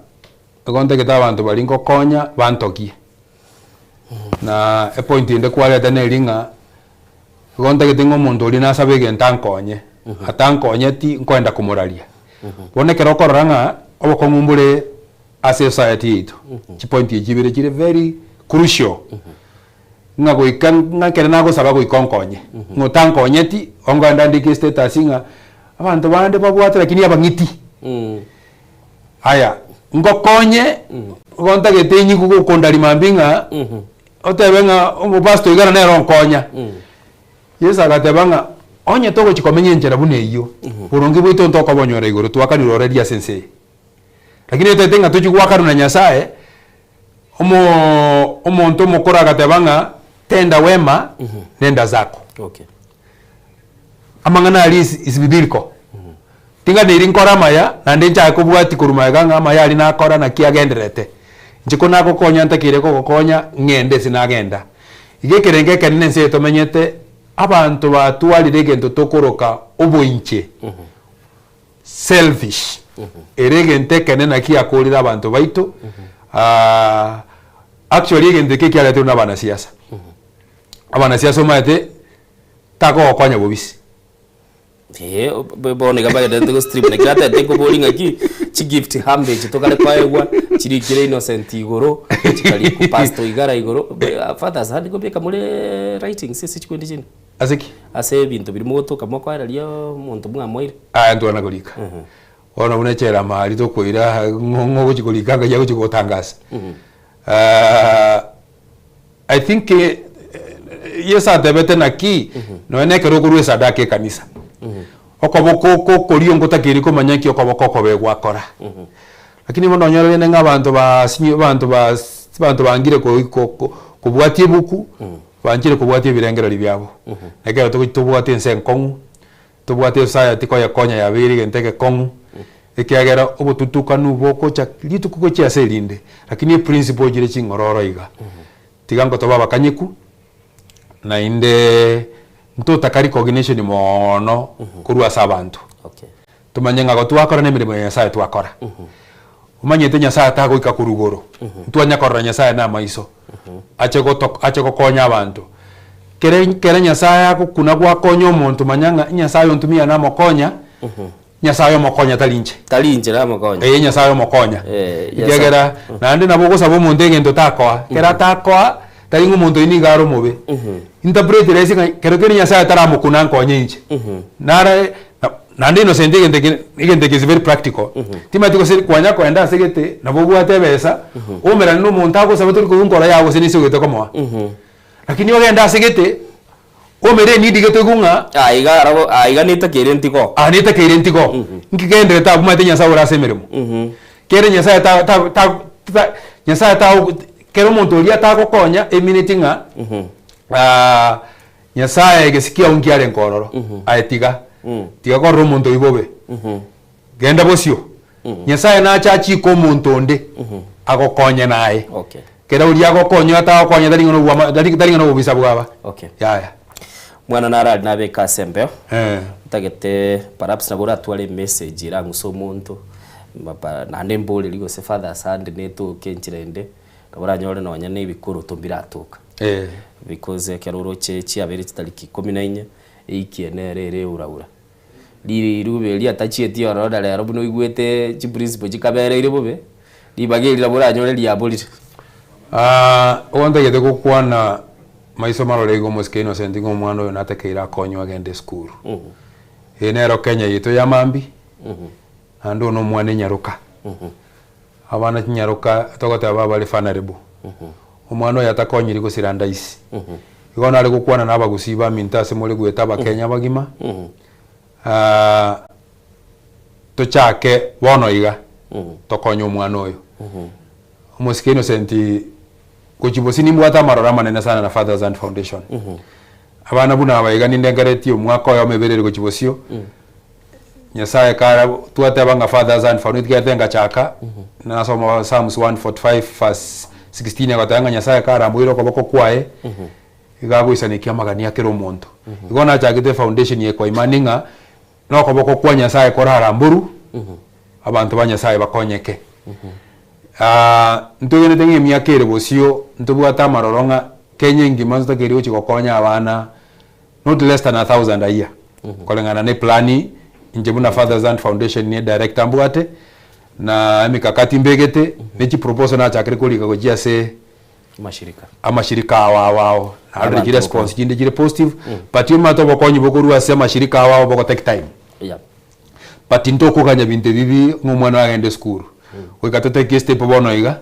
igo ntagete abanto baria ngokonya bantogie. Na epoint ende kwareta neri ng'a igo ntagete ng'a omonto oria nasabe egento ankonye, atankonyeti nkoenda komoraria. Bono ekero okorora ng'a obokong'u mbore ase esociety yaito, chipoint echi ibere chire very crucial, ng'a goika ng'a ekere nagosaba goika onkonye, ng'a otankonyeti, ongoenda ndike estatus ng'a abanto bande babwate lakini abang'iti. Aya, ngokonye, igo ntagete inyigu gokondari mambia ng'a otebe ng'a omopastor iga nere onkonya. Yeso agateba ng'a onye togochia komenya enchera buna eyio, boronge bwaito ntokobonyora igoro twakanire already ase ense eye. Lakini etagete ng'a tochie goakanwa na Nyasaye, omo omonto omokoro agateba ng'a tenda wema nenda zako.
Okay.
Amang'ana aria is is biblical. Tinganeiri nkore amaya, naende nchake kobwatia korwa magega ng'a amaya aria nakora naki agendererete. Inche ko nagokonya ntakeire kogokonya ng'ende ase nagenda. Iga ekerengo ekenene ense eye tomenyete, abanto batwarire egento tokoroka oboinche, selfish, ere egento ekenene naki yakorire abanto baito, actually egento eke ekiaretirwe na abanasiasa. Abanasiasa omanyete takogokonya bobisi.
Ee, bono iga bagendererete gostream naki natete nkoboria ng'aki chigift hambe echi tokare koegwa chirikire Innocent igoro, chikarikwa Pastor Oigara igoro, fathers handi nkobeka more writings ase chikundi chinde?
Ase ki?
Ase ebinto biria mogotoka mokoereria omonto mwamoire.
Aya ntwana korika. Bono buna echela amari tokoira ng'o ng'o ogochi korika ng'ai agochi gotangasa. I think Yeso atebete naki nonya na ekero okorua esadaka ekanisa, okoboko oko okorio ngotakeiri komanya nki okoboko okobe gwakora. Lakini bono onyore rende ng'a abanto basinyi abanto bas abanto bangire koi ko ko kobwatia ebuku, banchire kobwatia ebirengererio biabo. Ekero togochi tobwate ense enkong'u, tobwate esociety koyekonya yabeire egento egekong'u, ekiagera obotutukanu bogocha rituko gochia ase erinde, lakini eprinciple chire ching'ororo iga. Tiga ngotobe abakanyeku, naende ntotaka recognition moono korwa ase abanto. Tomanye ng'a gotwakora na emeremo ya Nyasaye twakora. Omanyete Nyasaye tagoika korwa igoro, ntwanya korora Nyasaye na amaiso, ache goto ache gokonya abanto. Kere kere Nyasaye agokuna gwakonya omonto manya ng'a Nyasaye ontumia namokonya, Nyasaye omokonya tari inche.
Tari inche namokonya.
Ee Nyasaye omokonya.
Eh, Nyasaye.
Ekiagera naende nabo ogosaba omonto egento takoa, ekero atakoa tari ng'a omonto oyio nigo are omobe. Interpret rahisi ng'a kero kende Nyasaye taramokuna nkonye inche. Nare na naende Innocent egento eke egento eke is very practical. Timanyeti gose kwanya koenda ase gete nabo obwate ebesa, oumerane na omonto agosaba tori koigwa nkoro yago gose nese ogete komoa. Lakini ogende ase gete, oumere enidi gete oigwe ng'a.
Ah iga arabo ah iga netakeire ntigo.
Ah netakeire ntigo. Nki genderete abwo omanyete Nyasaye ore ase emeremo. Kere Nyasaye ta ta ta ta Nyasaye tago kera omonto oria tagokonya emineti ng'a Nyasaye egesiki kiao nkiarenge ororo, aye tiga, tiga korora omonto oyio bobe, genda bosio. Nyasaye nache achike omonto onde agokonye naye.
Okay.
Kera oria agokonya atagokonya tari ng'a nobwama tari tari ng'a nobobisa bwaba.
Okay.
Yaya.
Mwana naro aria nabeke ase embeo,
Eh.
ntagete perhaps nabo oratware emessage erang'use omonto, mapa naende mboreri gose Father's hand netoke enchera ende, nabo oranyore nonya na ebikoroto mbiratoka.
Eh.
Because ekero oroche chiabeire chitariki ikomi na inye, eiki eye nere ere euraura. Rirube erio atachieti ororo na rero buna oigwete chiprinciple chikabereire bobe, ribaga eri nabo oranyore riaborire.
Igo ntagete gokwana maiso marore iga omosike Innocent ng'a omwana oyo natakeire akonywe agende esukuru. Eye nero Kenya yaito ya mambia, naende oyo na omwana enyaroka. Abana chinyaroka togoteba abare vulnerable. Omwana oyo atakonyiri gosira ndaisi. Igo nare gokwana na abagusii baminto ase more goeta abakenya abagima, tochake bono iga tokonye omwana oyo. Omosike Innocent gochia bosio nimbwate amaroro amanene sana na Fathers Hand Foundation. Abana buna aba iga nindengeretie omwaka oyomo ebere ere gochia bosio, Nyasaye kara twateba ng'a Fathers Hand Foundation tigerete ngachaka, nasoma Psalms 145 verse 16 egoteba ng'a Nyasaye karamboire okoboko kwaye, iga agoisanekia amagani a kera omonto. Igo nachagete efoundation eye kwa imani ng'a nokoboko kwa Nyasaye koraramborwe, abanto ba Nyasaye bakonyeke. Ntwegenete ng'a emiaka ere bosio ntobwate amaroro ng'a Kenya engima ntotakeire gochia gokonya abana not less than a thousand a year koreng'ana ne plan inche buna Fathers Hand Foundation ne director mbwate na emikakati mbegete ne chiproposal nachakire korika gochia ase
Amashirika.
amashirika ao ao ao narorire
Abanto
chiresponse chinde chire positive but omanyete obokonyi bokorwa ase amashirika ao ao bogo take time.
Yeah.
But ntokoganya binto ebi bi ng'a omwana oyo agende esukuru. Goika totake estep bono iga,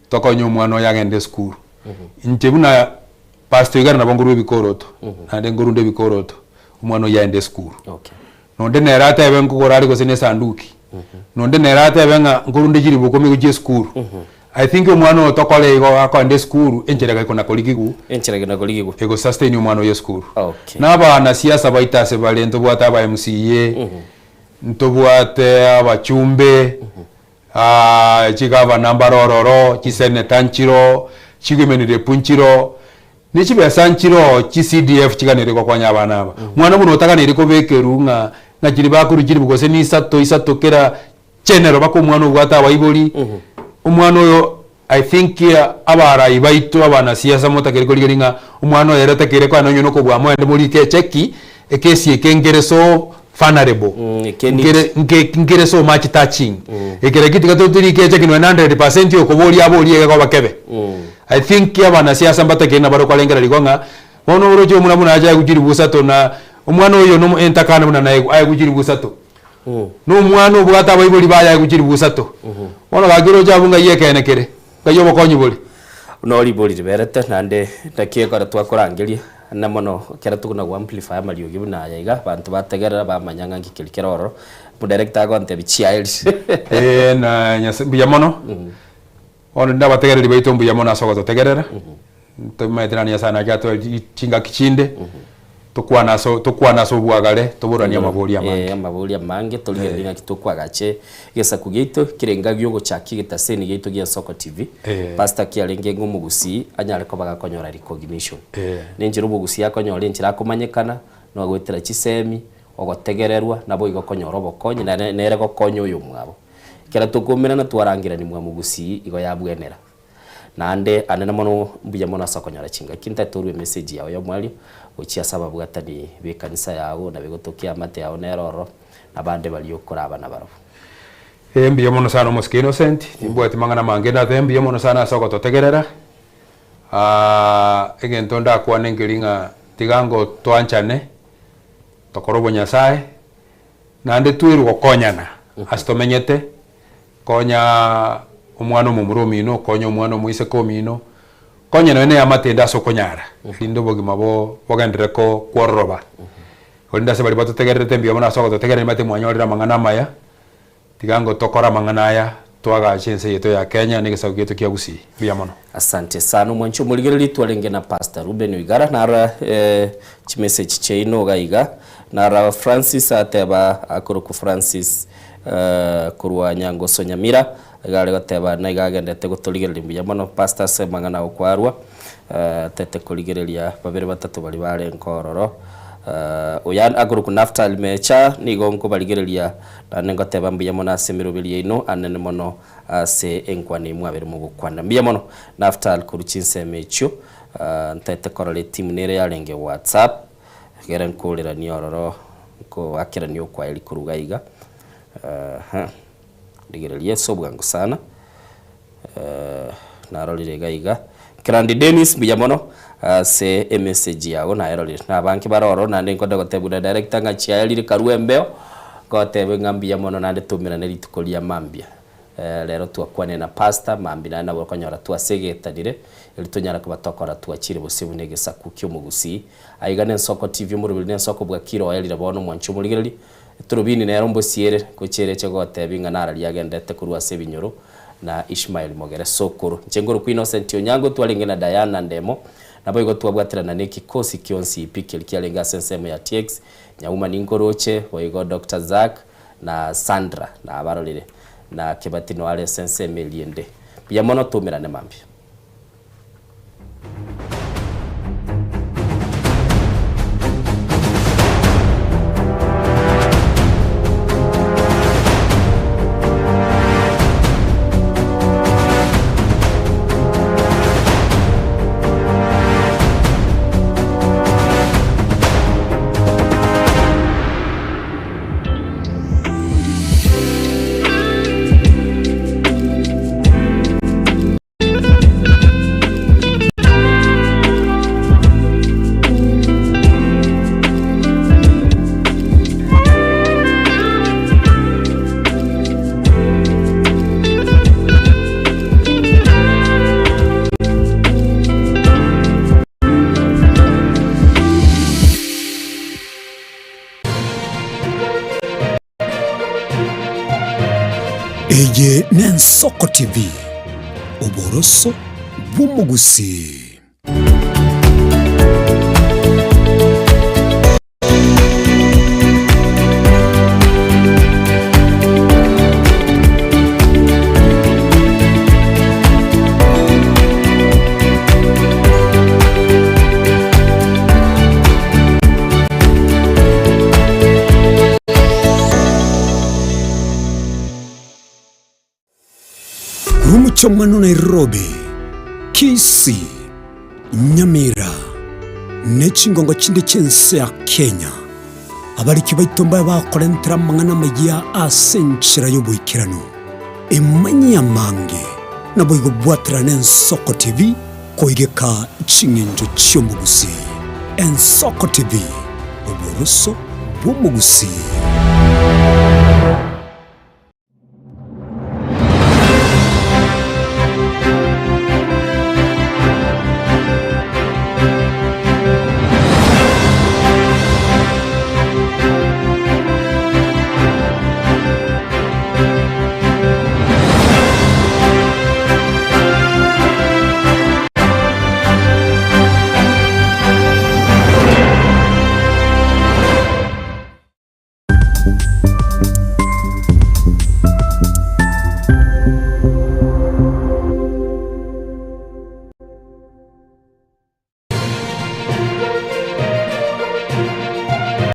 tokonye omwana oyo agende esukuru. Inche buna pastor iga nabo nkorwa ebikoroto, naende nkorunda ebikoroto, omwana oyio aende esukuru. Nonde nere atebe nkogora are gose na esanduki, nonde nere atebe ng'a nkorunde chiribu ikomi gochia esukuru. I think omwana oyo tokore igo akoenda esukuru, enchera ega nakorigigwa,
Enchera ege nakorigigwa.
ego sustain omwana oyo esukuru.
Okay.
Na abanasiasa baito ase bare ntobwate aba MCA, ntobwate abachumbe, chigavana mbare ororo, chiseneta nchiroo, chiwomen rep nchiroo, ne chibesa nchiroo chi CDF chiganeire gokonya abana aba. Mwana buna otaganeire kobekerwa ng'a ng'a chiri bakorwa chiribu gose ni isato isato kera chenero mpaka omwana obwate abaibori, omwana oyo I think abarai baito abanasiasa motakeire korigereria ng'a omwana oyo ere otakeire koenda onye nokobua moende morike echeki, ekesi eke nkere so vulnerable, nkere nke nkere so much touching, ekero ekio tiga totorike echeki nonya na hundred percent okoboria aborie egekoba kebe. I think abanasiasa mbatakeire nabare korengereria igo ng'a bono oroche omwana buna ache aegwe chiribu isato na omwana oyo nomo entakana buna naegwe aegwe chiribu isato. Na omwana obwate abaibori baye aegwe chilifu isato. Bono gaki oroche abwo ng'ai ekeene kere, ng'ai obokonyi bore.
Buna oribori riberete, naende naki ekero twakorangeria, na mono ekero tokona go amplify amariogi buna aya iga, abanto bategerera bamanya ng'a nki keria kere ororo. Omodirector agontebia chiaeri.
Ee na Nyasae mbuya mono, bono rende abategereri baito mbuya mono ase ogototegerera, Ntomaete naende Nyasae naki atoe chingaki chinde, tokwane ase tokwane ase obwagare, toboranie amaborio amange.
Eh, amaborio amange torigererie ng'aki tokwagache egesaku giaito kerenga giogochakia egetaseni giaito gia Ensoko TV.
Eh.
Pastor kiarenge ng'a omogusii anyare koba gakonyora recognition.
Eh.
Na enchera omogusii akonyora enchera akomanyekana, nogoetera chisemi, ogotegererwa, naboigo okonyora obokonyi nere nere gokonya oyomwabo. Ekero tokoumerana twarangerania mwamogusii igo yabwenera. Naende anene mono mbuya mono ase okonyora chingaki ntaete orue emessage yao y'omwario gochia ase ababwatani b'ekanisa yao na begotokia eamate yao nere ororo na bande baria okoraba nabarabwo.
Ee mbuya mono sana omosike Innocent, timbwati mang'ana mange ndatebe mbuya mono sana ase ogototegerera, egento ndakwane nkeri ng'a tiga ngo twanchane, tokore obonyasae, naende twerwe gokonyana ase tomenyete. Konya omwana omomura omino, konya omwana omoiseke omino, konya nonya na eamate ende ase okonyara, erinde obogima bo bogenderere ko kwororoba. Korende ase baria batotegererete mbuya mono ase ogototegerera nimanyete mwanyorire amang'ana amaya, tiga ngo tokore amang'ana aya, twagache ense yaito ya Kenya na egesaku giaito kia Gusii. Mbuya mono.
Asante sana omwanchi omorigereria twarenge na Pastor Reuben Oigara nara chimessage chiaino iga iga nara Francis ateba akorokwa Francis. Korwa Nyangoso Nyamira, iga are goteba naiga agendete gotorigereria mbuya mono Pastor ase amang'ana agokwarwa, tete korigereria babere batato baria barenge ororo. Oyo akorokwa Naftali Mecha, nigo nkobarigereria naende ngoteba mbuya mono ase emeroberi yaino anene mono ase enkwana eyio mwabere mogokwana. Mbuya mono Naftali korwa chinsemo echio, ntete korora etimu nere yarenge WhatsApp, egere nkoreranie ororo nkoakerania okwaeri korwa iga iga. Eeh rigereria ase obwango sana narorire iga iga. Kerandi Dennis mbuya mono ase emessage yago nayerorire. Na abange bare ororo naende nkonde gotebwa na director ng'a chiaerire karue embeo, ngotebe ng'a mbuya mono naende toumerane rituko ria mambia. Rero twakwanire na pastor, mambia naende nabo okonyora twasegetanire, erio tonyare koba tokora twachire bosio buna egesaku ki'omogusii. Aiga nensoko TV omoroberi nensoko bwakire oerire bono omwanchi omorigereria, Eturubini nero mbosiere, gochia ereche gotebi ng'a nararia agendete korwa ase ebinyoro na Ishmael mogere sokoro. Inche nkorokwa Innocent Onyango, twarenge na Diana Ndemo, naboigo twabwaterana ne ekikosi kionsi pi keria kiarenge ase ensemo ya TX, Nyauma ninkoroche, boigo Doctor Zack na Sandra nabarorire, na Kebati noare ase ensemo eria ende. Mbuya mono, toumerane mambia.
Eye n'Ensoko TV, oboroso bw'omogusii. Korwa omochie Nairobi, Kisii, Nyamira, ne chingongo chinde chi'ense ya Kenya, abariki baito mbabe bakorentera amang'ana amayia ase enchera y'oboikeranu. Emanyie amange, naboigo bwaterane Ensoko TV koigeka ching'encho chi'omogusii. Ensoko TV, oboroso bw'omogusii.